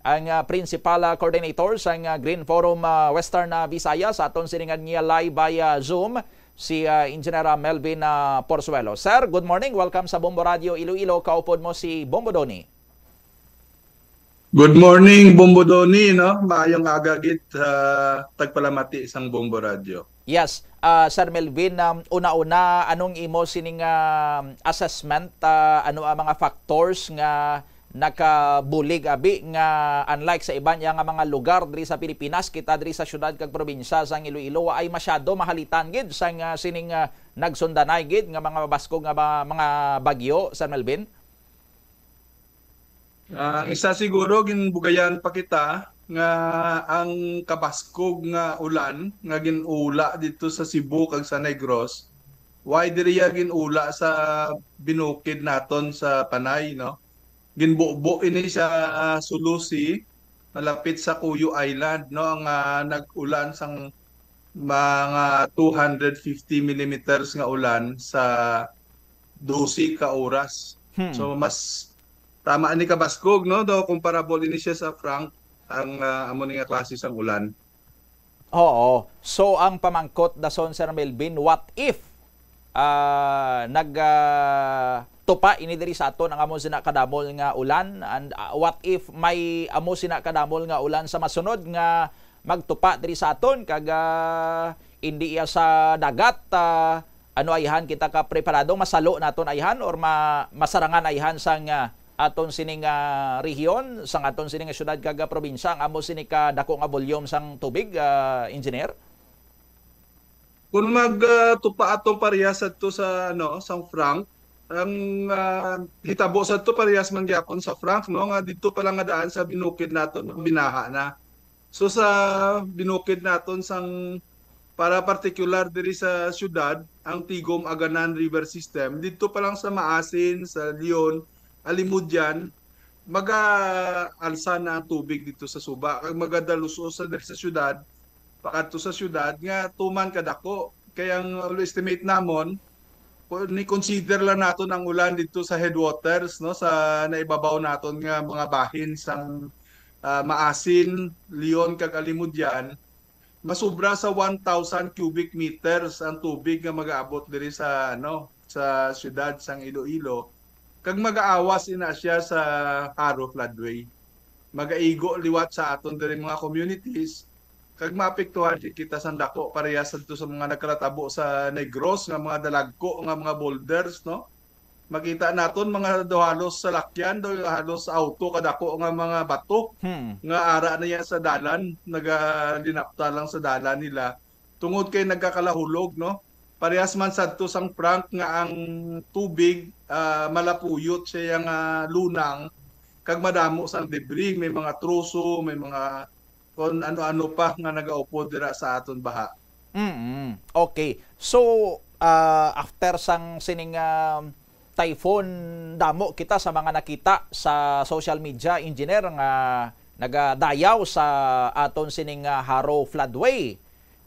ang, ah, principal, ah, coordinator sang, ah, Green Forum, ah, Western, ah, Visayas, sa aton sining, ah, niya live by, ah, Zoom, si, ah, Engineer, ah, Melvin, ah, Porzuelo. Sir, good morning. Welcome sa Bombo Radio Iloilo. Kaupod mo si Bombo Donny. Good morning, Bombo Donny, no? Maayong aga gid, ah, tagpalamati sang Bombo Radio. Yes, ah, Sir Melvin, um, una-una, anong imo sining, ah, assessment, ah, ano ang mga factors nga nakabulig abi nga unlike sa iban ya nga mga lugar diri sa Pilipinas, kita diri sa syudad kag probinsya sang Iloilo, wa ay masyado mahalitan gid sang, ah, sining, ah, nagsundanay gid nga mga mabaskog nga ba-, mga bagyo, Sir Melvin? Ah, isa siguro, ginbugayan pa kita nga ang kabaskog nga ulan nga gin-ula dito sa Cebu kag sa Negros, why diri ya gin-ula sa binukid naton sa Panay, no? Ginbubo ini sa, ah, Sulusi, malapit sa Cuyo Island, no, nga nag-ulan sang mga two hundred fifty millimeters nga ulan sa dose ka oras. Hmm. So, mas tama ni kabaskog, no? Do, comparable ini siya sa Frank, ang, ah, amo ni nga klase sang ulan. Oo. So, ang pamangkot dason, Sir Melvin, what if, ah, nag, ah, tupa ini diri sa aton ang amo sina kadamol nga ulan? And, ah, what if may amo sina kadamol nga ulan sa masunod nga magtupa diri sa aton kag, ah, indi iya sa dagat, ah, ano ayhan kita ka preparado, masalo naton ayhan or ma-, masarangan ayhan sang, ah, aton sining, ah, rehiyon, sang aton sining syudad kag, ah, probinsya ang amo sini ka dako nga volume sang tubig, ah, engineer? Kung mag, ah, tupa ato parehas adto sa, ano, sang Frank, ang, ah, hitabo sa to parehas man gyapon sa Frank, no, nga didto pa lang nga daan sa binukid naton, binaha na. So, sa binukid naton sang, para partikular diri sa siyudad, ang Tigom Aganan River System, didto pa lang sa Maasin, sa Leon, Alimodian, mag-aalsa na ang tubig didto sa suba, kag magadalusos sa diri sa siyudad, pakadto sa siyudad nga tuman kadako. Kay ang estimate namon, kung ni-consider lang naton ang ulan didto sa headwaters, no, sa naibabaw naton nga mga bahin sang, ah, Maasin, Leon, kag Alimodian, masubra sa one thousand cubic meters ang tubig nga magaabot diri sa, ano, sa siyudad sang Iloilo, kag magaawas ina siya sa Jaro floodway. Magaigo liwat sa aton diri mga communities, kag maapektuhan kita sang dako, parehas adto sa mga nagkatabo sa Negros nga mga dalagko nga mga boulders, no? Makita naton mga daw halos salakyan, daw halos auto kadako nga mga bato Hmm. nga ara na yan sa dalan, nagalinapta lang sa dalan nila tungod kay nagkakalahulog, no? Parehas man sadto sang Frank nga ang tubig, ah, malapuyot siya nga lunang kag madamo sang debris, may mga troso, may mga kon ano-ano pa nga nagaupod dira sa aton baha. Mm, okay. So, ah, after sang sining, ah, typhoon, damo kita sa mga nakita sa social media, engineer, nga nagadayaw sa aton sining, ah, Jaro floodway.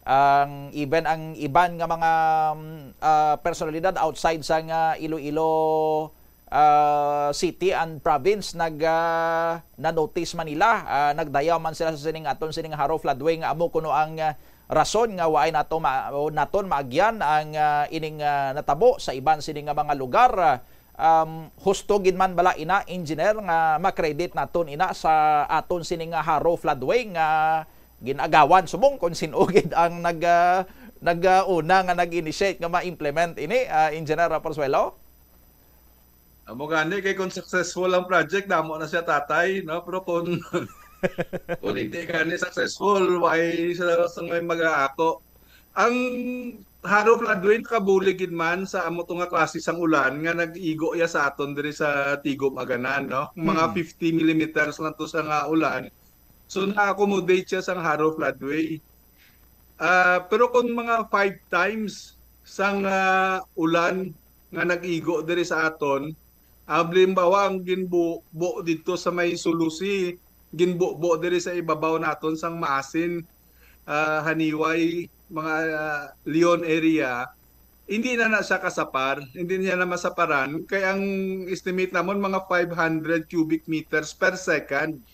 Ang, even ang iban nga mga, mm, ah, personalidad outside sa nga Iloilo, ah, city and province nag, ah, na-notice man nila, ah, nagdayaw man sila sa sining aton sining Jaro floodway nga amo kuno ang, ah, rason nga waay nato ma-, o naton maagyan ang, ah, ining, ah, natabo sa iban sini nga mga lugar. Um, husto gid man bala ina, engineer, nga ma-credit naton ina sa aton sini nga Jaro floodway nga gin-agawan subong kon sin-o gid ang nag, ah, nag, ah, una nga nag-initiate nga ma-implement ini, ah, Engineer Porzuelo? Amo gani, kay kung successful ang project, damo na siya, tatay, no? Pero kung, kung hindi gani successful, why sila sa may mag-aako? Ang Jaro floodway nakabulig gid man sa amo to nga klase sang ulan nga nag-igo ya sa aton diri sa Tigom Aganan, no? Mga Hmm. fifty millimeters lang to sa nga ulan. So, na-accommodate siya sang Jaro floodway. Ah, pero kung mga five times sang, ah, ulan nga nag-igo diri sa aton, ang halimbawa, ang ginbubo dito sa may Sulusi, ginbubo diri sa ibabaw naton sang Maasin, ah, Haniway, mga, ah, Leon area, hindi na na siya kasapar, hindi niya na masaparan. Kay ang estimate namon mga five hundred cubic meters per second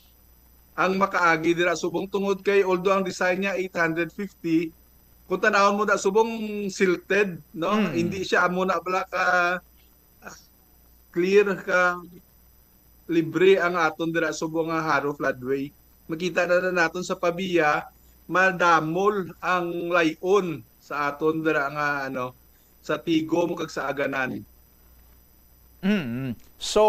ang makaagi dira subong, tungod kay although ang design niya eight hundred fifty, kung tanawon mo na subong silted, no? Mm. Hindi siya amo na bala ka clear, ka libre ang aton dira subong nga Jaro floodway. Makita na, na naton sa Pavia, madamol ang layon sa aton dira nga, ano, sa Tigom kag sa Aganan. Mm. So,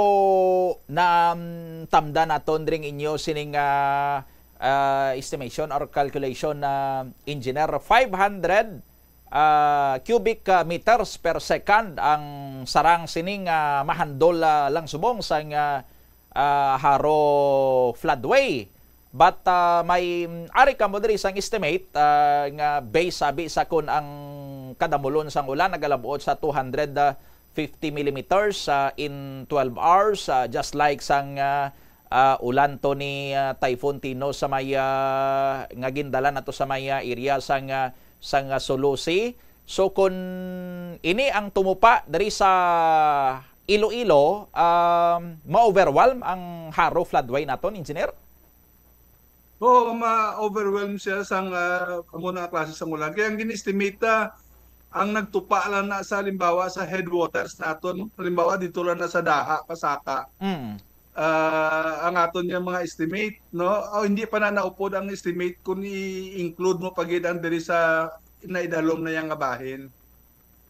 na, um, tamda naton dring inyo sining, ah, ah, estimation or calculation na, engineer, five hundred, ah, cubic, ah, meters per second ang sarang sining, ah, mahandol, ah, lang subong sang, ah, ah, Jaro floodway. But, ah, may, mm, ari kamo diri sang estimate, ah, nga base sabi sa kun ang kadamulon sang ulan nagalabot sa two hundred fifty millimeters, ah, in twelve hours, ah, just like sang, ah, ah, ulan to ni, ah, Typhoon Tino sa may, ah, nga gindala nato sa may, ah, area sang, ah, sang, ah, Sulu Sea. So, kun ini ang tumupa diri sa Iloilo, um, ma-overwhelm ang Jaro floodway naton, engineer? Oo, ma-overwhelm siya sang, ah, amo na klase sang ulan. Kaya ang gin-estimate, ah, ang nagtupa lang na sa, halimbawa, sa headwaters naton, halimbawa, dito lang na sa Daha, Pasaka. Mm. Ah, ang aton nga mga estimate, no? O, hindi pa na naupod ang estimate kung i-include mo pa gid ang diri sa naidalom na yang nga bahin.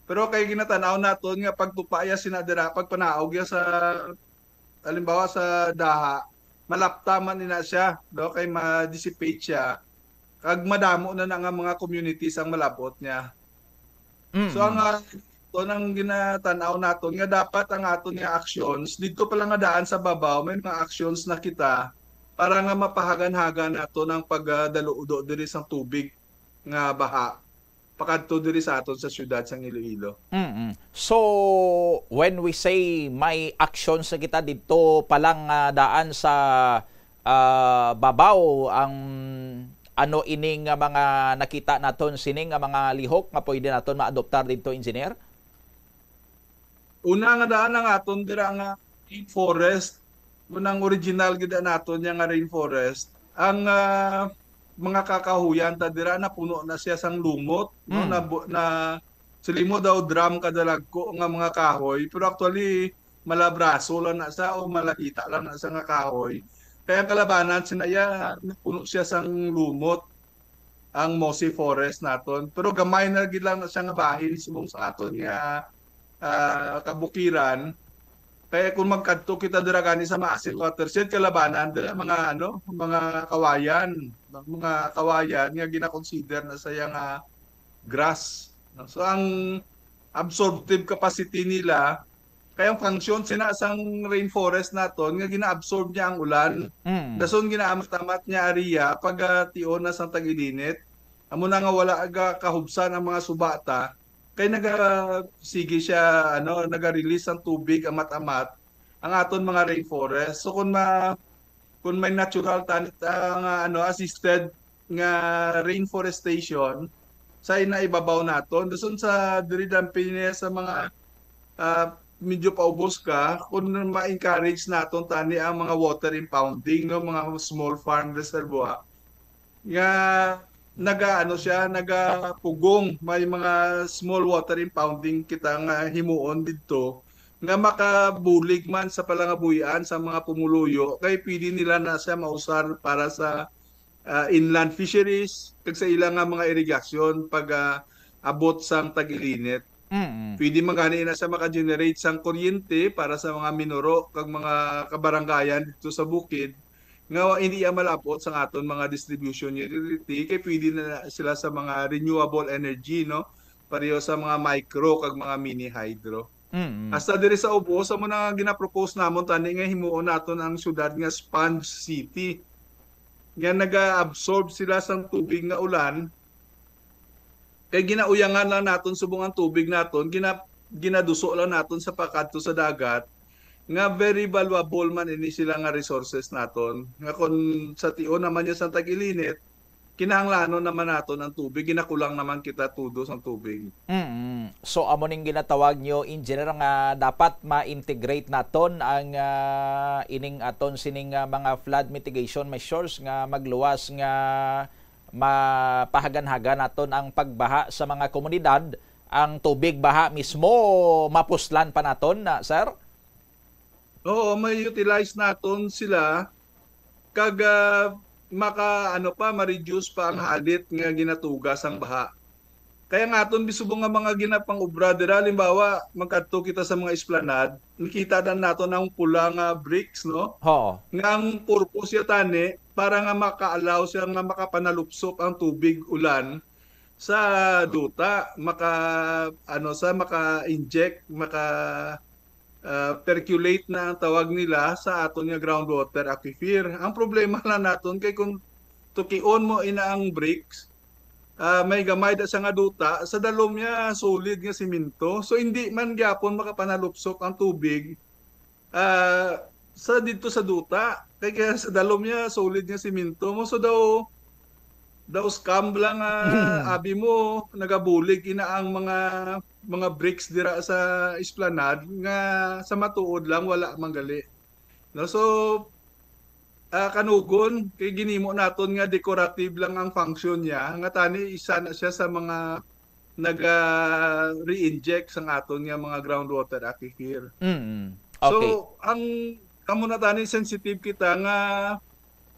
Pero kay ginatanaw naton nga pagtupa ya sina dira, pagpanaog ya sa, halimbawa, sa Daha, malapta man ina siya, no? Kay ma-dissipate siya. Kag madamo na na nga mga communities ang malabot niya. Mm. So, ang, ah, to nang ginatanaw naton nga dapat ang aton nga actions, didto pa lang nga daan sa babaw, may mga actions na kita para nga mapahagan-hagan naton ang pagdaludo diri sang tubig nga baha pakadto diri sa aton sa siyudad sang Iloilo. Mm-mm. So, when we say may actions na kita didto pa lang nga daan sa, ah, babaw, ang ano ini nga mga nakita naton sini nga mga lihok nga pwede naton maadoptar didto, engineer? Una nga daan ang aton dira nga rainforest, mo nang original gid naton niya nga rainforest. Ang, ah, mga kakahuyan ta dira napuno na siya sang lumot, no? Mm. Na bu-, na, sa limo daw drum kadalagko nga mga kahoy, pero actually malabraso lang na siya o malahita lang na siya nga kahoy. Kaya ang kalabanan sina iya, napuno siya sang lumot ang mossy forest naton. Pero gamay na gid lang na siya nga bahin subong sa aton nga, ah, kabukiran. Kaya kung magkadto kita dira gani sa Maasin watershed, kalabanan dira mga, ano, mga kawayan, mga kawayan nga gina-consider na siya nga grass, no? So, ang absorptive capacity nila, kay ang function sina sang rainforest naton nga gina-absorb niya ang ulan. Mm. Dason ginaamat-amat niya ariya pag, ah, tion na sang tag-ilinit. Amo na nga wala ga kahubsan ang mga suba ta, kay naga-, sige siya, ano, naga-release ang tubig amat-amat ang aton mga rainforest. So, kung ma-, kung may natural tan-, ah, nga, ano, assisted nga rainforestation sa inaibabaw naton, dason sa diri dampin niya sa mga, ah, medyo paubos ka, kung ma-encourage naton tani ang mga water impounding, no, mga small farm reservoir, nga naga-, ano siya, nagapugong. May mga small water impounding kita nga himuon didto nga makabulig man sa palangabuhian sa mga pumuluyo, kay pwede nila na siya mausar para sa, ah, inland fisheries kag sa ila nga mga irigasyon pag, ah, abot sang tag-ilinit. Mm. Pwede man gani na siya maka-generate sang kuryente para sa mga minuro kag mga kabarangayan dito sa bukid nga hindi iya malabot sang aton mga distribution utility, kay pwede na sila sa mga renewable energy, no? Pareho sa mga micro kag mga mini hydro. Mm. Hasta diri sa ubos, amo na nga ginapropose namon tani nga himuon naton ang syudad nga sponge city. Nga naga-absorb sila sang tubig nga ulan, kay ginauyangan lang naton subong ang tubig naton, gina-, ginaduso lang naton sa pakadto sa dagat, nga very valuable man ini sila nga resources naton. Nga kon sa tion naman niya sa tag-ilinit, kinahanglanon naman naton ang tubig, ginakulang naman kita tudo sang tubig. Mm. So amo ning ginatawag nyo, engineer, nga dapat ma-integrate naton ang ah, ining aton sining ah, mga flood mitigation measures nga magluwas nga mapahaganhagan naton ang pagbaha sa mga komunidad. Ang tubig baha mismo mapuslan pa naton, na, sir? Oo, may utilize naton sila kag ah, maka ano pa, ma-reduce pa ang halit nga ginatuga sang baha. Kaya nga aton bisubong nga mga ginapang-obra dira, halimbawa, magkadto kita sa mga esplanade, nakita na naton ang pula nga bricks, no? Oo. Nga ang purpose ya tani para nga maka-allow siya nga makapanalupsop ang tubig ulan sa duta, maka ano sa maka-inject, maka ah, percolate na ang tawag nila sa aton nga groundwater aquifer. Ang problema lang naton kay kung tukion mo ina ang bricks, ah, may gamay da sa nga duta, sa dalom niya solid nga semento. So hindi man gyapon makapanalupsop ang tubig ah, sa didto sa duta. Kay kaya sa dalom niya solid nga semento mo. So daw daw scam lang nga abi mo nagabulig ina ang mga mga bricks dira sa esplanade nga sa matuod lang wala man gali. No, so ah, kanugon kay ginimo naton nga decorative lang ang function niya, nga tani isa na siya sa mga naga re-inject sang aton nga mga groundwater aquifer. Mm. Okay. So ang kamo na tani sensitive kita nga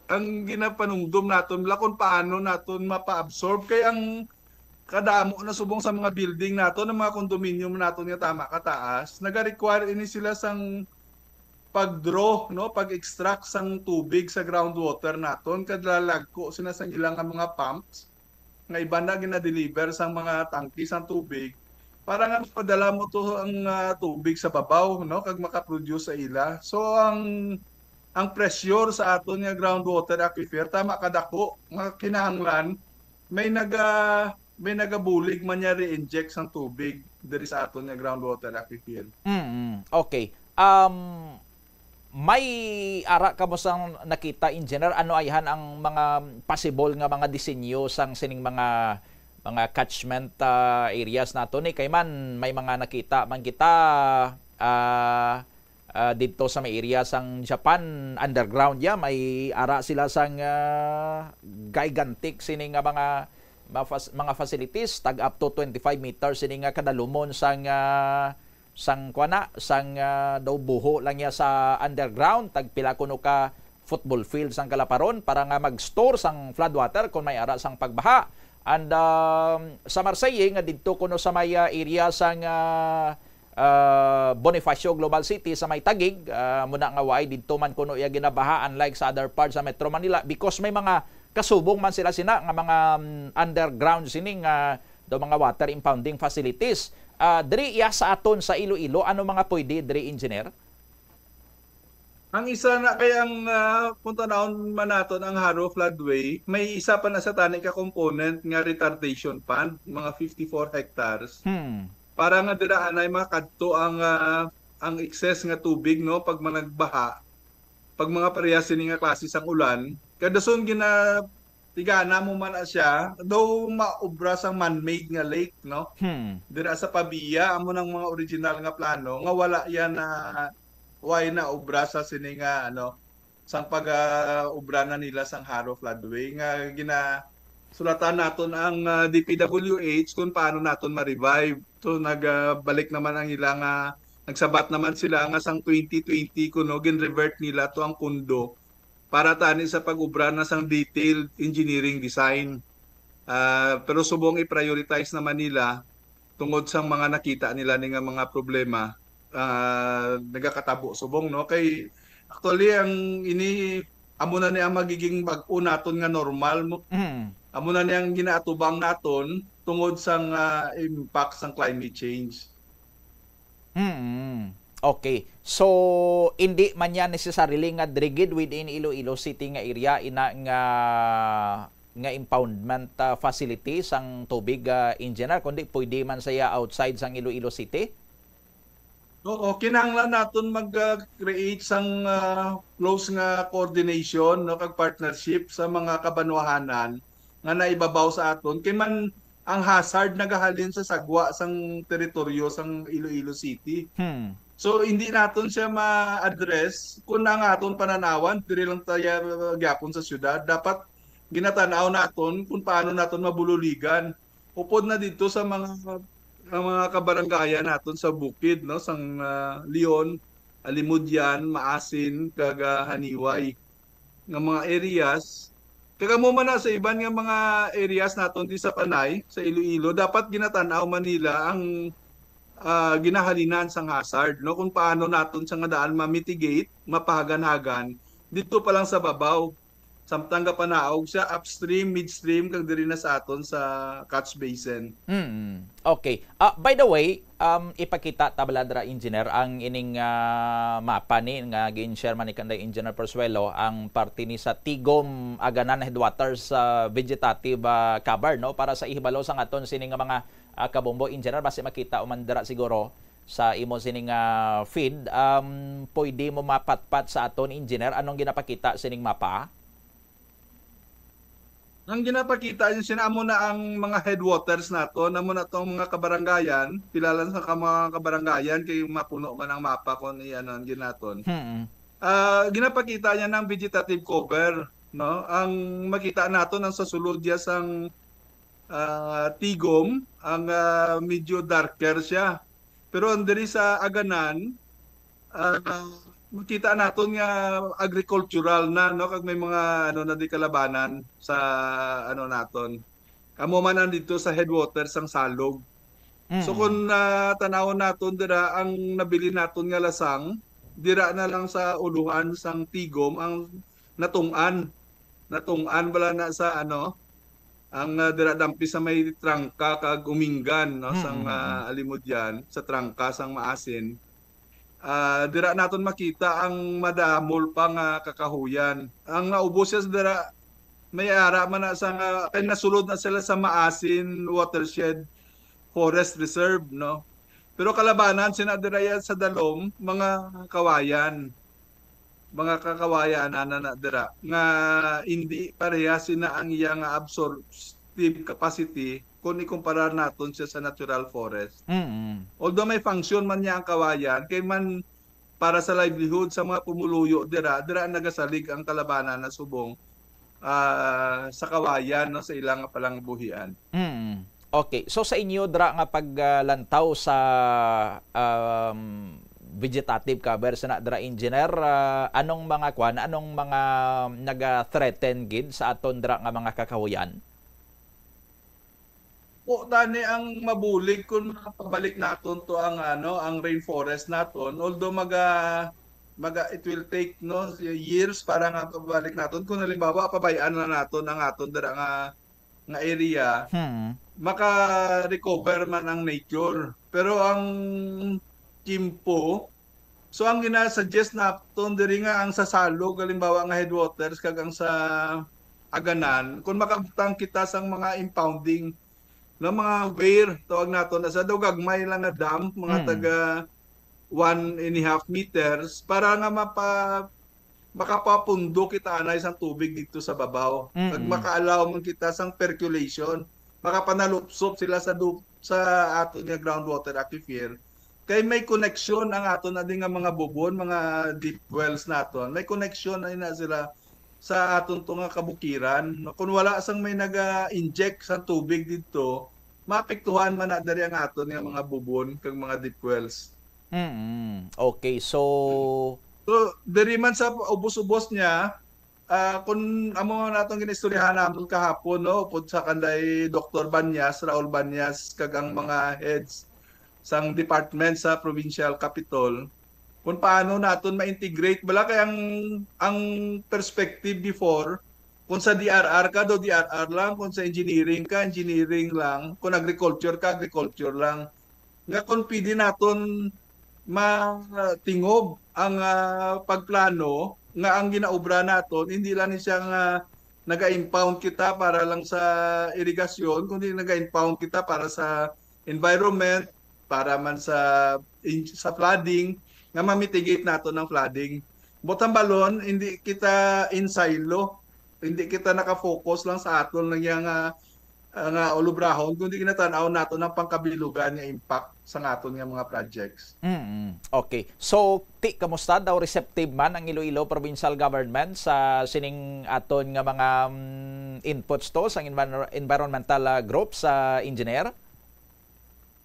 ang ginapanumdom naton la kung paano naton mapa-absorb kay ang kadamo na subong sa mga building naton, ang mga condominium naton nga tama kataas, naga-require ini sila sang pag-draw, no, pag-extract sang tubig sa groundwater naton, kadlalagko sila sang ilang nga mga pumps nga iban na ginadeliver sang mga tangke sang tubig para nga mapadala mo to ang ah, tubig sa babaw, no, kag makaproduce sa ila. So ang ang pressure sa aton nga groundwater aquifer tama kadako nga kinahanglan may naga may nagabulig man niya re-inject sang tubig diri sa aton nga groundwater aquifer. Mm, okay. Um, may ara ka mo sang nakita, engineer, ano ayhan ang mga possible nga mga disenyo sang sining mga mga catchment ah, areas nato ni kay man may mga nakita man kita ah, ah, didto sa may area sang Japan underground ya may ara sila sang ah, gigantic sini nga mga mga fas- mga facilities tag up to twenty-five meters sini nga kadalumon sang ah, sang kuana sang ah, daw buho lang ya sa underground tag pila kuno ka football field sang kalaparon para nga mag-store sang floodwater kung may ara sang pagbaha. And um, sa Marseille nga didto kuno sa may ah, area sang ah, ah, Bonifacio Global City sa may Taguig, ah, muna nga waay didto man kuno iya ginabaha unlike sa other parts sa Metro Manila because may mga kasubong man sila sina nga mga mm, underground sini nga daw mga water impounding facilities. Ah, diri iya sa aton sa Iloilo, ano mga pwede diri, engineer? Ang isa na kay ang ah, kung tanawon man naton ang Haro Floodway, may isa pa na sa tani ka component nga retardation pond, mga fifty-four hectares. Hmm. Para nga dira anay makadto ang ah, ang excess nga tubig, no, pag managbaha, pag mga parehas sini nga klase sang ulan. Kadason gina tigana mo man na siya, daw maobra sang man-made nga lake, no? Hmm. Dira sa Pavia, amo nang mga original nga plano nga wala yan na way na obra sa sini nga ano sang pag-obra na nila sang Haro Floodway nga gina sulatan naton ang ah, D P W H kung paano naton ma-revive. So nagbalik naman ang ila nga nagsabat naman sila nga sang twenty twenty kuno gin-revert nila to ang pundo para tani sa pag-obra na sang detailed engineering design. Ah, pero subong i-prioritize naman nila tungod sa mga nakita nila ni nga mga problema ah, nagakatabo subong, no? Kay actually ang ini amo na ni ang magiging bag-o naton nga normal mo. Mm. Amo na ni ang ginaatubang naton tungod sa nga impact sang climate change. Mm. Okay. So, hindi man yan necessarily nga diri gid within Iloilo City nga area ina nga nga impoundment ah, facility sang tubig ah, engineer, kundi pwede man siya outside sang Iloilo City? Oo, kinahanglan naton mag, ah, create sang, ah, close nga coordination, no, kag partnership sa mga kabanwahanan nga naibabaw sa aton. Kay man ang hazard nagahalin sa sagwa sang teritoryo sang Iloilo City. Hmm. So, hindi naton siya ma-address kung ang aton pananawan, diri lang tayo gyapon sa syudad. Dapat ginatanaw naton kung paano naton mabululigan. Upod na dito sa mga, ang mga kabarangayan naton sa bukid, no, sang, ah, Leon, Alimodian, Maasin, kag, ah, Haniway nga mga areas. Kag amo man na sa iban nga mga areas naton di sa Panay, sa Iloilo, dapat ginatanaw man nila ang, ah, ginahalinan sang hazard, no, kung paano naton sa nga daan ma-mitigate, mapahagan-hagan dito pa lang sa babaw. Samtang gapanaog siya upstream, midstream, kag diri na sa aton sa catch basin. Mm. Okay. Ah, by the way, um, ipakita ta bala dira, Engineer, ang ining, ah, mapa ni nga gin-share man ni kanday Engineer Persuelo, ang parte ni sa Tigom Aganan Headwaters, ah, vegetative, ah, cover, no, para sa ihibalo sang aton sini nga mga, ah, kabombo, Engineer, basi makita man dira siguro sa imo sini nga feed. Um, pwede mo mapatpat sa aton, Engineer, anong ginapakita sining mapa? Ang ginapakita niya sina, amo na ang mga headwaters naton, amo na tong mga kabarangayan, pila lang sa ka-, mga kabarangayan kay mapuno man ang mapa kung i-ano ang ginaton. Hmm. Ah, ginapakita niya ng vegetative cover, no? Ang makita naton ang sa sulod niya sang, ah, Tigom, ang, ah, medyo darker siya. Pero ang diri sa Aganan, ah, makita naton nga agricultural na, no, kag may mga, ano, na di kalabanan sa, ano, naton. Amo man ang dito sa headwaters sang Salog. So, mm, kung, ah, tanawon naton dira, ang nabili naton nga lasang, dira na lang sa uluhan sang Tigom ang natung'an. Natung'an bala na sa, ano, ang, ah, dira dampi sa may trangka kag uminggan, no, sang, mm, mm, ah, Alimodian, sa trangka sang Maasin. Ah, dira naton makita ang madamol pa nga kakahuyan. Ang naubos siya sa dira, may ara man na sa nga, kay nasulod na sila sa Maasin Watershed Forest Reserve, no? Pero kalabanan sina dira ya sa dalom, mga kawayan. Mga kakawayan, ana na dira, nga hindi pareha sina ang iya nga absorptive capacity kung ikumparar naton siya sa natural forest. Mm. Although may function man niya ang kawayan, kay man para sa livelihood sa mga pumuluyo dira, dira nagasalig ang kalabanan na subong, ah, sa kawayan, no, sa ilang palangbuhian. Mm. Okay. So, sa inyo dira nga paglantaw sa, um, vegetative cover, sa na dira, Engineer, ah, anong mga kwan, anong mga naga-threaten gid sa aton dira nga mga kakahuyan? O, tani ang mabulig kung makapabalik naton to ang, ano, ang rainforest naton. Although maga, maga, it will take, no, years para nga pabalik naton. Kung halimbawa, pabayaan na naton ang aton dira nga, nga area, hmm, maka-recover man ang nature. Pero ang Kimpo, so ang gina-suggest naton diri nga ang sa Salog, halimbawa nga headwaters, kag ang sa Aganan, kung makabutang kita sang mga impounding, no, mga weir, tawag naton, na sa daw gagmay lang nga dam, mga, mm, taga one and a half meters, para nga mapa-, makapapundo kita anay sang tubig dito sa babaw. Kag, mm, maka-allow man kita sang percolation, makapanalupsop sila sa du-, sa aton nga groundwater aquifer. Kay may koneksyon ang aton na din nga mga bubon, mga deep wells naton. May koneksyon na, na sila sa aton to nga kabukiran. No, kung wala sang may naga-inject sa tubig dito, maapektuhan man na diri ang aton nga mga bubon kag mga deep wells. Mm. Okay, so, so, diri man sa ubos-ubos niya, ah, kung amo na atong ginistoryahan namon kahapon, no, upod sa kanday Doktor Banyas, Raul Banyas, kag ang mga heads sang department sa provincial capitol, kung paano naton ma-integrate. Bala kay ang, ang perspective before, kung sa D R R ka, do D R R lang, kung sa engineering ka, engineering lang, kung agriculture ka, agriculture lang. Nga kung pwede naton matingob ang, ah, pagplano nga ang ginaobra naton, hindi lang ni siya nga naga-impound kita para lang sa irigasyon, kundi naga-impound kita para sa environment, para man sa in-, sa flooding, nga ma-mitigate naton ang flooding. Buot hambalon, hindi kita in silo, hindi kita naka-focus lang sa aton lang yang, ah, ah, nga ulubrahon, kundi ginatan-aw naton ang pangkabilugan nga impact sa aton nga mga projects. Mm, okay. So, ti, kamusta daw, receptive man ang Iloilo Provincial Government sa sining aton nga mga, mm, inputs to sang envir-, environmental, ah, group sa engineer?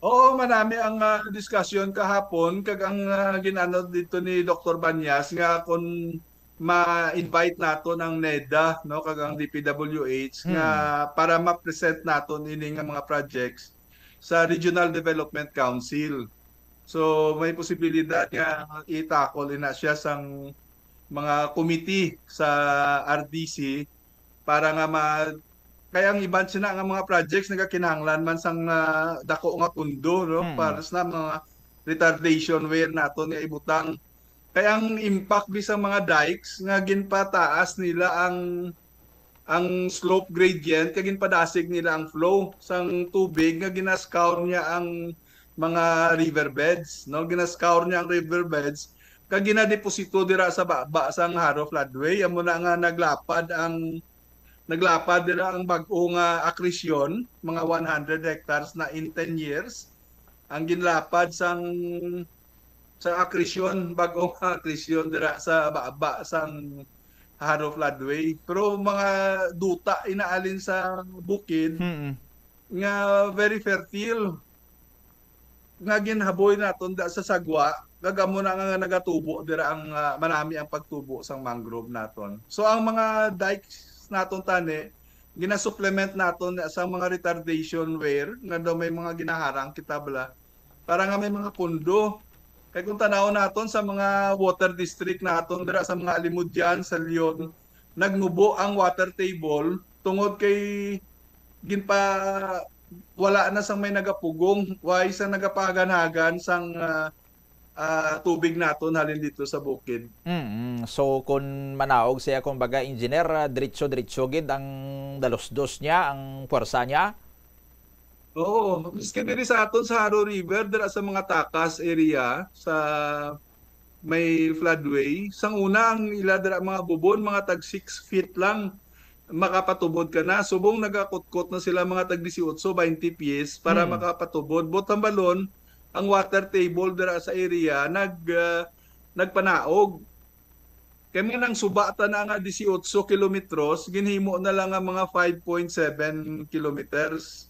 Oo, manami ang, ah, diskusyon kahapon, kag ang, ah, ginano dito ni Doktor Banyas nga kung ma-invite naton ang neda, no, kag ang D P W H nga Hmm. para ma-present naton ini nga mga projects sa Regional Development Council. So, may posibilidad nga i-tackle ina siya sang mga committee sa R D C para nga ma-, kaya ang iban sina nga mga projects nagakinahanglan man sang, ah, dako nga pundo, no, Hmm. para sa mga retardation weir naton nga ibutang. Kay ang impact bisan mga dikes nga ginpataas nila ang, ang slope gradient, kag ginpadasig nila ang flow sang tubig nga gina-scour niya ang mga river beds, no? Gina-scour niya ang river beds, kag ginadeposito dira sa baba sang Jaro Floodway. Amo na nga naglapad ang, naglapad dira ang bag-o nga akresyon, mga one hundred hectares na in ten years. Ang ginlapad sang, sa akresyon, bag-o nga akresyon dira sa baba sang Jaro Floodway. Pero mga duta inaalin sa bukid Mm. nga very fertile, nga ginhaboy naton da sa sagwa, kag amo na nga nagatubo dira ang, ah, manami ang pagtubo sang mangrove naton. So, ang mga dikes naton tani, ginasupplement naton sa mga retardation weir, nga daw may mga ginaharang kita bala, para nga may mga pundo. Kay kung tanawon naton sa mga water district naton dira sa mga Alimodian, sa Leon, nagnubo ang water table tungod kay ginpa-, wala na sang may nagapugong, way sa nagapahagan-hagan sang, ah, ah, tubig naton halin dito sa bukid. Mm. So, kung manaog siya, kumbaga, engineer, ah, diretso-diretso gid ang dalusdos niya, ang puwersa niya? Oo, maski diri sa aton sa Jaro River, dira sa mga takas area, sa may floodway, sang una ang ila dira mga bubon, mga tag six feet lang, makapatubod ka na. Subong nagakutkot na sila mga tag dieciocho, twenty pies para Hmm. makapatubod. Buot hambalon, ang water table dira sa area nag, ah, nagpanaog. Kay man ang suba ta na nga dieciocho kilometros, ginhimo na lang nga mga five point seven kilometers.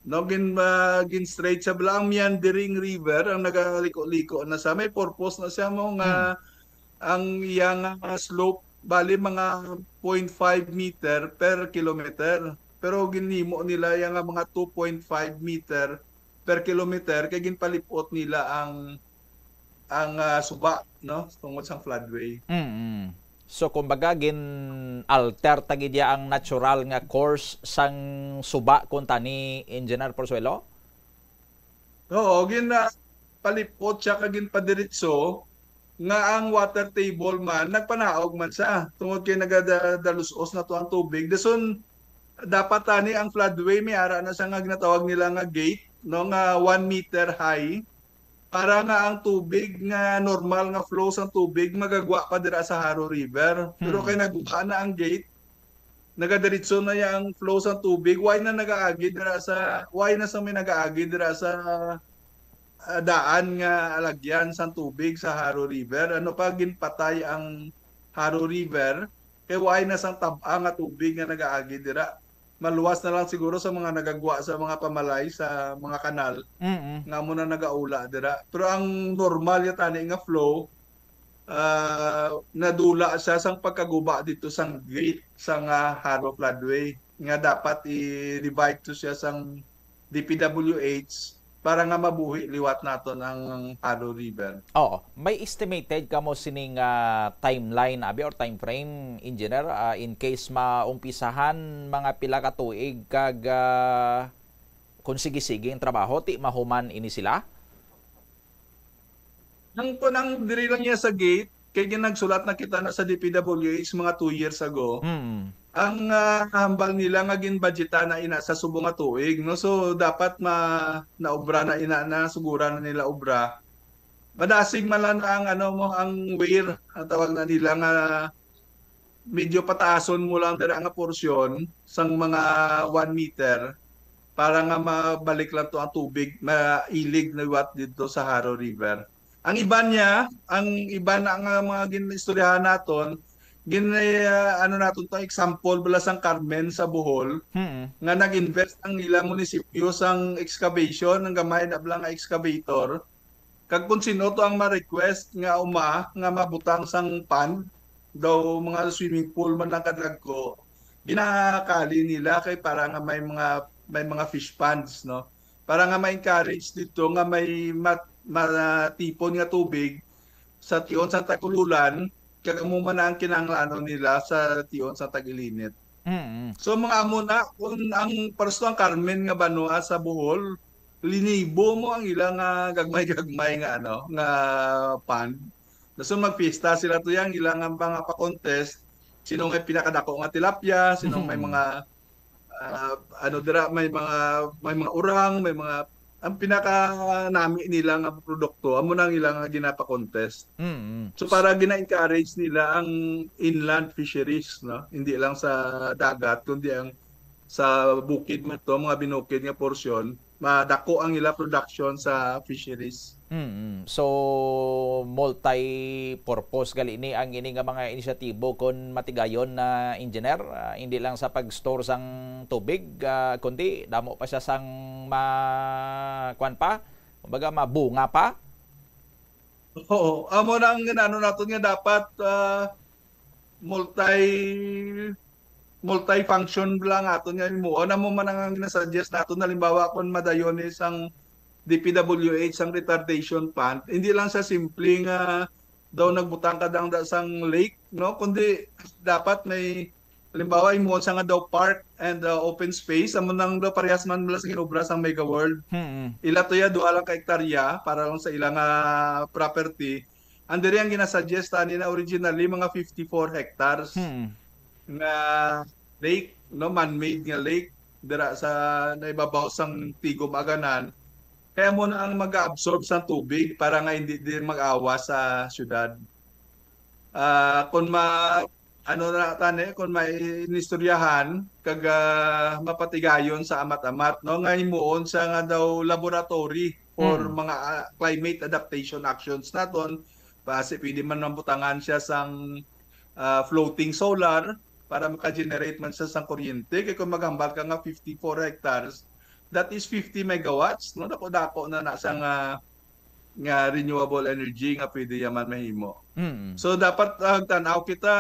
No, gin-, ah, gin-straight sa bala ang meandering river, ang nagaliko-liko na sa may purpose na siya mo nga Hmm. ang iyang, ah, slope, bali mga point five meter per kilometer. Pero ginhimo nila yang mga two point five meter per kilometer kay ginpalipot nila ang, ang, ah, suba, no, tungod sang floodway. Mm. So, kumbaga, gin-alter ta gid ya ang natural nga course sang suba, kun tani, Engineer Porzuelo? Oo, gin-, ah, palipot siya kag ginpadiretso nga ang water table man, nagpanaog man siya. Tungod kay nagada-, dalus-os na to ang tubig. Dason, dapat tani ang floodway, may ara na siya nga ginatawag nila nga gate, no, nga one meter high, para nga ang tubig nga normal nga flow sang tubig magagwa pa dira sa Jaro River. Pero Hmm. kay nagwa na ang gate, nagadiretso na ya ang flow sang tubig, why na nagaagi dira sa, why na sa may nagaagi dira sa, ah, daan nga alagyan sang tubig sa Jaro River? Ano pa, ginpatay ang Jaro River, kay why na sang tab-a nga tubig nga nagaagi dira. Maluwas na lang siguro sa mga nagagwa sa mga pamalay sa mga kanal Mm. nga amo na nagaula dira. Pero ang normal ya tani nga flow, ah, nadula siya sang pagkaguba dito sang gate sang, ah, Jaro Floodway nga dapat i-revive to siya sang D P W H para nga mabuhi liwat naton ang Jaro River. Oo. May estimated kamo sining, ah, timeline, abi, or time frame, Engineer, ah, in case maumpisahan, mga pila ka tuig kag, ah, kung sige-sige ang trabaho, ti mahuman ini sila? Ang, kung ang diri lang niya sa gate, kay ginagsulat na kita na sa D P W H mga two years ago. Mm. Ang, ah, hambal nila nga ginbudgetan na ina sa subong nga tuig, no? So, dapat ma-, naobra na ina na, sugura na nila obra. Madasig man lang ang, ano mo, ang weir, ang tawag na nila nga medyo pataason mo lang dira nga porsyon sang mga one meter para nga mabalik lang to ang tubig, mailig na liwat didto sa Jaro River. Ang iban niya, ang iban na nga mga ginistoryahan naton, gin-, ah, ano naton to, example bala sang Carmen sa Bohol, Mm. nga nag-invest ang ilang munisipyo sang excavation, ang gamay na bala nga excavator. Kag kung sino to ang ma-request nga uma, nga mabutang sang pond, daw mga swimming pool man lang kadagko, ginakali nila kay para nga may mga, may mga fish ponds, no? Para nga ma-encourage dito nga may mat-, matipon nga tubig sa tion sa tag-ululan, kag amo man ang kinahanglanon nila sa tion sa tag-ilinit. Mm. So, mga amo na, kung ang pares to ang Carmen nga banwa sa Bohol, linibo mo ang ila nga gagmay-gagmay nga, ano, nga pond. So, magpista sila to yang ila nga mga pa-contest, sino may pinakadako nga tilapia, sino may Mm. mga, ah, ano dira, may mga, may mga urang, may mga, ang pinakanami nila nga produkto, amo na ang ila nga ginapa-contest. Mm. So, para gina-encourage nila ang inland fisheries, no? Hindi lang sa dagat, kundi ang sa bukid man to, mga binukid nga porsyon, madako ang ila production sa fisheries. Mm. So, multi-purpose gali ni ang ini nga mga inisyatibo kon matigayon na, engineer. Ah, hindi lang sa pag-store sang tubig, ah, kundi damo pa siya sang ma-, kuwan pa, kumbaga, mabunga pa. Oo, amo na ang ano naton nga dapat, ah, multi-, multifunction lang aton nga himuon. Amo man ang ginasuggest naton. Halimbawa, kung madayon ni sang D P W H ang retardation pond, hindi lang sa simple nga daw nagbutang ka dang da sang lake, no? Kundi dapat may, halimbawa, himuon sa nga daw park and, uh, open space, amo nang daw parehas man bala sa ginobra sang Mega World. Hmm. Ila to ya, duha lang ka hektarya para lang sa ilang, ah, property. Ang diri ang ginasuggest ani na originally mga fifty-four hectares Hmm. nga lake, no, man-made nga lake dira sa naibabaw sang Tigum Aganan. Kaya mo na ang mag-absorb sa tubig para nga hindi din mag-awa sa syudad. Ah, kung ma-, ano na tani, kung may inistoryahan, kag, ah, mapatigayon sa amat-amat, no, nga himuon sa nga daw laboratory for Hmm. mga, ah, climate adaptation actions naton. Basi pwede man mabutangan siya sang, ah, floating solar para maka-generate man siya sang kuryente. Kay kung maghambal ka nga fifty-four hectares, that is fifty megawatts, no? Dako-dako na na sang, ah, nga renewable energy nga pwede yaman mahimo. Mm. So, dapat, ah, tan-aw kita,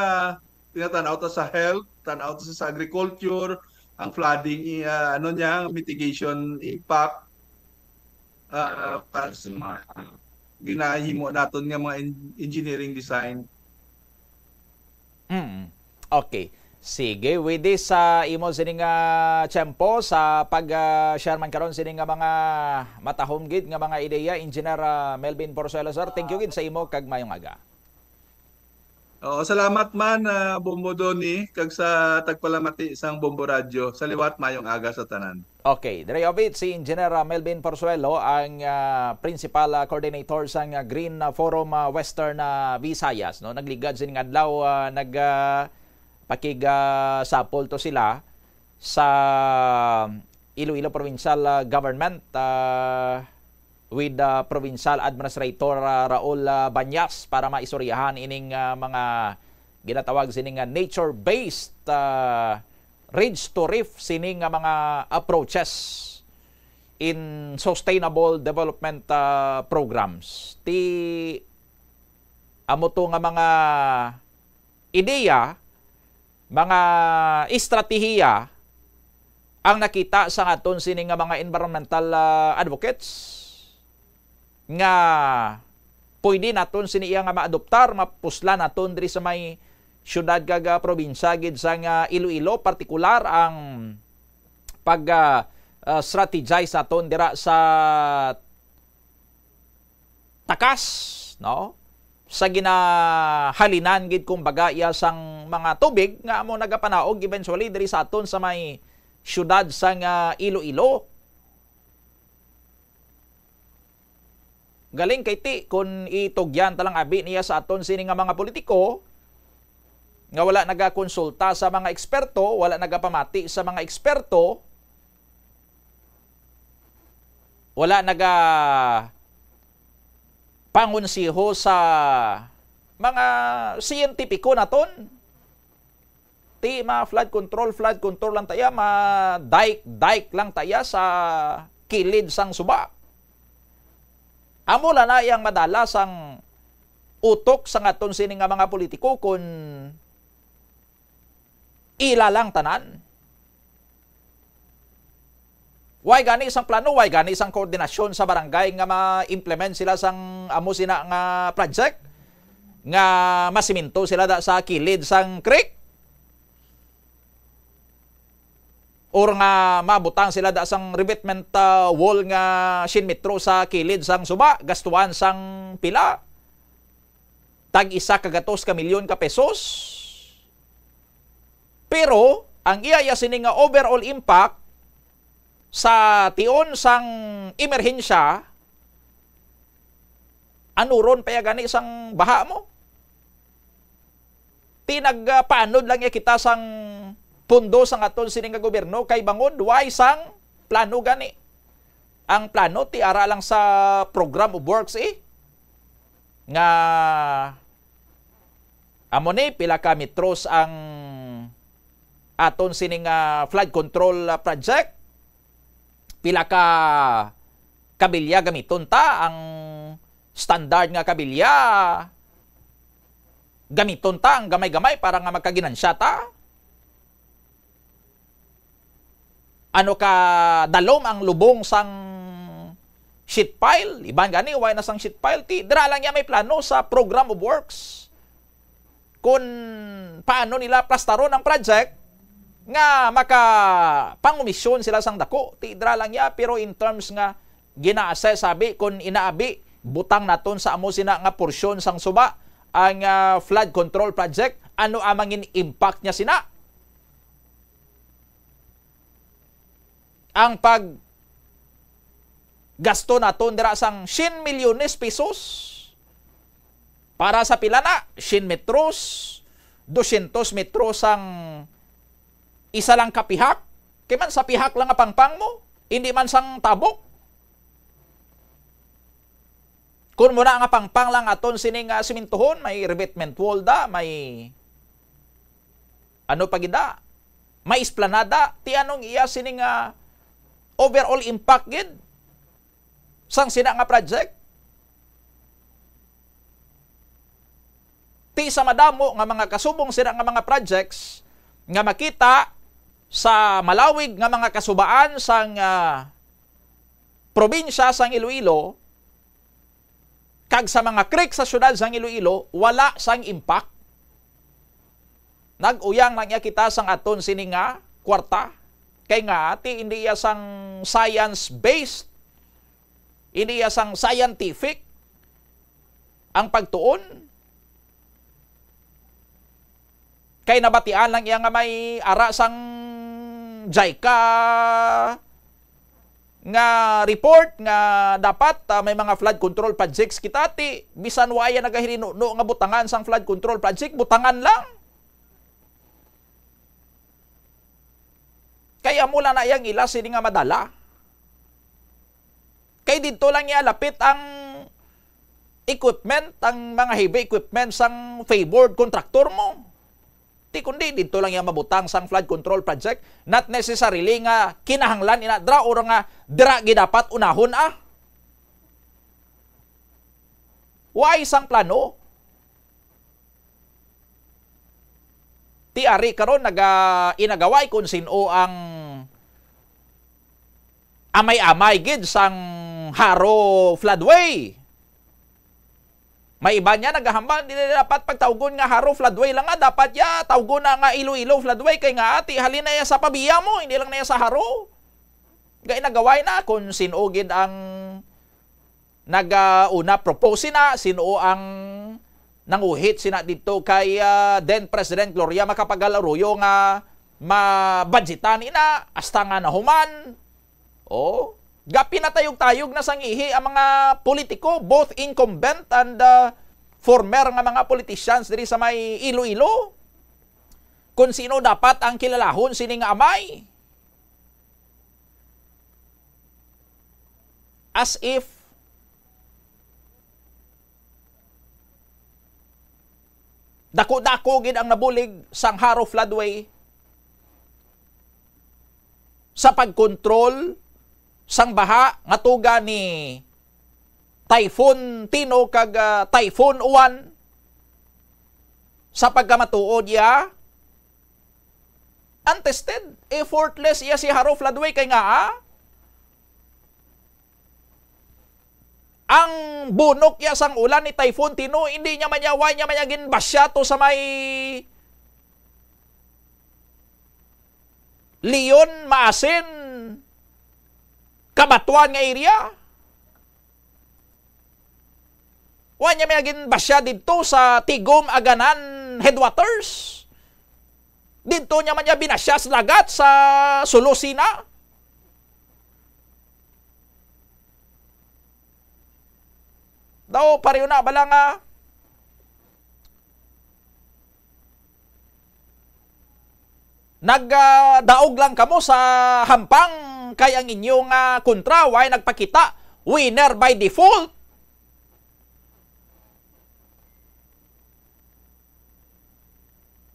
tinatan-aw ta sa health, tan-aw ta sa agriculture, ang flooding, i-, ah, ano niya, mitigation impact, ah, para sa mga ginahimo naton nga mga en-, engineering design. Mm. Okay. Sige, with this, ah, imo sini nga tiyempo sa pag, ah, share man karon sini nga mga matahom gid nga mga ideya, Engineer, ah, Melvin Porzuelo, sir. Thank you gid sa imo kag mayong aga. Oo, salamat man, ah, Bombo Donny, kag sa tagpalamati sang Bombo Radyo. Sa liwat, mayong aga sa tanan. Okay, diri obit si Engineer, ah, Melvin Porzuelo, ang, ah, Principal, ah, Coordinator sang, ah, Green, ah, Forum, ah, Western, ah, Visayas, no? Nagligad sining adlaw, ah, nag, ah, pakig, ah, sapol to sila sa Iloilo Provincial, ah, Government, ah, with, ah, Provincial Administrator, ah, Raul, ah, Banyas para maistoryahan ining, ah, mga ginatawag sini nga nature-based, ah, ridge to reef sini nga mga approaches in sustainable development, ah, programs. Ti amo to nga mga ideya, mga estratehiya ang nakita sa aton sini nga mga environmental, ah, advocates nga pwede naton sini iya nga maadoptar, mapuslan naton diri sa may siyudad kag, ah, probinsya gid sa nga Iloilo, partikular ang pag, ah, ah, strategize naton dira sa takas, no? sa ginahalinan gid, kumbaga, iya sang mga tubig nga amo nagapanaog eventually diri sa aton sa may siyudad sang, ah, Iloilo. Galing kay ti, kun itugyan ta lang abi niya sa aton sini nga mga politiko, nga wala nagakonsulta sa mga eksperto, wala nagapamati sa mga eksperto, wala naga pangonseho sa mga siyentipiko naton. Ti ma-flood control, flood control lang taya, ma-dike, dike lang taya sa kilid sang suba. Amo lang na yang madala sang utok sang aton sini nga mga politiko, kun ila lang tanan. Way gani sang plano, way gani sang koordinasyon sa barangay nga ma-implement sila sang amo sina nga project, nga masiminto sila da sa kilid sang creek, or nga mabutang sila da sang revetment, ah, wall nga siyam metro sa kilid sang suba, gastuhan sang pila? Tag isa ka gatos ka milyon ka pesos. Pero ang iya, iya sini nga overall impact sa tion sang emerhensya, anuron pa ya gani sang baha mo. Ti nagpaanod lang ya kita sang pondo sang aton sini nga gobyerno, kay bangod way sang plano gani. Ang plano ti ara lang sa program of works, eh, nga amo ni pila ka metros ang aton sini nga flood control, ah, project, pila ka kabilya gamiton ta, ang standard nga kabilya gamiton ta, ang gamay-gamay para nga magkaginansya ta. Ano ka dalom ang lubong sang sheet pile? Iban gani, way na sang sheet pile. Ti, dira lang niya may plano sa program of works. Kung paano nila plastaron ang project, nga makapangumisyon sila sang dako. Ti, dira lang niya, pero in terms nga gina-assess, sabi, kung inaabi, butang naton sa amo sina nga porsyon sang suba, ang, ah, flood control project, ano ang mangin impact niya sina? Ang pag gasto naton dira sang siyam milyones pesos para sa pila na? Siyam metros, dosyentos metros ang isa lang ka pihak. Kay man sa pihak lang nga pangpang mo, hindi man sang tabok. Kun mo na nga pangpang lang aton sini nga simintuhon, may revetment wall da, may ano pa gid da, may esplanada, ti anong iya sini nga overall impact gid sang sina nga project? Ti sa madamo nga mga kasubong sina nga mga projects nga makita sa malawig nga mga kasubaan sang, ah, probinsya sang Iloilo, kag sa mga creek sa siyudad sang Iloilo, wala sang impact. Nag-uyang lang iya kita sang aton sini nga kwarta. Kay nga, ti, hindi iya sang science-based, hindi iya sang scientific ang pagtuon. Kay nabatian lang iya nga may ara sang JICA nga report nga dapat, ah, may mga flood control projects kita, ti bisan wa iya nagahirinuno nga butangan sang flood control project, butangan lang. Kay amo lang na iyang ila sini nga madala. Kay didto lang iya lapit ang equipment, ang mga heavy equipment sang favored contractor mo. Ti kundi didto lang iya mabutang sang flood control project, not necessarily nga kinahanglan ina dra or nga dira gid dapat unahon, ah. Way sang plano. Ti ari karon naga-, inagaway kung sin-o ang amay-amay gid sang Jaro floodway. May iba niya nagahambal, dili dapat pagtawgon nga Jaro floodway lang nga, dapat ya tawgon na nga Iloilo floodway, kay nga ati halin na ya sa Pavia mo, hindi lang na ya sa Jaro. Kay nagaway na kung sin-o gid ang nag-, ah, una propose na, sin-o ang nanguhit sina didto kay, ah, then President Gloria Macapagal Arroyo nga mabudgetan ina hasta nga nahuman. Oh, gapi na tayog-tayog na sang ihi ang mga politiko, both incumbent and, ah, former nga mga politicians diri sa may Iloilo. Kung sino dapat ang kilalahon sini nga amay. As if dako-dako gid ang nabulig sang Jaro floodway sa pagkontrol sang baha nga tuga ni Typhoon Tino kag, ah, Typhoon Uwan. Sa pagkamatuod iya, untested, effortless iya si Jaro floodway kay nga, ah, ang bunok iya sang ulan ni Typhoon Tino, hindi niya man niya, wa niya man niya ginbasya to sa may Leon, Maasin, Cabatuan nga area. Wa niya may ginbasya didto sa Tigom, Aganan headwaters. Didto niya man niya binasya sa lagat sa Sulusina. Daw pareho na bala nga nag, ah, daog lang kamo sa hampang kay ang inyo nga kontra way nagpakita, winner by default.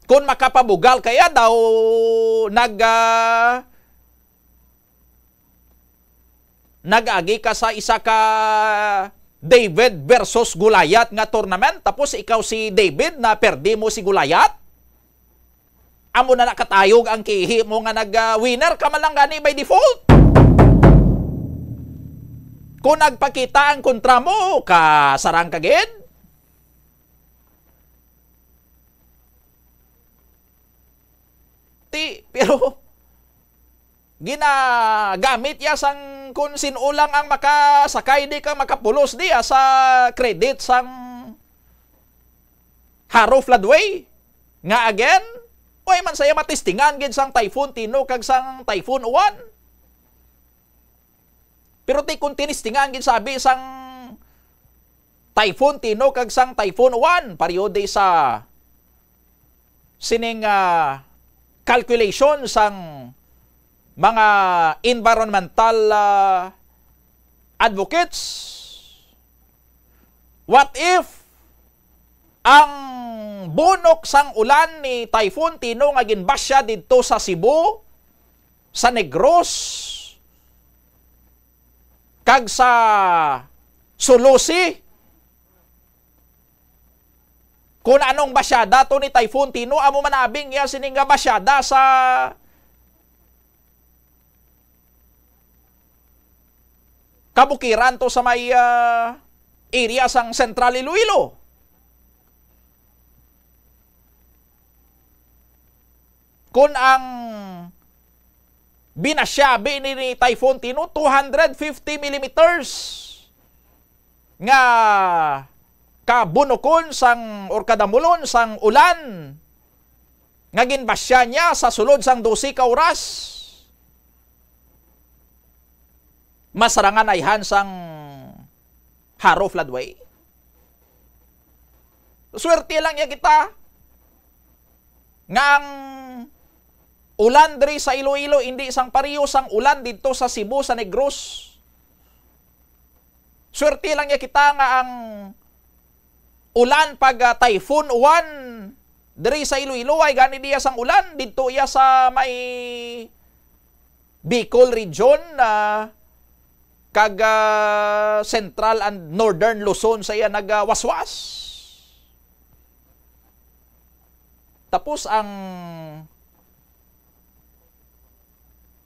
Kung makapabugal kaya daw nag, ah, nag-agi ka sa isa ka David versus Goliath nga tournament, tapos ikaw si David na perdi mo si Goliath? Amo na nakatayog ang kihi mo nga nag, ah, winner ka man lang gani by default. Kung nagpakita ang kontra mo, kasarang ka gid. Ti, pero ginagamit ya sang kun sin-o lang ang makasakay di ka makapulos diya sa credit sang Jaro floodway. Nga again, way man saya matistingan gid sang Typhoon Tino kag sang Typhoon Uwan. Pero ti kung tinistingan gid sabi sang Typhoon Tino kag sang Typhoon Uwan, pareho di sa sining, ah, calculation sang mga environmental, ah, advocates. What if ang bunok sang ulan ni Typhoon Tino nga ginbasya didto sa Cebu, sa Negros, kag sa Sulusi? Kung anong basyada to ni Typhoon Tino, amo man abing iya sini nga basyada sa kabukiran to sa may, ah, area sang Central Iloilo. Kun ang binasyabi ni, ni Typhoon Tino, two hundred fifty millimeters nga kabunokon sang, or kadamulon sang ulan nga ginbasya niya sa sulod sang dose ka oras. Masarangan ayhan sang Jaro floodway. Swerte lang ya kita nga ang ulan diri sa Iloilo hindi sang pareho sang ulan didto sa Cebu, sa Negros. Swerte lang ya kita nga ang ulan pag, ah, Typhoon Uwan diri sa Iloilo, ay gani diya sang ulan didto iya sa may Bicol region, ah, kag, ah, Central and Northern Luzon sa iya nagawaswas. Tapos ang,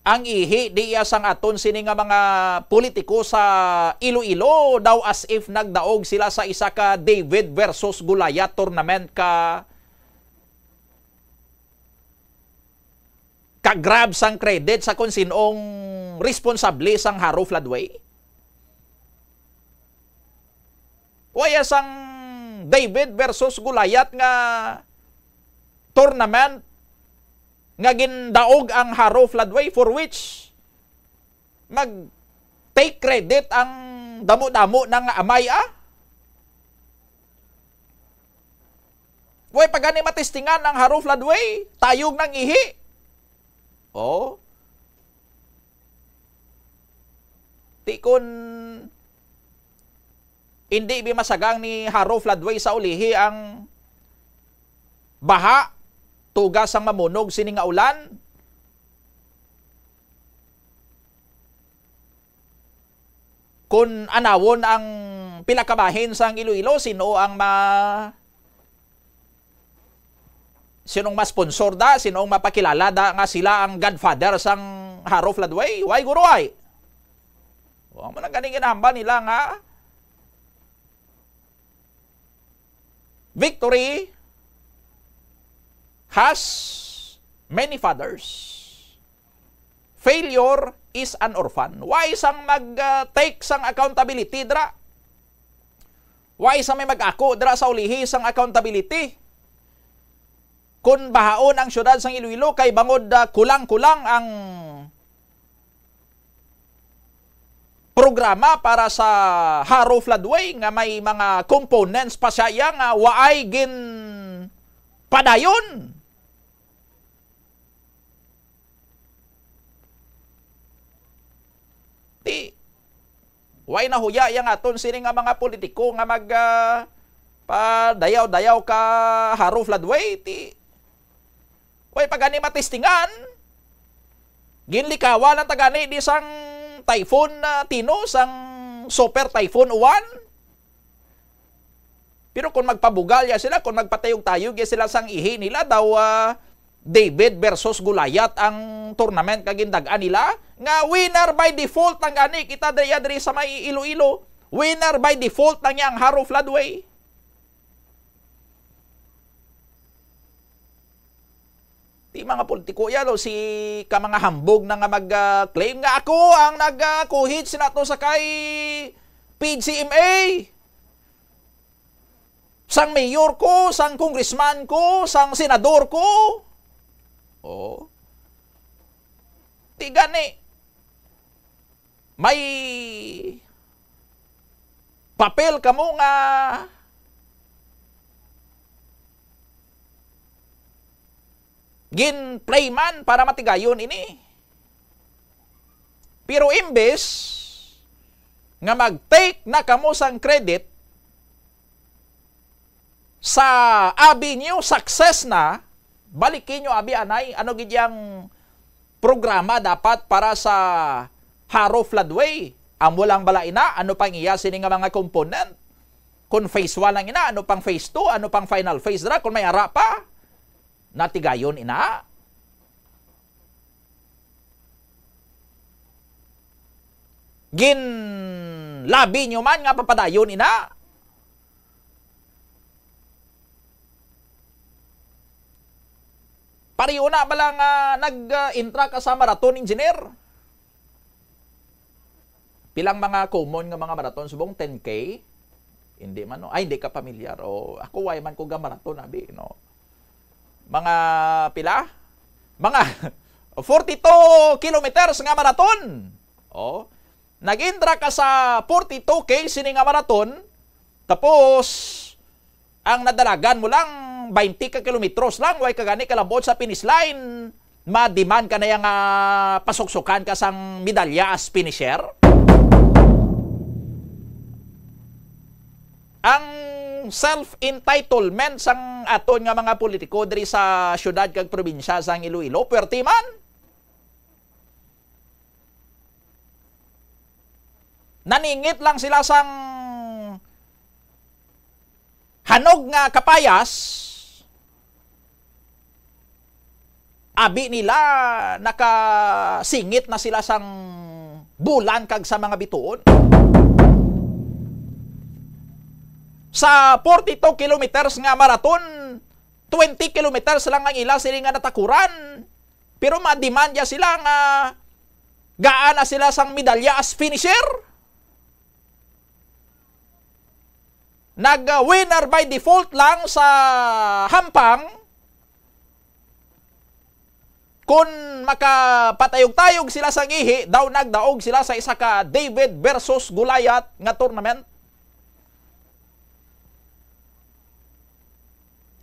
ang ihi diya sang aton sini nga mga politiko sa Iloilo, daw as if nagdaog sila sa isa ka David versus Goliath tournament ka ka-grab sang credit sa kung sinong responsable sang Jaro floodway? Waya sang David versus Goliath nga tournament nga gindaog ang Haro Floodway, for which mag take credit ang damo-damo na nga amay, ah? Way pa gani matestingan ang Haro Floodway, tayog ng ihi. Oh. Ti kun hindi bi masagang ni Haro Floodway sa ulihi ang baha, tuga sang mamunog sini nga ulan. Kun anawon ang pila ka bahin sang Iloilo, sino ang ma-, sinong ma-sponsor da, sinong mapakilala da nga sila ang godfather sang Haro Floodway? Way, guro, ay. Wa mo na ganing ginahambal nila nga victory has many fathers. Failure is an orphan. Way sang mag, ah, take sang accountability dira. Way sang may mag-ako dira sa ulihi sang accountability. Kun bahaon ang siyudad sang Iloilo kay bangod, ah, kulang-kulang ang programa para sa Haro Floodway nga may mga components pa siya iya nga waay ginpadayon. Ti, way nahuya yang aton sini nga mga politiko nga mag, ah, padayaw-dayaw ka Haro Floodway, ti, way pa gani matistingan. Ginlikawan ang tagani di sang Typhoon, ah, Tino, sang Super Typhoon Uwan. Pero kung magpabugal ya sila, kung magpatayog-tayog ya sila sang ihi nila, daw, ah, David versus Goliath ang tournament nga gindag-an nila, nga winner by default ang gani kita diri, diri sa may Iloilo. Winner by default ang yang Haro Floodway. Ti mga politiko ya, lo, si ka mga hambog na nga mag, ah, claim nga ako ang nag, ah, kuhit sinato sa kay P G M A. Sang mayor ko, sang congressman ko, sang senador ko. Oh. Ti gani, may papel kamo nga gin-play man para matigayon ini. Pero imbes nga mag-take na kamo sang credit sa abi niyo success na, baliki niyo abi anay, ano gid yang programa dapat para sa Haro Floodway? Amo lang bala ina, ano pang iya sini nga mga component? Kung phase one lang ina, ano pang phase two, ano pang final phase dira, kung may ara pa? Natigayon ina. Ginlabi nyo man nga papadayon ina. Pareho na bala nga nag-intra ka sa marathon, engineer? Pilang mga common nga mga marathon subong ten K? Hindi man, no? Ay, hindi ka pamilyar. O, ako, way man ko ga-marathon, abi, no? Mga pila? Mga forty-two kilometers nga marathon. O, nag-intra ka sa forty-two K sini nga marathon, tapos ang nadalagan mo lang, twenty ka kilometros lang, way ka gani kalabot sa finish line, ma-demand ka na yang, ah, pasuksukan ka sang medalya as finisher? Ang self-entitlement sang aton nga mga politiko diri sa siyudad kag probinsya sang Iloilo, puwerte man. Naningit lang sila sang hanog nga kapayas, abi nila nakasingit na sila sang bulan kag sa mga bituon. Sa forty-two kilometers nga marathon, twenty kilometers lang ang ila sini nga natakuran. Pero ma-demand ya sila nga gaan na sila sang medalya as finisher. nag-winner by default lang sa hampang. Kung makapatayog-tayog sila sang ihi, daw nagdaog sila sa isa ka David versus Goliath nga tournament.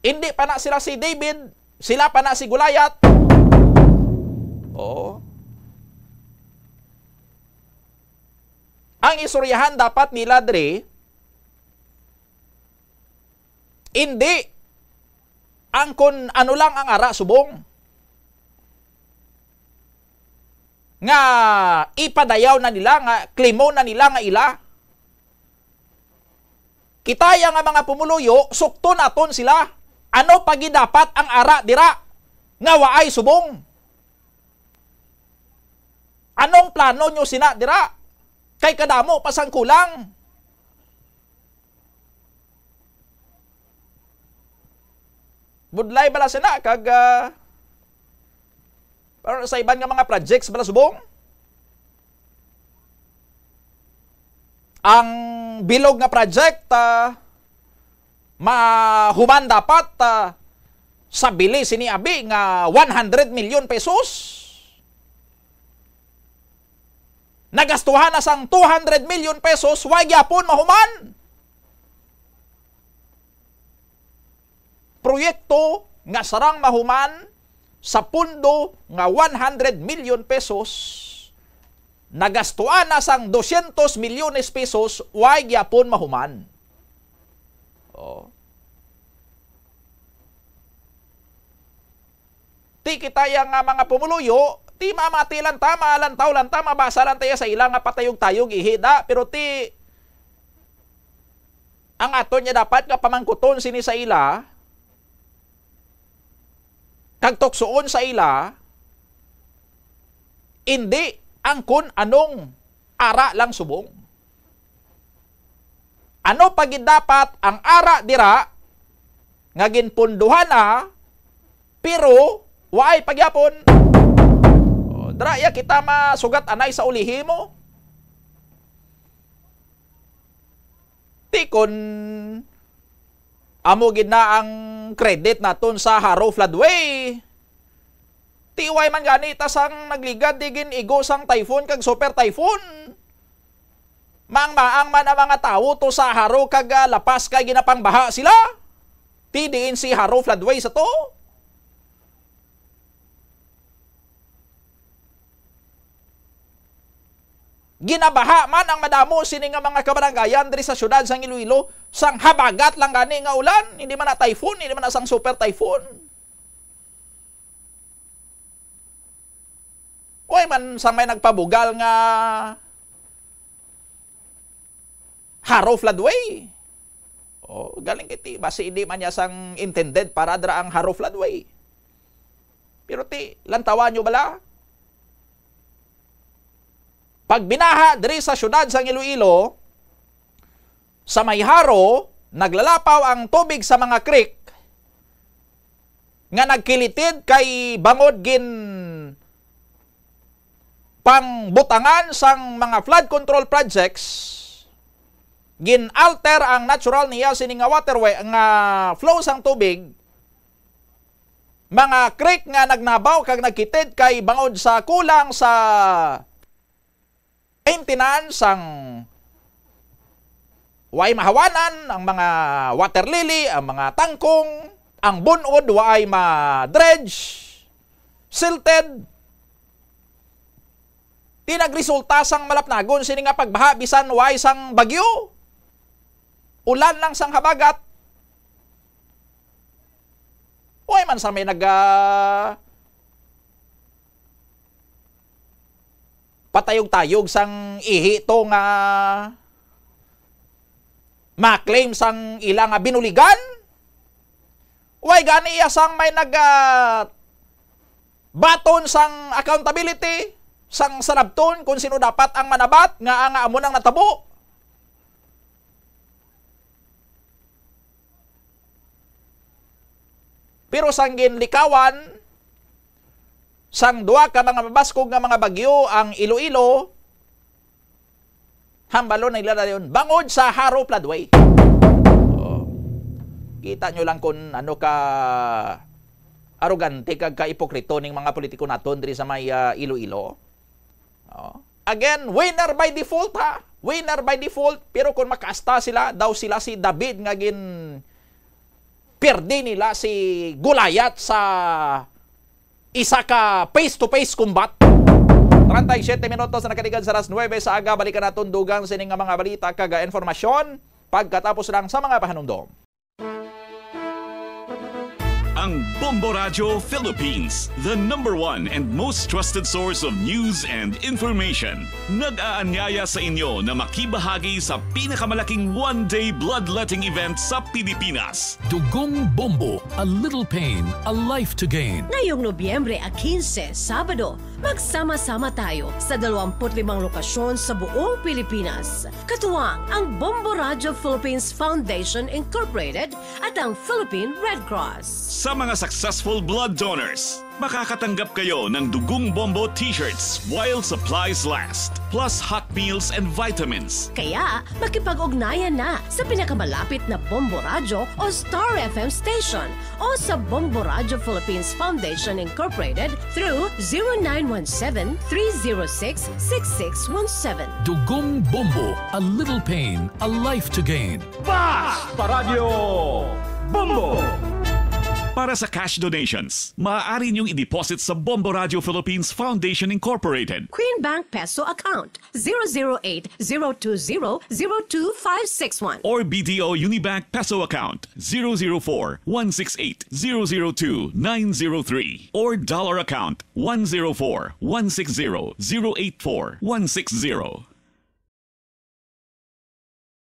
Hindi pa na sila si David, sila pa na si Goliath. Oo. Ang istoryahan dapat nila diri, hindi ang kun ano lang ang ara subong nga ipadayaw na nila, nga klimo na nila nga ila. Kita ya nga mga pumuluyo, sukton naton sila. Ano pa gid dapat ang ara dira nga waay subong? Anong plano nyo sina dira? Kay kadamo pa sang kulang. Budlay bala sina kag, ah, pero sa iban nga mga projects bala subong, ang bilog nga project, ah, mahuman dapat, ah, sa bili sini abi nga one hundred million pesos. Nagastuhan na sang two hundred million pesos, wa gyapon mahuman. Proyekto nga sarang mahuman sa pondo nga one hundred million pesos, nagastuan na sang dosyentos milyones pesos, wa gyapon mahuman. Oh. Ti kita ya nga mga pumuluyo, ti mamati lang ta, malantaw lang ta, mabasa lang ta ya sa ila nga patayog-tayog ihi da, pero ti ang aton ya dapat nga pamangkuton sini sa ila, kag tuksoon sa ila, indi ang kun anong ara lang subong. Ano pa gid dapat ang ara dira nga ginpunduhan na, pero waay pa gyapon? O, dira ya kita masugat anay sa ulihi mo. Ti kon amo gid na ang credit naton sa Haro Floodway. Ti way man gani ta sang nagligad di gin-igo sang typhoon kag super typhoon. Maang-maang man ang mga tawo to sa Haro kag, ah, La Paz kay ginapangbaha sila. Ti diin si Haro Floodway sa to? Ginabaha man ang madamo sini nga mga kabarangayan diri sa siyudad sang Iloilo, sang habagat lang gani nga ulan, hindi man na typhoon, hindi man na sang super typhoon. Way man sang may nagpabugal nga Haro Floodway. O, galing kiti, basi hindi man niya sang intended para dira ang Haro Floodway. Pero ti, lantawan nyo bala? Pagbinaha diri sa siyudad sang Iloilo, sa may Haro, naglalapaw ang tubig sa mga creek nga nagkilitid kay bangod gin pangbutangan sang mga flood control projects, gin-alter ang natural niya sini nga waterway, nga flow sang tubig, mga creek nga nagnabaw kag nagkitid kay bangod sa kulang sa maintenance, ang way mahawanan, ang mga water lily, ang mga tangkong, ang bunod way ma-dredge, silted. Ti nagresulta sang malapnagon sini nga pagbaha bisan way sang bagyo. Ulan lang sang habagat. Way man sa may nag, ah, patayog-tayog sang ihi to nga ma-claim sang ila nga binuligan. Way gani iya sang may nag, ah, baton sang accountability sang sarabton kung sino dapat ang manabat nga, nga amo nang natabo. Pero sang ginlikawan sang duha ka mga mabaskog nga mga bagyo ang Iloilo, hambalon nila dayon bangod sa Haro Floodway. Kita nyo lang kung ano ka arogante kag ka-ipokrito ning mga politiko naton diri sa may, ah, Iloilo. Oh. Again, winner by default, ha? Winner by default. Pero kung makasta sila, daw sila si David nga gin-, pirdi nila si Goliath sa isa ka face-to-face combat. Treinta y siete minutos na nakaligad sa alas nuebe sa aga. Balikan naton dugang sini nga mga balita kag, ah, informasyon pagkatapos lang sa mga pahanumdom. Ang Bombo Radyo Philippines, the number one and most trusted source of news and information, nag-aanyaya sa inyo na makibahagi sa pinakamalaking one-day bloodletting event sa Pilipinas. Dugong Bombo, a little pain, a life to gain. Ngayong Nobyembre a quince, Sabado, magsama-sama tayo sa dalawampu't limang lokasyon sa buong Pilipinas, katuwang ang Bombo Radyo Philippines Foundation Incorporated at ang Philippine Red Cross. Sa mga successful blood donors, makakatanggap kayo ng Dugong Bombo t-shirts while supplies last, plus hot meals and vitamins. Kaya, makipag-ugnayan na sa pinakamalapit na Bombo Radyo o Star F M station o sa Bombo Radyo Philippines Foundation Incorporated through zero nine one seven, three zero six, six six one seven. Dugong Bombo, a little pain, a life to gain. Basta Radyo Bombo! Para sa cash donations, maaari niyong i-deposit sa Bombo Radyo Philippines Foundation Incorporated. Queen Bank Peso Account, zero zero eight, zero two zero, zero two five six one. Or B D O Unibank Peso Account, zero zero four, one six eight, zero zero two, nine zero three. Or Dollar Account, one zero four, one six zero, zero eight four, one six zero.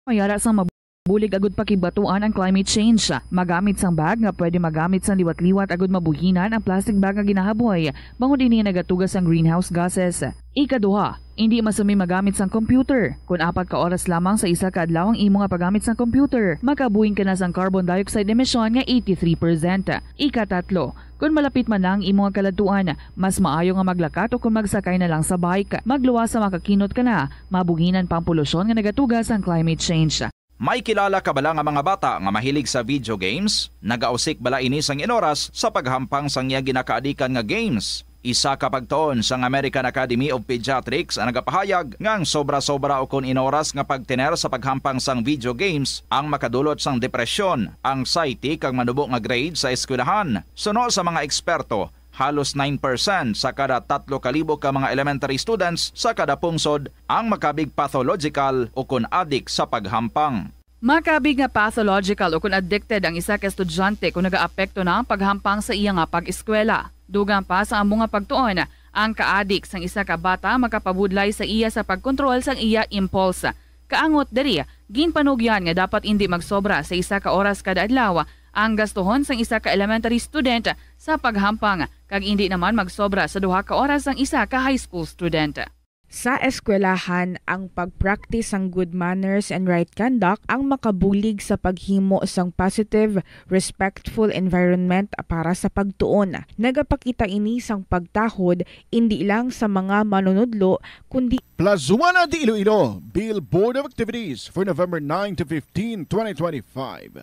Mayara sang mabulig agud pakigbatuan ang climate change. Magamit sang bag nga pwede magamit sang liwat-liwat agud mabuhinan ang plastic bag nga ginahaboy, bangod ini nagatuga sang greenhouse gases. Ikaduha, indi masumi magamit sang computer. Kon apat ka oras lamang sa isa ka adlaw ang imo nga paggamit sang computer, makabuhing ka na sang carbon dioxide emission nga eighty-three percent. Ikatatlo, kon malapit man na ang imo nga kaladtuan, mas maayo nga maglakat o kon magsakay na lang sa bike. Magluwas sa makakinot ka na, mabuhinan pa ang polusyon nga nagatuga sang climate change. May kilala ka bala nga mga bata nga mahilig sa video games? Nagausik bala ini sang inoras sa paghampang sang iya ginakaadikan nga games? Isa ka pagtuon sang American Academy of Pediatrics ang nagapahayag nga ang sobra-sobra ukon inoras nga pagtener sa paghampang sang video games ang makadulot sang depresyon, anxiety, kag manubo nga grade sa eskwelahan. Suno sa mga eksperto, halos nine percent sa kada tatlo ka libo ka mga elementary students sa kada pungsod ang makabig pathological ukon adik sa paghampang. Makabig nga pathological ukon addicted ang isa ka estudyante kon nagaapekto na ang paghampang sa iya nga pag-eskwela. Dugang pa sa amo nga pagtuon, ang kaadik sang isa ka bata makapabudlay sa iya sa pagkontrol sang iya impulse. Kaangot diri, ginpanugyan nga dapat indi magsobra sa isa ka oras kada adlaw ang gastuhon sang isa ka elementary student sa paghampang, kag indi naman magsobra sa duha ka oras ang isa ka high school student. Sa eskwelahan, ang pag-practice sang good manners and right conduct ang makabulig sa paghimo sang positive, respectful environment para sa pagtuon. Nagapakita ini sang pagtahod indi lang sa mga manunudlo, kundi Plazuela de Iloilo, Bill Board of Activities for November nine to fifteen, twenty twenty-five.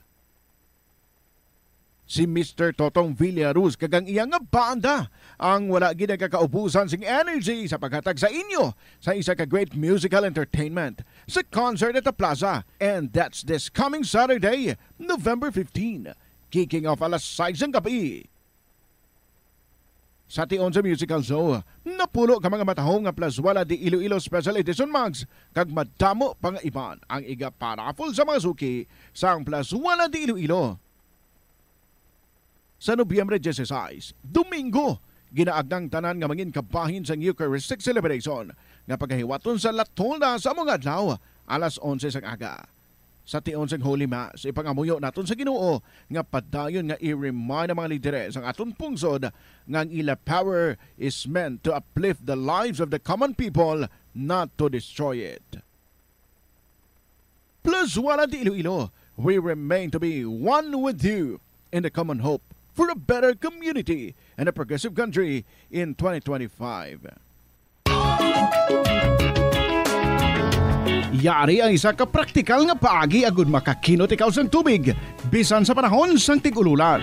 Si Mister Totong Villaruz kag ang iya nga banda ang wala gid nagakaubusan sing energy sa paghatag sa inyo sa isa ka great musical entertainment sa concert at the plaza. And that's this coming Saturday, November fifteen, kicking off alas sais sang gabi. Sa tion sa musical show, napulo ka mga matahom nga Plazuela de Iloilo Special Edition mugs kag madamo pa nga iban ang iga-paraffle sa mga suki sang Plazuela de Iloilo. Sa Nobyembre dieciséis, Domingo, ginaagnang tanan nga mangin kabahin sang Eucharistic celebration nga pagahiwaton sa La Tolda sa amo nga adlaw, alas onse sang aga. Sa tion sang Holy Mass, ipangamuyo naton sa Ginoo nga padayon nga i-remind ang mga lideres sang aton pungsod nga ang ila power is meant to uplift the lives of the common people, not to destroy it. Plazuela de Iloilo, we remain to be one with you in the common hope for a better community and a progressive country in twenty twenty-five. Yari ang isa ka praktikal nga paagi agud makakinot ikaw sang tubig, bisan sa panahon sang tig-ululan.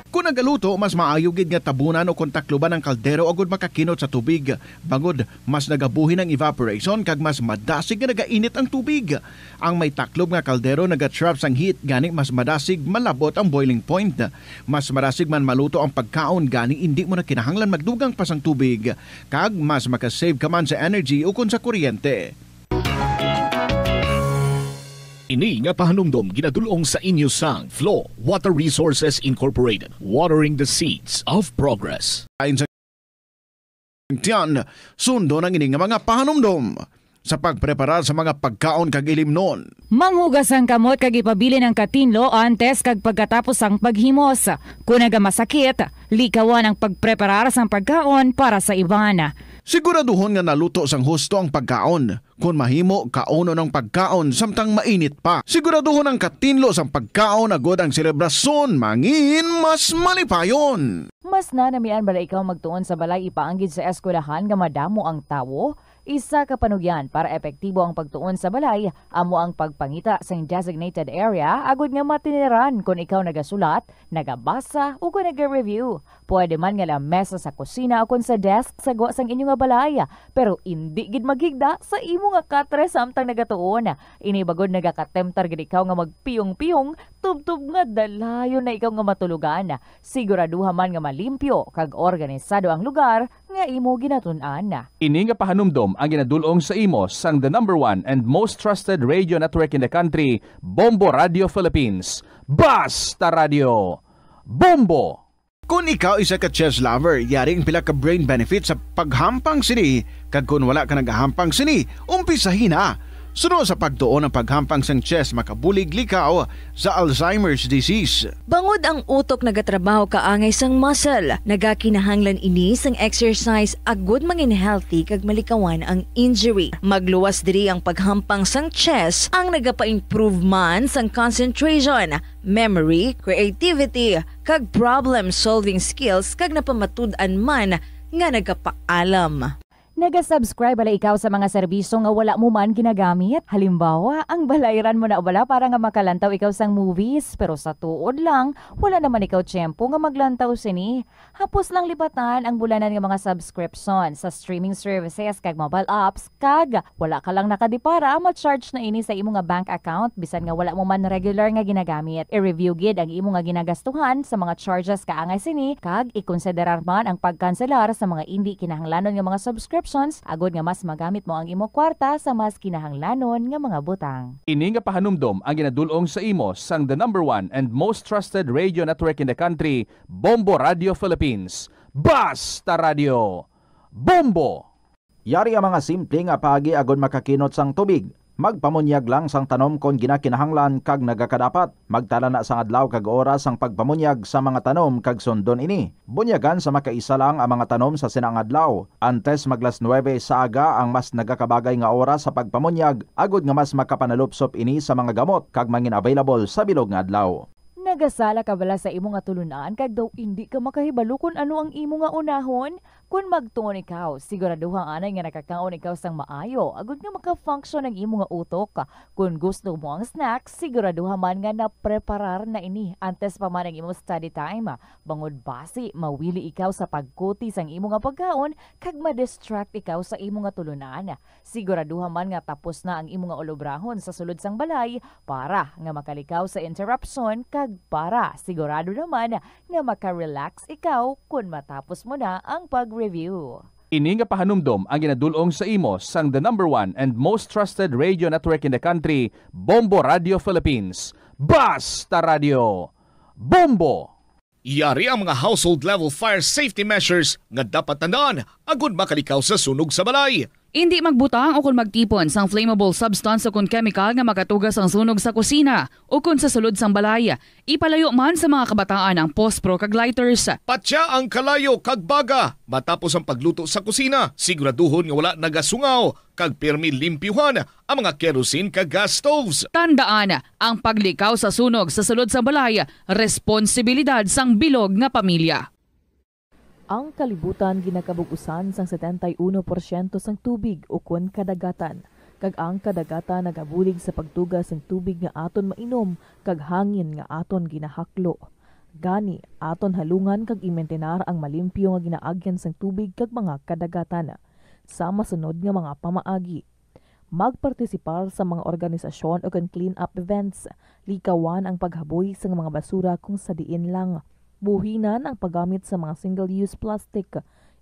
Kon nagaluto, mas maayo gid nga tabunan o kon takloban ang kaldero agud makakinot sa tubig, bangod mas nagabuhin ang evaporation kag mas madasig nga nagainit ang tubig. Ang may taklob nga kaldero nagatrap sang heat, gani mas madasig malabot ang boiling point. Mas madasig man maluto ang pagkaon, gani indi mo na kinahanglan magdugang pa sang tubig, kag mas makasave ka man sa energy ukon sa kuryente. Ini nga pahanumdom ginadul-ong sa inyo sang Flow Water Resources Incorporated, watering the seeds of progress. Ayon sa tiyan, sundon ang ini nga mga pahanumdom sa pagpreparar sa mga pagkaon kag ilimnon. Manghugas ang kamot kag ipabilin ang katinlo antes kag pagkatapos sang paghimos. Kon nagamasakit, likawan ang pagpreparar sang pagkaon para sa iban. Siguraduhon nga naluto sang husto ang pagkaon. Kon mahimo, kaunon ang pagkaon samtang mainit pa. Siguraduhon ang katinlo sang pagkaon agod ang selebrasyon mangin mas malipayon. Mas nanamian bala ikaw magtuon sa balay ipaanggid sa eskwelahan nga madamo ang tawo? Isa ka panugyan para epektibo ang pagtuon sa balay amo ang pagpangita sang designated area agud nga matiniran kon ikaw nagasulat, nagabasa, o kon naga-review. Pwede man nga lamesa sa kusina o kon sa desk sa gwa sang inyo nga balay, pero indi gid maghigda sa imo nga katre samtang nagatuon. Ini bagod nagakatemptar gid ikaw nga magpiyong-piyong tubtob nga dalayon na ikaw nga matulogan. Siguraduha man nga malimpyo kag organisado ang lugar nga imo ginatun-an. Ini nga pahanumdom ang ginadul-ong sa imo sang the number one and most trusted radio network in the country, Bombo Radio Philippines. Basta Radio! Bombo! Kon ikaw isa ka chess lover, yari ang pila ka brain benefit sa paghampang sini, kag kon wala ka nagahampang sini, umpisahi na. Suno sa pagtuon ang paghampang sang chess makabulig likaw sa Alzheimer's disease. Bangod ang utok nagatrabaho kaangay sang muscle, nagakinahanglan ini sang exercise agud mangin healthy kag malikawan ang injury. Magluwas diri ang paghampang sang chess ang nagapa-improve man sang concentration, memory, creativity, kag problem-solving skills kag napamatud-an man nga nagapaalam. Naga-subscribe bala ikaw sa mga serbisyo nga wala mo man ginagamit? Halimbawa, ang balayran mo na bala para nga makalantaw ikaw sang movies, pero sa tuod lang, wala naman ikaw tiyempo nga maglantaw sini. Hapos lang libatan ang bulanan nga mga subscription sa streaming services kag mobile apps, kag wala ka lang nakadipara, ma-charge na ini sa imo nga bank account bisan nga wala mo man regular nga ginagamit. I-review gid ang imo nga ginagastuhan sa mga charges kaangay sini, kag ikonsiderar man ang pagkanselar sa mga indi kinahanglanon nga mga subscriptions agod nga mas magamit mo ang imo kwarta sa mas kinahanglanon nga mga butang. Ini nga pahanumdom ang ginadul-ong sa imo sang the number one and most trusted radio network in the country, Bombo Radio Philippines. Basta Radio! Bombo! Yari ang mga simple nga paagi agod makakinot sang tubig. Magpamunyag lang sang tanom kon ginakinahanglan kag nagakadapat. Magtala na sang adlaw kag oras sang pagpamunyag sa mga tanom kag sundon ini. Bunyagan sa makaisa lang ang mga tanom sa sina nga adlaw. Antes maglas nuwebe sa aga ang mas nagakabagay nga oras sa pagpamunyag, agod nga mas makapanalupsop ini sa mga gamot kag mangin available sa bilog nga adlaw. Nagasala ka bala sa imo nga tulun-an kag daw indi ka makahibalo kon ano ang imo nga unahon? Kon magtuon ikaw, siguraduha anay nga nakakaon ikaw sang maayo, agud nga maka-function ang imo nga utok. Kon gusto mo ang snack, siguraduha man nga napreparar na ini antes pa man ang imo study time. Bangod basi, mawili ikaw sa pagkuti sang imo nga pagkaon kag ma-distract ikaw sa imo nga tulunan. Siguraduha man nga tapos na ang imo nga ulobrahon sa sulod sang balay para nga makalikaw sa interruption kag para sigurado naman nga maka-relax ikaw kon matapos mo na ang pag-review. Ini nga pahanumdom ang ginadul-ong sa imo sang the number one and most trusted radio network in the country, Bombo Radio Philippines. Basta Radio! Bombo! Yari ang mga household level fire safety measures nga dapat tandaan agud makalikaw sa sunog sa balay. Indi magbutang o kon magtipon sang flammable substance o kon chemical nga makatuga sang sunog sa kusina o kon sa sulod sang balay. Ipalayo man sa mga kabataan ang pospro kag lighters. Patya ang kalayo kag baga matapos ang pagluto sa kusina. Siguraduhon nga wala nagasungaw kag pirmi limpyuhan ang mga kerosene kag gas stoves. Tandaan, ang paglikaw sa sunog sa sulod sang balay, responsibilidad sang bilog nga pamilya. Ang kalibutan ginakabug-usan sang setenta y uno porsyento sang tubig ukon kadagatan. Kag ang kadagatan nagabulig sa pagtuga sing tubig nga aton mainom kag hangin nga aton ginahaklo. Gani, aton halungan kag imintenar ang malimpyo nga ginaagyan sang tubig kag mga kadagatan. Sa masunod nga mga pamaagi, magpartisipar sa mga organisasyon ukon clean-up events. Likawan ang paghaboy sang mga basura kung sa diin lang. Buhinan ang paggamit sa mga single-use plastic.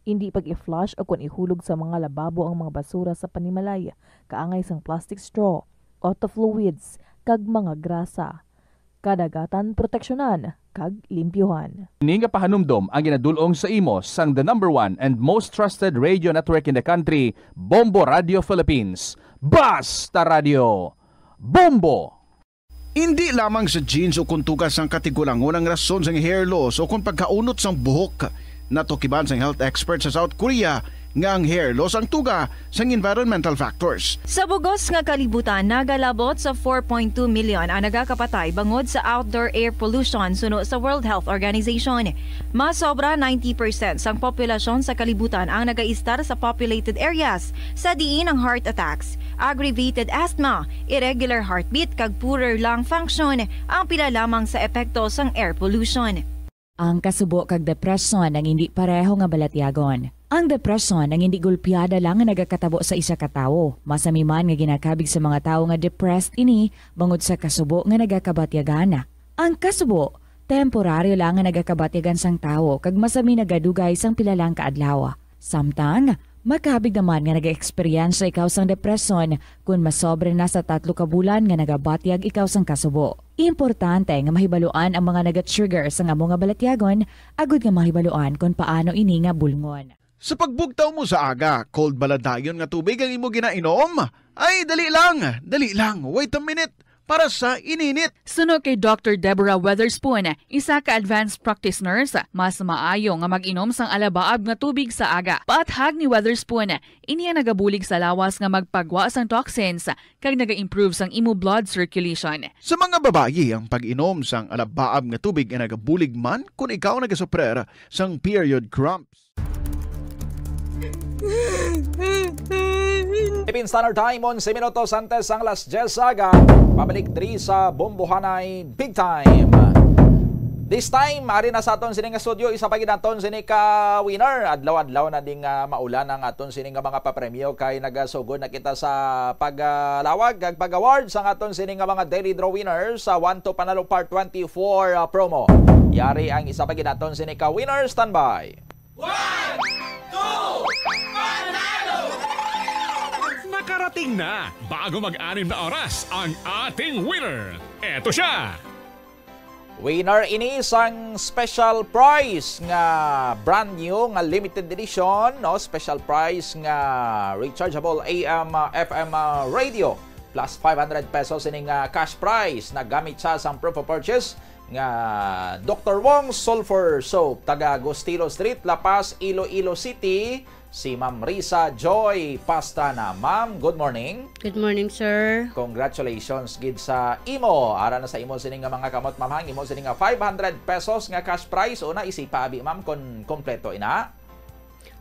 Indi pag-i-flush ukon ihulog sa mga lababo ang mga basura sa panimalay, kaangay sang plastic straw, auto fluids, kag mga grasa. Kadagatan proteksyonan kag limpyuhan. Ini nga pahanumdom ang ginadul-ong sa imo sang the number one and most trusted radio network in the country, Bombo Radio Philippines. Basta Radio, Bombo! Indi lamang sa genes o kon tuga sang katigulangon ang rason sang hair loss o kon pagkaunot sang buhok. Natukiban sang health expert sa South Korea nga ang hair loss ang tuga sang environmental factors. Sa bug-os nga kalibutan, nagalabot sa four point two million ang nagakapatay bangod sa outdoor air pollution suno sa World Health Organization. Mas sobra ninety percent sang populasyon sa kalibutan ang nagaistar sa populated areas, sa diin ang heart attacks, aggravated asthma, irregular heartbeat, kag poorer lung function ang pila lamang sa epekto sang air pollution. Ang kasubo kag depresyon ang indi pareho nga balatyagon. Ang depresyon ang indi gulpiada lang nga nagakatabo sa isa ka tawo. Masami man nga ginakabig sa mga tawo nga depressed ini bangod sa kasubo nga nagakabatyagan. Ang kasubo, temporaryo lang nga nagakabatyagan sang tawo kag masami nagadugay sang pila lang ka adlaw. Samtang, makabig naman nga nag-eksperyensya ikaw sang depresyon kon masobra na sa tatlo ka bulan nga nagabatyag ikaw sang kasubo. Importante nga mahibaluan ang mga naga-trigger sang amo nga balatyagon agud nga mahibaluan kon paano ini nga bulngon. Sa pagbugtaw mo sa aga, cold bala dayon nga tubig ang imo ginainom? Ay, dali lang, dali lang, wait a minute, para sa ininit. Suno kay Doctor Deborah Weatherspoon, isa ka advanced practice nurse, mas maayo nga mag-inom sang alabaab nga tubig sa aga. Paathag ni Weatherspoon, ini ang nagabulig sa lawas nga magpagwa sang toxins kag naga-improve sang imo blood circulation. Sa mga babayi, ang pag-inom sang alabaab nga tubig ay nagabulig man kon ikaw nagasuprer sang period cramps. Philippine Standard Time, onse minutos antes sang alas diyes sa aga. Pabalik diri sa Bombohanay Big Time. This time, ari na sa aton sini nga studio, isa pa gid naton sini ka winner. Adlaw-adlaw na ding, ah, maulan ang aton sini nga mga papremyo kay nagasugod na kita sa paglawag kag pag-award sang aton sini nga mga Daily Draw winners sa One to Panalo Part twenty-four, ah, promo. Yari ang isa pa gid naton sini ka winner. Standby. One, two, panalo! Nakarating na, bago mag-anim na oras, ang ating winner. Eto siya! Winner ini sang special prize nga brand new nga limited edition, no? Special prize nga rechargeable A M, uh, F M, uh, radio, plus five hundred pesos ini nga cash prize. Nagamit siya sang proof of purchase nga Doktor Wong Sulfur Soap, taga Gustilo Street, La Paz, Iloilo City, si Ma'am Risa Joy Pastrana. Ma'am, good morning. Good morning, sir. Congratulations gid sa imo. Ara na sa imo sini nga mga kamot, ma'am, ang imo sini nga five hundred pesos nga cash prize. Una, isipa abi, ma'am, kon kompleto ina.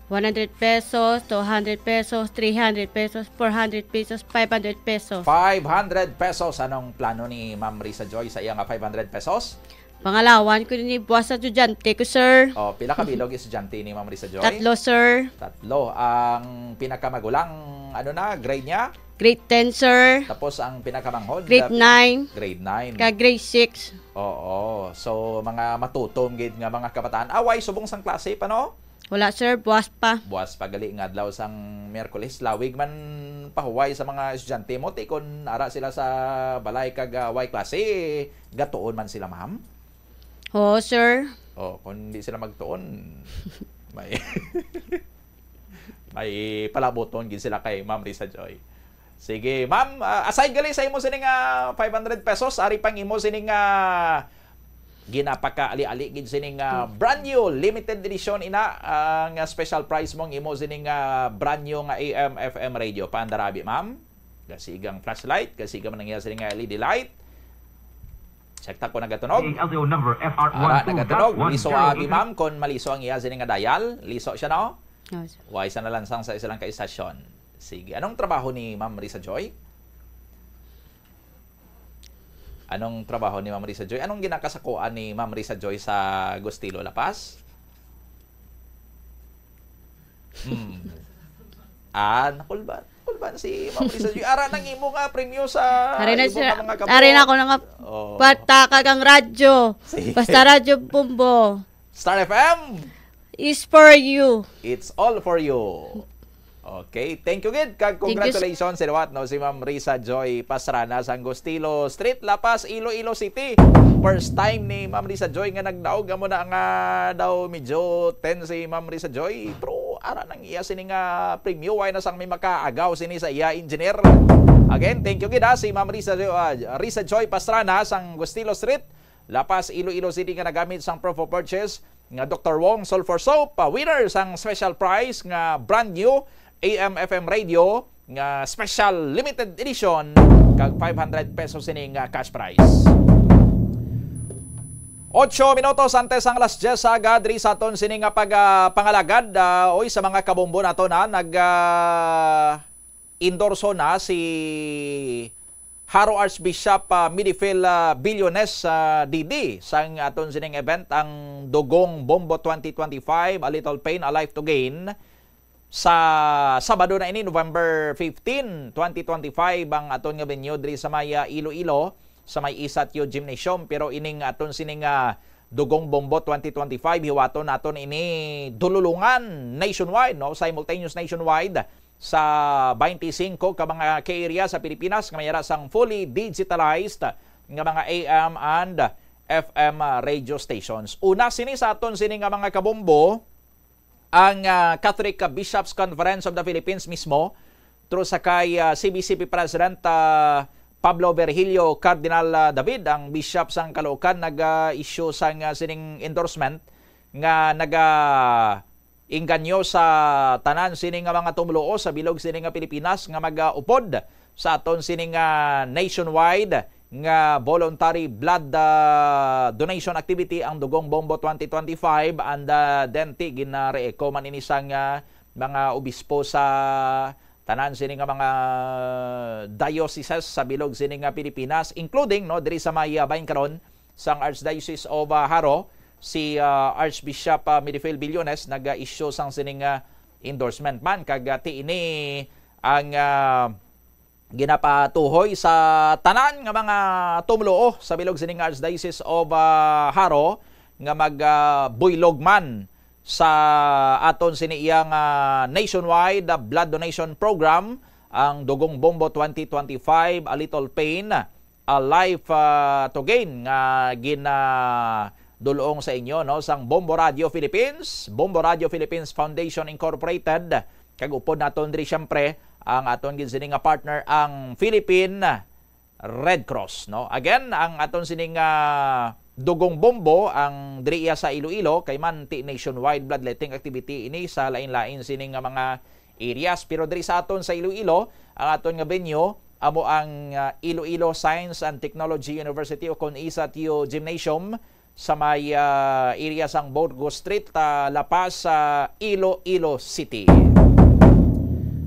One hundred pesos, two hundred pesos, three hundred pesos, four hundred pesos, five hundred pesos. Five hundred pesos. Anong plano ni Ma'am Risa Joy sa iya nga five hundred pesos? Pangalawan ko ni buwas sa estudyante ko, sir. Oh, pila ka bilog estudyante ni Ma'am Risa Joy? Tatlo, sir. Tatlo. Ang pinakamagulang, ano na, grade niya? Grade ten, sir. Tapos ang pinakamanghod? Grade nine. Grade nine. Ka grade six. Oo. So, mga matutom gid nga mga kabataan. Away, subong sang klase pa, no? Wala, sir. Buwas pa. Buwas pa gali nga adlaw sang Miyerkules. Lawig man pahuway sa mga estudyante mo, ti kon ara sila sa balay kag, ah, way klase, gatuon man sila, ma'am? Oo, sir. Oh, kung di sila magtuon, may, may palabuton gid sila kay Ma'am Risa Joy. Sige, ma'am, ah, aside gali sa imo sining, ah, five hundred pesos, ari pang imo sining, ah, ginapakaali-ali gid sining, ah, brand new limited edition ina, ah, nga special prize mo ang imo sining, ah, brand new nga A M F M radio. Paandar abi, ma'am. Gasigang flashlight, gasigang man ang iya sining, ah, L E D light. Check ta kung nagatunog. K L D O number F R Ara, one two nagatunog. Dot one zero. Liso abi, ma'am, kung maliso ang iya sining nga dial. Liso siya, no? Yes, sir. Way sa nalansang sa isa lang ka istasyon. Sige. Anong trabaho ni Ma'am Risa Joy? Anong trabaho ni Ma'am Risa Joy? Anong ginakasakuan ni Ma'am Risa Joy sa Gustilo, La Paz? Hmm. Ah, nakulban. Nakulban si Ma'am Risa Joy. Ara nang imo nga premyo sa Ari na imo siya. nga mga kapo. Ari na ako na nga Oh. pataka kang radyo. Sige. Basta Radyo Bombo. Star F M. Is for you. It's all for you. Okay, thank you gid, kag Thank you, sir. congratulations sa liwat, no, si Ma'am Risa Joy Pastrana sa Angostilo Street, La Paz, Iloilo City. First time ni Ma'am Risa Joy nga nagdaog amo na nga daw medyo ten si Ma'am Risa Joy, pero ara nang iya sini nga premyo, why na sang may makaagaw sini sa iya, engineer. Again, thank you gid, ha, si Ma'am Risa Joy, ah, Risa Joy Pastrana sa Angostilo Street, La Paz, Iloilo City nga nagamit sang proof of purchase nga Doctor Wong Sulfur Soap, ah, winner sang special prize nga brand new A M F M radio nga special limited edition kag five hundred pesos sini nga cash prize. Ocho minutos antes ang alas diyes sa aga, diri sa aton sini nga pag, ah, pangalagad, ah, oy, sa mga kabombo nato na nag, ah, endorso na si Jaro Archbishop, ah, Midifil, ah, Billones, ah, D D sang aton sining event, ang Dugong Bombo twenty twenty-five, A Little Pain, A Life to Gain. Sa Sabado na ini, November fifteen, twenty twenty-five, ang aton nga venue diri sa may, ah, Iloilo, sa may Isatio Gymnasium. Pero ining aton sining, ah, Dugong Bombo twenty twenty-five, hiwaton naton ini dululungan nationwide, no? Simultaneous nationwide sa twenty-five ka mga K-area sa Pilipinas nga may ara sang fully digitalized nga mga A M and F M radio stations. Una sini sa aton sini nga mga kabombo, ang, ah, Catholic Bishops Conference of the Philippines mismo, through sa kay, ah, C B C P President, ah, Pablo Virgilio Cardinal, ah, David, ang Bishop sang Caloocan, nag-issue sang, ah, sining endorsement nga naga-inganyo sa tanan sini nga mga tumluo sa bilog sini nga Pilipinas nga mag-upod sa aton sini nga nationwide nga voluntary blood, ah, donation activity ang Dugong Bombo twenty twenty-five, and, ah, then ti ginareeko man ini sang, ah, mga obispo sa tanan sini nga mga dioceses sa bilog sini nga Pilipinas, including, no, diri sa may, ah, bahin karon sang Archdiocese of, ah, Jaro, si, ah, Archbishop, ah, Midifil Billones nag-issue sang sining, ah, endorsement man, kag, ah, ti ini ang, ah, ginapatuhoy sa tanan nga mga tumluo sa bilog sining Archdiocese of, ah, Jaro nga mag, ah, buylog man sa aton sini iyang, ah, nationwide, ah, blood donation program, ang Dugong Bombo twenty twenty-five, A Little Pain, A Life, ah, to Gain, nga ginadulong sa inyo, no, sang Bombo Radio Philippines, Bombo Radio Philippines Foundation Incorporated, kag upod naton diri, siyempre, ang aton gid sini nga partner, ang Philippine Red Cross, no? Again, ang aton sining, ah, Dugong Bombo, ang diri iya sa Iloilo, kay man ti nationwide bloodletting activity ini sa lain-lain sining nga mga areas. Pero diri sa aton sa Iloilo, ang aton nga venue amo ang, ah, Iloilo Science and Technology University o kon I S A T U Gymnasium sa may, ah, area sang Burgos Street, ah, La Paz, sa Iloilo City.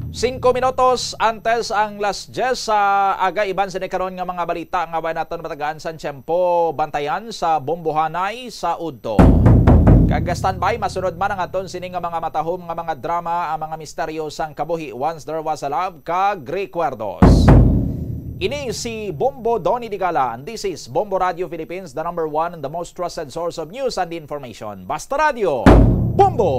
Singko minutos antes ang las diyes sa aga, iban sini karon nga mga balita nga wala naton matagaan sang tiyempo bantayan sa Bombohanay sa udto. Kag standby, masunod man ang aton sini nga mga matahom nga mga drama, ang mga misteryo sang kabuhi, Once There Was a Love, kag Recuerdos. Ini si Bombo Donny Digala, and this is Bombo Radio Philippines, the number one and the most trusted source of news and information. Basta Radio, Bombo!